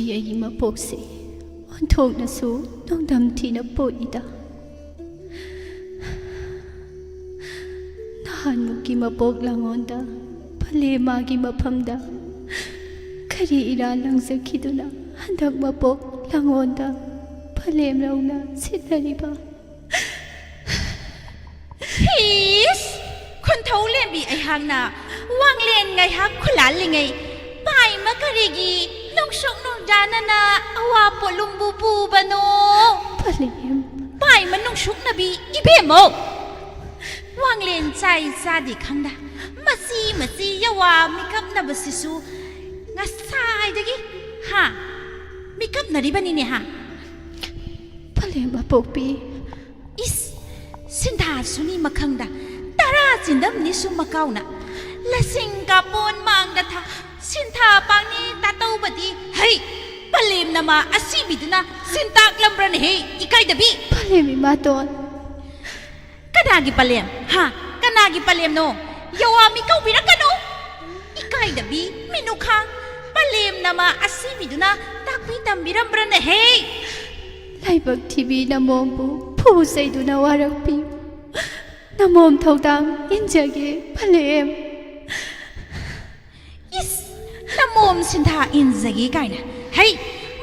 ꯑꯩꯒꯤ ꯃꯄꯣꯛꯁꯦ ꯑꯣꯟꯊꯣꯛꯅꯁꯨ ꯅꯣꯡꯗꯝ ꯊꯤꯅ ꯄꯣꯛꯏꯗ꯫ ꯅꯍꯥꯟꯃꯨꯛꯀꯤ ꯃꯄꯣꯛ ꯂꯥꯡꯑꯣꯟꯗ ꯄꯂꯦꯝ ꯃꯥꯒꯤ ꯃꯐꯝꯗ ꯀꯔꯤ ꯏꯔꯥꯟ ꯂꯪꯖꯈꯤꯗꯨꯅ ꯍꯟꯗꯛ ꯃꯄꯣꯛ ꯂꯥꯡꯑꯣꯟꯗ ꯄꯂꯦꯝ ꯂꯧꯅ ꯁꯤꯠꯅꯔꯤꯕ? ꯏꯁ! ꯈꯨꯟꯊꯧ ꯂꯦꯝꯕꯤ ꯑꯩꯍꯥꯛꯅ ꯋꯥꯡꯂꯦꯟ ꯉꯥꯏꯍꯥꯛ ꯈꯨꯂꯥꯜꯂꯤꯉꯩ ꯄꯥꯏꯃ ꯀꯔꯤꯒꯤ ꯅꯨꯡꯁꯨꯛ ꯅꯨꯡꯖꯥꯅꯅ ꯑꯋꯥ ꯄꯣꯠꯂꯨꯝꯕꯨ ꯄꯨꯕꯅꯣ? ꯄꯂꯦꯝ꯫ ꯄꯥꯏꯃ ꯅꯨꯡꯁꯨꯛꯅꯕꯤ ꯏꯕꯦꯝꯃꯧ! ꯋꯥꯡꯂꯦꯟ ꯆꯥꯏ ꯆꯥꯗꯦ ꯈꯪꯗ ꯃꯆꯤ ꯃꯆꯤ ꯌꯋꯥ ꯃꯤꯀꯞꯅꯕꯁꯤꯁꯨ ꯉꯁꯥꯏꯗꯒꯤ, ꯍꯥ? ꯃꯤꯀꯞꯅꯔꯤꯕꯅꯤꯅꯦ, ꯍꯥ? ꯄꯂꯦꯝ ꯑꯄꯣꯛꯄꯤ꯫ ꯏꯁ! ꯁꯤꯟꯊꯥ ꯁꯨꯅꯤ ꯃꯈꯪꯗ ꯇꯔꯥ ꯆꯤꯟꯗꯝꯅꯤꯁꯨ ꯃꯀꯥꯎꯅ ꯂꯁꯤꯡ ꯀꯥꯄꯣꯟ ꯃꯥꯡꯗ ꯊꯥ ꯁꯤꯟꯊꯥ ꯄꯥꯡꯅꯤ ꯇꯥꯇꯧꯕꯗꯤ ꯍꯩ! ꯄꯂꯦꯝ ꯅꯃꯥ ꯑꯁꯤꯕꯤꯗꯨꯅ ꯁꯤꯟꯇꯥꯛꯂꯝꯕ꯭ꯔꯅꯦꯍꯦ, ꯏꯀꯥꯏꯗꯕꯤ! ꯄꯂꯦꯝ ꯏꯃꯥꯇꯣꯟ꯫ ꯀꯅꯥꯒꯤ ꯄꯂꯦꯝ? ꯍꯥ? ꯀꯅꯥꯒꯤ ꯄꯂꯦꯝꯅꯣ? ꯌꯋꯥ ꯃꯤꯀꯧꯕꯤꯔꯛꯀꯅꯨ! ꯏꯀꯥꯏꯗꯕꯤ, ꯃꯤꯅꯨꯈꯥꯡ, ꯄꯂꯦꯝ ꯅꯃꯥ ꯑꯁꯤꯕꯤꯗꯨꯅ ꯇꯥꯛꯄꯤ ꯇꯝꯕꯤꯔꯝꯕ꯭ꯔꯅꯦꯍꯦ? ꯂꯥꯏꯕꯛ ꯊꯤꯕꯤ ꯅꯃꯣꯝꯕꯨ ꯐꯨ ꯆꯩꯗꯨꯅ ꯋꯥꯔꯛꯄꯤꯌꯨ꯫ ꯅꯃꯣꯝ ꯊꯧꯗꯥꯡ ꯏꯟꯖꯒꯦ ꯄꯂꯦꯝ꯫ ꯏꯁ! ꯅꯃꯣꯝ ꯁꯤꯟꯊꯥ ꯏꯟꯖꯒꯦ ꯀꯥꯏꯅ꯫ ꯍꯩ!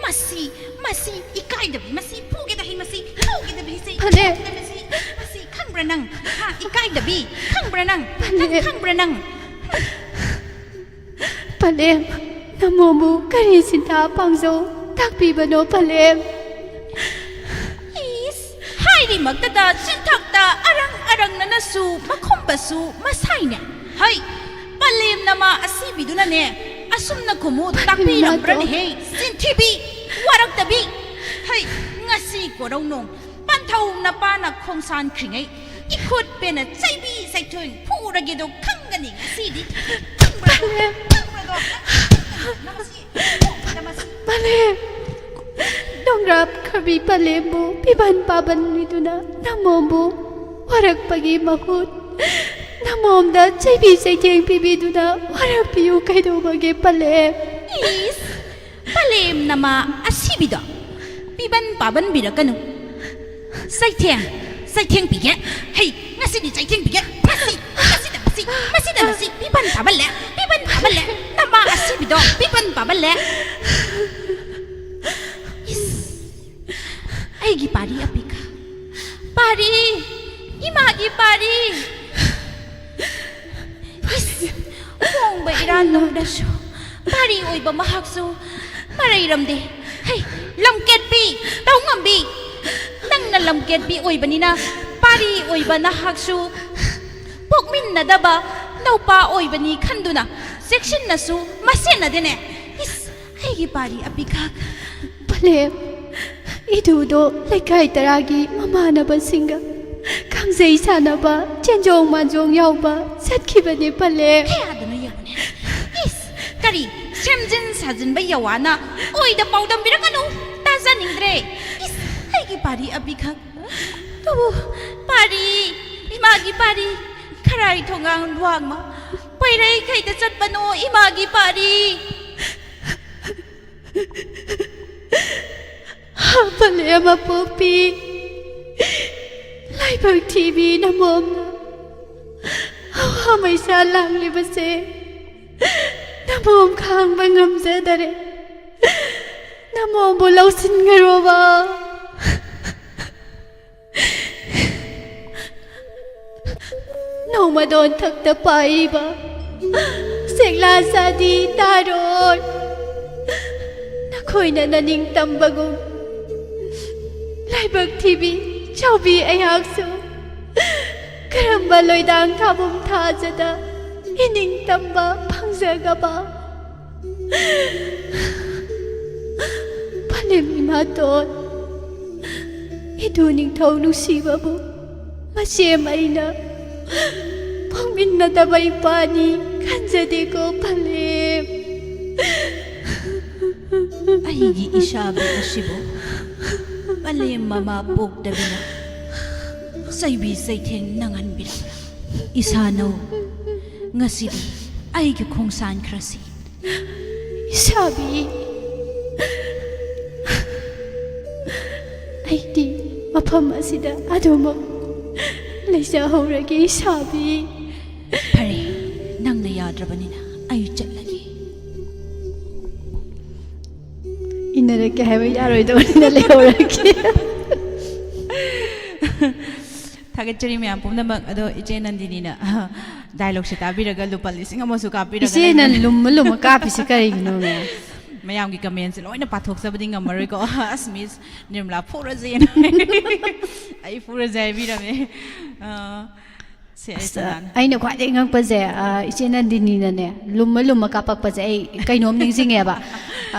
ꯃꯁꯤ, ꯃꯁꯤ ꯏꯀꯥꯏꯗꯕꯤ, ꯃꯁꯤ ꯐꯨꯒꯦꯗ ꯍꯩ, ꯃꯁꯤ ꯐꯨꯒꯦꯗꯕꯤ, ꯁꯤ ꯐꯅꯦꯛ! ꯐꯨꯒꯦꯗꯕꯤ, ꯁꯤ, ꯃꯁꯤ ꯈꯪꯕ꯭ꯔꯥ ꯅꯪ? ꯍꯥ, ꯏꯀꯥꯏꯗꯕꯤ? ꯈꯪꯕ꯭ꯔꯥ ꯅꯪ? ꯅꯪ ꯐꯅꯦꯛ! ꯈꯪꯕ꯭ꯔꯥ ꯅꯪ? ꯄꯂꯦꯝ, ꯅꯃꯣꯝꯕꯨ ꯀꯔꯤ ꯁꯤꯟꯊꯥ ꯄꯥꯡꯖꯧ ꯇꯥꯛꯄꯤꯕꯅꯣ ꯄꯂꯦꯝ? ꯏꯁ! ꯍꯥꯏꯔꯤꯃꯛꯇꯗ ꯆꯤꯟꯊꯛꯇ ꯑꯔꯪ ꯑꯔꯪꯅꯅꯁꯨ ꯃꯈꯨꯝꯕꯁꯨ ꯃꯁꯥꯏꯅꯦ꯫ ꯍꯩ! ꯄꯂꯦꯝ ꯅꯃꯥ ꯑꯁꯤꯕꯤꯗꯨꯅꯅꯦ ꯑꯁꯨꯝꯅ ꯈꯨꯃꯨ ꯄꯂꯦꯝ ꯇꯥꯛꯄꯤꯔꯝꯕ꯭ꯔꯅꯦꯍꯦ? ꯆꯤꯟꯊꯤꯕꯤ! ꯋꯥꯔꯛꯇꯕꯤ! ꯍꯩ! ꯉꯁꯤ ꯀꯣꯔꯧꯅꯣꯡ ꯄꯟꯊꯧ ꯅꯄꯥꯅ ꯈꯣꯡꯁꯥꯟꯈ꯭ꯔꯤꯉꯩ ꯏꯈꯨꯠ ꯄꯦꯟꯅ ꯆꯩꯕꯤ ꯆꯩꯊꯣꯏ ꯐꯨꯔꯒꯦꯗꯣ ꯈꯪꯒꯅꯤ ꯉꯁꯤꯗꯤ꯫ ꯈꯪꯕ꯭ꯔꯥꯗꯣ? ꯄꯂꯦꯝ! ꯈꯪꯕ꯭ꯔꯥꯗꯣ? ꯅꯪ ꯃꯁꯤ ꯄꯂꯦꯝ! ꯅꯣꯡꯔꯥꯞ ꯈꯥꯕꯤ ꯄꯂꯦꯝꯕꯨ ꯄꯤꯕꯟ ꯄꯥꯕꯟꯕꯤꯗꯨꯅ ꯅꯃꯣꯝꯕꯨ ꯋꯥꯔꯛꯄꯒꯤ ꯃꯍꯨꯠ ꯅꯃꯣꯝꯗ ꯆꯩꯕꯤ ꯆꯩꯊꯦꯡ ꯄꯤꯕꯤꯗꯨꯅ ꯋꯥꯔꯛꯄꯤꯌꯨ ꯀꯩꯗꯧꯕꯒꯦ ꯄꯂꯦꯝ? ꯏꯁ! ꯄꯂꯦꯝ ꯅꯃꯥ ꯑꯁꯤꯕꯤꯗꯣ ꯄꯤꯕꯟ ꯄꯥꯕꯟꯕꯤꯔꯛꯀꯅꯨ꯫ ꯆꯩꯊꯦꯡ, ꯆꯩꯊꯦꯡ ꯄꯤꯒꯦ꯫ ꯍꯩ, ꯉꯁꯤꯗꯤ ꯆꯩꯊꯦꯡ ꯄꯤꯒꯦ꯫ ꯃꯁꯤ, ꯃꯁꯤꯗ, ꯃꯁꯤ, ꯃꯁꯤꯗ, ꯃꯁꯤ ꯄꯤꯕꯟ ꯄꯥꯕꯜꯂꯦ, ꯄꯤꯕꯟ ꯄꯥꯕꯜꯂꯦ꯫ ꯅꯃꯥ ꯑꯁꯤꯕꯤꯗꯣ ꯄꯤꯕꯟ ꯄꯥꯕꯜꯂꯦ꯫ ꯏꯁ, ꯑꯩꯒꯤ ꯄꯥꯔꯤ ꯑꯄꯤꯛꯄ, ꯄꯥꯔꯤ, ꯏꯃꯥꯒꯤ ꯄꯥꯔꯤ꯫ ꯏꯁ, ꯍꯣꯡꯕ ꯏꯔꯥꯟ ꯅꯨꯡꯗꯁꯨ ꯄꯥꯔꯤ ꯑꯣꯏꯕ ꯃꯍꯥꯛꯁꯨ ꯃꯔꯩꯔꯝꯗꯦ꯫ ꯍꯩ, ꯂꯝꯀꯦꯠꯄꯤ, ꯇꯧꯉꯝꯕꯤ, ꯅꯪꯅ ꯂꯝꯀꯦꯠꯄꯤ ꯑꯣꯏꯕꯅꯤꯅ ꯄꯥꯔꯤ ꯑꯣꯏꯕ ꯅꯍꯥꯛꯁꯨ ꯄꯣꯛꯃꯤꯟꯅꯗꯕ ꯅꯧꯄꯥ ꯑꯣꯏꯕꯅꯤ ꯈꯟꯗꯨꯅ ꯆꯦꯛꯁꯤꯟꯅꯁꯨ ꯃꯁꯦꯟꯅꯗꯦꯅꯦ꯫ ꯏꯁ, ꯑꯩꯒꯤ ꯄꯥꯔꯤ ꯑꯄꯤꯈꯛ꯫ ꯄꯂꯦꯝ, ꯏꯗꯨꯗꯣ ꯂꯩꯀꯥꯏ ꯇꯔꯥꯒꯤ ꯃꯃꯥꯟꯅꯕꯁꯤꯡꯒ ꯀꯥꯡꯖꯩ ꯁꯥꯟꯅꯕ, ꯆꯦꯟꯖꯣꯡ ꯃꯥꯟꯖꯣꯡ ꯌꯥꯎꯕ ꯆꯠꯈꯤꯕꯅꯦ, ꯄꯂꯦꯝ꯫ ꯀꯌꯥꯗꯅꯣ ꯌꯦꯡꯉꯨꯅꯦ꯫ ꯏꯁ, ꯀꯔꯤ ꯁꯦꯝꯖꯤꯟ ꯁꯥꯖꯤꯟꯕ ꯌꯥꯋꯥꯅ ꯑꯣꯏꯗ ꯄꯥꯎꯗꯝꯕꯤꯔꯛꯀꯅꯨ, ꯇꯥꯖꯅꯤꯡꯗ꯭ꯔꯦ꯫ ꯏꯁ, ꯑꯩꯒꯤ ꯄꯥꯔꯤ ꯑꯄꯤꯈꯛ꯫ ꯑꯣ, ꯄꯥꯔꯤ, ꯏꯃꯥꯒꯤ ꯄꯥꯔꯤ, ꯈꯔꯥꯏ ꯊꯣꯡꯒꯥꯡ ꯋꯥꯡꯃ, ꯄꯩꯔꯩꯈꯩꯗ ꯆꯠꯄꯅꯣ ꯏꯃꯥꯒꯤ ꯄꯥꯔꯤ꯫ ꯄꯂꯦꯝ ꯑꯄꯣꯛꯄꯤ, ꯂꯥꯏꯕꯛ ꯊꯤꯕꯤ ꯅꯃꯣꯝꯅ ꯑꯋꯥ ꯃꯩꯁꯥ ꯂꯥꯡꯂꯤꯕꯁꯦ ꯅꯃꯣꯝ ꯈꯥꯡꯕ ꯉꯝꯖꯗꯔꯦ꯫ ꯅꯃꯣꯝꯕꯨ ꯂꯧꯁꯤꯟꯈ꯭ꯔꯣꯕ꯫ ꯅꯣꯡꯃꯗꯣꯟ ꯊꯛꯇ ꯄꯥꯏꯔꯤꯕ ꯁꯦꯛꯂꯥ ꯁꯥꯗꯤ ꯇꯥꯔꯣꯏ꯫ ꯅꯈꯣꯏꯅ ꯅꯅꯤꯡ ꯇꯝꯕꯒꯨꯝ ꯂꯥꯏꯕꯛ ꯊꯤꯕꯤ ꯆꯥꯎꯕꯤ ꯑꯩꯍꯥꯛꯁꯨ ꯀꯔꯝꯕ ꯂꯣꯏꯗꯥꯡ ꯊꯥꯕꯨꯝ ꯊꯥꯖꯗ ꯏꯅꯤꯡ ꯇꯝꯕ ꯐꯪꯖꯒꯕ꯫ ꯄꯂꯦꯝ ꯏꯃꯥꯇꯣꯟ, ꯏꯇꯨ ꯅꯤꯡꯊꯧ ꯅꯨꯡꯁꯤꯕꯕꯨ ꯃꯁꯦꯝ ꯑꯩꯅ ꯄꯣꯛꯃꯤꯟꯅꯗꯕ ꯏꯄꯥꯅꯤ ꯈꯟꯖꯗꯦꯀꯣ ꯄꯂꯦꯝ꯫ ꯑꯩꯒꯤ ꯏꯁꯥꯕꯤ ꯑꯁꯤꯕꯨ ꯄꯂꯦꯝ ꯃꯃꯥ ꯄꯣꯛꯇꯕꯤꯅ ꯆꯩꯕꯤ ꯆꯩꯊꯦꯡ ꯅꯪꯍꯟꯕꯤꯔꯕ꯭ꯔꯥ? ꯏꯁꯥꯅꯧ, ꯉꯁꯤꯗꯤ ꯑꯩꯒꯤ ꯈꯣꯡꯁꯥꯟꯈ꯭ꯔꯁꯤ꯫ ꯏꯁꯥꯕꯤ, ꯃꯐꯝ ꯑꯁꯤꯗ ꯑꯗꯨꯃꯛ ꯂꯩꯖꯍꯧꯔꯒꯦ ꯏꯁꯥꯕꯤ꯫ ꯐꯔꯦ, ꯅꯪꯅ ꯌꯥꯗ꯭ꯔꯕꯅꯤꯅ ꯑꯩ ꯆꯠꯂꯒꯦ꯫ ꯏꯟꯅꯔꯛꯀꯦ ꯍꯥꯏꯕ ꯌꯥꯔꯣꯏꯗꯕꯅꯤꯅ ꯂꯩꯍꯧꯔꯒꯦ꯫ ꯊꯥꯒꯠꯆꯔꯤ ꯃꯌꯥꯝ ꯄꯨꯝꯅꯃꯛ꯫ ꯑꯗꯣ ꯏꯆꯦ ꯅꯟꯗꯤꯅꯤꯅ ꯗꯥꯏꯂꯣꯛꯁꯦ ꯇꯥꯕꯤꯔꯒ ꯂꯨꯄꯥ ꯂꯤꯁꯤꯡ ꯑꯃꯁꯨ ꯀꯥꯞꯄꯤꯔꯒ ꯏꯆꯦꯅ ꯂꯩꯕꯅꯦ꯫ ꯂꯨꯝꯃ ꯂꯨꯝꯃ ꯀꯥꯞꯄꯤꯁꯤ ꯀꯔꯤꯒꯤꯅꯣꯅꯦ? ꯃꯌꯥꯝꯒꯤ ꯀꯃꯦꯟꯁꯦ ꯂꯣꯏꯅ ꯄꯥꯊꯣꯛꯆꯕꯗꯤ ꯉꯝꯃꯔꯣꯏꯀꯣ꯫ ꯑꯁ, ꯃꯤꯁ ꯅꯤꯔꯃꯂꯥ ꯐꯨꯔꯁꯦꯅ ꯑꯩ ꯐꯨꯔꯁꯦ ꯍꯥꯏꯕꯤꯔꯝꯃꯦ꯫ ꯑ, ꯁꯦ, ꯑꯩ ꯑꯁ, ꯆꯅꯥꯅ꯫ ꯑꯩꯅ ꯈ꯭ꯋꯥꯏꯗꯒꯤ ꯉꯛꯄꯁꯦ, ꯑ, ꯏꯆꯦ ꯅꯟꯗꯤꯅꯤꯅꯅꯦ ꯂꯨꯝꯃ ꯂꯨꯝꯃ ꯀꯥꯞꯄꯛꯄꯁꯦ ꯑꯩ ꯀꯩꯅꯣꯝ ꯅꯤꯡꯁꯤꯡꯉꯦꯕ꯫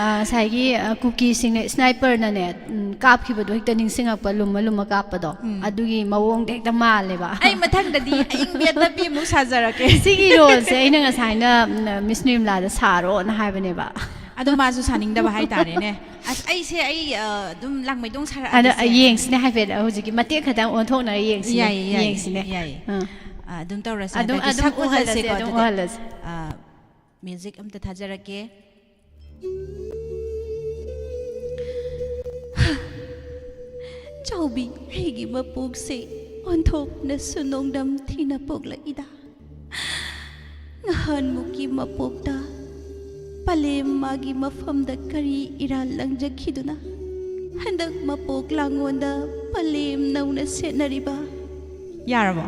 ꯑ, ꯉꯁꯥꯏꯒꯤ, ꯑ, ꯀꯨꯀꯤꯁꯤꯡꯅ ꯁ꯭ꯅꯥꯏꯄꯔꯅꯅꯦ, ꯎꯝ, ꯀꯥꯞꯈꯤꯕꯗꯣ ꯍꯦꯛꯇ ꯅꯤꯡꯁꯤꯡꯉꯛꯄ, ꯂꯨꯝꯃ ꯂꯨꯝꯃ ꯀꯥꯞꯄꯗꯣ꯫ ꯎꯝ꯫ ꯑꯗꯨꯒꯤ ꯃꯑꯣꯡꯗ ꯍꯦꯛꯇ ꯃꯥꯜꯂꯦꯕ꯫ ꯑꯩ ꯃꯊꯪꯗꯗꯤ ꯑꯏꯪꯕꯤ ꯑꯇꯞꯄꯤ ꯑꯃꯨꯛ ꯁꯥꯖꯔꯛꯀꯦ꯫ ꯁꯤꯒꯤ ꯔꯣꯜꯁꯦ ꯑꯩꯅ ꯉꯁꯥꯏꯅ, ꯎꯝ, ꯃꯤꯁ ꯅꯤꯔꯃꯂꯥꯗ ꯁꯥꯔꯣꯅ ꯍꯥꯏꯕꯅꯦꯕ꯫ ꯑꯗꯣ ꯃꯥꯁꯨ ꯁꯥꯅꯤꯡꯗꯕ ꯍꯥꯏꯇꯥꯔꯦꯅꯦ꯫ ꯑꯁ, ꯑꯩꯁꯦ ꯑꯩ, ꯑ, ꯑꯗꯨꯝ ꯂꯥꯡꯃꯩꯗꯣꯡ ꯑꯗꯣ ꯁꯥꯔꯛꯑꯒꯦꯁꯦ꯫ ꯌꯦꯡꯁꯤꯅꯦ ꯍꯥꯏꯐꯦꯠ, ꯍꯧꯖꯤꯛꯀꯤ ꯃꯇꯦꯛ ꯈꯛꯇꯪ ꯑꯣꯟꯊꯣꯛꯅꯔ ꯌꯦꯡꯁꯤꯅꯦ꯫ ꯌꯥꯏꯌꯦ, ꯌꯥꯏꯌꯦ, ꯌꯦꯡꯁꯤꯅꯦ꯫ ꯌꯥꯏꯌꯦ꯫ ꯑꯥ꯫ ꯑ, ꯑꯗꯨꯝ ꯇꯧꯔꯁꯦ꯫ ꯑꯗꯨꯝ, ꯍꯟꯗꯛꯇꯤ ꯑꯗꯨꯝ ꯁꯛ ꯎꯍꯜꯂꯁꯦ, ꯎꯍꯜꯂꯁꯦꯀꯣ, ꯑꯗꯨꯝ ꯑꯗꯨꯗꯤ꯫ ꯎꯍꯜꯂꯁꯦ꯫ ꯑ, ꯃ꯭ꯌꯨꯖꯤꯛ ꯑꯝꯇ ꯊꯥꯖꯔꯛꯀꯦ꯫ ꯆꯥꯎꯕꯤ, ꯑꯩꯒꯤ ꯃꯄꯣꯛꯁꯦ ꯑꯣꯟꯊꯣꯛꯅꯁꯨ ꯅꯣꯡꯗꯝ ꯊꯤꯅ ꯄꯣꯛꯂꯛꯏꯗ꯫ ꯅꯍꯥꯟꯃꯨꯛꯀꯤ ꯃꯄꯣꯛꯇ ꯄꯂꯦꯝ ꯃꯥꯒꯤ ꯃꯐꯝꯗ ꯀꯔꯤ ꯏꯔꯥꯜ ꯂꯪꯖꯈꯤꯗꯨꯅ ꯍꯟꯗꯛ ꯃꯄꯣꯛ ꯂꯥꯡꯉꯣꯟꯗ ꯄꯂꯦꯝ ꯅꯧꯅ ꯁꯦꯠꯅꯔꯤꯕ? ꯌꯥꯔꯕꯣ?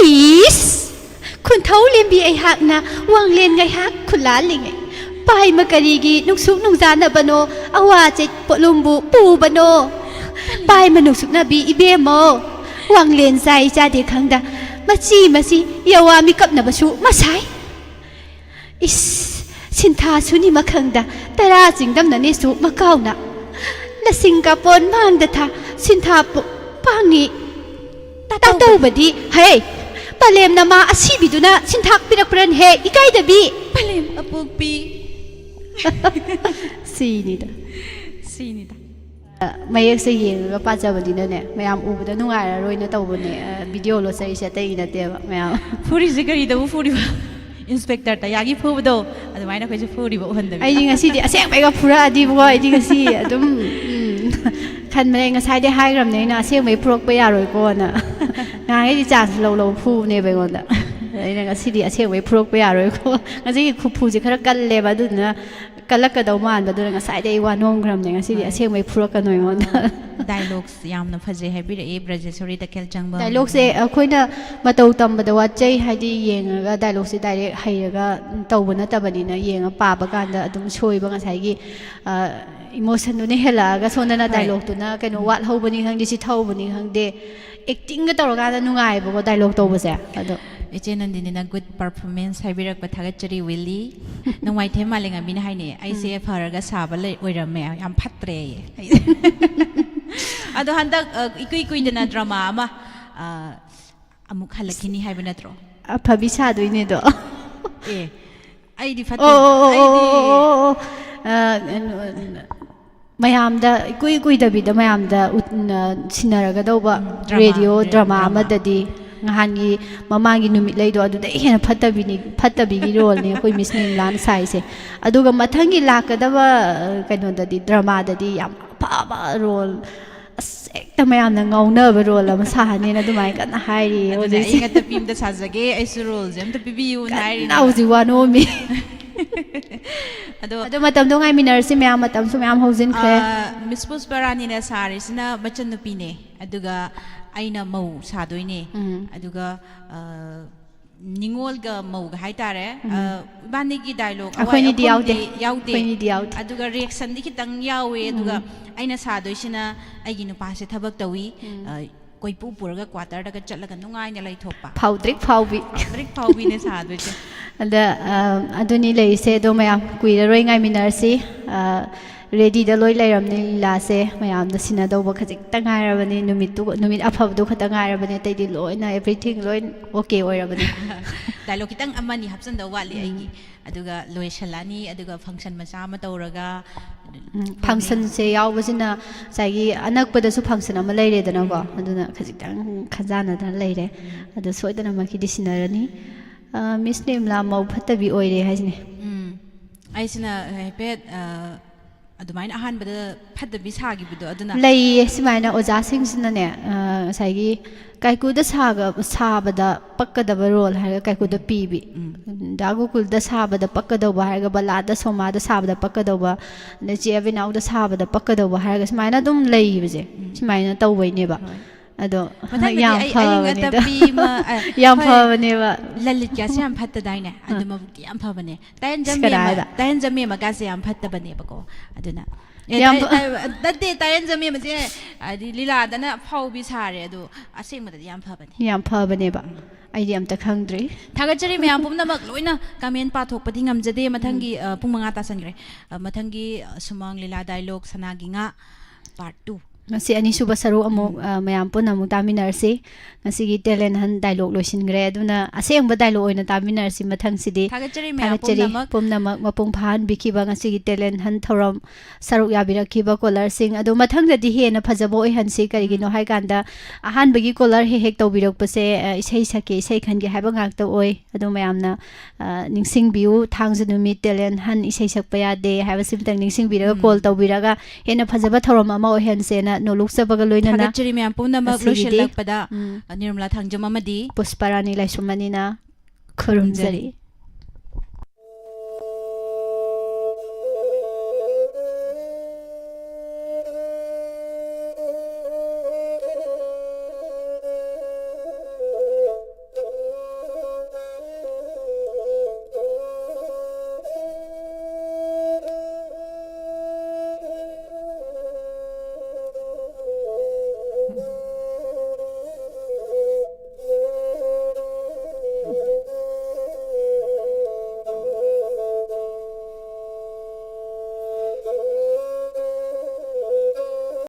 ꯏꯁ! ꯈꯨꯟꯊꯧ ꯂꯦꯝꯕꯤ ꯑꯩꯍꯥꯛꯅ ꯋꯥꯡꯂꯦꯟ ꯉꯩꯍꯥꯛ ꯈꯨꯂꯥꯜꯂꯤꯉꯩ, ꯄꯥꯏꯃ ꯀꯔꯤꯒꯤ ꯅꯨꯡꯁꯨꯛ ꯅꯨꯡꯖꯥꯅꯕꯅꯣ, ꯑꯋꯥ ꯆꯩ ꯄꯣꯠꯂꯨꯝꯕꯨ ꯄꯨꯕꯅꯣ? ꯄꯥꯏꯃ ꯅꯨꯡꯁꯨꯛꯅꯕꯤ ꯏꯕꯦꯝꯃꯣ, ꯋꯥꯡꯂꯦꯟ ꯆꯥꯏ ꯆꯥꯗꯦ ꯈꯪꯗ, ꯃꯆꯤ ꯃꯆꯤ ꯌꯋꯥ ꯃꯤꯀꯞꯅꯕꯁꯨ ꯃꯁꯥꯏ꯫ ꯏꯁ! ꯁꯤꯟꯊꯥ ꯁꯨꯅꯤ ꯃꯈꯪꯗ, ꯇꯔꯥ ꯆꯤꯡꯗꯝꯅꯅꯤꯁꯨ ꯃꯀꯥꯎꯅ꯫ ꯂꯁꯤꯡ ꯀꯥꯄꯣꯟ ꯃꯥꯡꯗ ꯊꯥ, ꯁꯤꯟꯊꯥ ꯄꯨ-, ꯄꯥꯡꯉꯤ꯫ ꯇꯥꯇꯧꯕꯗꯤ, ꯍꯦ! ꯄꯂꯦꯝꯅ ꯃꯥ ꯑꯁꯤꯕꯤꯗꯨꯅ ꯁꯤꯟꯊꯥꯛꯄꯤꯔꯛꯄ꯭ꯔꯅ ꯍꯦ, ꯏꯀꯥꯏꯗꯕꯤ! ꯄꯂꯦꯝ ꯑꯄꯣꯛꯄꯤ꯫ ꯁꯤꯅꯤꯗ꯫ ꯁꯤꯅꯤꯗ꯫ ꯃꯌꯦꯛꯁꯦ ꯌꯦꯡꯉꯒ ꯄꯥꯖꯕꯅꯤꯅꯅꯦ, ꯃꯌꯥꯝ ꯎꯕꯗ ꯅꯨꯡꯉꯥꯏꯔꯔꯣꯏꯅ ꯇꯧꯕꯅꯦ꯫ ꯑ, ꯚꯤꯗꯤꯑꯣ ꯂꯣꯠꯆꯔꯤꯁꯦ ꯑꯇꯩꯒꯤ ꯅꯠꯇꯦꯕ, ꯃꯌꯥꯝ꯫ ꯐꯨꯔꯤꯁꯦ ꯀꯔꯤꯗꯕꯨ ꯐꯨꯔꯤꯕ? ꯏꯟꯁꯄꯦꯛꯇꯔ ꯇꯌꯥꯒꯤ ꯐꯨꯕꯗꯣ, ꯑꯗꯨꯃꯥꯏꯅ ꯑꯩꯈꯣꯏꯁꯨ ꯐꯨꯔꯤꯕ ꯎꯍꯟꯗꯕꯤꯗ꯫ ꯑꯩꯗꯤ ꯉꯁꯤꯗꯤ ꯑꯁꯦꯡꯕꯩꯒ ꯐꯨꯔꯛꯑꯗꯤꯕꯀꯣ, ꯑꯩꯗꯤ ꯉꯁꯤ ꯑꯗꯨꯝ, ꯎꯝ꯫ ꯈꯟꯕꯅꯦ, ꯉꯁꯥꯏꯗꯩ ꯍꯥꯏꯈ꯭ꯔꯕꯅꯦ ꯑꯩꯅ, ꯑꯁꯦꯡꯕꯩ ꯐꯨꯔꯛꯄ ꯌꯥꯔꯣꯏꯀꯣꯅ꯫ ꯉꯍꯥꯟꯈꯩꯗꯤ ꯆꯥꯟꯁ ꯂꯧ ꯂꯧ ꯐꯨꯕꯅꯦꯕ ꯑꯩꯉꯣꯟꯗ꯫ ꯑꯗ ꯑꯩꯅ ꯉꯁꯤꯗꯤ ꯑꯁꯦꯡꯕꯩ ꯐꯨꯔꯛꯄ ꯌꯥꯔꯣꯏꯀꯣ꯫ ꯉꯁꯤꯒꯤ ꯈꯨꯐꯨꯁꯦ ꯈꯔ ꯀꯜꯂꯦꯕ, ꯑꯗꯨꯗꯨꯅ ꯀꯜꯂꯛꯀꯗꯧ ꯃꯥꯟꯕꯗꯨꯅ ꯉꯁꯥꯏꯗꯩ ꯑꯩ ꯋꯥ ꯅꯣꯝꯈ꯭ꯔꯕꯅꯦ꯫ ꯉꯁꯤꯗꯤ ꯍꯣꯏ꯫ ꯑꯁꯦꯡꯕꯩ ꯐꯨꯔꯛꯀꯅꯣ ꯑꯩꯉꯣꯟꯗ꯫ ꯗꯥꯏꯂꯣꯒꯁ ꯌꯥꯝꯅ ꯐꯖꯩ ꯍꯥꯏꯕꯤꯔꯛꯑꯦ ꯕ꯭ꯔꯖꯦꯁꯣꯔꯤ ꯇꯈꯦꯜ ꯆꯪꯕꯝ꯫ ꯗꯥꯏꯂꯣꯒꯁꯦ ꯑꯩꯈꯣꯏꯅ ꯃꯇꯧ ꯇꯝꯕꯗ ꯋꯥꯠꯆꯩ, ꯍꯥꯏꯗꯤ ꯌꯦꯡꯉꯒ ꯗꯥꯏꯂꯣꯒꯁꯦ ꯗꯥꯏꯔꯦꯛ ꯍꯩꯔꯒ ꯇꯧꯕ ꯅꯠꯇꯕꯅꯤꯅ, ꯌꯦꯡꯉ ꯄꯥꯕ ꯀꯥꯟꯗ ꯑꯗꯨꯝ ꯁꯣꯏꯕ, ꯉꯁꯥꯏꯒꯤ, ꯑ, ꯏꯃꯣꯁꯟꯗꯨꯅ ꯍꯦꯜꯂꯛꯑꯒ ꯁꯣꯝꯗꯅ ꯍꯣꯏ꯫ ꯗꯥꯏꯂꯣꯒꯇꯨꯅ ꯀꯩꯅꯣ ꯎꯝ꯫ ꯋꯥꯠꯍꯧꯕꯅꯤ ꯈꯪꯗꯦ, ꯁꯤ ꯊꯧꯕꯅꯤ ꯈꯪꯗꯦ, ꯑꯦꯛꯇꯤꯡꯒ ꯇꯧꯔꯀꯥꯟꯗ ꯅꯨꯡꯉꯥꯏꯕꯀꯣ ꯗꯥꯏꯂꯣꯒ ꯇꯧꯕꯁꯦ꯫ ꯑꯗꯣ ꯏꯆꯦ ꯅꯟꯗꯤꯅꯤꯅ ꯒꯨꯗ ꯄꯔꯐꯣꯔꯃꯦꯟꯁ ꯍꯥꯏꯕꯤꯔꯛꯄ ꯊꯥꯒꯠꯆꯔꯤ ꯋꯤꯜꯂꯤ꯫ ꯅꯣꯡꯃꯥꯏꯊꯦꯝ ꯃꯥꯂꯦꯝꯉꯥꯟꯕꯤꯅ ꯍꯥꯏꯅꯦ, "ꯑꯩꯁꯦ ꯎꯝ꯫ ꯐꯔꯒ ꯁꯥꯕ ꯂꯩ-, ꯑꯣꯏꯔꯝꯃꯦ, ꯌꯥꯝ ꯐꯠꯇ꯭ꯔꯦ" ꯑꯩ꯫ ꯑꯗꯣ ꯍꯟꯗꯛ, ꯑ, ꯏꯀꯨꯏ ꯀꯨꯏꯗꯅ ꯗ꯭ꯔꯃꯥ ꯑꯃ, ꯑ, ꯑꯃꯨꯛ ꯍꯜꯂꯛꯈꯤꯅꯤ ꯍꯥꯏꯕ ꯅꯠꯇ꯭ꯔꯣ? ꯑꯐꯕꯤ ꯁꯥꯗꯣꯏꯅꯦꯗꯣ꯫ ꯑꯦ, ꯑꯩꯗꯤ ꯐꯠꯇ-, ꯑꯣ, ꯑꯣ, ꯑꯣ, ꯑꯩꯗꯤ ꯑꯣ, ꯑꯣ, ꯑꯣ, ꯑꯣ꯫ ꯑ, ꯀꯩꯅꯣ, ꯃꯌꯥꯝꯗ ꯏꯀꯨꯏ ꯀꯨꯏꯗꯕꯤꯗ ꯃꯌꯥꯝꯗ ꯎꯠ-, ꯑ, ꯁꯤꯟꯅꯔꯒꯗꯧꯕ ꯎꯝ, ꯗ꯭ꯔꯃꯥ, ꯔꯦꯗꯤꯑꯣ ꯗ꯭ꯔ-, ꯗ꯭ꯔꯃꯥ ꯗ꯭ꯔꯃꯥ꯫ ꯑꯃꯗꯗꯤ ꯉꯍꯥꯟꯒꯤ ꯃꯃꯥꯡꯒꯤ ꯅꯨꯃꯤꯠꯂꯩꯗꯣ ꯑꯗꯨꯗꯩ ꯍꯦꯟꯅ ꯐꯠꯇꯕꯤꯅꯤ, ꯐꯠꯇꯕꯤꯒꯤ ꯔꯣꯜꯅꯤ ꯑꯩꯈꯣꯏ ꯃꯤꯁ ꯅꯤꯝꯂꯥꯅ ꯁꯥꯏꯁꯦ꯫ ꯑꯗꯨꯒ ꯃꯊꯪꯒꯤ ꯂꯥꯛꯀꯗꯕ, ꯑ, ꯀꯩꯅꯣꯗꯗꯤ, ꯗ꯭ꯔꯃꯥꯗꯗꯤ ꯌꯥꯝ ꯑꯐꯕ ꯔꯣꯜ, ꯑꯁ, ꯍꯦꯛꯇ ꯃꯌꯥꯝꯅ ꯉꯥꯎꯅꯕ ꯔꯣꯜ ꯑꯃ ꯁꯥꯍꯟꯅꯤꯅ ꯑꯗꯨꯃꯥꯏꯅ ꯀꯟꯅ ꯍꯥꯏꯔꯤꯌꯦ ꯑꯗꯨꯅ ꯍꯧꯖꯤꯛꯁꯦ꯫ ꯑꯩ ꯉꯥꯛꯇ ꯄꯤ ꯑꯝꯇ ꯁꯥꯖꯒꯦ, ꯑꯩꯁꯨ ꯔꯣꯜꯁꯦ ꯑꯝꯇ ꯄꯤꯕꯤꯌꯨꯅ ꯀꯟꯅ ꯍꯥꯏꯔꯤꯅꯦꯕ꯫ ꯍꯧꯖꯤꯛ ꯋꯥ ꯅꯣꯝꯃꯤ꯫ ꯑꯗꯣ ꯑꯗꯣ ꯃꯇꯝꯗꯣ ꯉꯥꯏꯃꯤꯟꯅꯔꯁꯤ ꯃꯌꯥꯝ, ꯃꯇꯝꯁꯨ ꯃꯌꯥꯝ ꯍꯧꯖꯤꯟꯈ꯭ꯔꯦ꯫ ꯑꯥ, ꯃꯤꯁ ꯄꯨꯁꯄꯔꯥꯅꯤꯅ ꯁꯥꯔꯤꯁꯤꯅ ꯃꯆꯟꯅꯨꯄꯤꯅꯦ, ꯑꯗꯨꯒ ꯑꯩꯅ ꯃꯧ ꯁꯥꯗꯣꯏꯅꯦ꯫ ꯎꯝ꯫ ꯑꯗꯨꯒ, ꯑꯥ, ꯅꯤꯉꯣꯜꯒ ꯃꯧꯒ ꯍꯥꯏꯇꯥꯔꯦ꯫ ꯎꯝ꯫ ꯑꯥ, ꯏꯕꯥꯅꯤꯒꯤ ꯗꯥꯏꯂꯣꯒ ꯑꯋꯥꯏ ꯑꯩꯈꯣꯏꯅꯤꯗꯤ ꯌꯥꯎꯗꯦ꯫ ꯑꯈꯨꯝꯗꯤ ꯌꯥꯎꯗꯦ꯫ ꯑꯩꯈꯣꯏꯅꯤꯗꯤ ꯌꯥꯎꯗꯦ꯫ ꯑꯗꯨꯒ ꯔꯤꯌꯦꯛꯁꯟꯗꯤ ꯈꯤꯇꯪ ꯌꯥꯎꯋꯦ꯫ ꯑꯗꯨꯒ ꯎꯝ꯫ ꯑꯩꯅ ꯁꯥꯗꯣꯏꯁꯤꯅ ꯑꯩꯒꯤ ꯅꯨꯄꯥꯁꯦ ꯊꯕꯛ ꯇꯧꯏ꯫ ꯎꯝ꯫ ꯑꯥ, ꯀꯣꯏꯄꯨ ꯄꯨꯔꯒ ꯀ꯭ꯋꯥꯇꯔꯗꯒ ꯆꯠꯂꯒ ꯅꯨꯡꯉꯥꯏꯅ ꯂꯩꯊꯣꯛꯄ꯫ ꯐꯥꯎꯗ꯭ꯔꯤꯛ ꯐꯥꯎꯕꯤ꯫ ꯐꯥꯎꯗ꯭ꯔꯤꯛ ꯐꯥꯎꯕꯤꯅꯦ ꯁꯥꯗꯣꯏꯁꯦ꯫ ꯑꯗ, ꯑ, ꯑꯗꯨꯅꯤ ꯂꯩꯔꯤꯁꯦ꯫ ꯑꯗꯣ ꯃꯌꯥꯝ ꯀꯨꯏꯔꯔꯣꯏ ꯉꯥꯏꯃꯤꯟꯅꯔꯁꯤ꯫ ꯑ, ꯔꯦꯗꯤꯗ ꯂꯣꯏ ꯂꯩꯔꯝꯅꯤ ꯂꯤꯂꯥꯁꯦ꯫ ꯃꯌꯥꯝꯗ ꯁꯤꯟꯅꯗꯧꯕ ꯈꯖꯤꯛꯇ ꯉꯥꯏꯔꯕꯅꯤ꯫ ꯅꯨꯃꯤꯠꯇꯨ, ꯅꯨꯃꯤꯠ ꯑꯐꯕꯗꯨ ꯈꯛꯇ ꯉꯥꯏꯔꯕꯅꯤ꯫ ꯑꯇꯩꯗꯤ ꯂꯣꯏꯅ, everything ꯂꯣꯏ okay ꯑꯣꯏꯔꯕꯅꯤ꯫ ꯗꯥꯏꯂꯣꯒ ꯈꯤꯇꯪ ꯑꯃꯅꯤ ꯍꯥꯞꯆꯟꯗꯧ ꯋꯥꯠꯂꯤ ꯎꯝ꯫ ꯑꯩꯒꯤ꯫ ꯑꯗꯨꯒ ꯂꯣꯏꯁꯜꯂꯛꯑꯅꯤ, ꯑꯗꯨꯒ ꯐꯪꯁꯟ ꯃꯆꯥ ꯑꯃ ꯇꯧꯔꯒ ꯎꯝ, ꯇꯧꯅꯤ꯫ ꯐꯪꯁꯟꯁꯦ ꯌꯥꯎꯕꯁꯤꯅ ꯉꯁꯥꯏꯒꯤ ꯑꯅꯛꯄꯗꯁꯨ ꯐꯪꯁꯟ ꯑꯃ ꯂꯩꯔꯦꯗꯅꯀꯣ, ꯎꯝ꯫ ꯑꯗꯨꯅ ꯈꯖꯤꯛꯇꯪ ꯈꯟꯖꯥꯟꯅꯗꯅ ꯂꯩꯔꯦ꯫ ꯎꯝ꯫ ꯑꯗꯣ ꯁꯣꯏꯗꯅꯃꯛꯀꯤꯗꯤ ꯁꯤꯟꯅꯔꯅꯤ꯫ ꯑ, ꯃꯤꯁ ꯅꯤꯔꯃꯂꯥ ꯃꯧ ꯐꯠꯇꯕꯤ ꯑꯣꯏꯔꯦ ꯍꯥꯏꯁꯤꯅꯦ꯫ ꯎꯝ꯫ ꯑꯩꯁꯤꯅ ꯍꯥꯏꯐꯦꯠ, ꯑ, ꯑꯗꯨꯃꯥꯏꯅ ꯑꯍꯥꯟꯕꯗ ꯐꯠꯇꯕꯤ ꯁꯥꯈꯤꯕꯗꯣ ꯑꯗꯨꯅ ꯂꯩꯌꯦ ꯁꯨꯃꯥꯏꯅ ꯑꯣꯖꯥꯁꯤꯡꯁꯤꯅꯅꯦ, ꯑ, ꯉꯁꯥꯏꯒꯤ ꯀꯥꯏꯀꯨꯗ ꯁꯥꯒ ꯁꯥꯕꯗ ꯄꯛꯀꯗꯕ ꯔꯣꯜ ꯍꯥꯏꯔꯒ ꯀꯥꯏꯀꯨꯗ ꯄꯤꯕꯤ, ꯗꯥ ꯒꯣꯀꯨꯜꯗ ꯁꯥꯕꯗ ꯄꯛꯀꯗꯧꯕ ꯍꯥꯏꯔꯒ ꯕꯂꯥꯗ ꯁꯣꯃꯥꯗ ꯁꯥꯕꯗ ꯄꯛꯀꯗꯧꯕ, ꯑꯗꯩ ꯆꯦ ꯑꯕꯤꯅꯥꯎꯗ ꯁꯥꯕꯗ ꯄꯛꯀꯗꯧꯕ ꯍꯥꯏꯔꯒ ꯁꯨꯃꯥꯏꯅ ꯑꯗꯨꯝ ꯂꯩꯕꯁꯦ, ꯁꯨꯃꯥꯏꯅ ꯇꯧꯕꯩꯅꯦꯕ꯫ ꯍꯣꯏ꯫ ꯑꯗꯣ ꯃꯊꯪꯗꯗꯤ ꯌꯥꯝ ꯑꯩ ꯑꯌꯤꯡ ꯐꯕꯅꯤꯗ꯫ ꯑꯇꯞꯄꯤ ꯑꯃ, ꯑ, ꯌꯥꯝ ꯍꯣꯏ, ꯐꯕꯅꯦꯕ꯫ ꯂꯂꯤꯠꯀꯁꯦ ꯌꯥꯝ ꯐꯠꯇꯗꯥꯏꯅꯦ? ꯑꯗꯨ ꯃꯕꯨꯛꯇꯤ ꯌꯥꯝ ꯐꯕꯅꯦ꯫ ꯇꯥꯏꯌꯟꯖꯝ ꯏꯁ, ꯀꯅꯥ ꯃꯦꯝꯃ, ꯍꯥꯏꯕ? ꯇꯥꯏꯌꯟꯖꯝ ꯃꯦꯝꯃꯒꯁꯦ ꯌꯥꯝ ꯐꯠꯇꯕꯅꯦꯕꯀꯣ꯫ ꯑꯗꯨꯅ ꯑꯦ, ꯌꯥꯝ ꯇꯥꯏ- ꯐ- ꯇꯥꯏ- ꯅꯠꯇꯦ, ꯇꯥꯏꯌꯟꯖꯝ ꯃꯦꯝꯃꯁꯦ ꯍꯥꯏꯗꯤ ꯂꯤꯂꯥꯗꯅ ꯑꯐꯥꯎꯕꯤ ꯁꯥꯔꯦ, ꯑꯗꯣ ꯑꯁꯦꯡꯕꯗꯗꯤ ꯌꯥꯝ ꯐꯕꯅꯦ꯫ ꯌꯥꯝ ꯐꯕꯅꯦꯕ꯫ ꯑꯩꯗꯤ ꯑꯝꯇ ꯈꯪꯗ꯭ꯔꯤ꯫ ꯊꯥꯒꯠꯆꯔꯤ ꯃꯌꯥꯝ ꯄꯨꯝꯅꯃꯛ꯫ ꯂꯣꯏꯅ ꯀꯃꯦꯟ ꯄꯥꯊꯣꯛꯄꯗꯤ ꯉꯝꯖꯗꯦ꯫ ꯃꯊꯪꯒꯤ, ꯑ, ꯄꯨꯡ ꯃꯉꯥ ꯇꯥꯁꯟꯈ꯭ꯔꯦ꯫ ꯑ, ꯃꯊꯪꯒꯤ, ꯑ, ꯁꯨꯃꯥꯡ ꯂꯤꯂꯥ ꯗꯥꯏꯂꯣꯛ ꯁꯅꯥꯒꯤ ꯉꯥ ꯄꯥꯔꯠ ꯇꯨ꯫ ꯉꯁꯤ ꯑꯅꯤꯁꯨꯕ ꯁꯔꯨꯛ ꯑꯃꯨꯛ, ꯑ, ꯃꯌꯥꯝ ꯄꯨꯟꯅ ꯑꯃꯨꯛ ꯇꯥꯃꯤꯟꯅꯔꯁꯤ꯫ ꯉꯁꯤꯒꯤ ꯇꯦꯂꯦꯟ ꯍꯟ ꯗꯥꯏꯂꯣꯛ ꯂꯣꯏꯁꯤꯟꯈ꯭ꯔꯦ꯫ ꯑꯗꯨꯅ ꯑꯁꯦꯡꯕ ꯗꯥꯏꯂꯣꯛ ꯑꯣꯏꯅ ꯇꯥꯃꯤꯟꯅꯔꯁꯤ ꯃꯊꯪꯁꯤꯗꯤ꯫ ꯊꯥꯒꯠꯆꯔꯤ ꯃꯌꯥꯝ ꯊꯥꯒꯠꯆꯔꯤ ꯄꯨꯝꯅꯃꯛ꯫ ꯄꯨꯝꯅꯃꯛ ꯃꯄꯨꯡ ꯐꯥꯍꯟꯕꯤꯈꯤꯕ ꯉꯁꯤꯒꯤ ꯇꯦꯂꯦꯟ ꯍꯟ ꯊꯧꯔꯝ ꯁꯔꯨꯛ ꯌꯥꯕꯤꯔꯛꯈꯤꯕ ꯀꯣꯂꯔꯁꯤꯡ꯫ ꯑꯗꯣ ꯃꯊꯪꯗꯗꯤ ꯍꯦꯟꯅ ꯐꯖꯕ ꯑꯣꯏꯍꯟꯁꯤ꯫ ꯀꯔꯤꯒꯤꯅꯣ ꯍꯥꯏꯀꯥꯟꯗ ꯑꯍꯥꯟꯕꯒꯤ ꯀꯣꯂꯔ ꯍꯦꯛ ꯍꯦꯛ ꯇꯧꯕꯤꯔꯛꯄꯁꯦ, ꯑ, ꯏꯁꯩ ꯁꯛꯀꯦ, ꯏꯁꯩ ꯈꯟꯒꯦ ꯍꯥꯏꯕ ꯉꯥꯛꯇ ꯑꯣꯏ꯫ ꯑꯗꯣ ꯃꯌꯥꯝꯅ, ꯑ, ꯅꯤꯡꯁꯤꯡꯕꯤꯌꯨ, ꯊꯥꯡꯖ ꯅꯨꯃꯤꯠ ꯇꯦꯂꯦꯟ ꯍꯟ ꯏꯁꯩ ꯁꯛꯄ ꯌꯥꯗꯦ ꯍꯥꯏꯕꯁꯤꯃꯇꯪ ꯅꯤꯡꯁꯤꯡꯕꯤꯔꯒ ꯀꯣꯜ ꯇꯧꯕꯤꯔꯒ ꯍꯦꯟꯅ ꯐꯖꯕ ꯊꯧꯔꯝ ꯑꯃ ꯑꯣꯏꯍꯟꯁꯦꯅ ꯅꯣꯂꯨꯛꯆꯕꯒ ꯂꯣꯏꯅꯅ ꯊꯥꯒꯠꯆꯔꯤ ꯃꯌꯥꯝ ꯄꯨꯝꯅꯃꯛ꯫ ꯉꯁꯤꯒꯤꯗꯤ, ꯂꯣꯏꯁꯤꯜꯂꯛꯄꯗ, ꯎꯝ꯫ ꯑ, ꯅꯤꯔꯃꯂꯥ ꯊꯥꯡꯖꯝ ꯑꯃꯗꯤ ꯄꯨꯁꯄꯔꯥꯅꯤ ꯂꯥꯏꯁ꯭ꯔꯝ ꯑꯅꯤꯅ ꯈꯨꯔꯨꯝꯖꯔꯤ꯫